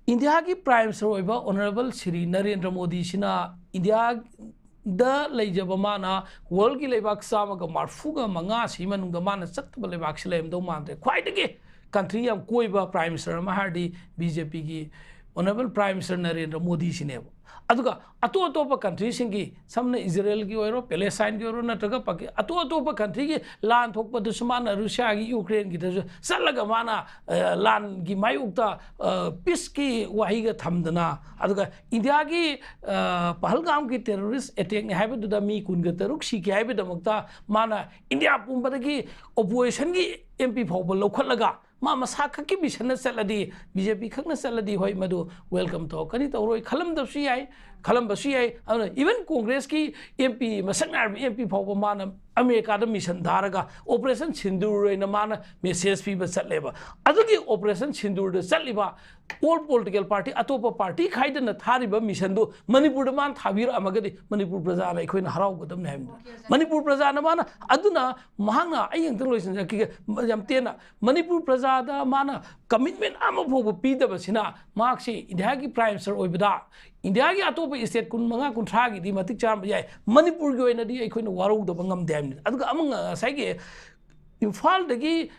ꯏꯟꯗꯤꯌꯥꯒꯤ ꯄ꯭ꯔꯥꯏꯝ ꯃꯤꯅꯤꯁꯇꯔ ꯑꯣꯏꯕ ꯑꯣꯅꯔꯦꯕꯜ ꯁ꯭ꯔꯤ ꯅꯔꯦꯟꯗ꯭ꯔ ꯃꯣꯗꯤꯁꯤꯅ ꯏꯟꯗꯤꯌꯥꯗ ꯂꯩꯖꯕ ꯃꯥꯅ ꯋꯥꯔꯜꯒꯤ ꯂꯩꯕꯥꯛ ꯆꯥꯝꯃꯒ ꯃꯔꯐꯨꯒ ꯃꯉꯥꯁꯤ ꯃꯅꯨꯡꯗ ꯃꯥꯅ ꯆꯠꯇꯕ ꯂꯩꯕꯥꯛꯁꯤ ꯂꯩꯔꯝꯗꯧ ꯃꯥꯟꯗ꯭ꯔꯦ꯫ ꯈ꯭ꯋꯥꯏꯗꯒꯤ ꯀꯟꯇ꯭ꯔꯤ ꯌꯥꯝ ꯀꯣꯏꯕ ꯄ꯭ꯔꯥꯏꯝ ꯃꯤꯅꯤꯁꯇꯔ ꯑꯃ ꯍꯥꯏꯔꯗꯤ ꯕꯤ ꯖꯦ ꯄꯤꯒꯤ ꯑꯣꯅꯔꯦꯕꯜ ꯄ꯭ꯔꯥꯏꯝ ꯃꯤꯅꯤꯁꯇꯔ ꯅꯔꯦꯟꯗ꯭ꯔ ꯃꯣꯗꯤꯁꯤꯅꯦꯕ꯫ ꯑꯗꯨꯒ ꯑꯇꯣꯞ ꯑꯇꯣꯞꯄ ꯀꯟꯇ꯭ꯔꯤꯁꯤꯡꯒꯤ, ꯁꯝꯅ ꯏꯖꯔꯦꯜꯒꯤ ꯑꯣꯏꯔꯣ, ꯄꯦꯂꯦꯁꯇꯥꯏꯟꯒꯤ ꯑꯣꯏꯔꯣ, ꯅꯠꯇ꯭ꯔꯒ ꯄꯥꯀꯤ-, ꯑꯇꯣꯞ ꯑꯇꯣꯞꯄ ꯀꯟꯇ꯭ꯔꯤꯒꯤ ꯂꯥꯟ ꯊꯣꯛꯄꯗꯁꯨ ꯃꯥꯅ, ꯔꯨꯁꯤꯌꯥꯒꯤ, ꯌꯨꯀ꯭ꯔꯦꯟꯒꯤꯗꯁꯨ ꯆꯠꯂꯒ ꯃꯥꯅ, ꯑ, ꯂꯥꯟꯒꯤ ꯃꯥꯌꯣꯛꯇ, ꯑ, ꯄꯤꯁꯀꯤ ꯋꯥꯍꯩꯒ ꯊꯝꯗꯅ, ꯑꯗꯨꯒ ꯏꯟꯗꯤꯌꯥꯒꯤ, ꯑ, ꯄꯍꯜꯒꯥꯝꯒꯤ ꯇꯦꯔꯣꯔꯤꯁ ꯑꯦꯇꯦꯛꯅꯤ ꯍꯥꯏꯕꯗꯨꯗ ꯃꯤ ꯀꯨꯟꯒ ꯇꯔꯨꯛ ꯁꯤꯈꯤ ꯍꯥꯏꯕꯒꯤꯗꯃꯛꯇ ꯃꯥꯅ ꯏꯟꯗꯤꯌꯥ ꯄꯨꯝꯕꯗꯒꯤ ꯑꯣꯄꯣꯖꯤꯁꯟꯒꯤ ꯑꯦꯝ ꯄꯤ ꯐꯥꯎꯕ ꯂꯧꯈꯠꯂꯒ ꯃꯥ ꯃꯁꯥ ꯈꯛꯀꯤ ꯃꯤꯁꯟꯅ ꯆꯠꯂꯗꯤ, ꯕꯤ ꯖꯦ ꯄꯤ ꯈꯛꯅ ꯆꯠꯂꯗꯤ, ꯍꯣꯏ, ꯃꯗꯨ ꯋꯦꯜꯀꯝ ꯇꯧꯔꯛꯀꯅꯤ, ꯇꯧꯔꯣꯏ ꯈꯜꯂꯝꯗꯕꯁꯨ ꯌꯥꯏ, ꯈꯜꯂꯝꯕꯁꯨ ꯌꯥꯏ꯫ ꯑꯗꯨꯅ ꯏꯚꯟ ꯀꯣꯡꯒ꯭ꯔꯦꯁꯀꯤ ꯑꯦꯝ ꯄꯤ, ꯃꯁꯛ ꯅꯥꯏꯔꯕ ꯑꯦꯝ ꯄꯤ ꯐꯥꯎꯕ ꯃꯥꯅ ꯑꯃꯦꯔꯤꯀꯥꯗ ꯃꯤꯁꯟ ꯊꯥꯔꯒ ꯑꯣꯄꯔꯦꯁꯟ ꯁꯤꯟꯗꯨꯔ ꯍꯥꯏꯅ ꯃꯥꯅ ꯃꯦꯁꯦꯖ ꯄꯤꯕ ꯆꯠꯂꯦꯕ꯫ ꯑꯗꯨꯒꯤ ꯑꯣꯄꯔꯦꯁꯟ ꯁꯤꯟꯗꯨꯔꯗ ꯆꯠꯂꯤꯕ ꯑꯣꯜ ꯄꯣꯂꯤꯇꯤꯀꯦꯜ ꯄꯥꯔꯇꯤ, ꯑꯇꯣꯞꯄ ꯄꯥꯔꯇꯤ ꯈꯥꯏꯗꯅ ꯊꯥꯔꯤꯕ ꯃꯤꯁꯟꯗꯨ ꯃꯅꯤꯄꯨꯔꯗ ꯃꯥꯅ ꯊꯥꯕꯤꯔꯛꯑꯝꯃꯒꯗꯤ ꯃꯅꯤꯄꯨꯔ ꯄ꯭ꯔꯖꯥꯅ ꯑꯩꯈꯣꯏꯅ ꯍꯔꯥꯎꯒꯗꯕꯅꯤ ꯍꯥꯏꯕꯅꯤꯗ꯫ ꯃꯅꯤꯄꯨꯔ ꯄ꯭ꯔꯖꯥꯅ ꯃꯥꯅ, ꯑꯗꯨꯅ ꯃꯍꯥꯛꯅ, ꯑꯩ ꯑꯃꯨꯛꯇꯪ ꯂꯣꯏꯁꯤꯟꯖꯔꯛꯈꯤꯒꯦ ꯌꯥꯝ ꯇꯦꯟꯅ, ꯃꯅꯤꯄꯨꯔ ꯄ꯭ꯔꯖꯥꯗ ꯃꯥꯅ ꯀꯃꯤꯠꯃꯦꯟ ꯑꯃ ꯐꯥꯎꯕ ꯄꯤꯗꯕꯁꯤꯅ ꯃꯍꯥꯛꯁꯤ ꯏꯟꯗꯤꯌꯥꯒꯤ ꯄ꯭ꯔꯥꯏꯝ ꯃꯤꯅꯤꯁꯇꯔ ꯑꯣꯏꯕꯗ ꯏꯟꯗꯤꯌꯥꯒꯤ ꯑꯇꯣꯞꯄ ꯁ꯭ꯇꯦꯠ ꯀꯨꯟꯃꯉꯥ ꯀꯨꯟꯊ꯭ꯔꯥꯒꯤꯗꯤ ꯃꯇꯤꯛ ꯆꯥꯔꯝꯕ ꯌꯥꯏ, ꯃꯅꯤꯄꯨꯔꯒꯤ ꯑꯣꯏꯅꯗꯤ ꯑꯩꯈꯣꯏꯅ ꯋꯥꯔꯧꯗꯕ ꯉꯝꯗꯦ ꯍꯥꯏꯕꯅꯤ꯫ ꯑꯗꯨꯒ ꯑꯃ ꯉꯁꯥꯏꯒꯤ ꯏꯝꯐꯥꯜꯗꯒꯤ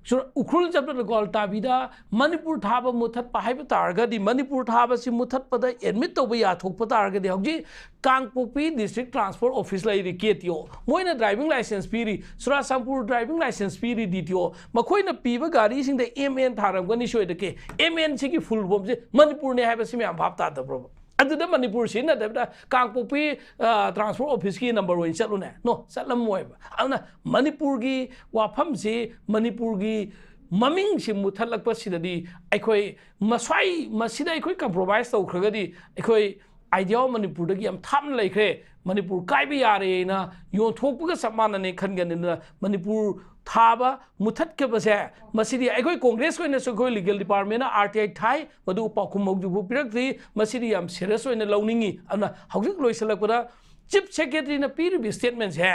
ꯆꯨꯔ-, ꯎꯈ꯭ꯔꯨꯜ ꯆꯠꯄꯗ ꯒ꯭ꯋꯥꯜꯇꯥꯕꯤꯗ ꯃꯅꯤꯄꯨꯔ ꯊꯥꯕ ꯃꯨꯊꯠꯄ ꯍꯥꯏꯕ ꯇꯥꯔꯒꯗꯤ ꯃꯅꯤꯄꯨꯔ ꯊꯥꯕꯁꯤ ꯃꯨꯊꯠꯄꯗ ꯑꯦꯗꯃꯤꯠ ꯇꯧꯕ ꯌꯥꯊꯣꯛꯄ ꯇꯥꯔꯒꯗꯤ ꯍꯧꯖꯤꯛ ꯀꯥꯡꯄꯣꯛꯄꯤ ꯗꯤꯁꯇ꯭ꯔꯤꯛ ꯇ꯭ꯔꯥꯟꯁꯄꯣꯔꯠ ꯑꯣꯐꯤꯁ ꯂꯩꯔꯤ, ꯀꯦ ꯇꯤ ꯑꯣ, ꯃꯣꯏꯅ ꯗ꯭ꯔꯥꯏꯚꯤꯡ ꯂꯥꯏꯁꯦꯟꯁ ꯄꯤꯔꯤ, ꯆꯨꯔꯥꯆꯥꯟꯄꯨꯔ ꯗ꯭ꯔꯥꯏꯚꯤꯡ ꯂꯥꯏꯁꯦꯟꯁ ꯄꯤꯔꯤ, ꯗꯤ ꯇꯤ ꯑꯣ, ꯃꯈꯣꯏꯅ ꯄꯤꯕ ꯒꯥꯔꯤꯁꯤꯡꯗ ꯑꯦꯝ ꯑꯦꯟ ꯊꯥꯔꯝꯒꯅꯤ ꯁꯣꯏꯗꯀꯦ꯫ ꯑꯦꯝ ꯑꯦꯟ ꯁꯤꯒꯤ ꯐꯨꯜ ꯐꯣꯝꯁꯦ ꯃꯅꯤꯄꯨꯔꯅꯦ ꯍꯥꯏꯕꯁꯤ ꯃꯌꯥꯝ ꯚꯥꯞ ꯇꯥꯗꯕ꯭ꯔꯣꯕ? ꯑꯗꯨꯗ ꯃꯅꯤꯄꯨꯔ ꯁꯤꯖꯤꯟꯅꯗꯕꯤꯗ ꯀꯥꯡꯄꯣꯛꯄꯤ, ꯑ, ꯇ꯭ꯔꯥꯟꯁꯄꯣꯔꯠ ꯑꯣꯐꯤꯁꯀꯤ ꯅꯝꯕꯔ ꯑꯣꯏꯅ ꯆꯠꯂꯨꯅꯦ? ꯅꯣ, ꯆꯠꯂꯝꯃꯣꯏꯕ꯫ ꯑꯗꯨꯅ ꯃꯅꯤꯄꯨꯔꯒꯤ ꯋꯥꯐꯝꯁꯤ, ꯃꯅꯤꯄꯨꯔꯒꯤ ꯃꯃꯤꯡꯁꯤ ꯃꯨꯊꯠꯂꯛꯄꯁꯤꯗꯗꯤ ꯑꯩꯈꯣꯏ ꯃꯁ꯭ꯋꯥꯏ ꯃꯁꯤꯗ ꯑꯩꯈꯣꯏ ꯀꯝꯄ꯭ꯔꯣꯃꯥꯏꯁ ꯇꯧꯈ꯭ꯔꯒꯗꯤ ꯑꯩꯈꯣꯏ ꯑꯥꯏꯗꯤꯌꯥ ꯑꯣꯐ ꯃꯅꯤꯄꯨꯔꯗꯒꯤ ꯌꯥꯝ ꯊꯥꯞꯅ ꯂꯩꯈ꯭ꯔꯦ꯫ ꯃꯅꯤꯄꯨꯔ ꯀꯥꯏꯕ ꯌꯥꯔꯦꯅ ꯌꯣꯟꯊꯣꯛꯄꯒ ꯆꯞ ꯃꯥꯟꯅꯅꯤ ꯈꯟꯒꯅꯤ꯫ ꯑꯗꯨꯅ ꯃꯅꯤꯄꯨꯔ ꯊꯥꯕ ꯃꯨꯊꯠꯈꯤꯕꯁꯦ, ꯃꯁꯤꯗꯤ ꯑꯩꯈꯣꯏ ꯀꯣꯡꯒ꯭ꯔꯦꯁꯀꯤ ꯑꯣꯏꯅꯁꯨ ꯑꯩꯈꯣꯏ ꯂꯤꯒꯦꯜ ꯗꯤꯄꯥꯔꯠꯃꯦꯟꯅ ꯑꯥꯔ ꯇꯤ ꯑꯥꯏ ꯊꯥꯏ, ꯃꯗꯨ ꯄꯥꯎꯈꯨꯝ ꯍꯧꯖꯤꯛꯐꯥꯎ ꯄꯤꯔꯛꯇ꯭ꯔꯤ꯫ ꯃꯁꯤꯗꯤ ꯌꯥꯝ ꯁꯤꯔꯤꯌꯁ ꯑꯣꯏꯅ ꯂꯧꯅꯤꯡꯉꯤ꯫ ꯑꯗꯨꯅ ꯍꯧꯖꯤꯛ ꯂꯣꯏꯁꯤꯜꯂꯛꯄꯗ ꯆꯤꯐ ꯁꯦꯀ꯭ꯔꯦꯇꯔꯤꯅ ꯄꯤꯔꯤꯕ ꯁ꯭ꯇꯦꯠꯃꯦꯟꯁꯦ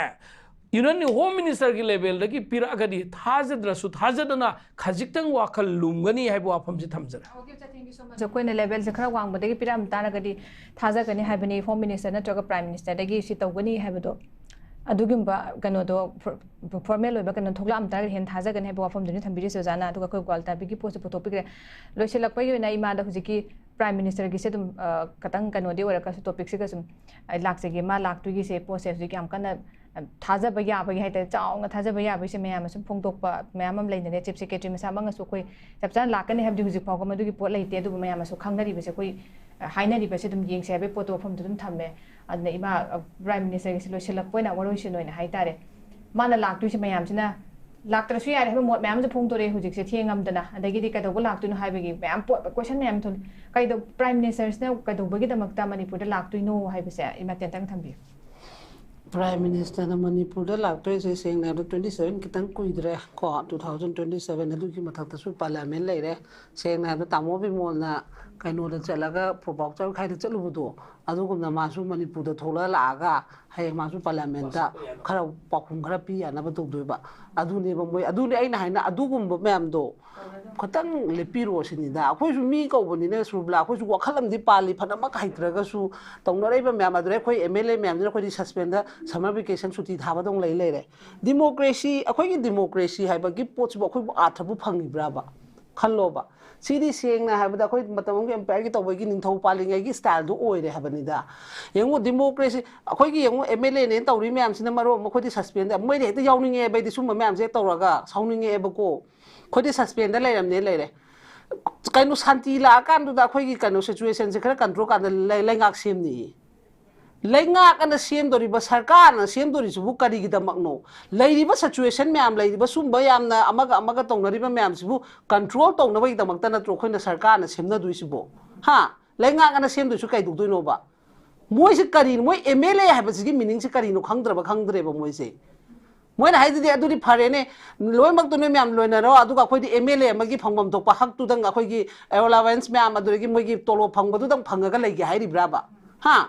ꯌꯨꯅꯤꯌꯟ ꯍꯣꯝ ꯃꯤꯅꯤꯁꯇꯔꯒꯤ ꯂꯦꯚꯦꯜꯗꯒꯤ ꯄꯤꯔꯛꯑꯒꯗꯤ ꯊꯥꯖꯗ꯭ꯔꯁꯨ ꯊꯥꯖꯗꯅ ꯈꯖꯤꯛꯇꯪ ꯋꯥꯈꯜ ꯂꯨꯝꯒꯅꯤ ꯍꯥꯏꯕ ꯋꯥꯐꯝꯁꯤ ꯊꯝꯖꯔꯦ꯫ ꯑꯩꯈꯣꯏꯅ ꯂꯦꯚꯦꯜꯁꯦ ꯈꯔ ꯋꯥꯡꯕꯗꯒꯤ ꯄꯤꯔꯛꯑꯝ ꯇꯥꯔꯒꯗꯤ ꯊꯥꯖꯒꯅꯤ ꯍꯥꯏꯕꯅꯤ, ꯍꯣꯝ ꯃꯤꯅꯤꯁꯇꯔ ꯅꯠꯇ꯭ꯔꯒ ꯄ꯭ꯔꯥꯏꯝ ꯃꯤꯅꯤꯁꯇꯔꯗꯒꯤ ꯁꯤ ꯇꯧꯒꯅꯤ ꯍꯥꯏꯕꯗꯣ꯫ ꯑꯗꯨꯒꯨꯝꯕ ꯀꯩꯅꯣꯗꯣ ꯐꯣꯔꯃꯦꯜ ꯑꯣꯏꯕ ꯀꯩꯅꯣ ꯊꯣꯛꯂꯛꯑꯝ ꯇꯥꯔꯒꯗꯤ ꯍꯦꯟꯅ ꯊꯥꯖꯒꯅꯤ ꯍꯥꯏꯕ ꯋꯥꯐꯝꯗꯨꯅꯤ ꯊꯝꯕꯤꯔꯤꯁꯦ ꯑꯣꯖꯥꯅ꯫ ꯑꯗꯨꯒ ꯑꯩꯈꯣꯏ ꯒ꯭ꯋꯥꯜꯇꯥꯕꯤꯒꯤ ꯄꯣꯠꯁꯦ ꯄꯨꯊꯣꯛꯄꯤꯈ꯭ꯔꯦ꯫ ꯂꯣꯏꯁꯤꯜꯂꯛꯄꯒꯤ ꯑꯣꯏꯅ ꯏꯃꯥꯗ ꯍꯧꯖꯤꯛꯀꯤ ꯄ꯭ꯔꯥꯏꯝ ꯃꯤꯅꯤꯁꯇꯔꯒꯤꯁꯦ ꯑꯗꯨꯝ, ꯑ, ꯈꯇꯪ ꯀꯩꯅꯣꯗꯤ ꯑꯣꯏꯔꯒꯁꯨ ꯇꯣꯄꯤꯛꯁꯤꯒ ꯁꯨꯝ, ꯑ, ꯂꯥꯛꯆꯒꯦ꯫ ꯃꯥ ꯂꯥꯛꯇꯣꯏꯒꯤꯁꯦ ꯄꯣꯠꯁꯦ ꯍꯧꯖꯤꯛ ꯌꯥꯝ ꯀꯟꯅ, ꯑ, ꯊꯥꯖꯕ ꯌꯥꯕꯒꯤ ꯍꯥꯏꯇꯥꯔꯦ, ꯆꯥꯎꯅ ꯊꯥꯖꯕ ꯌꯥꯕꯒꯤꯁꯦ ꯃꯌꯥꯝꯅ ꯁꯨꯝ ꯐꯣꯡꯗꯣꯛꯄ ꯃꯌꯥꯝ ꯑꯃ ꯂꯩꯅꯔꯦ꯫ ꯆꯤꯐ ꯁꯦꯀ꯭ꯔꯦꯇꯔꯤ ꯃꯁꯥꯃꯛꯅꯁꯨ ꯑꯩꯈꯣꯏ ꯆꯞ ꯆꯥꯅ ꯂꯥꯛꯀꯅꯤ ꯍꯥꯏꯕꯗꯤ ꯍꯧꯖꯤꯛ ꯐꯥꯎꯕ ꯃꯗꯨꯒꯤ ꯄꯣꯠ ꯂꯩꯇꯦ, ꯑꯗꯨꯕꯨ ꯃꯌꯥꯝꯅꯁꯨ ꯈꯪꯅꯔꯤꯕꯁꯦ ꯑꯩꯈꯣꯏ, ꯑ, ꯍꯥꯏꯅꯔꯤꯕꯁꯦ ꯑꯗꯨꯝ ꯌꯦꯡꯁꯦ ꯍꯥꯏꯕꯒꯤ ꯄꯣꯠꯇꯣ ꯋꯥꯐꯝꯗꯨ ꯑꯗꯨꯝ ꯊꯝꯃꯦ꯫ ꯑꯗꯨꯅ ꯏꯃꯥ, ꯑ, ꯄ꯭ꯔꯥꯏꯝ ꯃꯤꯅꯤꯁꯇꯔꯒꯤꯁꯦ ꯂꯣꯏꯁꯤꯜꯂꯛꯄ ꯑꯣꯏꯅ ꯋꯥꯔꯣꯏꯁꯤꯟ ꯑꯣꯏꯅ ꯍꯥꯏꯇꯥꯔꯦ, ꯃꯥꯅ ꯂꯥꯛꯇꯣꯏꯁꯦ ꯃꯌꯥꯝꯁꯤꯅ ꯂꯥꯛꯇ꯭ꯔꯁꯨ ꯌꯥꯔꯦ ꯍꯥꯏꯕ ꯃꯣꯠ ꯃꯌꯥꯝ ꯑꯃꯁꯨ ꯐꯣꯡꯗꯣꯔꯛꯑꯦ꯫ ꯍꯧꯖꯤꯛꯁꯦ ꯊꯦꯡꯉꯝꯗꯅ, ꯑꯗꯒꯤꯗꯤ ꯀꯩꯗꯧꯕ ꯂꯥꯛꯇꯣꯏꯅꯣ ꯍꯥꯏꯕꯒꯤ ꯃꯌꯥꯝ ꯄꯣꯠ, ꯀꯣꯏꯁꯟ ꯃꯌꯥꯝ ꯊꯣꯛꯂꯛꯑꯦ꯫ ꯀꯩꯗꯧ-, ꯄ꯭ꯔꯥꯏꯝ ꯃꯤꯅꯤꯁꯇꯔꯁꯤꯅ ꯀꯩꯗꯧꯕꯒꯤꯗꯃꯛꯇ ꯃꯅꯤꯄꯨꯔꯗ ꯂꯥꯛꯇꯣꯏꯅꯣ ꯍꯥꯏꯕꯁꯦ ꯏꯃꯥ ꯇꯦꯟꯇꯪ ꯊꯝꯕꯤꯌꯨ꯫ Prime Ministerꯅ ꯃꯅꯤꯄꯨꯔꯗ ꯂꯥꯛꯇꯣꯏꯁꯦ ꯁꯦꯡꯅ ꯍꯥꯏꯔꯕꯗ twenty seven ꯈꯤꯇꯪ ꯀꯨꯏꯗ꯭ꯔꯦ ꯀꯣ, two thousand twenty seven ꯑꯗꯨꯒꯤ ꯃꯊꯛꯇꯁꯨ Parliament ꯂꯩꯔꯦ꯫ ꯁꯦꯡꯅ ꯍꯥꯏꯔꯕꯗ ꯇꯥꯃꯣ ꯕꯤꯃꯣꯜꯅ ꯀꯩꯅꯣꯗ ꯆꯠꯂꯒ ꯄ꯭ꯔꯣꯚꯥꯎ ꯆꯥꯎꯈꯥꯏꯗ ꯆꯠꯂꯨꯕꯗꯣ, ꯑꯗꯨꯒꯨꯝꯅ ꯃꯥꯁꯨ ꯃꯅꯤꯄꯨꯔꯗ ꯊꯣꯛꯂꯛꯑ ꯂꯥꯛꯑꯒ ꯍꯌꯦꯡ ꯃꯥꯁꯨ Parliamentꯇ ꯈꯔ ꯄꯥꯎꯈꯨꯝ ꯈꯔ ꯄꯤ ꯌꯥꯅꯕ ꯇꯧꯗꯣꯏꯕ꯫ ꯑꯗꯨꯅꯦꯕ ꯃꯣꯏ, ꯑꯗꯨꯅꯦ ꯑꯩꯅ ꯍꯥꯏꯅ ꯑꯗꯨꯒꯨꯝꯕ ꯃꯌꯥꯝꯗꯣ ꯈꯇꯪ ꯂꯦꯞꯄꯤꯔꯣ ꯁꯤꯅꯤꯗ꯫ ꯑꯩꯈꯣꯏꯁꯨ ꯃꯤ ꯀꯧꯕꯅꯤꯅ ꯁꯨꯔꯕꯤꯂꯥ, ꯑꯩꯈꯣꯏꯁꯨ ꯋꯥꯈꯜ ꯑꯃꯗꯤ ꯄꯥꯜꯂꯤ, ꯐꯅꯃꯛ ꯍꯩꯇ꯭ꯔꯒꯁꯨ ꯇꯧꯅꯔꯛꯏꯕ ꯃꯌꯥꯝ ꯑꯗꯨꯗ ꯑꯩꯈꯣꯏ M L A ꯃꯌꯥꯝꯗꯨꯅ ꯑꯩꯈꯣꯏꯗꯤ suspendꯗ summer vacation ꯁꯨꯇꯤ ꯊꯥꯕꯗꯧ ꯂꯩ ꯂꯩꯔꯦ꯫ Democracy, ꯑꯩꯈꯣꯏꯒꯤ democracy ꯍꯥꯏꯕꯒꯤ ꯄꯣꯠꯁꯤꯕꯨ ꯑꯩꯈꯣꯏꯕꯨ ꯑꯥꯔꯊꯕꯨ ꯐꯪꯉꯤꯕ꯭ꯔꯥꯕ? ꯈꯜꯂꯣꯕ꯫ ꯁꯤꯗꯤ ꯁꯦꯡꯅ ꯍꯥꯏꯕꯗ ꯑꯩꯈꯣꯏ ꯃꯇꯝ ꯑꯃꯒꯤ empireꯒꯤ ꯇꯧꯕꯒꯤ ꯅꯤꯡꯊꯧ ꯄꯥꯜꯂꯤꯉꯩꯒꯤ styleꯗꯨ ꯑꯣꯏꯔꯦ ꯍꯥꯏꯕꯅꯤꯗ꯫ ꯌꯦꯡꯉꯨ, democracy, ꯑꯩꯈꯣꯏꯒꯤ ꯌꯦꯡꯉꯨ, M L Aꯅꯦꯅ ꯇꯧꯔꯤ ꯃꯌꯥꯝꯁꯤꯅ ꯃꯔꯣꯟ ꯑꯃ ꯑꯩꯈꯣꯏꯗꯤ suspendꯗ, ꯃꯣꯏꯗꯤ ꯍꯦꯛꯇ ꯌꯥꯎꯅꯤꯡꯉꯦꯕ, ꯑꯩꯗꯤ ꯁꯨꯝꯕ ꯃꯌꯥꯝꯁꯦ ꯍꯦꯛ ꯇꯧꯔꯒ ꯁꯥꯎꯅꯤꯡꯉꯛꯑꯦꯕꯀꯣ꯫ ꯑꯩꯈꯣꯏꯗꯤ suspendꯗ ꯂꯩꯔꯝꯅꯦ ꯂꯩꯔꯦ꯫ ꯀꯩꯅꯣ, ꯁꯥꯟꯇꯤ ꯂꯥꯛꯑꯀꯥꯟꯗꯨꯗ ꯑꯩꯈꯣꯏꯒꯤ ꯀꯩꯅꯣ situationꯁꯦ ꯈꯔ control ꯀꯥꯟꯗ ꯂꯩ-, ꯂꯩꯉꯥꯛ ꯁꯦꯝꯅꯤꯌꯦ꯫ ꯂꯩꯉꯥꯛ ꯑꯅ ꯁꯦꯝꯗꯣꯔꯤꯕ, ꯁꯔꯀꯥꯔꯅ ꯁꯦꯝꯗꯣꯔꯤꯁꯤꯕꯨ ꯀꯔꯤꯒꯤꯗꯃꯛꯅꯣ? ꯂꯩꯔꯤꯕ situation ꯃꯌꯥꯝ, ꯂꯩꯔꯤꯕ ꯁꯨꯝꯕ ꯌꯥꯝꯅ ꯑꯃꯒ ꯑꯃꯒ ꯇꯧꯅꯔꯤꯕ ꯃꯌꯥꯝꯁꯤꯕꯨ control ꯇꯧꯅꯕꯒꯤꯗꯃꯛꯇ ꯅꯠꯇ꯭ꯔꯣ ꯑꯩꯈꯣꯏꯅ ꯁꯔꯀꯥꯔꯅ ꯁꯦꯝꯅꯗꯣꯏꯁꯤꯕꯣ? ꯍꯥ? ꯂꯩꯉꯥꯛ ꯑꯅ ꯁꯦꯝꯗꯣꯏꯁꯨ ꯀꯩꯗꯧꯗꯣꯏꯅꯣꯕ? ꯃꯣꯏꯁꯦ ꯀꯔꯤꯅꯣ? ꯃꯣꯏ M L A ꯍꯥꯏꯕꯁꯤꯒꯤ meaningꯁꯦ ꯀꯔꯤꯅꯣ ꯈꯪꯗ꯭ꯔꯕ, ꯈꯪꯗ꯭ꯔꯦꯕ ꯃꯣꯏꯁꯦ꯫ ꯃꯣꯏꯅ ꯍꯥꯏꯗꯨꯗꯤ, "ꯑꯗꯨꯗꯤ ꯐꯔꯦꯅꯦ, ꯂꯣꯏꯅꯃꯛꯇꯣ ꯅꯣꯏ ꯃꯌꯥꯝ ꯂꯣꯏꯅꯔꯣ, ꯑꯗꯨꯒ ꯑꯩꯈꯣꯏꯗꯤ M L A ꯑꯃꯒꯤ ꯐꯪꯐꯝ ꯊꯣꯛꯄ ꯍꯛꯇꯨꯗꯪ, ꯑꯩꯈꯣꯏꯒꯤ allowance ꯃꯌꯥꯝ, ꯑꯗꯨꯗꯒꯤ ꯃꯣꯏꯒꯤ ꯇꯣꯂꯣꯞ ꯐꯪꯕꯗꯨꯗꯪ ꯐꯪꯉꯒ ꯂꯩꯒꯦ ꯍꯥꯏꯔꯤꯕ꯭ꯔꯥꯕ?" ꯍꯥ?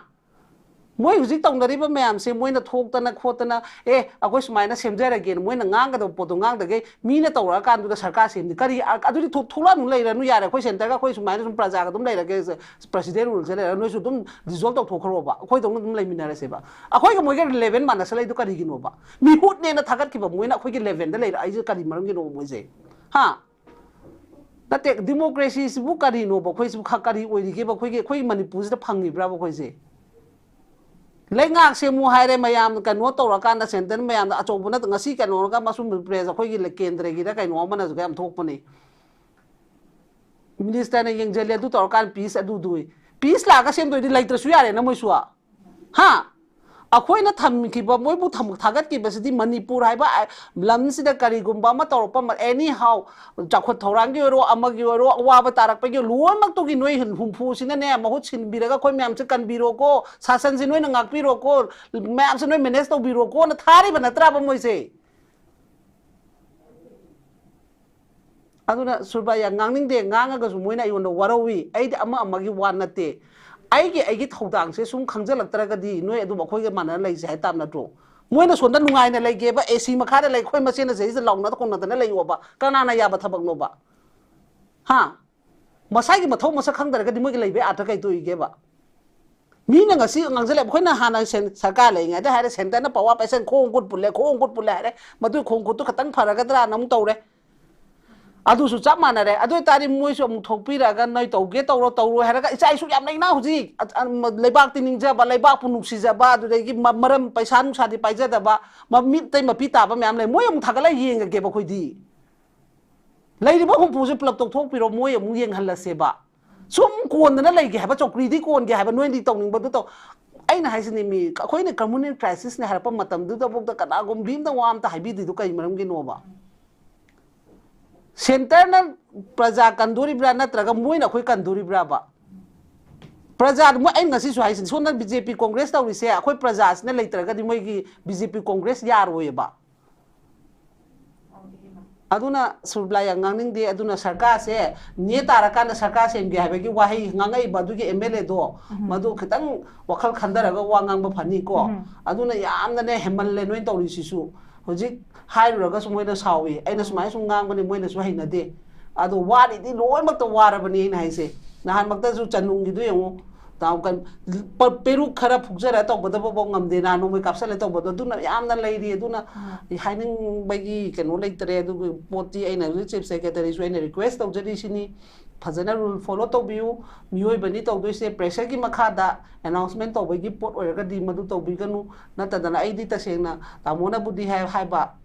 ꯃꯣꯏ ꯍꯧꯖꯤꯛ ꯇꯧꯅꯔꯤꯕ ꯃꯌꯥꯝꯁꯦ, ꯃꯣꯏꯅ ꯊꯣꯛꯇꯅ ꯈꯣꯠꯇꯅ, "ꯑꯦ, ꯑꯩꯈꯣꯏ ꯁꯨꯃꯥꯏꯅ ꯁꯦꯝꯖꯔꯒꯦꯅ" ꯃꯣꯏꯅ ꯉꯥꯡꯒꯗꯕ ꯄꯣꯠꯇꯣ ꯉꯥꯡꯗꯒꯩ, ꯃꯤꯅ ꯇꯧꯔꯛꯑꯀꯥꯟꯗꯨꯗ ꯁꯔꯀꯥꯔ ꯁꯦꯝꯅꯤ꯫ ꯀꯔꯤ, ꯑ-, ꯑꯗꯨꯗꯤ ꯊꯣꯛ-, ꯊꯣꯛꯂꯛꯑꯅꯨ, ꯂꯩꯔꯅꯨ ꯌꯥꯔꯦ꯫ ꯑꯩꯈꯣꯏ centreꯒ ꯑꯩꯈꯣꯏ ꯁꯨꯃꯥꯏꯅ ꯁꯨꯝ ꯄ꯭ꯔꯖꯥꯒ ꯑꯗꯨꯝ ꯂꯩꯔꯒꯦ, president ruleꯁꯦ ꯂꯩꯔꯒ ꯅꯣꯏꯁꯨ ꯑꯗꯨꯝ dissolve ꯇꯧꯊꯣꯛꯈ꯭ꯔꯣꯕ, ꯑꯩꯈꯣꯏꯗꯧꯅ ꯑꯗꯨꯝ ꯂꯩꯃꯤꯟꯅꯔꯁꯦꯕ꯫ ꯑꯩꯈꯣꯏꯒ ꯃꯣꯏꯒ level ꯃꯥꯟꯅꯁꯜꯂꯛꯏꯗꯣ ꯀꯔꯤꯒꯤꯅꯣꯕ? ꯃꯤꯍꯨꯠꯅꯦꯅ ꯊꯥꯒꯠꯈꯤꯕ ꯃꯣꯏꯅ ꯑꯩꯈꯣꯏꯒꯤ levelꯗ ꯂꯩꯔꯛꯏꯁꯦ ꯀꯔꯤ ꯃꯔꯝꯒꯤꯅꯣꯕ ꯃꯣꯏꯁꯦ? ꯍꯥ? ꯅꯠꯇꯦ, democracyꯁꯤꯕꯨ ꯀꯔꯤꯅꯣꯕ? ꯑꯩꯈꯣꯏꯁꯤꯕꯨ ꯈ-, ꯀꯔꯤ ꯑꯣꯏꯔꯤꯒꯦꯕ? ꯑꯩꯈꯣꯏꯒꯤ, ꯑꯩꯈꯣꯏ ꯃꯅꯤꯄꯨꯔꯁꯤꯗ ꯐꯪꯉꯤꯕ꯭ꯔꯥꯕ ꯑꯩꯈꯣꯏꯁꯦ? ꯂꯩꯉꯥꯛꯁꯦ ꯑꯃꯨꯛ ꯍꯥꯏꯔꯦ, ꯃꯌꯥꯝ ꯀꯩꯅꯣ ꯇꯧꯔꯀꯥꯟꯗ centre ꯃꯌꯥꯝꯅ ꯑꯆꯧꯕꯅ ꯉꯁꯤ ꯀꯩꯅꯣꯒ ꯃꯁꯨꯝ press ꯑꯩꯈꯣꯏꯒꯤ ꯀꯦꯟꯗ꯭ꯔꯒꯤꯗ ꯀꯩꯅꯣ ꯑꯃꯅꯁꯨ ꯌꯥꯝ ꯊꯣꯛꯄꯅꯦ꯫ Ministerꯅ ꯌꯦꯡꯁꯤꯜꯂꯦ, ꯑꯗꯨ ꯇꯧꯔꯀꯥꯟꯗ peace ꯑꯗꯨ ꯗꯨꯏ꯫ Peace ꯂꯥꯛꯑꯒ ꯁꯦꯝꯗꯣꯏꯗꯤ ꯂꯩꯇ꯭ꯔꯁꯨ ꯌꯥꯔꯦꯅ ꯃꯣꯏꯁꯨ꯫ ꯍꯥ? ꯑꯩꯈꯣꯏꯅ ꯊꯝꯈꯤꯕ, ꯃꯣꯏꯕꯨ ꯊꯝ-, ꯊꯥꯒꯠꯈꯤꯕꯁꯤꯗꯤ ꯃꯅꯤꯄꯨꯔ ꯍꯥꯏꯕ, ꯑ, ꯂꯝꯁꯤꯗ ꯀꯔꯤꯒꯨꯝꯕ ꯑꯃ ꯇꯧꯔꯛꯄ ꯃ-, anyhow, ꯆꯥꯎꯈꯠ ꯊꯧꯔꯥꯡꯒꯤ ꯑꯣꯏꯔꯣ, ꯑꯃꯒꯤ ꯑꯣꯏꯔꯣ, ꯑꯋꯥꯕ ꯇꯥꯔꯛꯄꯒꯤ ꯂꯣꯏꯅꯃꯛꯇꯨꯒꯤ ꯅꯣꯏ ꯍꯨꯝꯐꯨꯁꯤꯅꯅꯦ ꯃꯍꯨꯠ ꯁꯤꯟꯕꯤꯔꯒ ꯑꯩꯈꯣꯏ ꯃꯌꯥꯝꯁꯦ ꯀꯟꯕꯤꯔꯣꯀꯣ, ꯁꯥꯁꯟꯁꯦ ꯅꯣꯏꯅ ꯉꯥꯛꯄꯤꯔꯣꯀꯣ, ꯃꯌꯥꯝꯁꯦ ꯅꯣꯏ manage ꯇꯧꯕꯤꯔꯣꯀꯣꯅ ꯊꯥꯔꯤꯕ ꯅꯠꯇ꯭ꯔꯕ ꯃꯣꯏꯁꯦ? ꯑꯗꯨꯅ ꯁꯨꯔꯕꯥ ꯌꯥꯝ ꯉꯥꯡꯅꯤꯡꯗꯦ, ꯉꯥꯡꯉꯒꯁꯨ ꯃꯣꯏꯅ ꯑꯩꯉꯣꯟꯗ ꯋꯥꯔꯧꯏ꯫ ꯑꯩꯗꯤ ꯑꯃ ꯑꯃꯒꯤ ꯋꯥ ꯅꯠꯇꯦ, ꯑꯩꯒꯤ, ꯑꯩꯒꯤ ꯊꯧꯗꯥꯡꯁꯦ ꯁꯨꯝ ꯈꯪꯖꯜꯂꯛꯇ꯭ꯔꯒꯗꯤ ꯅꯣꯏ ꯑꯗꯨꯝ ꯑꯩꯈꯣꯏꯒ ꯃꯥꯟꯅꯅ ꯂꯩꯁꯦ ꯍꯥꯏ ꯇꯥꯕ ꯅꯠꯇ꯭ꯔꯣ? ꯃꯣꯏꯅ ꯁꯣꯝꯗ ꯅꯨꯡꯉꯥꯏꯅ ꯂꯩꯒꯦꯕ, AC ꯃꯈꯥꯗ ꯂꯩ, ꯑꯩꯈꯣꯏ ꯃꯁꯦꯟꯅ ꯁꯤꯗꯩꯁꯤꯗ ꯂꯥꯎꯅꯗ ꯈꯣꯡꯅꯗꯅ ꯂꯩꯌꯣꯕ, ꯀꯅꯥꯅ ꯌꯥꯕ ꯊꯕꯛꯅꯣꯕ? ꯍꯥ? ꯃꯁꯥꯒꯤ ꯃꯊꯧ ꯃꯁꯛ ꯈꯪꯗ꯭ꯔꯒꯗꯤ ꯃꯣꯏꯒꯤ ꯂꯩꯕꯩ ꯑꯥꯔꯊ ꯀꯩ ꯇꯣꯛꯏꯒꯦꯕ? ꯃꯤꯅ ꯉꯁꯤ ꯉꯥꯡꯁꯤꯜꯂꯦ, ꯑꯩꯈꯣꯏꯅ ꯍꯥꯟꯅ ꯁꯦꯟ-, ꯁꯔꯀꯥꯔ ꯂꯩꯔꯤꯉꯩꯗ ꯍꯥꯏꯔꯦ, centreꯅ power ꯄꯥꯏꯁꯟ, ꯈꯣꯡ ꯈꯨꯠ ꯄꯨꯜꯂꯦ, ꯈꯣꯡ ꯈꯨꯠ ꯄꯨꯜꯂꯦ ꯍꯥꯏꯔꯦ, ꯃꯗꯨꯒꯤ ꯈꯣꯡ ꯈꯨꯠꯇꯨ ꯈꯇꯪ ꯐꯔꯒꯗ꯭ꯔꯥꯅ ꯑꯃꯨꯛ ꯇꯧꯔꯦ꯫ ꯑꯗꯨꯁꯨ ꯆꯞ ꯃꯥꯟꯅꯔꯦ꯫ ꯑꯗꯨ ꯑꯣꯏꯇꯥꯔꯗꯤ ꯃꯣꯏꯁꯨ ꯑꯃꯨꯛ ꯊꯣꯛꯄꯤꯔꯛꯑꯒ ꯅꯣꯏ ꯇꯧꯒꯦ ꯇꯧꯔꯣ, ꯇꯧꯔꯣꯏ ꯍꯥꯏꯔꯒ ꯏꯆꯥ ꯏꯁꯨ ꯌꯥꯝ ꯂꯩꯅ ꯍꯧꯖꯤꯛ꯫ ꯑ-, ꯑ-, ꯂꯩꯕꯥꯛꯇꯤ ꯅꯤꯡꯖꯕ, ꯂꯩꯕꯥꯛꯄꯨ ꯅꯨꯡꯁꯤꯖꯕ, ꯑꯗꯨꯗꯒꯤ ꯃ-, ꯃꯔꯝ ꯄꯩꯁꯥ ꯅꯨꯡꯁꯥꯗꯤ ꯄꯥꯏꯖꯗꯕ, ꯃꯃꯤꯠꯇꯩ ꯃꯄꯤ ꯇꯥꯕ ꯃꯌꯥꯝ ꯂꯩ꯫ ꯃꯣꯏ ꯑꯃꯨꯛ ꯊꯥꯒꯠꯂꯒ ꯌꯦꯡꯉꯒꯦꯕ ꯑꯩꯈꯣꯏꯗꯤ꯫ ꯂꯩꯔꯤꯕ ꯍꯨꯝꯐꯨꯁꯦ ꯄꯨꯂꯞ ꯇꯣꯛꯊꯣꯛꯄꯤꯔꯣ, ꯃꯣꯏ ꯑꯃꯨꯛ ꯌꯦꯡꯍꯜꯂꯁꯦꯕ꯫ ꯁꯨꯝ ꯀꯣꯟꯗꯅ ꯂꯩꯒꯦ ꯍꯥꯏꯕ, ꯆꯧꯀ꯭ꯔꯤꯗꯤ ꯀꯣꯟꯒꯦ ꯍꯥꯏꯕ, ꯅꯣꯏꯗꯤ ꯇꯧꯅꯤꯡꯕꯗꯨ ꯇꯧ꯫ ꯑꯩꯅ ꯍꯥꯏꯁꯤꯅꯦ ꯃꯤ, ꯑꯩꯈꯣꯏꯅ communal crisisꯅꯦ ꯍꯥꯏꯔꯛꯄ ꯃꯇꯝꯗꯨꯗꯐꯥꯎꯗ ꯀꯅꯥꯒꯨꯝꯕꯤ ꯑꯝꯇ ꯋꯥ ꯑꯝꯇ ꯍꯥꯏꯕꯤꯗ꯭ꯔꯤꯗꯨ ꯀꯩ ꯃꯔꯝꯒꯤꯅꯣꯕ? Centreꯅ ꯄ꯭ꯔꯖꯥ ꯀꯟꯗꯣꯔꯤꯕ꯭ꯔꯥ ꯅꯠꯇ꯭ꯔꯒ ꯃꯣꯏꯅ ꯑꯩꯈꯣꯏ ꯀꯟꯗꯣꯔꯤꯕ꯭ꯔꯥꯕ? ꯄ꯭ꯔꯖꯥ, ꯃꯣꯏ, ꯑꯩꯅ ꯉꯁꯤꯁꯨ ꯍꯥꯏꯁꯤꯅꯤ, ꯁꯣꯝꯗ BJP Congress ꯇꯧꯔꯤꯁꯦ ꯑꯩꯈꯣꯏ ꯄ꯭ꯔꯖꯥꯁꯤꯅ ꯂꯩꯇ꯭ꯔꯒꯗꯤ ꯃꯣꯏꯒꯤ BJP Congress ꯌꯥꯔꯣꯏꯕ꯫ ꯑꯗꯨꯅ ꯁꯨꯔꯕꯤꯂꯥ ꯌꯥꯝ ꯉꯥꯡꯅꯤꯡꯗꯦ꯫ ꯑꯗꯨꯅ ꯁꯔꯀꯥꯔꯁꯦ ꯅꯦ ꯇꯥꯔꯀꯥꯟꯗ ꯁꯔꯀꯥꯔ ꯁꯦꯝꯒꯦ ꯍꯥꯏꯕꯒꯤ ꯋꯥꯍꯩ ꯉꯥꯡꯉꯛꯏꯕ ꯑꯗꯨꯒꯤ MLAꯗꯣ, ꯎꯝ꯫ ꯃꯗꯨ ꯈꯤꯇꯪ ꯋꯥꯈꯜ ꯈꯟꯊꯔꯒ ꯋꯥ ꯉꯥꯡꯕ ꯐꯅꯤꯀꯣ꯫ ꯎꯝ꯫ ꯑꯗꯨꯅ ꯌꯥꯝꯅꯅꯦ ꯍꯦꯟꯃꯜꯂꯦ ꯅꯣꯏꯅ ꯇꯧꯔꯤꯁꯤꯁꯨ꯫ ꯍꯧꯖꯤꯛ ꯍꯥꯏꯔꯨꯔꯒꯁꯨ ꯃꯣꯏꯅ ꯁꯥꯎꯏ, ꯑꯩꯅ ꯁꯨꯃꯥꯏꯅ ꯁꯨꯝ ꯉꯥꯡꯕꯅꯤ ꯃꯣꯏꯅꯁꯨ ꯍꯩꯅꯗꯦ꯫ ꯑꯗꯣ ꯋꯥꯔꯤꯗꯤ ꯂꯣꯏꯅꯃꯛꯇ ꯋꯥꯔꯕꯅꯤ ꯑꯩꯅ ꯍꯥꯏꯁꯦ꯫ ꯅꯍꯥꯟꯃꯛꯇꯁꯨ ꯆꯅꯨꯡꯒꯤꯗꯨ ꯌꯦꯡꯉꯨ, ꯇꯥꯎ ꯀꯟ-, ꯄ-, ꯄꯦꯔꯨꯛ ꯈꯔ ꯐꯨꯛꯆꯔ ꯇꯧꯕꯗꯕꯐꯥꯎ ꯉꯝꯗꯦ, ꯅꯍꯥꯟ ꯅꯣꯡꯃꯩ ꯀꯥꯞꯁꯜꯂ ꯇꯧꯕꯗꯣ, ꯑꯗꯨꯅ ꯌꯥꯝꯅ ꯂꯩꯔꯤ꯫ ꯑꯗꯨꯅ ꯎꯝ꯫ ꯍꯥꯏꯅꯤꯡꯕꯒꯤ ꯀꯩꯅꯣ ꯂꯩꯇ꯭ꯔꯦ꯫ ꯑꯗꯨꯒꯤ ꯄꯣꯠꯇꯤ ꯑꯩꯅ ꯍꯧꯖꯤꯛ Chief Secretaryꯁꯨ ꯑꯩꯅ request ꯇꯧꯖꯔꯤꯁꯤꯅꯤ, ꯐꯖꯅ rule follow ꯇꯧꯕꯤꯌꯨ꯫ ꯃꯤꯑꯣꯏꯕꯅꯤ ꯇꯧꯗꯣꯏꯁꯦ, pressureꯒꯤ ꯃꯈꯥꯗ announcement ꯇꯧꯕꯒꯤ ꯄꯣꯠ ꯑꯣꯏꯔꯒꯗꯤ ꯃꯗꯨ ꯇꯧꯕꯤꯒꯅꯨ꯫ ꯅꯠꯇꯗꯅ ꯑꯩꯗꯤ ꯇꯁꯦꯡꯅ ꯇꯥꯃꯣꯅꯕꯨꯗꯤ ꯍꯥꯏ-, ꯍꯥꯏꯕ,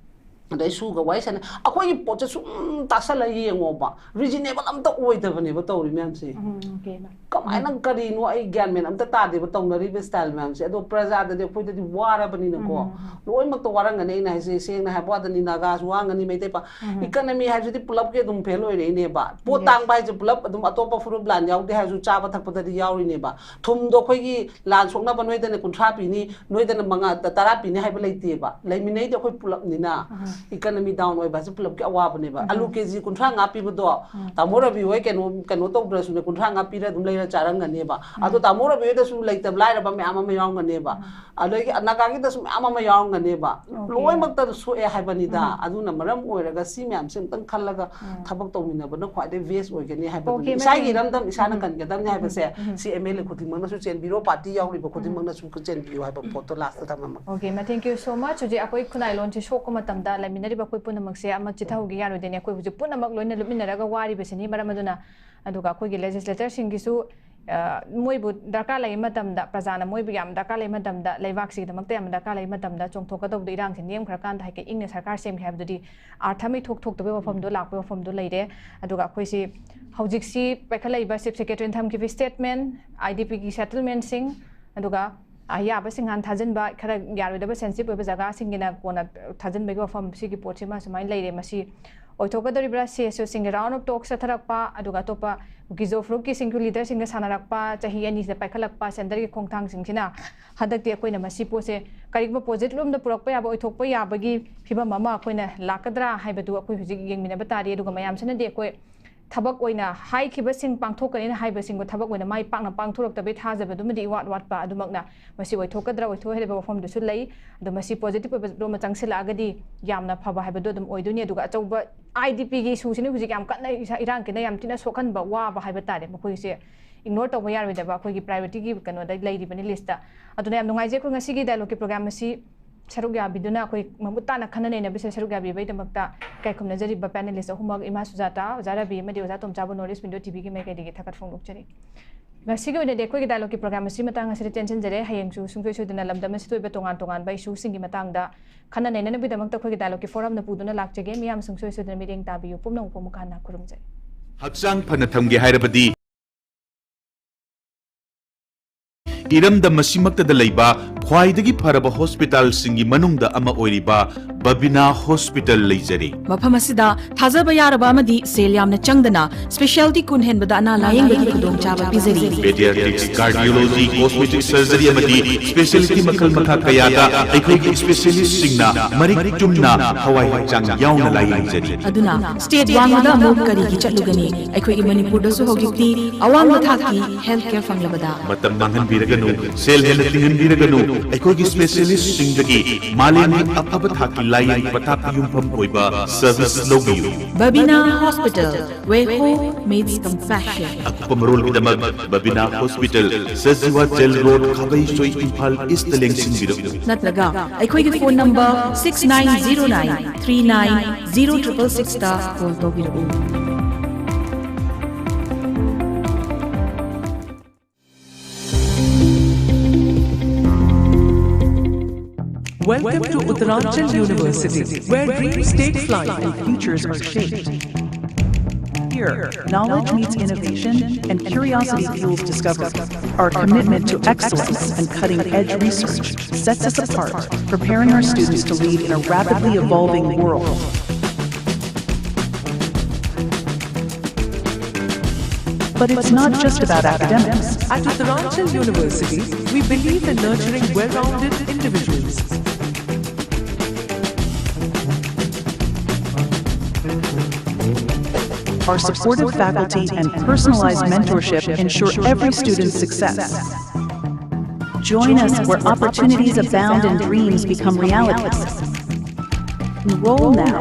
ꯑꯗꯩ ꯁꯨꯒ ꯋꯥꯔꯤ ꯁꯥꯟꯅꯩ꯫ ꯑꯩꯈꯣꯏꯒꯤ ꯄꯣꯠꯁꯦ ꯁꯨꯝ ꯇꯥꯁꯜꯂ ꯌꯦꯡꯉꯣꯕ, ꯔꯤꯖꯅꯦꯕꯜ ꯑꯝꯇ ꯑꯣꯏꯗꯕꯅꯦꯕ ꯇꯧꯔꯤ ꯃꯌꯥꯝꯁꯦ꯫ ꯎꯝ, okay, ma'am. ꯀꯃꯥꯏꯅ ꯀꯔꯤꯅꯣ ꯑꯩ ꯒ꯭ꯌꯥꯟ ꯃꯦꯟ ꯑꯝꯇ ꯇꯥꯗꯦꯕ ꯇꯧꯅꯔꯤꯕ style ꯃꯌꯥꯝꯁꯦ꯫ ꯑꯗꯣ ꯄ꯭ꯔꯖꯥꯗꯗꯤ ꯑꯩꯈꯣꯏꯗꯗꯤ ꯋꯥꯔꯕꯅꯤꯅꯀꯣ, ꯎꯝ, ꯎꯝ. ꯂꯣꯏꯅꯃꯛꯇ ꯋꯥꯔꯝꯒꯅꯤ꯫ ꯑꯩꯅ ꯍꯥꯏꯁꯦ ꯁꯦꯡꯅ ꯍꯥꯏꯕ ꯋꯥꯗꯅꯤ, ꯅꯥꯒꯥꯁꯨ ꯋꯥꯔꯝꯒꯅꯤ, ꯃꯩꯇꯩ ꯄꯥ-, ꯎꯝ. Economy ꯍꯥꯏꯕꯁꯤꯗꯤ ꯄꯨꯂꯞꯀꯤ ꯑꯗꯨꯝ fail ꯑꯣꯏꯔꯛꯏꯅꯦꯕ꯫ ꯄꯣꯠ Yes. ꯇꯥꯡꯕ ꯍꯥꯏꯁꯦ ꯄꯨꯂꯞ ꯑꯗꯨꯝ ꯑꯇꯣꯞꯄ ꯐꯨꯔꯨꯞ ꯂꯥꯟ ꯌꯥꯎꯗꯦ ꯍꯥꯏꯔꯁꯨ ꯆꯥꯕ ꯊꯛꯄꯗꯗꯤ ꯌꯥꯎꯔꯤꯅꯦꯕ꯫ ꯊꯨꯝꯗꯣ ꯑꯩꯈꯣꯏꯒꯤ ꯂꯥꯟ ꯁꯣꯛꯅꯕ ꯅꯣꯏꯗꯅ ꯀꯨꯟꯊ꯭ꯔꯥ ꯄꯤꯅꯤ, ꯅꯣꯏꯗꯅ ꯃꯉꯥ, ꯇꯔꯥ ꯄꯤꯅꯤ ꯍꯥꯏꯕ ꯂꯩꯇꯦꯕ꯫ ꯂꯩꯃꯤꯟꯅꯩꯗꯤ ꯑꯩꯈꯣꯏ ꯄꯨꯂꯞꯅꯤꯅ꯫ ꯎꯝ. Economy down ꯑꯣꯏꯕ ꯍꯥꯏꯁꯦ ꯄꯨꯂꯞꯀꯤ ꯑꯋꯥꯕꯅꯦꯕ꯫ ꯎꯝ. ꯑꯂꯨ ꯀꯦꯖꯤ ꯀꯨꯟꯊ꯭ꯔꯥ ꯉꯥ ꯄꯤꯕꯗꯣ ꯎꯝ. ꯇꯥꯃꯣ ꯔꯕꯤ ꯍꯣꯏ ꯀꯩꯅꯣ, ꯀꯩꯅꯣ ꯇꯧꯗ꯭ꯔꯁꯨꯅꯦ, ꯀꯨꯟꯊ꯭ꯔꯥ ꯉꯥ ꯄꯤꯔ ꯑꯗꯨꯝ ꯂꯩꯔ ꯆꯥꯔꯝꯒꯅꯦꯕ꯫ ꯎꯝ. ꯑꯗꯣ ꯇꯥꯃꯣ ꯔꯕꯤ ꯍꯣꯏꯗꯁꯨ ꯂꯩꯇꯕ ꯂꯥꯏꯔꯕ ꯃꯌꯥꯝ ꯑꯃ ꯌꯥꯎꯔꯝꯒꯅꯦꯕ꯫ ꯎꯝ. ꯑꯗꯒꯤ ꯅꯥꯒꯥꯒꯤꯗꯁꯨ ꯃꯌꯥꯝ ꯑꯃ ꯌꯥꯎꯔꯝꯒꯅꯦꯕ꯫ Okay. ꯂꯣꯏꯅꯃꯛꯇ ꯁꯣꯛꯑꯦ ꯍꯥꯏꯕꯅꯤꯗ꯫ ꯎꯝ. ꯑꯗꯨꯅ ꯃꯔꯝ ꯑꯣꯏꯔꯒ ꯁꯤ ꯃꯌꯥꯝꯁꯦ ꯑꯝꯇꯪ ꯈꯜꯂꯒ ꯎꯝ. ꯊꯕꯛ ꯇꯧꯃꯤꯟꯅꯕꯅ ꯈ꯭ꯋꯥꯏꯗꯩ best ꯑꯣꯏꯒꯅꯤ ꯍꯥꯏꯕꯗꯨꯅꯤ꯫ Okay, ꯏꯁꯥꯒꯤ madam. ꯏꯔꯝꯗꯝ ꯏꯁꯥꯅ ꯎꯝ. ꯀꯟꯒꯗꯕꯅꯤ ꯍꯥꯏꯕꯁꯦ ꯎꯝ. ꯁꯤ MLA ꯈꯨꯗꯤꯡꯃꯛꯅꯁꯨ ꯆꯦꯟꯕꯤꯔꯣ, party ꯌꯥꯎꯔꯤꯕ ꯈꯨꯗꯤꯡꯃꯛꯅꯁꯨ ꯆꯦꯟꯕꯤꯌꯨ ꯍꯥꯏꯕ ꯄꯣꯠꯇꯣ last ꯊꯝꯃꯝꯃꯒꯦ꯫ Okay, ma, thank you so much. ꯍꯧꯖꯤꯛ ꯑꯩꯈꯣꯏ ꯈꯨꯟꯅꯥꯏ ꯂꯣꯟꯁꯤ ꯁꯣꯛꯄ ꯃꯇꯝꯗ ꯂꯩꯃꯤꯟꯅꯔꯤꯕ ꯑꯩꯈꯣꯏ ꯄꯨꯝꯅꯃꯛꯁꯦ ꯑꯃ ꯆꯤꯊꯍꯧꯒꯦ ꯌꯥꯔꯣꯏꯗꯣꯏꯅꯦ꯫ ꯑꯩꯈꯣꯏ ꯍꯧꯖꯤꯛ ꯄꯨꯝꯅꯃꯛ ꯂꯣꯏꯅ ꯂꯨꯞꯃꯤꯟꯅꯔꯒ ꯋꯥꯔꯤꯕꯁꯤꯅꯤ꯫ ꯃꯔꯝ ꯑꯗꯨꯅ ꯑꯗꯨꯒ ꯑꯩꯈꯣꯏꯒꯤ legislatorꯁꯤꯡꯒꯤꯁꯨ, ꯑ, ꯃꯣꯏꯕꯨ ꯗꯔꯀꯥꯔ ꯂꯩꯕ ꯃꯇꯝꯗ, ꯄ꯭ꯔꯖꯥꯅ ꯃꯣꯏꯕꯨ ꯌꯥꯝ ꯗꯔꯀꯥꯔ ꯂꯩꯕ ꯃꯇꯝꯗ, ꯂꯩꯕꯥꯛꯁꯤꯒꯤꯗꯃꯛꯇ ꯌꯥꯝ ꯗꯔꯀꯥꯔ ꯂꯩꯕ ꯃꯇꯝꯗ ꯆꯣꯡꯊꯣꯛꯀꯗꯧꯕꯗꯣ, ꯏꯔꯥꯡꯁꯤ ꯅꯦꯝꯈ꯭ꯔꯀꯥꯟꯗ ꯍꯥꯏꯐꯦꯠ ꯏꯪꯅ ꯁꯔꯀꯥꯔ ꯁꯦꯝꯒꯦ ꯍꯥꯏꯕꯗꯨꯗꯤ ꯑꯥꯔꯊ ꯑꯃ ꯏꯊꯣꯛ ꯊꯣꯛꯇꯕꯒꯤ ꯋꯥꯐꯝꯗꯣ, ꯂꯥꯛꯄꯒꯤ ꯋꯥꯐꯝꯗꯣ ꯂꯩꯔꯦ꯫ ꯑꯗꯨꯒ ꯑꯩꯈꯣꯏꯁꯤ ꯍꯧꯖꯤꯛꯁꯤ ꯄꯥꯏꯈꯠꯂꯛꯏꯕ Chief Secretaryꯅ ꯊꯝꯈꯤꯕ statement, IDPꯒꯤ settlementꯁꯤꯡ, ꯑꯗꯨꯒ ꯑꯌꯥꯕꯁꯤꯡ ꯍꯥꯟꯅ ꯊꯥꯖꯤꯟꯕ, ꯈꯔ ꯌꯥꯔꯣꯏꯗꯕ sensitive ꯑꯣꯏꯕ ꯖꯒꯥꯁꯤꯡꯒꯤꯅ ꯀꯣꯟꯅ ꯊꯥꯖꯤꯟꯕꯒꯤ ꯋꯥꯐꯝ, ꯁꯤꯒꯤ ꯄꯣꯠꯁꯤꯃ ꯁꯨꯃꯥꯏꯅ ꯂꯩꯔꯦ꯫ ꯃꯁꯤ ꯑꯣꯏꯊꯣꯛꯀꯗꯧꯔꯤꯕ꯭ꯔꯥ? CSOꯁꯤꯡꯒꯤ round of talks ꯆꯠꯊꯔꯛꯄ, ꯑꯗꯨꯒ ꯑꯇꯣꯞꯄ ꯀꯨꯀꯤ-ꯖꯣ ꯐꯨꯔꯨꯞꯀꯤ ꯁꯤꯡꯒꯤ leaderꯁꯤꯡꯒ ꯁꯥꯟꯅꯔꯛꯄ, ꯆꯍꯤ ꯑꯅꯤꯁꯤꯗ ꯄꯥꯏꯈꯠꯂꯛꯄ centreꯒꯤ ꯈꯣꯡꯊꯥꯡꯁꯤꯡꯁꯤꯅ ꯍꯟꯗꯛꯇꯤ ꯑꯩꯈꯣꯏꯅ ꯃꯁꯤ ꯄꯣꯠꯁꯦ ꯀꯔꯤꯒꯨꯝꯕ positive ꯂꯣꯝꯗ ꯄꯨꯔꯛꯄ ꯌꯥꯕ, ꯑꯣꯏꯊꯣꯛꯄ ꯌꯥꯕꯒꯤ ꯐꯤꯕꯝ ꯑꯃ ꯑꯩꯈꯣꯏꯅ ꯂꯥꯛꯀꯗ꯭ꯔꯥ ꯍꯥꯏꯕꯗꯨ ꯑꯩꯈꯣꯏ ꯍꯧꯖꯤꯛ ꯌꯦꯡꯃꯤꯟꯅꯕ ꯇꯥꯔꯤ꯫ ꯑꯗꯨꯒ ꯃꯌꯥꯝꯁꯤꯅꯗꯤ ꯑꯩꯈꯣꯏ ꯊꯕꯛ ꯑꯣꯏꯅ ꯍꯥꯏꯈꯤꯕꯁꯤꯡ ꯄꯥꯡꯊꯣꯛꯀꯅꯤꯅ ꯍꯥꯏꯕꯁꯤꯡꯗꯣ ꯊꯕꯛ ꯑꯣꯏꯅ ꯃꯥꯏ ꯄꯥꯛꯅ ꯄꯥꯡꯊꯣꯔꯛꯇꯕꯒꯤ ꯊꯥꯖꯕꯗꯨꯃꯗꯤ ꯏꯋꯥꯠ ꯋꯥꯠꯄ꯫ ꯑꯗꯨꯃꯛꯅ ꯃꯁꯤ ꯑꯣꯏꯊꯣꯛꯀꯗ꯭ꯔꯥ ꯑꯣꯏꯊꯣꯛꯑꯣꯏ ꯍꯥꯏꯕ ꯋꯥꯐꯝꯗꯨꯁꯨ ꯂꯩ꯫ ꯑꯗꯣ ꯃꯁꯤ positive ꯑꯣꯏꯕ ꯔꯣꯝꯗ ꯆꯪꯁꯤꯜꯂꯛꯑꯒꯗꯤ ꯌꯥꯝꯅ ꯐꯕ ꯍꯥꯏꯕꯗꯣ ꯑꯗꯨꯝ ꯑꯣꯏꯗꯣꯏꯅꯤ꯫ ꯑꯗꯨꯒ ꯑꯆꯧꯕ IDPꯒꯤ issueꯁꯤꯅ ꯍꯧꯖꯤꯛ ꯌꯥꯝ ꯀꯟꯅ ꯏꯁꯥ ꯏꯔꯥꯡ ꯀꯟꯅ ꯌꯥꯝ ꯊꯤꯅ ꯁꯣꯛꯍꯟꯕ, ꯋꯥꯕ ꯍꯥꯏꯕ ꯇꯥꯔꯦ꯫ ꯃꯈꯣꯏꯁꯦ ignore ꯇꯧꯕ ꯌꯥꯔꯣꯏꯗꯕ ꯑꯩꯈꯣꯏꯒꯤ priorityꯒꯤ ꯀꯩꯅꯣꯗ ꯂꯩꯔꯤꯕꯅꯤ, listꯇ꯫ ꯑꯗꯨꯅ ꯌꯥꯝ ꯅꯨꯡꯉꯥꯏꯖꯩ ꯑꯩꯈꯣꯏ ꯉꯁꯤꯒꯤ dialogueꯀꯤ programme ꯑꯁꯤ ꯁꯔꯨꯛ ꯌꯥꯕꯤꯗꯨꯅ, ꯑꯩꯈꯣꯏ ꯃꯃꯨꯠ ꯇꯥꯅ ꯈꯟꯅ ꯅꯩꯅꯕꯁꯤꯗ ꯁꯔꯨꯛ ꯌꯥꯕꯤꯕꯒꯤꯗꯃꯛꯇ ꯏꯀꯥꯏ ꯈꯨꯝꯅꯖꯔꯤꯕ panelist ꯑꯍꯨꯝꯃꯛ, ꯏꯃꯥ ꯁꯨꯖꯥꯇꯥ, ꯑꯣꯖꯥ ꯔꯕꯤ ꯑꯃꯗꯤ ꯑꯣꯖꯥ ꯇꯣꯝꯆꯥꯕꯨ North East Window TVꯒꯤ ꯃꯥꯏꯀꯩꯗꯒꯤ ꯊꯥꯒꯠ ꯐꯣꯡꯗꯣꯛꯆꯔꯤ꯫ ꯉꯁꯤꯒꯤ ꯑꯣꯏꯅꯗꯤ ꯑꯩꯈꯣꯏꯒꯤ ꯗꯥꯏꯂꯣꯒꯀꯤ ꯄ꯭ꯔꯣꯒ꯭ꯔꯥꯝ ꯑꯁꯤ ꯃꯇꯥꯡ ꯑꯁꯤꯗ ꯇꯦꯟꯁꯤꯟꯖꯔꯦ꯫ ꯍꯌꯦꯡꯁꯨ ꯁꯨꯡꯁꯣꯏ ꯁꯣꯏꯗꯅ ꯂꯝꯗꯝ ꯑꯁꯤꯗ ꯑꯣꯏꯕ ꯇꯣꯉꯥꯟ ꯇꯣꯉꯥꯟꯕ ꯏꯁꯨꯁꯤꯡꯒꯤ ꯃꯇꯥꯡꯗ ꯈꯟꯅ ꯅꯩꯅꯅꯕꯒꯤꯗꯃꯛꯇ ꯑꯩꯈꯣꯏꯒꯤ ꯗꯥꯏꯂꯣꯒꯀꯤ ꯐꯣꯔꯝꯅ ꯄꯨꯗꯨꯅ ꯂꯥꯛꯆꯒꯦ꯫ ꯃꯤꯌꯥꯝ ꯁꯨꯡꯁꯣꯏ ꯁꯣꯏꯗꯅ ꯃꯤꯠꯌꯦꯡ ꯇꯥꯕꯤꯌꯨ꯫ ꯄꯨꯝꯅꯃꯛꯄꯨ ꯑꯃꯨꯛ ꯍꯟꯅ ꯈꯨꯔꯨꯝꯖꯔꯤ꯫ ꯍꯛꯆꯥꯡ ꯐꯅ ꯊꯝꯒꯦ ꯍꯥꯏꯔꯕꯗꯤ ꯏꯔꯝꯗꯝ ꯑꯁꯤꯃꯛꯇꯗ ꯂꯩꯕ ꯈ꯭ꯋꯥꯏꯗꯒꯤ ꯐꯔꯕ ꯍꯣꯁꯄꯤꯇꯥꯜꯁꯤꯡꯒꯤ ꯃꯅꯨꯡꯗ ꯑꯃ ꯑꯣꯏꯔꯤꯕ ꯕꯕꯤꯅꯥ ꯍꯣꯁꯄꯤꯇꯥꯜ ꯂꯩꯖꯔꯤ꯫ ꯃꯐꯝ ꯑꯁꯤꯗ ꯊꯥꯖꯕ ꯌꯥꯔꯕ ꯑꯃꯗꯤ ꯁꯦꯜ ꯌꯥꯝꯅ ꯆꯪꯗꯅ ꯁ꯭ꯄꯦꯁꯤꯌꯦꯜꯇꯤ ꯀꯨꯟ ꯍꯦꯟꯕꯗ ꯑꯅꯥ ꯂꯥꯌꯦꯡꯕꯒꯤ ꯈꯨꯗꯣꯡꯆꯥꯕ ꯄꯤꯖꯔꯤ꯫ ꯄꯦꯗꯤꯌꯥꯇ꯭ꯔꯤꯛꯁ, ꯀꯥꯔꯗꯤꯑꯣꯂꯣꯖꯤ, ꯀꯣꯁꯃꯦꯇꯤꯛ ꯁꯔꯖꯔꯤ ꯑꯃꯗꯤ ꯁ꯭ꯄꯦꯁꯤꯌꯦꯜꯇꯤ ꯃꯈꯜ ꯃꯈꯥ ꯀꯌꯥꯗ ꯑꯩꯈꯣꯏꯒꯤ ꯁ꯭ꯄꯦꯁꯤꯌꯦꯂꯤꯁꯁꯤꯡꯅ ꯃꯔꯤꯛ ꯆꯨꯝꯅ ꯊꯋꯥꯏ ꯍꯛꯆꯥꯡ ꯌꯥꯎꯅ ꯂꯥꯌꯦꯡꯖꯔꯤ꯫ ꯑꯗꯨꯅ ꯁ꯭ꯇꯦꯠ ꯋꯥꯡꯃꯗ ꯑꯃꯨꯛ ꯀꯔꯤꯒꯤ ꯆꯠꯂꯨꯒꯅꯤ? ꯑꯩꯈꯣꯏꯒꯤ ꯃꯅꯤꯄꯨꯔꯗꯁꯨ ꯍꯧꯖꯤꯛꯇꯤ ꯑꯋꯥꯡꯕ ꯊꯥꯛꯀꯤ ꯍꯦꯜꯊ ꯀꯦꯌꯔ ꯐꯪꯂꯕꯗ꯫ ꯃꯇꯝ ꯃꯥꯡꯍꯟꯕꯤꯔꯒꯅꯨ, ꯁꯦꯜ ꯍꯦꯟꯅ ꯇꯤꯡꯍꯟꯕꯤꯔꯒꯅꯨ, ꯑꯩꯈꯣꯏꯒꯤ ꯁ꯭ꯄꯦꯁꯤꯌꯦꯂꯤꯁꯁꯤꯡꯗꯒꯤ ꯃꯥꯂꯦꯝꯒꯤ ꯑꯐꯕ ꯊꯥꯛꯀꯤ ꯂꯥꯌꯦꯡ ꯄꯊꯥꯞꯀꯤ ꯌꯨꯝꯐꯝ ꯑꯣꯏꯕ ꯁꯔꯚꯤꯁ ꯂꯧꯕꯤꯌꯨ꯫ Babina Hospital, where hope meets compassion. ꯑꯀꯨꯞꯄ ꯃꯔꯣꯜꯒꯤꯗꯃꯛ Babina hospital, Sajiwa jail road, Khabeisoi, Imphal east ꯂꯦꯡꯁꯤꯟꯕꯤꯔꯛꯎ꯫ ꯅꯠꯇ꯭ꯔꯒ ꯑꯩꯈꯣꯏꯒꯤ phone number six nine zero nine three nine zero triple six ꯇ ꯀꯣꯜ ꯇꯧꯕꯤꯔꯛꯎ꯫ Welcome to Uttaranchal University, where dreams take flight and futures are shaped. Here, knowledge meets innovation and curiosity fuels discovery. Our commitment to excellence and cutting edge research sets us apart, preparing our students to lead in a rapidly evolving world. But it's not just about academics. At Uttaranchal University, we believe in nurturing well rounded individuals. Our supportive faculty and personalized mentorship ensure every student's success. Join us where opportunities abound and dreams become realities. Enroll now.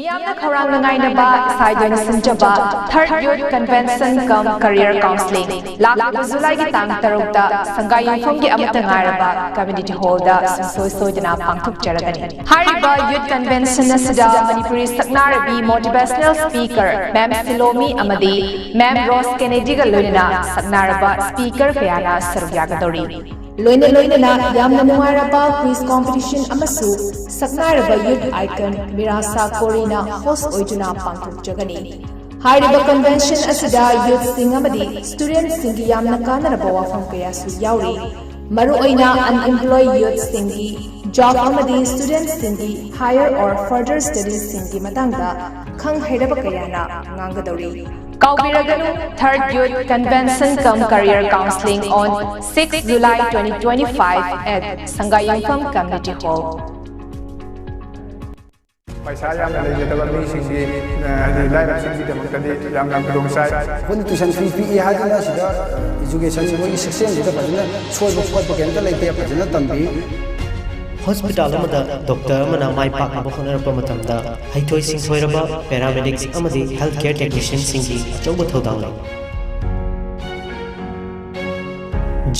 ꯃꯤꯌꯥꯝꯅ ꯈꯧꯔꯥꯡꯅ ꯉꯥꯏꯅꯕ ꯏꯁꯥ ꯏꯗꯨꯅ ꯁꯤꯟꯖꯕ Third Youth Convention cum Career Counselling ꯂꯥꯛꯂꯤꯕ ꯖꯨꯂꯥꯏꯒꯤ ꯇꯥꯡ ꯇꯔꯨꯛꯇ ꯁꯪꯒꯥꯏ ꯌꯨꯝꯐꯝꯒꯤ ꯑꯃꯠꯇ ꯉꯥꯏꯔꯕ community hall ꯗ ꯁꯨꯡꯁꯣꯏ ꯁꯣꯏꯗꯅ ꯄꯥꯡꯊꯣꯛꯆꯔꯒꯅꯤ꯫ ꯍꯥꯏꯔꯤꯕ Youth Convention ꯑꯁꯤꯗ ꯃꯅꯤꯄꯨꯔꯤ ꯁꯛꯅꯥꯏꯔꯕꯤ motivational speaker Ma'am ꯁꯤꯂꯣꯃꯤ ꯑꯃꯗꯤ Ma'am ꯔꯣꯁ ꯀꯦꯅꯦꯗꯤꯒ ꯂꯣꯏꯅꯅ ꯁꯛꯅꯥꯏꯔꯕ speaker ꯀꯌꯥꯅ ꯁꯔꯨꯛ ꯌꯥꯒꯗꯧꯔꯤ꯫ ꯂꯣꯏꯅ ꯂꯣꯏꯅꯅ ꯌꯥꯝꯅ ꯅꯨꯡꯉꯥꯏꯔꯕ quiz competition ꯑꯃꯁꯨ ꯁꯛꯅꯥꯏꯔꯕ youth icon ꯃꯤꯔꯥꯁꯥ ꯀꯣꯔꯤꯅ host ꯑꯣꯏꯗꯨꯅ ꯄꯥꯡꯊꯣꯛꯆꯒꯅꯤ꯫ ꯍꯥꯏꯔꯤꯕ convention ꯑꯁꯤꯗ youth ꯁꯤꯡ ꯑꯃꯗꯤ student ꯁꯤꯡꯒꯤ ꯌꯥꯝꯅ ꯀꯥꯟꯅꯔꯕ ꯋꯥꯐꯝ ꯀꯌꯥꯁꯨ ꯌꯥꯎꯔꯤ꯫ ꯃꯔꯨꯑꯣꯏꯅ unemployed youth ꯁꯤꯡꯒꯤ job ꯑꯃꯗꯤ student ꯁꯤꯡꯒꯤ higher or further studies ꯁꯤꯡꯒꯤ ꯃꯇꯥꯡꯗ ꯈꯪ ꯍꯩꯔꯕ ꯀꯌꯥꯅ ꯉꯥꯡꯒꯗꯧꯔꯤ꯫ ꯀꯥꯎꯕꯤꯔꯒꯅꯨ, Third Youth Convention cum Career Counselling on six July twenty twenty-five at ꯁꯪꯒꯥꯏ ꯌꯨꯝꯐꯝ Community Hall꯫ ꯄꯩꯁꯥ ꯌꯥꯝꯅ ꯂꯩꯖꯗꯕ ꯃꯤꯁꯤꯡꯒꯤ, ꯑ, ꯍꯥꯏꯗꯤ ꯂꯥꯏꯔꯕꯁꯤꯡꯒꯤꯗꯃꯛꯇꯗꯤ ꯌꯥꯝꯅ ꯈꯨꯗꯣꯡ ꯆꯥꯏ꯫ ꯑꯩꯈꯣꯏꯅ tuition fee ꯄꯤꯛꯏ ꯍꯥꯏꯗꯨꯅ ꯁꯤꯗ education ꯁꯤ ꯃꯣꯏꯒꯤ system ꯁꯤꯗ ꯐꯖꯅ ꯁꯣꯏꯕ ꯈꯣꯠꯄ ꯀꯩꯝꯇ ꯂꯩꯇꯦ, ꯐꯖꯅ ꯇꯝꯕꯤ꯫ ꯍꯣꯁꯄꯤꯇꯥꯜ ꯑꯃꯗ ꯗꯣꯛꯇꯔ ꯑꯃꯅ ꯃꯥꯏ ꯄꯥꯛꯅꯕ ꯍꯣꯠꯅꯔꯛꯄ ꯃꯇꯝꯗ ꯍꯩꯊꯣꯏ ꯁꯤꯡꯊꯣꯏꯔꯕ paramedics ꯑꯃꯗꯤ health care technician ꯁꯤꯡꯒꯤ ꯑꯆꯧꯕ ꯊꯧꯗꯥꯡ ꯂꯩ꯫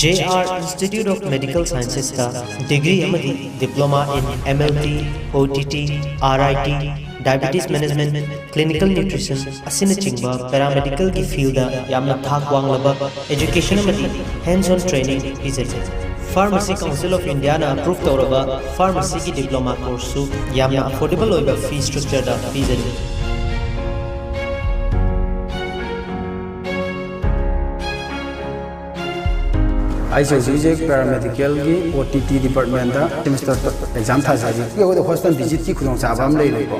J R Institute of Medical Sciences ꯇ degree ꯑꯃꯗꯤ diploma in M L T, O T T, R I T, diabetes management, clinical nutrition ꯑꯁꯤꯅꯆꯤꯡꯕ paramedical ꯒꯤ field ꯗ ꯌꯥꯝꯅ ꯊꯥꯛ ꯋꯥꯡꯂꯕ education ꯑꯃꯗꯤ hands on training ꯄꯤꯖꯔꯤ꯫ Pharmacy Council of India ꯅ approve ꯇꯧꯔꯕ pharmacy ꯒꯤ diploma course ꯁꯨ ꯌꯥꯝꯅ affordable ꯑꯣꯏꯕ fee structure ꯗ ꯄꯤꯖꯔꯤ꯫ ꯑꯩꯁꯦ ꯍꯧꯖꯤꯛ ꯍꯧꯖꯤꯛ paramedical ꯒꯤ O T T department ꯇ semester exam ꯊꯥꯖꯔꯤ꯫ ꯑꯩꯈꯣꯏꯗ hospital visit ꯀꯤ ꯈꯨꯗꯣꯡꯆꯥꯕ ꯑꯃ ꯂꯩꯔꯦꯀꯣ꯫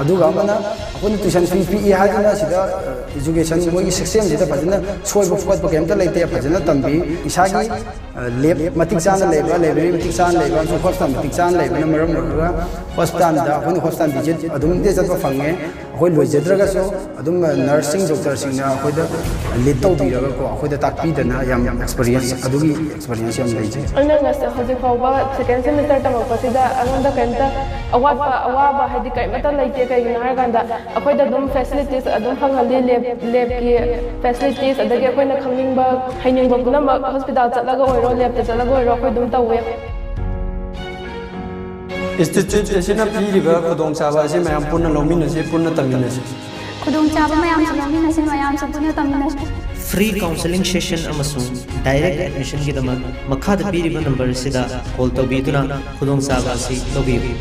ꯑꯗꯨꯒ ꯑꯃꯅ ꯑꯩꯈꯣꯏꯅ tuition fee ꯄꯤꯛꯏ ꯍꯥꯏꯗꯨꯅ ꯁꯤꯗ education ꯃꯣꯏꯒꯤ system ꯁꯤꯗ ꯐꯖꯅ ꯁꯣꯏꯕ ꯈꯣꯠꯄ ꯀꯩꯝꯇ ꯂꯩꯇꯦ, ꯐꯖꯅ ꯇꯝꯕꯤ꯫ ꯏꯁꯥꯒꯤ lab ꯃꯇꯤꯛ ꯆꯥꯅ ꯂꯩꯕ, library ꯃꯇꯤꯛ ꯆꯥꯅ ꯂꯩꯕ ꯑꯃꯁꯨꯡ hospital ꯃꯇꯤꯛ ꯆꯥꯅ ꯂꯩꯕꯅ ꯃꯔꯝ ꯑꯣꯏꯔꯒ hospital ꯗ ꯑꯩꯈꯣꯏꯅ hospital visit ꯑꯗꯨꯝ ꯆꯠꯄ ꯐꯪꯉꯦ꯫ ꯑꯩꯈꯣꯏ ꯂꯣꯏꯖꯗ꯭ꯔꯒꯁꯨ ꯑꯗꯨꯝ ꯅꯔꯁꯁꯤꯡ, ꯗꯣꯛꯇꯔꯁꯤꯡꯅ ꯑꯩꯈꯣꯏꯗ ꯂꯤꯗ ꯇꯧꯕꯤꯔꯒꯀꯣ, ꯑꯩꯈꯣꯏꯗ ꯇꯥꯛꯄꯤꯗꯅ ꯌꯥꯝ ꯑꯦꯛꯁꯄꯤꯔꯤꯌꯦꯟꯁ, ꯑꯗꯨꯒꯤ ꯑꯦꯛꯁꯄꯤꯔꯤꯌꯦꯟꯁ ꯌꯥꯝ ꯂꯩꯖꯩ꯫ ꯑꯩꯅ ꯉꯁ-, ꯍꯧꯖꯤꯛ ꯐꯥꯎꯕ ꯁꯦꯀꯦꯟ ꯁꯦꯃꯤꯁꯇꯔ ꯇꯝꯃꯛꯄꯁꯤꯗ ꯑꯩꯉꯣꯟꯗ ꯀꯩꯝꯇ ꯑꯋꯥꯠꯄ, ꯑꯋꯥꯕ ꯍꯥꯏꯗꯤ ꯀꯔꯤꯃꯠꯇ ꯂꯩꯇꯦ꯫ ꯀꯩꯒꯤꯅꯣ ꯍꯥꯏꯔꯀꯥꯟꯗ ꯑꯩꯈꯣꯏꯗ ꯑꯗꯨꯝ ꯐꯦꯁꯤꯂꯤꯇꯤꯁ ꯑꯗꯨꯝ ꯐꯪꯍꯜꯂꯤ, ꯂꯦꯕ, ꯂꯦꯕꯀꯤ ꯐꯦꯁꯤꯂꯤꯇꯤꯁ, ꯑꯗꯒꯤ ꯑꯩꯈꯣꯏꯅ ꯈꯪꯅꯤꯡꯕ, ꯍꯩꯅꯤꯡꯕ ꯄꯨꯝꯅꯃꯛ ꯍꯣꯁꯄꯤꯇꯥꯜ ꯆꯠꯂꯒ ꯑꯣꯏꯔꯣ, ꯂꯦꯕꯇ ꯆꯠꯂꯒ ꯑꯣꯏꯔꯣ, ꯑꯩꯈꯣꯏ ꯑꯗꯨꯝ ꯇꯧꯋꯦ꯫ ꯏꯟꯁꯇꯤꯇ꯭ꯌꯨꯠ ꯑꯁꯤꯅ ꯄꯤꯔꯤꯕ ꯈꯨꯗꯣꯡꯆꯥꯕ ꯑꯁꯤ ꯃꯌꯥꯝ ꯄꯨꯟꯅ ꯂꯧꯃꯤꯟꯅꯁꯤ, ꯄꯨꯟꯅ ꯇꯝꯃꯤꯟꯅꯁꯤ꯫ ꯈꯨꯗꯣꯡꯆꯥꯕ ꯃꯌꯥꯝꯁꯨ ꯂꯧꯃꯤꯟꯅꯁꯤ, ꯃꯌꯥꯝꯁꯨ ꯄꯨꯟꯅ ꯇꯝꯃꯤꯟꯅꯁꯤ꯫ Free counselling session ꯑꯃꯁꯨꯡ direct admission ꯒꯤꯗꯃꯛ ꯃꯈꯥꯗ ꯄꯤꯔꯤꯕ ꯅꯝꯕꯔ ꯑꯁꯤꯗ ꯀꯣꯜ ꯇꯧꯕꯤꯗꯨꯅ ꯈꯨꯗꯣꯡꯆꯥꯕ ꯑꯁꯤ ꯂꯧꯕꯤꯌꯨ꯫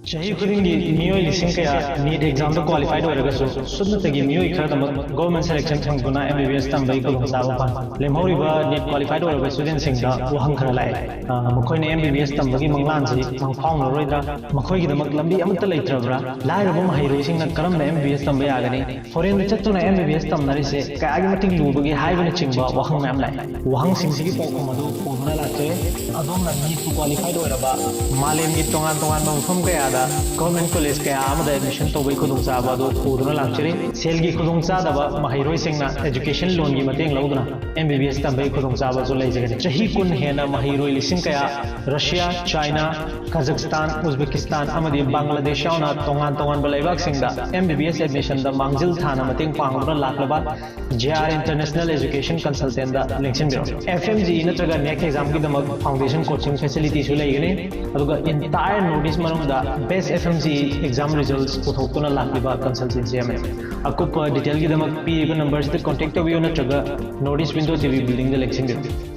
ꯆꯍꯤ ꯈꯨꯗꯤꯡꯒꯤ ꯃꯤꯑꯣꯏ ꯂꯤꯁꯤꯡ ꯀꯌꯥ ꯅꯤꯠ ꯑꯦꯛꯖꯥꯝꯗ ꯀ꯭ꯋꯥꯂꯤꯐꯥꯏꯗ ꯑꯣꯏꯔꯒꯁꯨ ꯁꯨꯞꯅꯇꯒꯤ ꯃꯤꯑꯣꯏ ꯈꯔꯗꯃꯛ ꯒꯣꯔꯃꯦꯟ ꯁꯦꯂꯦꯛꯁꯟ ꯐꯪꯗꯨꯅ ꯑꯦꯝ ꯕꯤ ꯕꯤ ꯑꯦꯁ ꯇꯝꯕꯒꯤ ꯈꯨꯗꯣꯡꯆꯥꯕ ꯐꯪꯏ꯫ ꯂꯦꯝꯍꯧꯔꯤꯕ ꯅꯤꯠ ꯀ꯭ꯋꯥꯂꯤꯐꯥꯏꯗ ꯑꯣꯏꯔꯕ ꯁ꯭ꯇꯨꯗꯦꯟꯠꯁꯤꯡꯗ ꯋꯥꯍꯪ ꯈꯔ ꯂꯥꯛꯑꯦ꯫ ꯑ, ꯃꯈꯣꯏꯅ ꯑꯦꯝ ꯕꯤ ꯕꯤ ꯑꯦꯁ ꯇꯝꯕꯒꯤ ꯃꯪꯂꯥꯟꯁꯤ ꯃꯪꯐꯥꯎꯅꯔꯣꯏꯗ꯭ꯔꯥ? ꯃꯈꯣꯏꯒꯤꯗꯃꯛ ꯂꯝꯕꯤ ꯑꯃꯠꯇ ꯂꯩꯇ꯭ꯔꯕ꯭ꯔꯥ? ꯂꯥꯏꯔꯕ ꯃꯍꯩꯔꯣꯏꯁꯤꯡꯅ ꯀꯔꯝꯅ ꯑꯦꯝ ꯕꯤ ꯕꯤ ꯑꯦꯁ ꯇꯝꯕ ꯌꯥꯒꯅꯤ? ꯐꯣꯔꯦꯟꯗ ꯆꯠꯇꯨꯅ ꯑꯦꯝ ꯕꯤ ꯕꯤ ꯑꯦꯁ ꯇꯝꯅꯔꯤꯁꯦ ꯀꯌꯥꯒꯤ ꯃꯇꯤꯛ ꯂꯨꯕꯒꯦ ꯍꯥꯏꯕꯅꯆꯤꯡꯕ ꯋꯥꯍꯪ ꯃꯌꯥꯝ ꯂꯥꯛꯑꯦ꯫ ꯋꯥꯍꯪꯁꯤꯡꯁꯤꯒꯤ ꯄꯥꯎꯈꯨꯝ ꯑꯗꯨ ꯄꯨꯗꯨꯅ ꯂꯥꯛꯆꯩ꯫ ꯑꯗꯣꯝꯅ ꯅꯤꯠꯄꯨ ꯀ꯭ꯋꯥꯂꯤꯐꯥꯏꯗ ꯑꯣꯏꯔꯕ ꯃꯥꯂꯦꯝꯒꯤ ꯇꯣꯉꯥꯟ ꯇꯣꯉꯥꯟꯕ ꯃꯐꯝ ꯀꯌꯥꯗ ꯒꯣꯔꯃꯦꯟ ꯀꯣꯂꯦꯖ ꯀꯌꯥ ꯑꯃꯗ ꯑꯦꯗꯃꯤꯁꯟ ꯇꯧꯕꯒꯤ ꯈꯨꯗꯣꯡꯆꯥꯕ ꯑꯗꯨ ꯄꯨꯗꯨꯅ ꯂꯥꯛꯆꯔꯤ꯫ ꯁꯦꯜꯒꯤ ꯈꯨꯗꯣꯡꯆꯥꯗꯕ ꯃꯍꯩꯔꯣꯏꯁꯤꯡꯅ ꯑꯦꯖꯨꯀꯦꯁꯟ ꯂꯣꯟꯒꯤ ꯃꯇꯦꯡ ꯂꯧꯗꯨꯅ ꯑꯦꯝ ꯕꯤ ꯕꯤ ꯑꯦꯁ ꯇꯝꯕꯒꯤ ꯈꯨꯗꯣꯡꯆꯥꯕꯁꯨ ꯂꯩꯖꯒꯅꯤ꯫ ꯆꯍꯤ ꯀꯨꯟ ꯍꯦꯟꯅ ꯃꯍꯩꯔꯣꯏ ꯂꯤꯁꯤꯡ ꯀꯌꯥ ꯔꯁꯤꯌꯥ, ꯆꯥꯏꯅꯥ, ꯀꯥꯖꯥꯛꯁꯇꯥꯟ, ꯎꯖꯕꯦꯀꯤꯁꯇꯥꯟ ꯑꯃꯗꯤ ꯕꯪꯒ꯭ꯂꯥꯗꯦꯁ ꯌꯥꯎꯅ ꯇꯣꯉꯥꯟ ꯇꯣꯉꯥꯟꯕ ꯂꯩꯕꯥꯛꯁꯤꯡꯗ ꯑꯦꯝ ꯕꯤ ꯕꯤ ꯑꯦꯁ ꯑꯦꯗꯃꯤꯁꯟꯗ ꯃꯥꯡꯖꯤꯜ ꯊꯥꯅ ꯃꯇꯦꯡ ꯄꯥꯡꯗꯨꯅ ꯂꯥꯛꯂꯕ ꯖꯦ ꯑꯥꯔ ꯏꯟꯇꯔꯅꯦꯁꯅꯦꯜ ꯑꯦꯖꯨꯀꯦꯁꯟ ꯀꯟꯁꯜꯇꯦꯟꯗ ꯂꯦꯡꯁꯤꯟꯕꯤꯔꯛꯎ꯫ ꯑꯦꯐ ꯑꯦꯝ ꯖꯤ ꯏ ꯅꯠꯇ꯭ꯔꯒ ꯅꯦꯛ ꯑꯦꯛꯖꯥꯝꯒꯤꯗꯃꯛ ꯐꯥꯎꯟꯗꯦꯁꯟ ꯀꯣꯆꯤꯡ ꯐꯦꯁꯤꯂꯤꯇꯤꯁꯨ ꯂꯩꯒꯅꯤ꯫ ꯑꯗꯨꯒ ꯏꯟꯇꯥꯌꯔ ꯅꯣꯔꯠ ꯏꯁ ꯃꯅꯨꯡꯗ best F M G E exam results ꯄꯨꯊꯣꯛꯇꯨꯅ ꯂꯥꯛꯂꯤꯕ ꯀꯟꯁꯜꯇꯦꯟꯁꯤ ꯑꯃꯅꯤ꯫ ꯑꯀꯨꯞꯄ ꯗꯤꯇꯦꯜꯒꯤꯗꯃꯛ ꯄꯤꯔꯤꯕ ꯅꯝꯕꯔꯁꯤꯗ ꯀꯣꯟꯇꯦꯛ ꯇꯧꯕꯤꯌꯨ ꯅꯠꯇ꯭ꯔꯒ north east window T V ꯕꯤꯜꯗꯤꯡꯗ ꯂꯦꯡꯁꯤꯟꯕꯤꯔꯛꯎ꯫